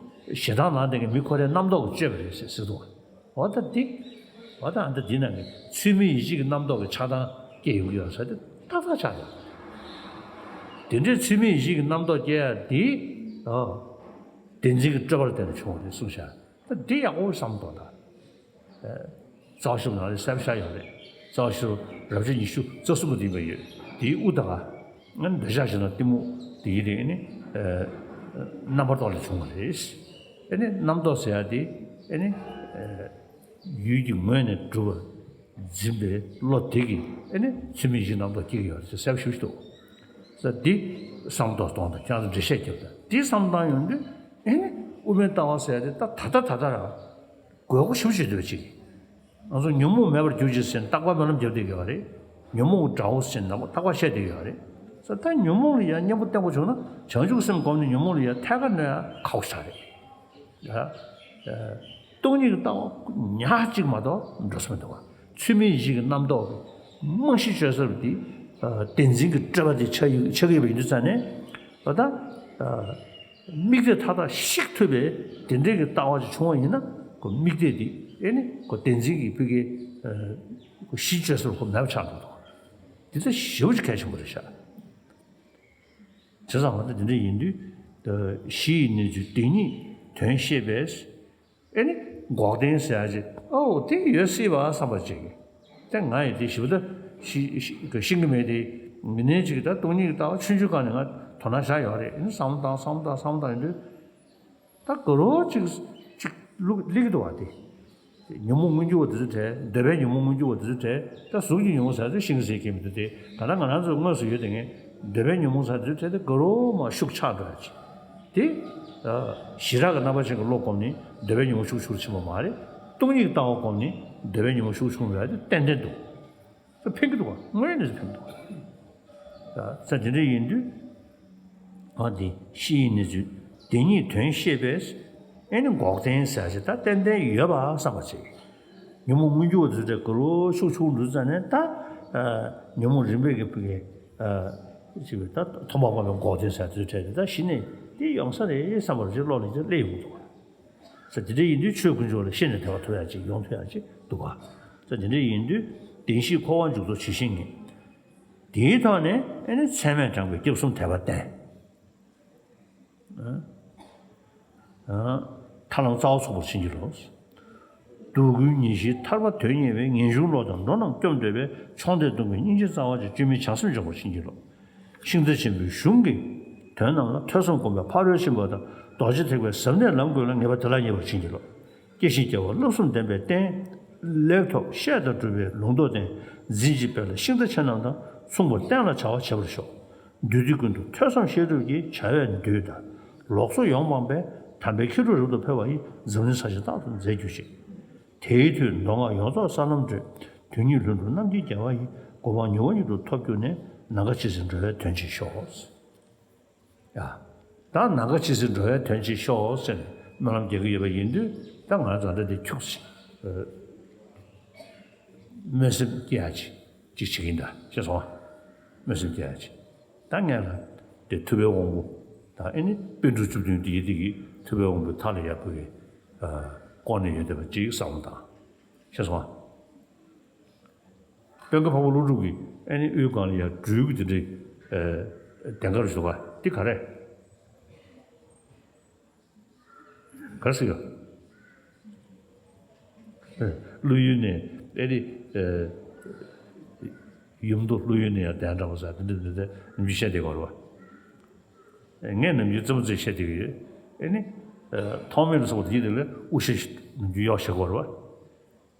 ཞེ་སྡང་ལངས་བསྡད་མཁན་མི་ཁོ་རའི་རྣམ་རྟོག་གིས་བཅོས་པ་རེད་ཟེར་ཟེར་འདུག་འོ་ད་འདི། འོ་ད་ཨ་ད་འདི་ནང་གི་ཚུལ་མིན་ཡིད་བྱེད་ཀྱི་རྣམ་རྟོག་གི་ཆགས་སྡང་སྐྱེ་ཡོང་གི་ཡོད་ས་དེ་ཏག་ཏག་ཆགས་ཡོད། དེ་འདྲའི་ཚུལ་མིན་ཡིད་བྱེད་ཀྱི་རྣམ་རྟོག་སྐྱེ་ཡ་དེ། ཨ། བདེན་འཛིན་གྱི་སྤྲོས་པར་བརྟེན་ནས་བྱུང་བ་རེད་གསུངས་ཤག་ད་འདི་ཡག་པོ་བསམ་དགོས་ད། རྩ་བ་ཤུབ་ནང་ལ་གསལ་པོ་ཆགས་ཡོད་རེད། རྩ་བ་ཤེས་རབ་རབ་བྱེད་ཉི་ཤུ་རྩ་གསུམ་པ་དེ་ཡིན་པ་ཡོད། དེའི་དབུ་ད་ག་ཨ་ནི་འདོད་ཆགས་ཞེ་སྡང་གཏི་མུག་དེ་ཡི་དེ་ཨ་ནི་རྣམ་པར་རྟོག་ལས་བྱུང་བ་རེད། ཨ་ནི་རྣམ་རྟོག་ཟེར་ཡ་དེ་ཨ་ནི་ཡུལ་གྱི་ངོས་ནས་གྲུབ་པར་འཛིན་པའི་བློ་དེ་གིས་ཨ་ནི་ཚུལ་མིན་ཡིད་ཀྱི་རྣམ་རྟོག་སྐྱེ་གི་ཡོད་རེད་ཟེར་གསལ་པོ་ཞེ་པོ་ཞིག་འདུག་ས་འདི་བསམ་བློ་གཏོང་དང་ཁྱེད་རང་ཚོ་འགྲེལ་བཤད་རྒྱབ་དང་འདི་བསམ་བློ་བཏང་ཡོང་དུས་ཨ་ནི་དབུ་མའི་ལྟ་བ་ཟེར་ཡ་དེ་ད་ད་ལྟ་ད་ལྟ་རང་དགོས་མཁོ་ཞེ་པོ་ཅིག་འདུག་ཅིག་ང་ཚོ་ཉོན་མོངས་མེད་པར་གྱུར་ཅིག་ཟེར་རྟག་པར་སྨོན་ལམ་རྒྱབ་བསྡད་ཡོད་རེད། ཉོན་མོངས་དགྲ་བོ་ཟེར་ནས་རྟག་པར་བཤད་བསྡད་ཡོད་རེད། ས་ད་ཉོན་མོངས་ལ་ཡང་གཉེན་པོ་བསྟེན་དགོས་བྱུང་ན་བྱང་ཆུབ་སེམས་བསྒོམས་ནས་ཉོན་མོངས་ལ་ཡང་ཐད་ཀར་གནོད་ཡ་ཁག་པོ་ཞིག་རེད། ཡ། སྟོང་ཉིད་ཀྱི་ལྟ་བ་ཉག་གཅིག་མ་གཏོགས་འགྲོ་ས་མི་འདུག་བ། ཚུལ་མིན་ཡིད་ཀྱི་རྣམ་རྟོག་གི་རྨང་གཞི་བཅོལ་ས་རུ་དེ་བདེན་འཛིན་གྱི་སྤྲོས་པ་དེ་ཆགས་ཡོད་ཆགས་ཀྱི་ཡོད་པ་ཡིན་དུས་ཙང་ནས་ད་ལྟ་དམིགས་གཏད་མཐའ་དག་ཞིག་ཐུབ་པའི་དེ་འདྲའི་གི་ལྟ་བ་ཅིག་བྱུང་བ་ཡིན་ན་ཁོ་དམིགས་གཏད་དེ་ཨེ་ནི་ཁོ་བདེན་འཛིན་གྱི་ཕུགས་ཀྱི་ཁོ་གཞི་བཅོལ་ས་རུ་ཁོ་མེད་པ་ཆགས་འགྲོ་འདུག་དེ་ཚོ་ཞེ་པོ་ཅིག་གལ་ཆེན་པོ་རེད་ཤག་བྱས་ཙང་ང་ཚོ་འདི་འདྲ་ཡིན་དུས་གཞི་ཡི་གནས་ཚུལ་བདེན་གཉིས་དོན་ཤེས་པས། ཨེ་ནི་འགོག་བདེན་ཟེར་ཡ་ཅིག་ཨོ་དེ་ཡོད་སྲིད་པ་བསམ་པ་ཅིག་དེ་ང་ཡི་དེ་ཞིབ་ཏུ་ཤི་ཤི་ཤི་གི་མེད་དེ་ངི་ནས་ཅིག་ད་སྟོང་ཉིད་ཀྱི་ལྟ་བ་ཆུང་ཆུང་སྒང་ནས་ང་དོ་སྣང་བཞག་ཡོད་རེད། ཨེ་ནི་བསམ་བློ་བཏང་བསམ་བློ་བཏང་བསམ་བློ་བཏང་ཡིན་དུས་ད་ག་རོ་ཅིག་ཅིག་ལུག་ལིག་འདུག་བ་དེ། ཉོན་མོངས་མངོན་གྱུར་བ་དེ་ཚོ་བྲལ། འདོད་པའི་ཉོན་མོངས་མངོན་གྱུར་བ་དེ་ཚོ་བྲལ། ད་གཟུགས་ཀྱི་ཉོན་མོངས་ཟེར་ཚོ་ཤིང་ཟེར་གྱི་མི་འདུག་སྟེ། ད་ལྟ་ང་རང་ཚོ་དངོས་སུ་ཡོད་དེ་ངས་འདོད་པའི་ཉོན་མོངས་ཟེར་ཚོ་བྲལ་ཏེ་དགའ་རོགས་མ་ཤུགས་ཆག་འགྲོ་ཡ་ཅིག་དེ་ཞི་རགས་ཀྱི་རྣམ་པ་ཅན་གྱི་བློ་བསྒོམས་ནས་འདོད་པའི་ཉོན་མོངས་ཤུགས་ཆུང་རུ་ཕྱིན་པ་མ་རེད། སྟོང་ཉིད་ཀྱི་ལྟ་བ་བསྒོམས་ནས་འདོད་པའི་ཉོན་མོངས་ཤུགས་ཆུང་རུ་ཡ་དེ་ཏན་ཏན་འདུག་ད་ཕན་གྱི་འདུག་བ། དངོས་ཡོད་གནས་ཚུལ་ཕན་གྱི་འདུག་བ། ད་དེ་འདྲ་ཡིན་དུས། ཨ་དེ་གཞི་ཡི་གནས་ཚུལ་བདེན་གཉིས་དོན་ཤེས་པས། ཨེ་ནི་འགོག་བདེན་ཟེར་ཞིག་ད་ཏན་ཏན་ཡོད་པ་བསམ་པ་བྱེད། ཉོན་མོངས་མངོན་གྱུར་བ་དེ་ཚོ་ག་རོ་ཤུགས་ཆུང་འགྲོ་ཙ་ནས་ད་ཉོན་མོངས་རིམ་པས་ཀྱི་ཕུགས་ཀྱི་ཅིག་ད་མཐོང་བ་སྤངས་པའི་འགོག་བདེན་ཟེར་དེ་ཚོ་འཕྲད་དེ་ད་གཞི་ནས་དེ་ཡོང་ས་རེད་བསམ་པ་ཅིག་བློ་ལ་ཅིག་སླེབས་ཡོང་འདུག་བ། ས་དེ་འདྲ་ཡིན་དུས་ཆོས་དཀོན་མཆོག་ལ་ཤེས་ནས་དད་པ་ཐོབ་ཡ་ཅིག་ཡོང་ཐུབ་ཡ་ཅིག་འདུག་བ། ས་དེ་འདྲ་ཡིན་དུས་བདེན་བཞིའི་འཁོར་བ་འཇུག་ཚུལ་ཇི་བཞིན་ཉིད། དེའི་ཐོག་ནས་ཨེ་ནི་མཚན་མས་དྲངས་པའི་སྐྱབས་གསུམ་དད་པ་བསྟེན། ཨ། ཨ། ཐར་ལམ་རྩ་བ་ཚུགས་པར་བྱིན་གྱིས་རློབས། སྡུག་ཀུན་ཉེར་ཞིའི་ཐར་པ་དོན་གཉེར་བའི། ངེས་འབྱུང་བློ་དང་འགྲོ་རྣམས་སྐྱོབ་འདོད་པའི། མཆོག་ལྡན་སྟོང་གི་སྙིང་རྗེ་རྩ་བ་ཆེ། བཅོས་མིན་བྱང་སེམས་འཇོམས་པར་བྱིན་གྱིས་རློབས། ཤིང་རྟ་ཆེན་པོའི་གཞུང་གི་དོན་རྣམས་ལ། ཐོས་བསམ་སྒོམ་པའི་ཕ་རོལ་ཕྱིན་པ་དང་། རྡོ་རྗེ་ཐེག་པའི་ཟབ་གནད་ལམ་ཀུན་ལ། ངེས་པ་དེ་ལ་མཉེས་པར་བྱིན་གྱིས་རློབས། སྐྱེ་ཤི་རྒྱལ་བ་བསླབ་གསུམ་ལྡན་པའི་བསྟན། ལེགས་ཐོབ་བཤད་དང་སྒྲུབ་པའི་ལུང་རྟོགས་ལྡན། འཛིན་བྱེད་དཔལ་ལ་ཤིང་རྟ་ཆེ་རྣམས་དང་། མཚུངས་པར་བསྟན་ལ་བྱ་བ་བྱེད་པར་ཤོག་དུས་དུས་ཀུན་ཏུ་ཐོས་བསམ་བཤད་སྒྲུབ་ཀྱི། བྱ་བས་འདུད་དང་ལོག་སོགས་ཡོངས་སྤངས་པའི། དམ་པའི་ཁྱེད་འགྲོ་རབ་ཏུ་འཕེལ་བ་ཡི། འཛམ་གླིང་ས་ཆེན་རྟག་ཏུ་མཛེས་གྱུར་ཅིག་དེའི་མཐུས་མདོ་སྔགས་ཡོངས་རྫོགས་ས་ལམ་བགྲོད། དོན་གཉིས་ལྷུན་གྲུབ་རྣམ་མཁྱེན་རྒྱལ་བ་ཡི། གོ་འཕང་མྱུར་བ་མྱུར་དུ་ཐོབ་གྱུར་ནས། ནམ་མཁའ་ཇི་སྲིད་འགྲོ་བའི་དོན་བྱེད་ཤོག་ཡ། ད་ནམ་མཁའ་ཇི་སྲིད་འགྲོ་བའི་དོན་བྱེད་ཤོག་ཟེར་ནས་སྨོན་ལམ་རྒྱག་གི་ཡོད་པ་ཡིན་དུས་ད་ང་རང་ཚོ་འདྲ་དེ་ཁྱུག་ཅིག་སྨོན་སེམས་སྐྱེ་ཡ་ཅིག་ཅིག་བྱེད་ཀྱིན་གདའ་ཤེས་སོང་ཨ། སྨོན་སེམས་སྐྱེ་ཡ་ཅིག་ད་ངས་ལ་དེ་ཐུབ་པའི་དབང་པོ་ད་ཨེ་ནི་པཎ་གྲུབ་བཅུ་བདུན་དེ་ཡི་དེ་གི་ཐུབ་པའི་དབང་པོའི་མཐའ་ལ་ཡར་བུད་ཀྱི་བསྐོར་ནས་ཡོད་བསྡད་པ་ཅིག་བསམ་བློ་བཏང་ཤེས་སོང་ཨ། དཔོན་སྒར་འཕགས་པ་ཀླུ་སྒྲུབ་ཀྱི་ཨེ་ནི་དབུའི་སྒང་ལ་ཡར་སྦྲུལ་གྱི་དེ་འདྲའི་གདེངས་ཀ་རུ་བཞུགས་པ་འདི་ག་རེ། ག་རེ་ཟེར་གི། ཀླུ་ཡུལ་ནས་ཨེ་ནི་ཡུམ་མདོ་ཀླུ་ཡུལ་ནས་ཡར་གདན་དྲངས་པ་ཟེར་དེ་འདྲ་དེ་འདྲ་ནམ་རྒྱུན་བཤད་བསྡད་ཀྱི་ཡོད་རེད་བ། ངས་ནམ་རྒྱུན་རྩེད་མོ་རྩེ་བཤད་བསྡད་ཀྱི་ཡོད། ཨེ་ནི། ཐོགས་མེད་ལ་སོགས་པ་དེ་དེ་ལ་དབུ་ཞྭ་ཞིག་ནམ་རྒྱུན་གཡོག་བཞག་གི་ཡོད་རེད་བ།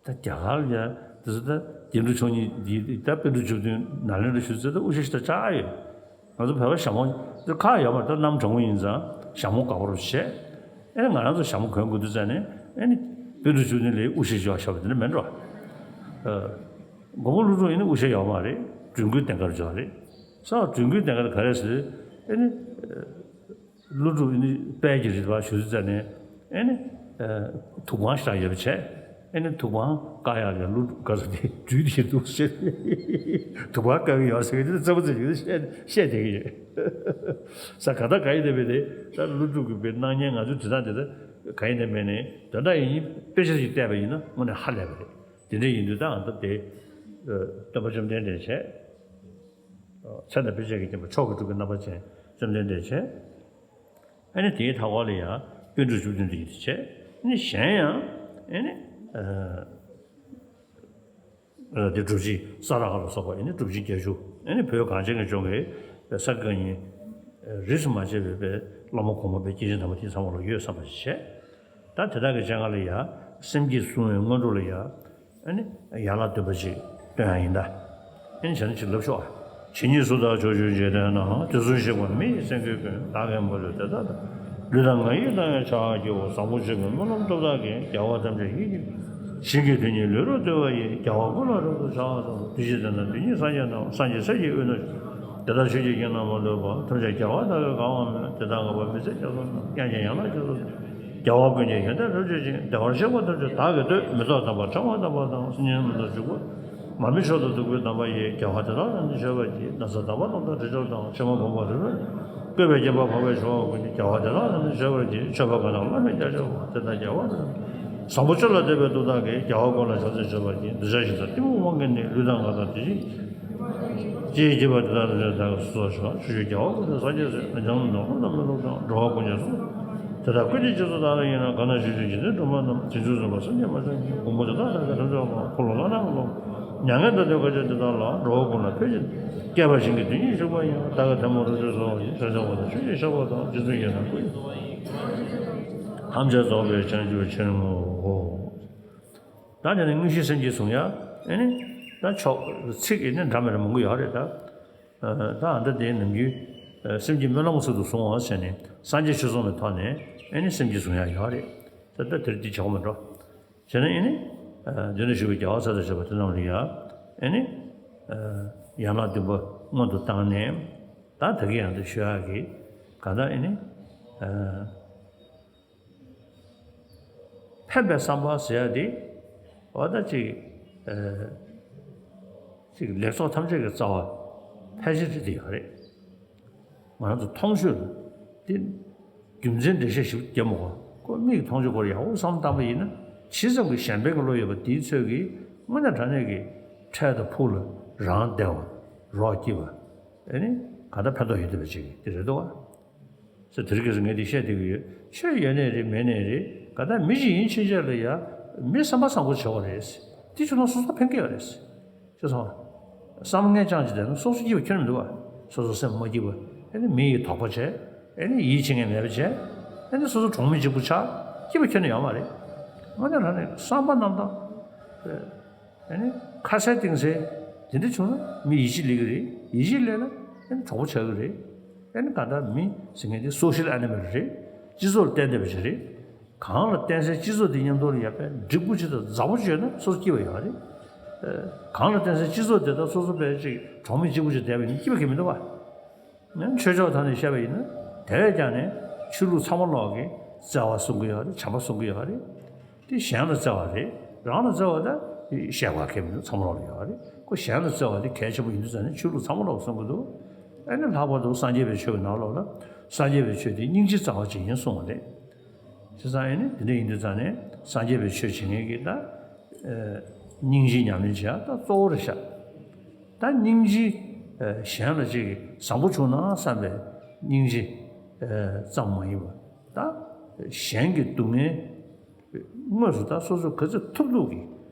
ད་རྒྱ་གར་ལ་ཡང་དེ་ཚོ་ད་རྒྱན་དྲུག་མཆོག་གཉིས་འདི་ད་པཎ་གྲུབ་བཅུ་བདུན་ནཱ་ལེནྡྲ་བཞུགས་ཚེ་ད་དབུ་ཞྭ་ཞིག་ད་བཅག་ཡོད། ང་ཚོ་བོད་པ་ཞྭ་མོ་འདི་ཁག་ཡོད་མ་རེད། ད་གནམ་གྲང་མོ་ཡིན་ཙང་ཞྭ་མོ་དགའ་པོ་རུ་བྱས། ཨེ་ང་རང་ཚོ་ཞྭ་མོ་གོན་དགོས་དུས་ཙང་ནས་ཨེ་ནི་པཎ་གྲུབ་བཅུ་བདུན་ལ་དབུ་ཞྭ་ཞིག་གཡོག་བཞག་པ་དེ་འདྲ་མིན་འགྲོ། མགོན་པོ་ཀླུ་སྒྲུབ་ཡིན་ན་དབུ་ཞྭ་ཡོད་མ་རེད། སྦྲུལ་མགོའི་གདེངས་ཀ་རུ་བཞག་རེད། ས་སྦྲུལ་མགོའི་གདེངས་ཀ་དེ་ག་རེ་ཟེར། ཨེ་ནི། ཀླུ་སྒྲུབ་ཨེ་ནི་དཔལ་གྱི་རི་དེ་བར་བཞུགས་ཚར་ནས་ཨེ་ནི། ཐུགས་དཔང་ཞིག་ཡོད་པ་བྱས། ཨེ་ནི་ཐུགས་དཔང་བཀག་ཡག་ལ་ཀླུ་སྒྲུབ་ག་ས་དེ་སྦྲུལ་དེ་ཞིག་འདུག་ཟེར། ཐུགས་དཔང་བཀག་གི་ཡོད་ཟེར་གི་དེ་རྩ་བ་རྩ་ཞིག་བཤད་བཤད་བསྡད་ཀྱི་ཡོད། ས་ག་ད་ག་ཡིན་ན་མེད་དེ་ད་ཀླུ་སྒྲུབ་ཀྱི་པའི་སྣང་བརྙན་ང་ཚོའི་དུས་དང་དེ་ད་ག་ཡིན་ན་མེད་ནས་དོན་དག་ཡིན་དཔེ་ཆ་ཞིག་བལྟས་པ་ཡིན་ན་དངོས་གནས་ཧ་ལས་པ་རེད། དེ་འདྲ་ཡིན་དུས་ད་ང་ད་དེ་སྟོན་པ་བཅོམ་ལྡན་འདས་བྱས། མཚན་དང་དཔེ་བྱད་ཀྱིས་བརྒྱན་པ་མཆོག་གི་སྤྲུལ་སྐུའི་རྣམ་པ་ཅན་བཅོམ་ལྡན་འདས་བྱས། ཨ་ནི་དེའི་མཐའ་འཁོར་ལ་ཡང་པཎ་གྲུབ་བཅུ་བདུན་དེ་ཡིན་དུ་བྱས། ཨ་ནི་གཞན་ཡང་ཨ་ནི་ འདི་སྒྲུབ་ཆེན་ས་ར་ག་ལ་སོགས་པ་ཨེ་ནི་སྒྲུབ་ཆེན་བརྒྱད་ཅུ་ཨེ་ནི་བོད་གངས་ཅན་གྱི་ལྗོངས་ཀྱི་ས་དགེ་བཀའ་རྙིང་རིས་སུ་མ་ཆད་པའི་བླ་མ་གོང་མ་བའི་སྐྱེས་ཆེན་དམ་པ་དེ་ཚང་མ་ལ་ཡོད་བསམ་པ་ཞིག་བྱས། ད་དེ་དག་གི་སྤྱན་སྔར་ལ་ཡ་སེམས་བསྐྱེད་བསྲུང་བའི་སྔོན་འགྲོ་ལ་ཡ། ཨ་ནི་ཡན་ལག་བདུན་པ་ཅིག་སྟོན་ཡ་ཡིན་ད། ཨ་ནི་བྱས་ན་ཅིག་ལབ་ཤོག་ཨ། ཇི་སྙེད་སུ་དག་ཕྱོགས་བཅུའི་འཇིག་རྟེན་ན། དུས་གསུམ་གཤེགས་པ་མི་ཡི་སེང་གེ་ཀུན། བདག་གི་མ་ལུས་དེ་དག་དང་། ལུས་དང་ངག་ཡིད་དང་ཡང་ཕྱག་བགྱིའོ། བཟང་པོ་སྤྱོད་པའི་སྨོན་ལམ་སྟོབས་དག་གིས། རྒྱལ་བ་ཐམས་ཅད་ཡིད་ཀྱིས་བསྐྱོད། ཞིང་གི་རྡུལ་སྙེད་ལུས་རབ་བརྟོལ་བ་ཡིས། རྒྱལ་བ་ཀུན་ལ་རབ་ཏུ་ཕྱག་འཚལ་ལོ། དེ་ཕྱིར་དེ་ན་རྡུལ་སྙེད་སངས་རྒྱས་རྣམས། སངས་རྒྱས་སྲས་ཀྱི་དབུས་ན་བཞུགས། དེ་དག་ཆོས་ཀྱི་དབྱིངས་རྣམ་པར་རོལ་པ། ཐམས་ཅད་རྒྱལ་བ་དག་གིས་གང་བར་མོས། དེ་དག་བསྔགས་པ་མི་ཟད་རྒྱ་མཚོ་རྣམས། དབྱངས་ཀྱིས་ཡན་ལག་བརྒྱ་རྫོགས་རྒྱལ་བ་ཀུན་གྱི་ཡོན་ཏན་རབ་བརྗོད་ཅིང་། བདེ་བར་གཤེགས་པ་ཐམས་ཅད་བདག་གིས་བསྟོད། མི་རྟག་དམ་པ་ཕྲེང་བ་ལྟ་བུ་དང་། སེམས་ཅན་རྣམས་དང་འཇུག་པ་མར་མེ་མཆོག་ལྟར་སྡུག་པའི་དམ་པ་ཡིས། རྒྱལ་བ་དེ་དག་རབ་ཏུ་མཆོད་པར་བགྱི། ན་བཟའ་དམ་པ་རྣམས་དང་དྲི་ཆབ་དང་། ཕྱེ་མ་བུམ་པ་རིལ་བུ་བཀོད་པའི་བརྒྱན་པ་འཕགས་པའི་ཞབས་པད་ཀུན་གྱིས། རྒྱལ་བ་དེ་དག་རབ་ཏུ་མཆོད་པར་བགྱི། མཆོད་པ་གང་དག་བླ་མེད་རྒྱ་ཆེ་བ། དེ་དག་རྒྱལ་བ་རབ་ཏུ། བཟང་པོ་སྤྱོད་ལ་འདོད་པའི་མཐུ་དག་གིས། རྒྱལ་བ་ཀུན་ལ་ཕྱག་འཚལ་མཆོད་པར་བགྱི། འདོད་ཆགས་ཞེ་སྡང་གཏི་མུག་དབང་གིས་ནི། ལུས་དང་ངག་དང་དེ་བཞིན་ཅི་ཡིས་བགྱིས་པ་དེ་དག་ལ་ཕྱག་འཚལ་ལོ། ཞེས་སོགས་ཕྱོགས་བཅུའི་རྒྱལ་བ་ཀུན་དང་སངས་རྒྱས་སྲས། ལྷ་ལྕམ་ནོར་བུ་རྣམས་ལ་སློབ་དང་། འགྲོ་བ་ཀུན་གྱི་སྲོག་དེ་དག་ཀུན་གྱི་རྗེས་སུ་བདག་ལ་ཡིས་ན། གང་དག་ཞིང་བཅུ་འཇིག་རྟེན་གྲུབ་པ་རྣམས། དེ་ཚུལ་བཟུང་བར་སེམས་བསྐྱེད་མ་ཆག་གིས། མགོན་པོ་དེ་དག་ཐམས་ཅད་ཐམས་ཅད་མཁྱེན། འཁོར་ལོ་བླ་ན་མེད་པ་ལ། མྱ་ངན་འདའ་སྟོན་མཁའ་ཁྱབ་དེ་དག་ལ། འགྲོ་བ་ཀུན་ལ་ཕན་ཕྱིར་བསྐལ་པ་ཞིང་གི་རྡུལ་སྙེད་བཞུགས་པ་ཡི། བདག་གི་ཐལ་མོ་རབ་བརྗོད་གསོལ་བ་ཡི། ཕྱག་བྱ་བ་དང་ཆོས་ཀྱི་ཞགས་པ་དང་། རྗེ་བཙུན་ཡེ་ཤེས་མགོན་ཐམས་ཅད་རྫོགས་པའི་བྱང་ཆུབ་ཕྱིར་བསྔོའོ། ད་དེ་ནི་དངོས་གཞིའི་སེམས་བསྐྱེད་བཟུང་ཡ། ཨེ་ནི་ད་ཕྱོགས་ཚིག་ཨེ་ནི་འདྲ་མི་འདྲ་མང་པོ་ཡོད་རེད་ད། ད་ཨ་ད་དེ་ནམ་རྒྱུན་སེམས་བསྐྱེད་སྨོན་ལམ་ཚུལ་དུ་བཟུང་བ་བྱས་ནས་སངས་རྒྱས་ཆོས་ཚོགས་མའི་ཐོག་ནས་ཨེ་ནི་སེམས་བསྐྱེད་བཟུང་ཡ་ཡོད་རེད། ད་ད་དེར་དེ་བྱ་བ་མི་འགྲོ། བྱས་ན་ཨེ་ནི་མདུན་དུ་བཞུགས་པའི་རྒྱལ་བ་ཚ་དང་བཅས་པ་དེ་རྣམས་ལ་ཡ་ཨེ་ནི་ཡན་ལག་བདུན་པ་སྔོན་དུ་བཏང་ནས། ད་ད་གིན་ཡང་དུ་ཞུ་ཡག་གི་གང་ལྟར་ཨེ་ནི། ཕན་པའི་བསམ་པ་ཟེར་ཡ་དེ། འོ་ད་ཅིག་ཅིག་ལེགས་ཚོགས་ཐམས་ཅད་ཀྱི་རྩ་བ་ཕལ་ཆེར་དེ་ཡོད་རེད། ང་རང་ཚོ་མཐོང་ཆོས་དེ་རྒྱུ་མཚན་འགྲེལ་བཤད་ཞིབ་རྒྱབ་མ་དགོས། ཁོ་མིག་གིས་མཐོང་ཆོས་ཁོ་རང་ཡག་པོ་བསམ་བློ་བཏང་པ་ཡིན་ན། ཇི་ཙམ་གྱི་གཞན་ཕན་གྱི་བློ་ཡོད་པ་དེའི་ཚོད་ཀྱིས་དངོས་གནས་དྲང་གནས་ཀྱི་འཕྲལ་དུ་ཕུགས་ལ་རང་བདེ་བ་རོགས་སྐྱིད་པ། ཨེ་ནི་གང་ལྟར་ཕན་ཐོགས་ཡོང་ཐུབ་པ་ཅིག་དེ་རེད་འདུག་བ། ཟེར་དེ་རིང་ཁ་སང་ངས་འདི་བཤད་བསྡད་ཀྱི་ཡོད། ཆོས་ཡོད་ནའི་རེད་མེད་ནའི་རེད། ག་ད་མི་ཞིག་ཡིན་ཕྱིན་ཆད་ལ་ཡ་མི་བསམ་པ་བཟང་པོ་བྱེད་དགོས་རེད། དེ་བྱུང་ན་སོ་སོ་ཕན་གྱི་ཡོད་རེད། ཤེས་སོང་། བསམ་ངན་རྐྱང་ཅིག་བསྡད་ན་སོ་སོ་སྐྱིད་པ་ཁྱོན་ནས་མི་འདུག་བ། སོ་སོ་སེམས་མ་སྐྱིད་པ། ཨེ་ནི་མི་ཡི་དོགས་པ་བྱས། ཨེ་ནི་ཡིད་ཆེས་མཁན་མེད་པ་བྱས། ཨེ་ནི་སོ་སོ་གྲོང་མི་གཅིག་པུ་ཆགས། སྐྱིད་པ་ཁྱོན་ནས་ཡོད་མ་རེད། དངོས་གནས་དྲང་གནས་བསམ་པ་རྣམ་དག་ཨ་ནི་ཁ་གསལ་གཏིང་གསལ་དེ་འདྲ་བྱུང་ན་མི་ཡིད་ཆེས་སླེབས་ཀྱི་རེད། ཡིད་ཆེས་སླེབས་ན་ཨ་ནི་གྲོགས་པོ་ཆགས་ཀྱི་རེད། ཨ་ནི་གང་ལྟར་མི་ཟེར་མཁན་དེ་སོ་ཤལ་ཨེ་ནི་མལ་རེད། སྤྱི་ཚོགས་ལ་བརྟེན་བསྡད་པ་ཞིག་རེད། གང་ལ་བརྟེན་སའི་སྤྱི་ཚོགས་དེ་མཉམ་དུ་ལ་ཡ་དཔེ་འགྲིག་པོ་ཅིག་དང་མཛའ་པོ་ཅིག་ཡོད་ན་སོ་སོ་སྐྱིད་པ་ཡོད་རེད། གང་ལ་བརྟེན་སའི་སྤྱི་ཚོགས་དེ་དང་སོ་སོ་དཔེ་ཅིག་གྲོགས་མི་གཅིག་པུ་ཅིག་བསྡད་པ་ཡིན་ན་སྐྱིད་པ་གང་ཡང་མི་འདུག་བ། ནས་ཆོས་ཕྱོགས་ཐོག་ནས་བཤད་པ་ཡིན་ན་དེ་བས་ཀྱང་ནས་ཆོས་ལུགས་ཚང་མ་ལོག་གིས་བརྩེ་བ་གསུང་གི་ཡོད་རེད། བྱམས་པ་གསུང་གི་ཡོད་རེད། དེ་གཞན་ལ་བརྩེ་བ་རེད། རང་ལ་བརྩེ་བ་ད་བཤད་པ་གལ་མི་འདུག་ཚང་མ་ལོག་ལ་ཡོད་རེད། ཁོ་གཞན་ལ་བརྩེ་བ་དེ་གལ་ཆེན་པོ་ཡིན་དུས་ཙང་ནས་ཆོས་ལུགས་ཚང་མ་ལོག་གསུང་གི་འདུག་ཨ་ནི་ལྷག་པར་དུ་སངས་རྒྱས་པའི་ཆོས་ཀྱི་ནང་ལོགས་ལ་སངས་རྒྱས་པའི་ཆོས་དེ་སྙིང་རྗེའི་རྩ་བ་ཅིག་ཡིན་གསུངས་པ་རེད། བྱས་ཙང་ཨ་ནི་དེ་འདྲ་ཡིན་དུས་ཙང་ནས་སངས་རྒྱས་པའི་ཆོས་བྱེད་མཁན་གྱི་ད། སྙིང་རྗེ་ཉམས་ལེན་བྱེད་ཡ་ད་གཙོ་བོ་རེད་ཤག་ད་སྙིང་རྗེ་གཞན་ལ་ཅིག་བཟང་པོ་བྱུང་ན་བསམ་པའི་སྙིང་རྗེ་ཙམ་མ་ཡིན་པ། ད་གཞན་གྱི་སྡུག་བསྔལ་དངོས་སུ་ད་སོ་སོ་ག་ཚོད་ཐུབ་ཐུབ་ཀྱིས་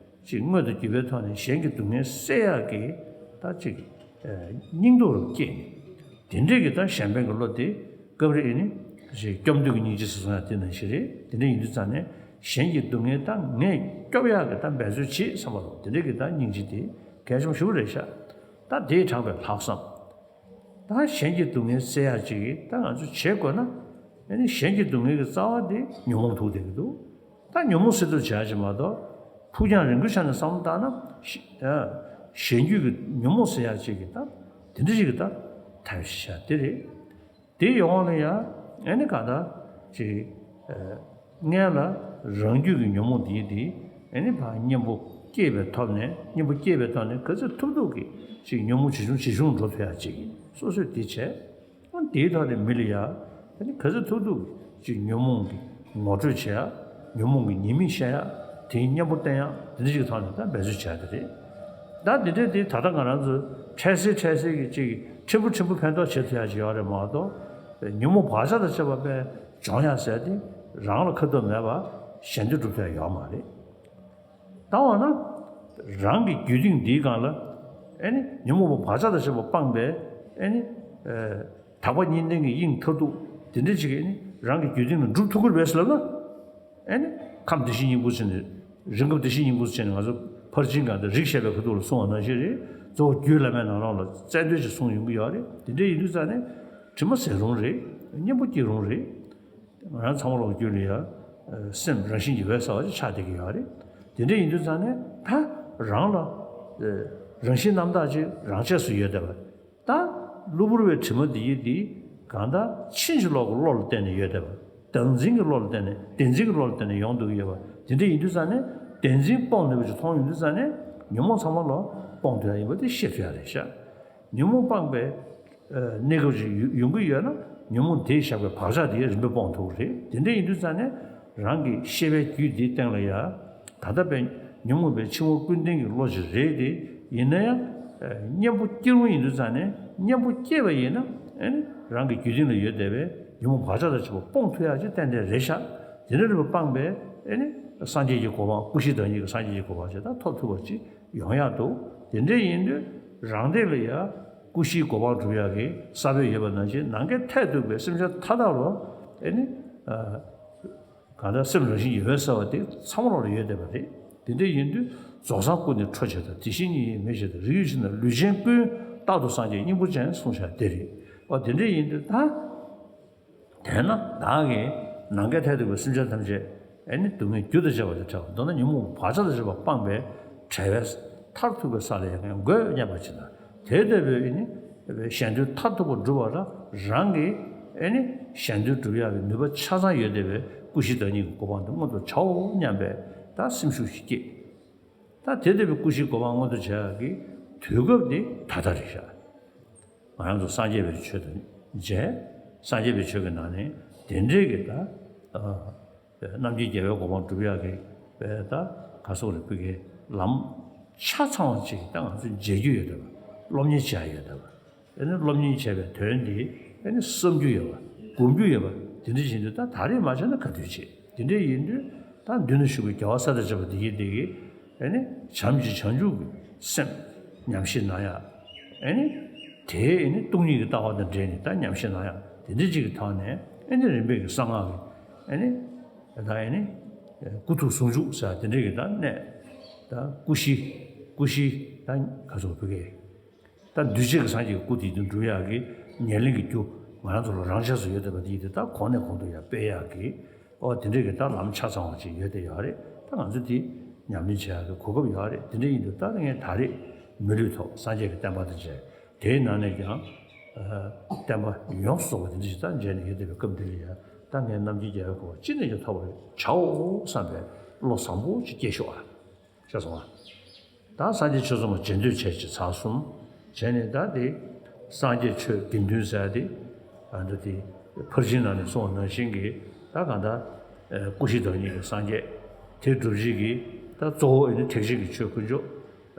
ཅིག་དངོས་དང་བརྒྱུད་པའི་ཐོག་ནས་གཞན་གྱི་སྡུག་བསྔལ་སེལ་ཡག་གི་ད་ཅིག་སྙིང་སྟོབས་རུ་བསྐྱེད་ནས་དེ་འདྲས་ཀྱི་ད་གཞན་ཕན་གྱི་བློ་དེ། སྐབས་རེ་ཨེ་ནི། ཞེས་སྐྱོབ་འདོད་ཀྱི་སྙིང་རྗེ་ཟེར་སོང་ཡང་དེ་ནང་བཞིན་རེད། དེ་འདྲ་ཡིན་དུས་ཙང་ནས་གཞན་གྱི་སྡུག་བསྔལ་ད་ངས་སྐྱོབ་ཡག་གི་ད་འབད་རྩོལ་བྱེད་བསམ་པ་ལ་དེ་འདྲ་གི་ད་སྙིང་རྗེ་དེ་གལ་ཆེན་པོ་ཞེ་པོ་རེད་ཤག་ད་དེས་དྲངས་པའི་ལྷག་བསམ། ད་གཞན་གྱི་སྡུག་བསྔལ་སེལ་ཡག་ཅིག་གི་ད་ང་ཚོས་བྱེད་དགོས་ན། ཨེ་ནི་གཞན་གྱི་སྡུག་བསྔལ་གྱི་རྩ་བ་དེ་ཉོན་མོངས་ཐུག་བསྡད་ཀྱི་འདུག་ད་ཉོན་མོངས་སེལ་ཐབས་བྱེད་ཡག་ཅིག་མ་གཏོགས། ཕུགས་རྒྱང་རིང་པོའི་ཆ་ནས་བསམ་བློ་བཏང་ན། གཞན་རྒྱུད་ཀྱི་ཉོན་མོངས་སེལ་ཡག་ཅིག་གི་ད་དེ་འདྲ་ཞིག་གི་ད་ཐབས་ཤེས་བྱ་དེ་རེད། དེའི་ཡོང་བ་ལ་ཡང་ཨེ་ནི་གང་ལྟར་ཅིག་ཨ་སྔོན་ལ་རང་རྒྱུད་ཀྱི་ཉོན་མོངས་འདི་དེ་ཨེ་ནི་ཕར་གཉེན་པོ་སྐྱེས་པའི་ཐོག་ནས་གཉེན་པོ་སྐྱེས་པའི་ཐོག་ནས་ག་ཚོད་ཐུབ་ཐུབ་ཀྱིས་ཅིག་ཉོན་མོངས་ཇེ་ཆུང་ཇེ་ཆུང་འགྲོ་ཐུབ་ཡག་ཅིག་སོ་སོས་དེ་བྱས། ཨ་དེའི་ཐོག་ནས་མི་ལ་ཡང་ཨེ་ནི་ག་ཚོད་ཐུབ་ཐུབ་ཅིག་ཉོན་མོངས་ཀྱི་ངོ་སྤྲོད་བྱེད་ཡག་ཉོན་མོངས་ཀྱི་ཉེས་དམིགས་བཤད་ཡག་དེའི་གཉེན་པོ་བསྟེན་ཡག་དེ་འདྲ་ཞིག་ཐོག་ནས་ད་འབད་རྩོལ་བྱ་ཡག་དེ་རེད། ད་འདི་འདྲས་དེ་ད་ལྟ་ང་རང་ཚོ་འཕྲལ་སེལ་འཕྲལ་སེལ་གྱི་ཅིག་ཕྲན་བུ་ཕྲན་བུ་ཕན་ཐོགས་བྱེད་ཐུབ་ཡག་ཅིག་ཡོད་རེད་མ་གཏོགས། ཉོན་མོངས་བག་ཆགས་དང་བཅས་པ་དཔེ་སྦྱོང་ཡག་ཟེར་དེ་རང་ལ་ཁ་ཐོག་མེད་པ་གཞན་དོན་སྒྲུབ་ཐུབ་ཡག་ཡོད་མ་རེད། ད་འོ་ན། རང་གི་རྒྱུད་སྟེང་འདིའི་སྒང་ལ་ཨེ་ནི་ཉོན་མོངས་པ་བག་ཆགས་དང་བཅས་པ་སྤངས་པས་ཨེ་ནི་དག་པ་གཉིས་ལྡན་གྱི་དབྱིངས་མཐར་ཐུག་དེ་འདྲ་ཅིག་ཨེ་ནི་རང་གི་རྒྱུད་སྟེང་ལ་འགྲུབ་ཐུབ་ཀྱི་རེད་པས་ཟེར་ལབ་ན། ཨེ་ནི་ཁམས་བདེ་གཤེགས་སྙིང་པོ་ཟེར་ནས། རིགས་ཁམས་བདེ་གཤེགས་སྙིང་པོ་ཟེར་ནས་ང་ཚོ་ཕར་ཕྱིན་གང་དེ་རིགས་བཤད་པའི་ཁ་ཐུག་ལ་གསུངས་པ་ནང་བཞིན་རེད། གཙོ་བོ་རྒྱུད་བླ་མའི་ནང་ལོགས་ལ་རྩལ་འདོན་ཅིག་གསུངས་ཡོང་གི་ཡོད་རེད། དེ་འདྲ་ཡིན་དུས་ཙང་ནས་དྲི་མ་ཟད་རུང་རེད། གཉེན་པོ་སྐྱེ་རུང་རེད། ང་རང་ཚང་མ་ལོག་རྒྱུད་ལ་ཡ་སེམས་རང་བཞིན་གྱིས་འོད་གསལ་བ་ཅིག་ཆགས་བསྡད་ཀྱི་ཡོད་རེད། དེ་འདྲ་ཡིན་དུས་ཙང་ནས་ད་རང་ལ་རང་བཞིན་རྣམ་དག་ཅིག་རང་ཆས་སུ་ཡོད་བསྡད་པ། ད་གློ་བུར་བའི་དྲི་མ་འདི་ཡིས་འདི་གང་ལྟར་ཕྱིན་ཅི་ལོག་གི་བློ་ལ་བརྟེན་ནས་ཡོད་བསྡད་པ། བདག་འཛིན་གྱི་བློ་ལ་བརྟེན་ནས་བདེན་འཛིན་གྱི་བློ་ལ་བརྟེན་ནས་ཡོང་འདུག་གི་ཡོད་པ། དེ་འདྲ་ཡིན་དུས་ཙང་ནས་བདེན་འཛིན་སྤོང་ནུས་པ་ཅིག་མཐོང་ཡོང་དུས་ཙང་ནས་ཉོན་མོངས་ཚང་མ་ལོག་སྤོང་ཐུབ་ཡ་ཡིན་པ་དེ་ཤེས་ཐུབ་ཡ་རེད་ཤག་ཉོན་མོངས་སྤངས་པའི་གནས་སྐབས་ཅིག་ཡོང་གི་ཡོད་ན་ཉོན་མོངས་དེས་བཞག་པའི་བག་ཆགས་དེ་རིམ་པས་སྤོང་ཐུབ་ཀྱི་རེད། དེ་འདྲ་ཡིན་དུས་ཙང་ནས་རང་གི་ཤེས་པའི་རྒྱུད་འདིའི་སྟེང་ལ་ཡ། ད་ལྟ་བས་ཉོན་མོངས་པའི་འཆིང་བ་ཀུན་ལྡན་གྱི་བློ་ཞིག་རེད་དེ། ཡིན་ན་ཡང་གཉེན་པོ་སྐྱེ་རུང་ཡིན་དུས་ཙང་ནས་གཉེན་པོ་སྐྱེས་པ་ཡིན་ན་ཨེ་ནི་རང་གི་རྒྱུད་སྟེང་ལ་ཡོད་བསྡད་པའི་ཉོན་མོངས་བག་ཆགས་དང་བཅས་པ་སྤོང་ཐུབ་ཡག་ཅིག་ཏན་ཏན་རེད་ཤག་དེ་འདྲ་རེད་པ་སྤངས་པས་ཨེ་ནི་སངས་རྒྱས་ཀྱི་གོ་འཕང་སྐུ་བཞི་བདག་ཉིད་ཀྱི་སངས་རྒྱས་ཀྱི་གོ་འཕང་ཅིག་ད་ཐོབ་ཐུབ་པ་ཅིག་ཡོང་ཡག་འདུག་དེ་འདྲ་ཡིན་དུས་རང་སྟེང་ལ་ཡ་སྐུ་བཞིའི་གོ་འཕང་སྒྲུབ་ཡག་གི་ས་བོན་ཡོད་པ་ནང་བཞིན་ནམ་མཁའི་མཐས་གཏུགས་པའི་སེམས་ཅན་མཐའ་དག་ལ་ཨེ་ནི། གང་ལྟར་སེམས་རང་བཞིན་གྱིས་འོད་གསལ་བ་དེ་ཚང་མ་ལོག་ལ་ཡོད་བསྡད་པ་རེད། དེ་འདྲ་ཡིན་དུས་རྫོགས་སངས་སྐུ་ནི་འཕྲོ་བྱེད་དང་། དེ་བཞིན་ཉིད་ཡིན་མེ་བྱེད་དང་། རིགས་རྒྱུད་ཕྱི་ནང་ལུས་ཅན་ཀུན། རྟག་ཏུ་སངས་རྒྱས་སྙིང་པོ་ཅན། གསུངས་བཞག་དེ་རེད། འོ་དེ་འདྲ་ཡིན་དུས་ད། དེས་ན་བདག་གིས་ནམ་མཁའི་མཐས་གཏུགས་པའི་སེམས་ཅན་ཐམས་ཅད་ཨེ་ནི་སྡུག་བསྔལ་རྒྱུ་དང་བཅས་པ་དང་བྲལ་བ། མདོར་ན་ཉོན་མོངས་པ་བག་ཆགས་དང་བཅས་པ་སྤངས་པའི་བྲལ་བའི་མཐར་ཐུག་པའི་ས་ལ་ཡར་འགོད་སྙམ་པ་ཅིག་དང་། དེ་ལྟ་བུའི་ཨེ་ནི་གཞན་དོན་མཐར་ཐུག་པ་སྒྲུབ་པ་ལ་རང་གིས་ཨེ་ནི་གཞན་དོན་སྒྲུབ་ཡག་གི་ནུས་པ་ཆ་ཚང་ཡོད་བསྡད་པའི་སྐུ་བཞི་བདག་ཉིད་ཀྱི་གོ་འཕང་དེ་མངོན་དུ་བྱའོ་སྙམ་པའི་ད་སེམས་ཤུགས་ཤིག་སྐྱེས། ད་དེ་ལྟ་བུའི་སྐུ་བཞིའི་གོ་འཕང་མངོན་དུ་བྱ་ཡག་གི་དུས་སྐབས་དེ་ད་ལྟ་རེད་ཤག་ང་རང་ཚོ་སངས་རྒྱས་པའི་ཆོས་དང་མཇལ། སངས་རྒྱས་པའི་ཆོས་ཀྱི་ནང་ནས་དེ་འདྲའི་གི་ད་རྣམ་མཁྱེན་རྒྱལ་བའི་གོ་འཕང་སྒྲུབ་ཡག་གི་ད་ག་སོགས་རེད། ཕ་གི་ལམ་ཆ་ཚང་བ་ཅིག་ད་ང་ཚོས་མཇལ་རྒྱུ་ཡོད་བསྡད་པ། སློབ་གཉེར་བྱ་ཡ་ཡོད་བསྡད་པ། ཨེ་ནི་སློབ་གཉེར་བྱས་པའི་དོན་དེ་ཨེ་ནི་བསམ་རྒྱུ་ཡོད་པ། སྒོམ་རྒྱུ་ཡོད་པ། དེ་འདྲ་བྱེད་དུས་ད་ད་རེས་མ་བྱས་ན་ག་དུས་བྱེད། དེ་འདྲ་ཡིན་དུས་ད་མདུན་ན་བཞུགས་པའི་རྒྱལ་བ་སྲས་དང་བཅས་པ་འདི་ཡིན་དེ་གིས་ཨེ་ནི་བྱམས་ཀྱི་བྱང་ཆུབ་ཀྱི་སེམས་ཉམས་བཞེས་གནང་ཡག་ཨེ་ནི་དེའི་ཨེ་ནི་སྟོང་ཉིད་ཀྱི་ལྟ་བ་དང་འབྲེལ་ནས་ད་ཉམས་བཞེས་གནང་ཡག་དེ་འདྲ་ཅིག་གི་ཐོག་ནས་ཨེ་ནི་རིམ་པས་ཀྱི་གསང་སྔགས་ཀྱི་ཨེ་ནི་ད་ཨེ་ནི་སྐུ་ཐུགས་ཟུང་འཇུག་ཟེར་དེ་འདྲ་གི་ད་གནས་ད་སྐུ་བཞི་སྐུ་བཞི་ད་ག་ཚོད་ཕ་གི་ད་འདུས་བྱས་ཀྱི་སངས་རྒྱས་ཀྱི་སྐུ་དེ་དུ་འགྲུབ་ཡག་གི་ཉེར་ལེན་གྱི་རྒྱུ་ང་རང་ཚོ་ལ་རང་ཆས་སུ་ཡོད་བསྡད་པ་དེ་ཡིན་དུས་ད་གོང་ནས་གོང་དུ་ཡར་སྤེལ་ཡག་གི་ཨོ་དེ་འདྲས་ཀྱི་ད་ལམ་ཆ་ཚང་བ་ཅིག་ཡོད་བསྡད་ཡོད་རེད། ད་ང་ཚོ་དེ་ཉམས་ལེན་བྱེད་ཡག་གི་གོ་སྐབས་ཡོད་རེད། དེ་འདྲས་ཡིན་དུས་ད་ངས་ད་རེས་མི་ལུས་ཐོག་སངས་རྒྱས་ཀྱི་བསྟན་པ་དང་མཇལ། དེའི་ནང་ནས་ཀྱང་བསྟན་པ་ཡོངས་སུ་རྫོགས་པ་དེ་འདྲ་ཞིག་ད་མཇལ་ནས་ཡོད་བསྡད་པའི་སྐབས་འདི་ལ་ཡང་ད་ངས་རྣམ་མཁྱེན་རྒྱལ་བའི་གོ་འཕང་ཅི་ནས་ཀྱང་ཐོབ་པར་བྱའོ་བསམ་པའི་བློ་བཟང་པོ་ཅིག་སྐྱེས་ཤོག་ཨ། ཤེས་སོང་ང་། ད་སངས་རྒྱས་ཆོས་ཚོགས་མ་མཇལ་འདོད་བྱས་ཀྱི་ཚར་གསུམ། བྱས་ནས་ད་དེ་སངས་རྒྱས་ཆོས་དགེ་འདུན་ཟེར་ཡ་དེ། ཨ་འདི་དེ་ཕར་ཕྱིན་ནང་ནས་གསུངས་པ་ནང་བཞིན་གྱི་ད་གང་ལྟར་སྐུ་བཞི་བདག་ཉིད་ཀྱི་སངས་རྒྱས། དེ་སྒྲུབ་བྱེད་ཀྱི་ད་གཙོ་བོ་ཨེ་ནི་ཐེག་ཆེན་གྱི་ཆོས་དཀོན་མཆོག་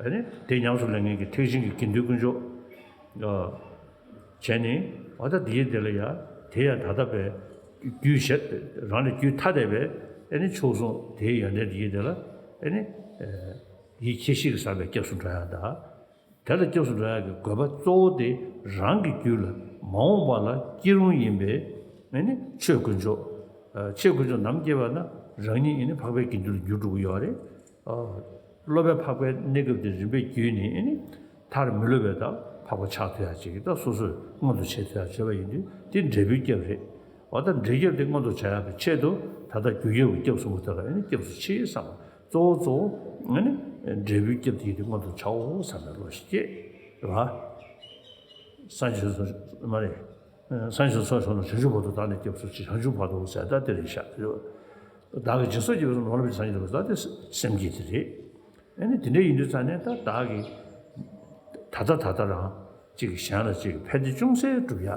ཨེ་ནི་དེ་ཉམས་སུ་ལེན་མཁན་གྱི་ཐེག་ཆེན་གྱི་དགེ་འདུན་དཀོན་མཆོག་བྱས་ནས་འོ་ད་དེའི་དེ་ལ་ཡ་དེ་ཡ་ད་ལྟ་བས་རྒྱུད་བཤད་རང་ལས་རྒྱུད་ཐ་དད་པས་ཨེ་ནི་ཆོས་གསུངས་དེའི་ཡོན་ཏན་དེའི་དེ་ལ་ཨེ་ནི་ཡིད་ཁྱེད་ཤེས་ཀྱི་བསམ་པས་སྐྱབས་སུ་འགྲོ་ཡ་ད། དེ་ལ་སྐྱབས་སུ་འགྲོ་ཡ་གི་དགོས་པ་གཙོ་བོ་དེ་རང་གི་རྒྱུད་ལ་མ་འོངས་པ་ལ་སྐྱེ་རུང་ཡིན་པས་ཨེ་ནི་ཆོས་དཀོན་མཆོག་ཆོས་དཀོན་མཆོག་ནམ་སྐྱེ་བ་ན་རང་ཉིད་ཨེ་ནི་འཕགས་པའི་དགེ་འདུན་ལ་འགྱུར་འགྲོ་གི་ཡོད་རེད། སློབ་པའི་འཕགས་པའི་གནས་སྐབས་དེ་རིམ་པས་བརྒྱུད་ནས་ཨེ་ནི་མཐར་མི་སློབ་པའི་ད་འཕགས་པ་ཆགས་ཐུབ་ཡ་ཅིག་གི་ད་སོ་སོས་མངོན་དུ་བྱེད་ཐུབ་ཡ་བྱས་པ་ཡིན་དུས་དེ་འབྲས་བུའི་སྐྱབས་རེད། འོ་ད་འབྲས་སྐྱབས་དེ་མངོན་དུ་བྱ་ཡག་གི་ཆེད་དུ་ད་ལྟ་རྒྱུ་སྐྱབས་ཀྱི་སྐྱབས་གསུམ་པོ་དེ་ལ་ཨེ་ནི་སྐྱབས་སུ་མཆི་བསམ་པ་གཙོ་བོ་གཙོ་བོ་ཨེ་ནི་འབྲས་བུའི་སྐྱབས་དེ་ཡིན་དུས་མངོན་དུ་བྱའོ་བསམ་པའི་བློ་ཞིག་སྐྱེས་རེད་བ། སངས་རྒྱས་སོ་མ་རེད། སངས་རྒྱས་སོ་སོ་ན་བྱང་ཆུབ་བར་དུ་བདག་ནི་སྐྱབས་སུ་མཆི། བྱང་ཆུབ་བར་དུ་ཟེར་ད་དེ་རེད་ཤག་བདག་གིས་སྦྱིན་སོགས་བགྱིས་པ་སོགས་ནོར་ལ་ཕྱིན་སངས་རྒྱས་ཐོབ་པར་ཟེར་ད་དེ་སེམས་བསྐྱེད་དེ་རེད། ཨེ་ནི་དེ་འདྲ་ཡིན་དུས་ཙང་ནས་ད་བདག་གིས་ད་ལྟ་ད་ལྟ་རང་ཅིག་གཞན་ལ་ཅིག་ཕན་བདེ་ཅུང་ཟད་སྒྲུབ་ཡག་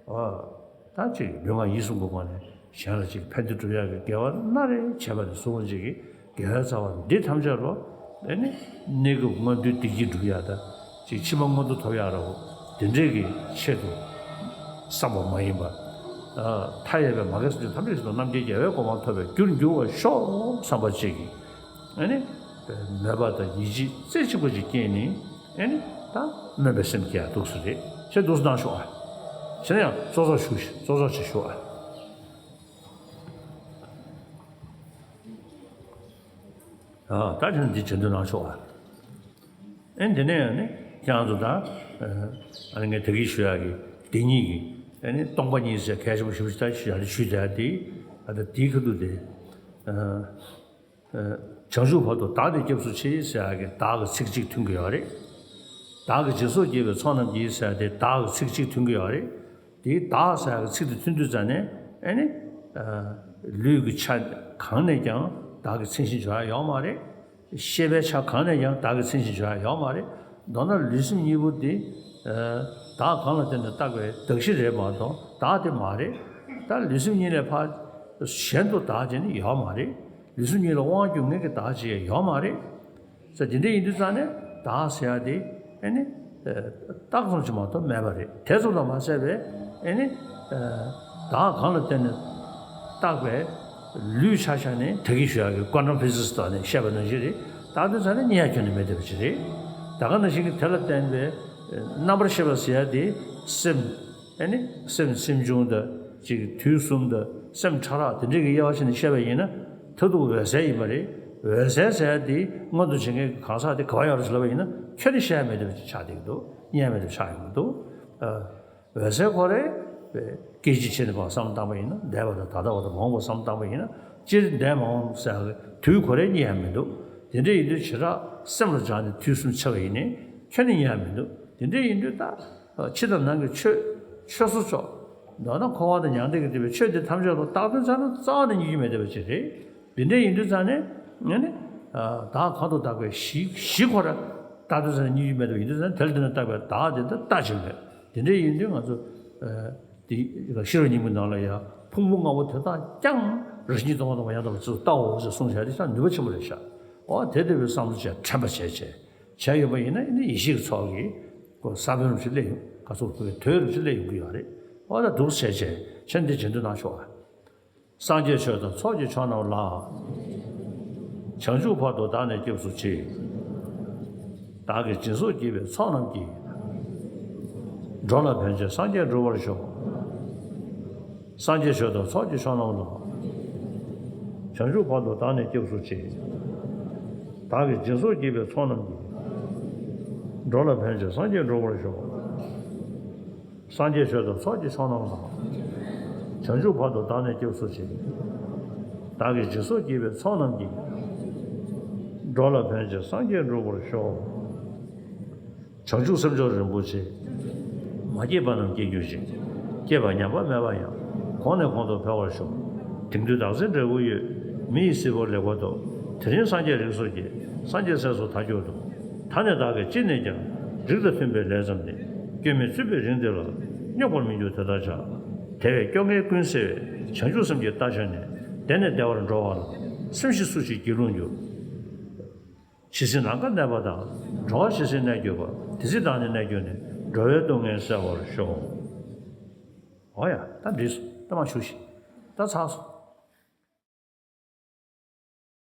ཨོ། ད་ཅིག་ལུས་ངག་ཡིད་གསུམ་གྱི་སྒོ་ནས་གཞན་ལ་ཅིག་ཕན་བདེ་སྒྲུབ་ཡག་གི་དགེ་བ་སྣ་རེ་བྱས་པ་ནས་བཟུང་བ་ཅིག་གི་དགེ་བའི་རྩ་བ་འདི་ཐམས་ཅད་ལོ། ཨེ་ནི་གནས་སྐབས་སྔོན་དུས་བདེ་སྐྱིད་སྒྲུབ་ཡག་ད་ཅིག་ཕྱི་མ་མངོན་མཐོ་ཐོབ་ཡག་ར་བོ་དེ་འདྲས་ཀྱི་ཆེད་དུ་བསམ་པ་མ་ཡིན་པ། མཐའ་ཡས་པའི་མ་རྒན་སེམས་ཅན་ཐམས་ཅད་ཀྱི་རྣམ་མཁྱེན་རྒྱལ་བའི་གོ་འཕང་ཐོབ་པའི་རྒྱུར་འགྱུར་བར་ཤོག་བསམ་པ་ཅིག་གིས་ཨེ་ནི། མོས་པ་དང་ཡིད་ཆེས་རྩེ་གཅིག་པ་ཅིག་སྐྱེས་ནས་ཨེ་ནི་ད་སྨོན་པའི་སེམས་སྐྱེ་ཡ་འདུག་སེ་རེད། བྱས་འདུག་སེ་གནང་ཤོག་ཨ། བྱས་ན་ཡང་ཙོག་ཙོག་ཞུ་ཤིག་ཙོག་ཙོག་ཅིག་ཞུ་ཨ། ཨ་ད་བྱས་ན་འདི་བྱེད་འདུག་གནང་ཤོག་ཨ། ཨེ་འདི་ནས་ཡང་ནི་ཁྱེད་རང་ཚོ་ད་ཨ་ནི་ངས་ད་གིན་ཞུ་ཡག་གི་འདི་གཉིས་ཀྱི་ཨེ་ནི་སྟོང་པ་ཉིད་ཟེར་གལ་ཆེན་པོ་ཞེ་པོ་ཞིག་ད་ཞུ་ཡག་དེ་ཞུས་བསྡད་དེ། ཨ་ད་དེའི་ཁ་ཐུག་དེ་བྱང་ཆུབ་བར་དུ་བདག་ནི་སྐྱབས་སུ་མཆི་ཟེར་ཡག་གི་བདག་གི་ཚིག་གཅིག་མཐུན་གྱི་ཡོད་རེད། བདག་གིས་སྦྱིན་སོགས་བགྱིས་པའི་ཚོགས་རྣམས་ཀྱིས་ཟེར་ཡག་དེ་བདག་གི་ཚིག་གཅིག་མཐུན་གྱི་ཡོད་རེད། དེའི་བདག་ཟེར་ཡག་གི་ཚིག་དེ་མཐུན་དུས་ཙ་ནས་ཨེ་ནི་ལུས་ཀྱི་ཆ་གང་ནས་ཀྱང་བདག་གི་མཚན་གཞི་འཇོག་ཡག་ཡོད་མ་རེད། ཤེས་པའི་ཆ་གང་ནས་ཀྱང་བདག་གི་མཚན་གཞི་འཇོག་ཡག་ཡོད་མ་རེད། མདོར་ན་ལུས་སེམས་གཉིས་པོ་འདི་བདག་གང་ལ་བརྟེན་ནས་བཏགས་པའི་གདགས་གཞི་རེད་མ་གཏོགས་བདག་དེ་མ་རེད། ད་ལུས་སེམས་གཉིས་ལས་ཕར་གཞན་དུ་བདག་ཅེས་ནི་ཡོད་མ་རེད། ལུས་སེམས་གཉིས་ལ་དབང་སྒྱུར་མཁན་གྱི་བདག་ཅེས་ཡོད་མ་རེད། ཟེར་དེ་འདྲ་ཡིན་དུས་ཙང་ནས་བདག་ཟེར་ཡག་དེ་ཨེ་ནི་རྟགས་ཙམ་ཞིག་མ་གཏོགས་མེད་པ་རེད། དེ་ཙམ་ལ་མ་ཟད་པའི་ཨེ་ནི་བདག་གང་ལ་བརྟེན་ནས་བཏགས་པའི་ལུས་ཆ་བཞག་ནས་ད་གིན་ཞུ་ཡག་གི་ཀོན་ཊམ་ཕི་ཟིག་སི་ཐོག་ནས་བཤད་པ་ནང་བཞིན་རེད། བཏགས་དུས་ཙང་ནས་རྙེད་ཡག་ཁྱོན་ནས་མེད་བསྡད་པ་ཅིག་རེད། ད་ག་ནང་བཞིན་གྱི་དེ་ལ་བརྟེན་པའི་རྣམ་པར་ཤེས་པ་ཟེར་ཡག་དེ་སེམས། ཨེ་ནི་སེམས་སེམས་བྱུང་དང་ཅིག་དུས་གསུམ་དང་སེམས་ཕྲ་རགས་དེ་འདྲའི་གི་དབྱེ་བ་ཕྱེ་ནས་བཤད་པ་ཡིན་ན་མཐར་ཐུག་འོད་གསལ་ཡིན་པ་རེད། འོད་གསལ་ཟེར་ཡག་དེ་མངོན་དུ་བྱེད་མཁན་གྱི་གང་ཟག་དེ་ག་པར་ཡོད་རེད་ཟེར་ལབ་པ་ཡིན་ན་ཁྱོན་ནས་བཤད་ཡག་མེད་བསྡད་པ་ཅིག་ཆགས་བསྡད་ཀྱི་འདུག་རྙེད་ཡག་མེད་བསྡད་པ་ཆགས་ཡོང་གི་འདུག་ཨ། འོད་གསལ་ཁོ་རང་སྐད་ཅིག་ཕྱིན་ནས་ཕར་བསམ་བློ་བཏང་པ་ཡིན་ན་འདས་པ་དང་ད་ལྟ་བ་དང་མ་འོངས་པ་བསམ་བློ་བཏང་པ་ཡིན་ན་སྤྱིར་འདས་མ་འོངས་ཟེར་ཡག་གི་དུས་ཁོ་རང་རྙེད་ཡག་མི་འདུག་དེ་འདྲ་ཡིན་དུས་བྱེ་བྲག་སེམས་ལ་སྦྱར་ནས་དུས་གསུམ་ཕྱེ་བ་ཡིན་ནའི་ཁྱོན་ནས་རྙེད་ཡག་མི་འདུག་དེ་འདྲ་ཡིན་དུས་ད། ཕྱི་དང་ནང་གི་ཆོས། ཆོས་སོ་ཅོག་མདོར་ན་འཁོར་བ་དང་མྱང་འདས་ཀྱི་སྒྲིབ་པའི་ཆོས་འདི་ཐམས་ཅད་ལ་བརྟག་དུས་ཙ་ན་རྩ་བ་ནས་རྙེད་རྒྱུ་མེད་བསྡད་པ་ཅིག་རེད། འདི་འདྲ་ཡིན་དུས་ཙ་ནས་ངས་ནི། བདག་གང་དུ་བཏགས་པའི་གཞི་གཞི་ཁོ་ར་བརྟག་དུས་ཙ་ན་རྙེད་རྒྱུ་མེད་བསྡད་པ་ཡིན་དུས་ཙ་ན་དེ་ལ་བརྟེན་ནས་བཏགས་པའི་བདག་དེ་འདི་ལྟ་ཅི་མེད། འདི་འདྲ་ཡིན་དུས་ང་ཚོ། འདི་ཤེས་རབ་སྙིང་པོའི་ནང་ལ་ཡང་ཕུང་པོ་ལྔ་པོ་དེ་དག་ཀྱང་རང་བཞིན་གྱིས་སྟོང་པ་དང་མ་ཡིན་པ་ཡང་དག་པར་ཚུར་བལྟའོ་ཞེས་གསུངས་བྱས་ཏེ་ཀྱང་ནུས་པ་ཆེན་པོ་རེད་ཤག་འོ་དེ་ལྟ་བུའི་བསམ་བློ་བྱས་དྲན་པ་བྱས་བྱས། བྱས་ཡོད་པ་ཡིན་ན་ཨེ་ནི་ཡེ་ཤེས་ཀྱི་ཚོགས་ཀྱི་ས་བོན་རུ་ཅིག་སླེབས་ཡོང་། ག་ཚོད་ཁོའི་དོན་རུ་ཅིག་སླེབས་ཡོང་གི་ཡོད་རེད། འོ་ད་འདུག་བྱས་བྱས་ཕྱིན་འདི་བྱེད་འདུན་གནང་ཤོག་ཨ། སངས་རྒྱས་ཆོས་དང་ཚོགས་ཀྱི་མཆོག་རྣམས་ལ། བྱང་ཆུབ་བར་དུ་བདག་ནི་སྐྱབས་སུ་མཆི། བདག་གིས་སྦྱིན་སོགས་བགྱིས་པའི་ཚོགས་རྣམས་ཀྱིས། འགྲོ་ལ་ཕན་ཕྱིར་སངས་རྒྱས་འགྲུབ་པར་ཤོག་སངས་རྒྱས་ཆོས་དང་ཚོགས་ཀྱི་མཆོག་རྣམས་ལ། བྱང་ཆུབ་བར་དུ་བདག་ནི་སྐྱབས་སུ་མཆི། བདག་གིས་སྦྱིན་སོགས་བགྱིས་པའི་ཚོགས་རྣམས་ཀྱིས། འགྲོ་ལ་ཕན་ཕྱིར་སངས་རྒྱས་འགྲུབ་པར་ཤོག་སངས་རྒྱས་ཆོས་དང་ཚོགས་ཀྱི་མཆོག་རྣམས་ལ། བྱང་ཆུབ་བར་དུ་བདག་ནི་སྐྱབས་སུ་མཆི། བདག་གིས་སྦྱིན་སོགས་བགྱིས་པའི་ཚོགས་རྣམས་ཀྱིས། འགྲོ་ལ་ཕན་ཕྱིར་སངས་རྒྱས་འགྲུབ་པར་ཤོག་བྱང་ཆུབ་སེམས་མཆོག་རིན་པོ་ཆེ། མ་སྐྱེས་པ་རྣམས་སྐྱེ་གྱུར་ཅིག་སྐྱེས་པ་ཉམས་པ་མེད་པ་ཡང་། གོང་ནས་གོང་དུ་འཕེལ་བར་ཤོག་དེང་དུས་བདག་འཛིན་འབྲས་བུ་ཡོད། མི་ཡི་སྲིད་པ་ལེགས་པར་ཐོབ། དེ་རིང་སངས་རྒྱས་རིགས་སུ་སྐྱེས། སངས་རྒྱས་སྲས་སུ་མཐར་གྱུར་ཏོ། ད་ནི་བདག་གིས་ཅི་ནས་ཀྱང་། རིགས་དང་མཐུན་པའི་ལས་བརྩམས་ཏེ། སྐྱོན་མེད་བཙུན་པའི་རིགས་འདི་ལ། རྙོག་པར་མི་འགྱུར་དེ་ལྟར་བྱ། དེ་བས་སྐྱོ་ངལ་ཀུན་སེལ་བའི། བྱང་ཆུབ་སེམས་ཀྱི་རྟ་ཞོན་ནས། བདེ་ནས་བདེ་བར་འགྲོ་བ་ལ། སེམས་ཤིང་སུ་ཞིག་སྒྱིད་ལུག་འགྱུར། ཇི་སྲིད་ནམ་མཁའ་གནས་པ་དང་། འགྲོ་བ་ཇི་སྲིད་གནས་གྱུར་པ། དེ་སྲིད་བདག་ནི་གནས་གྱུར་ནས། འགྲོ་བའི་སྡུག་བསྔལ་སེལ་བར་ཤོག་འོ་ཡ། ད་འགྲིག་སོང་། ད་མ་བཞུགས་ཤིག་ད་ཚར་སོང་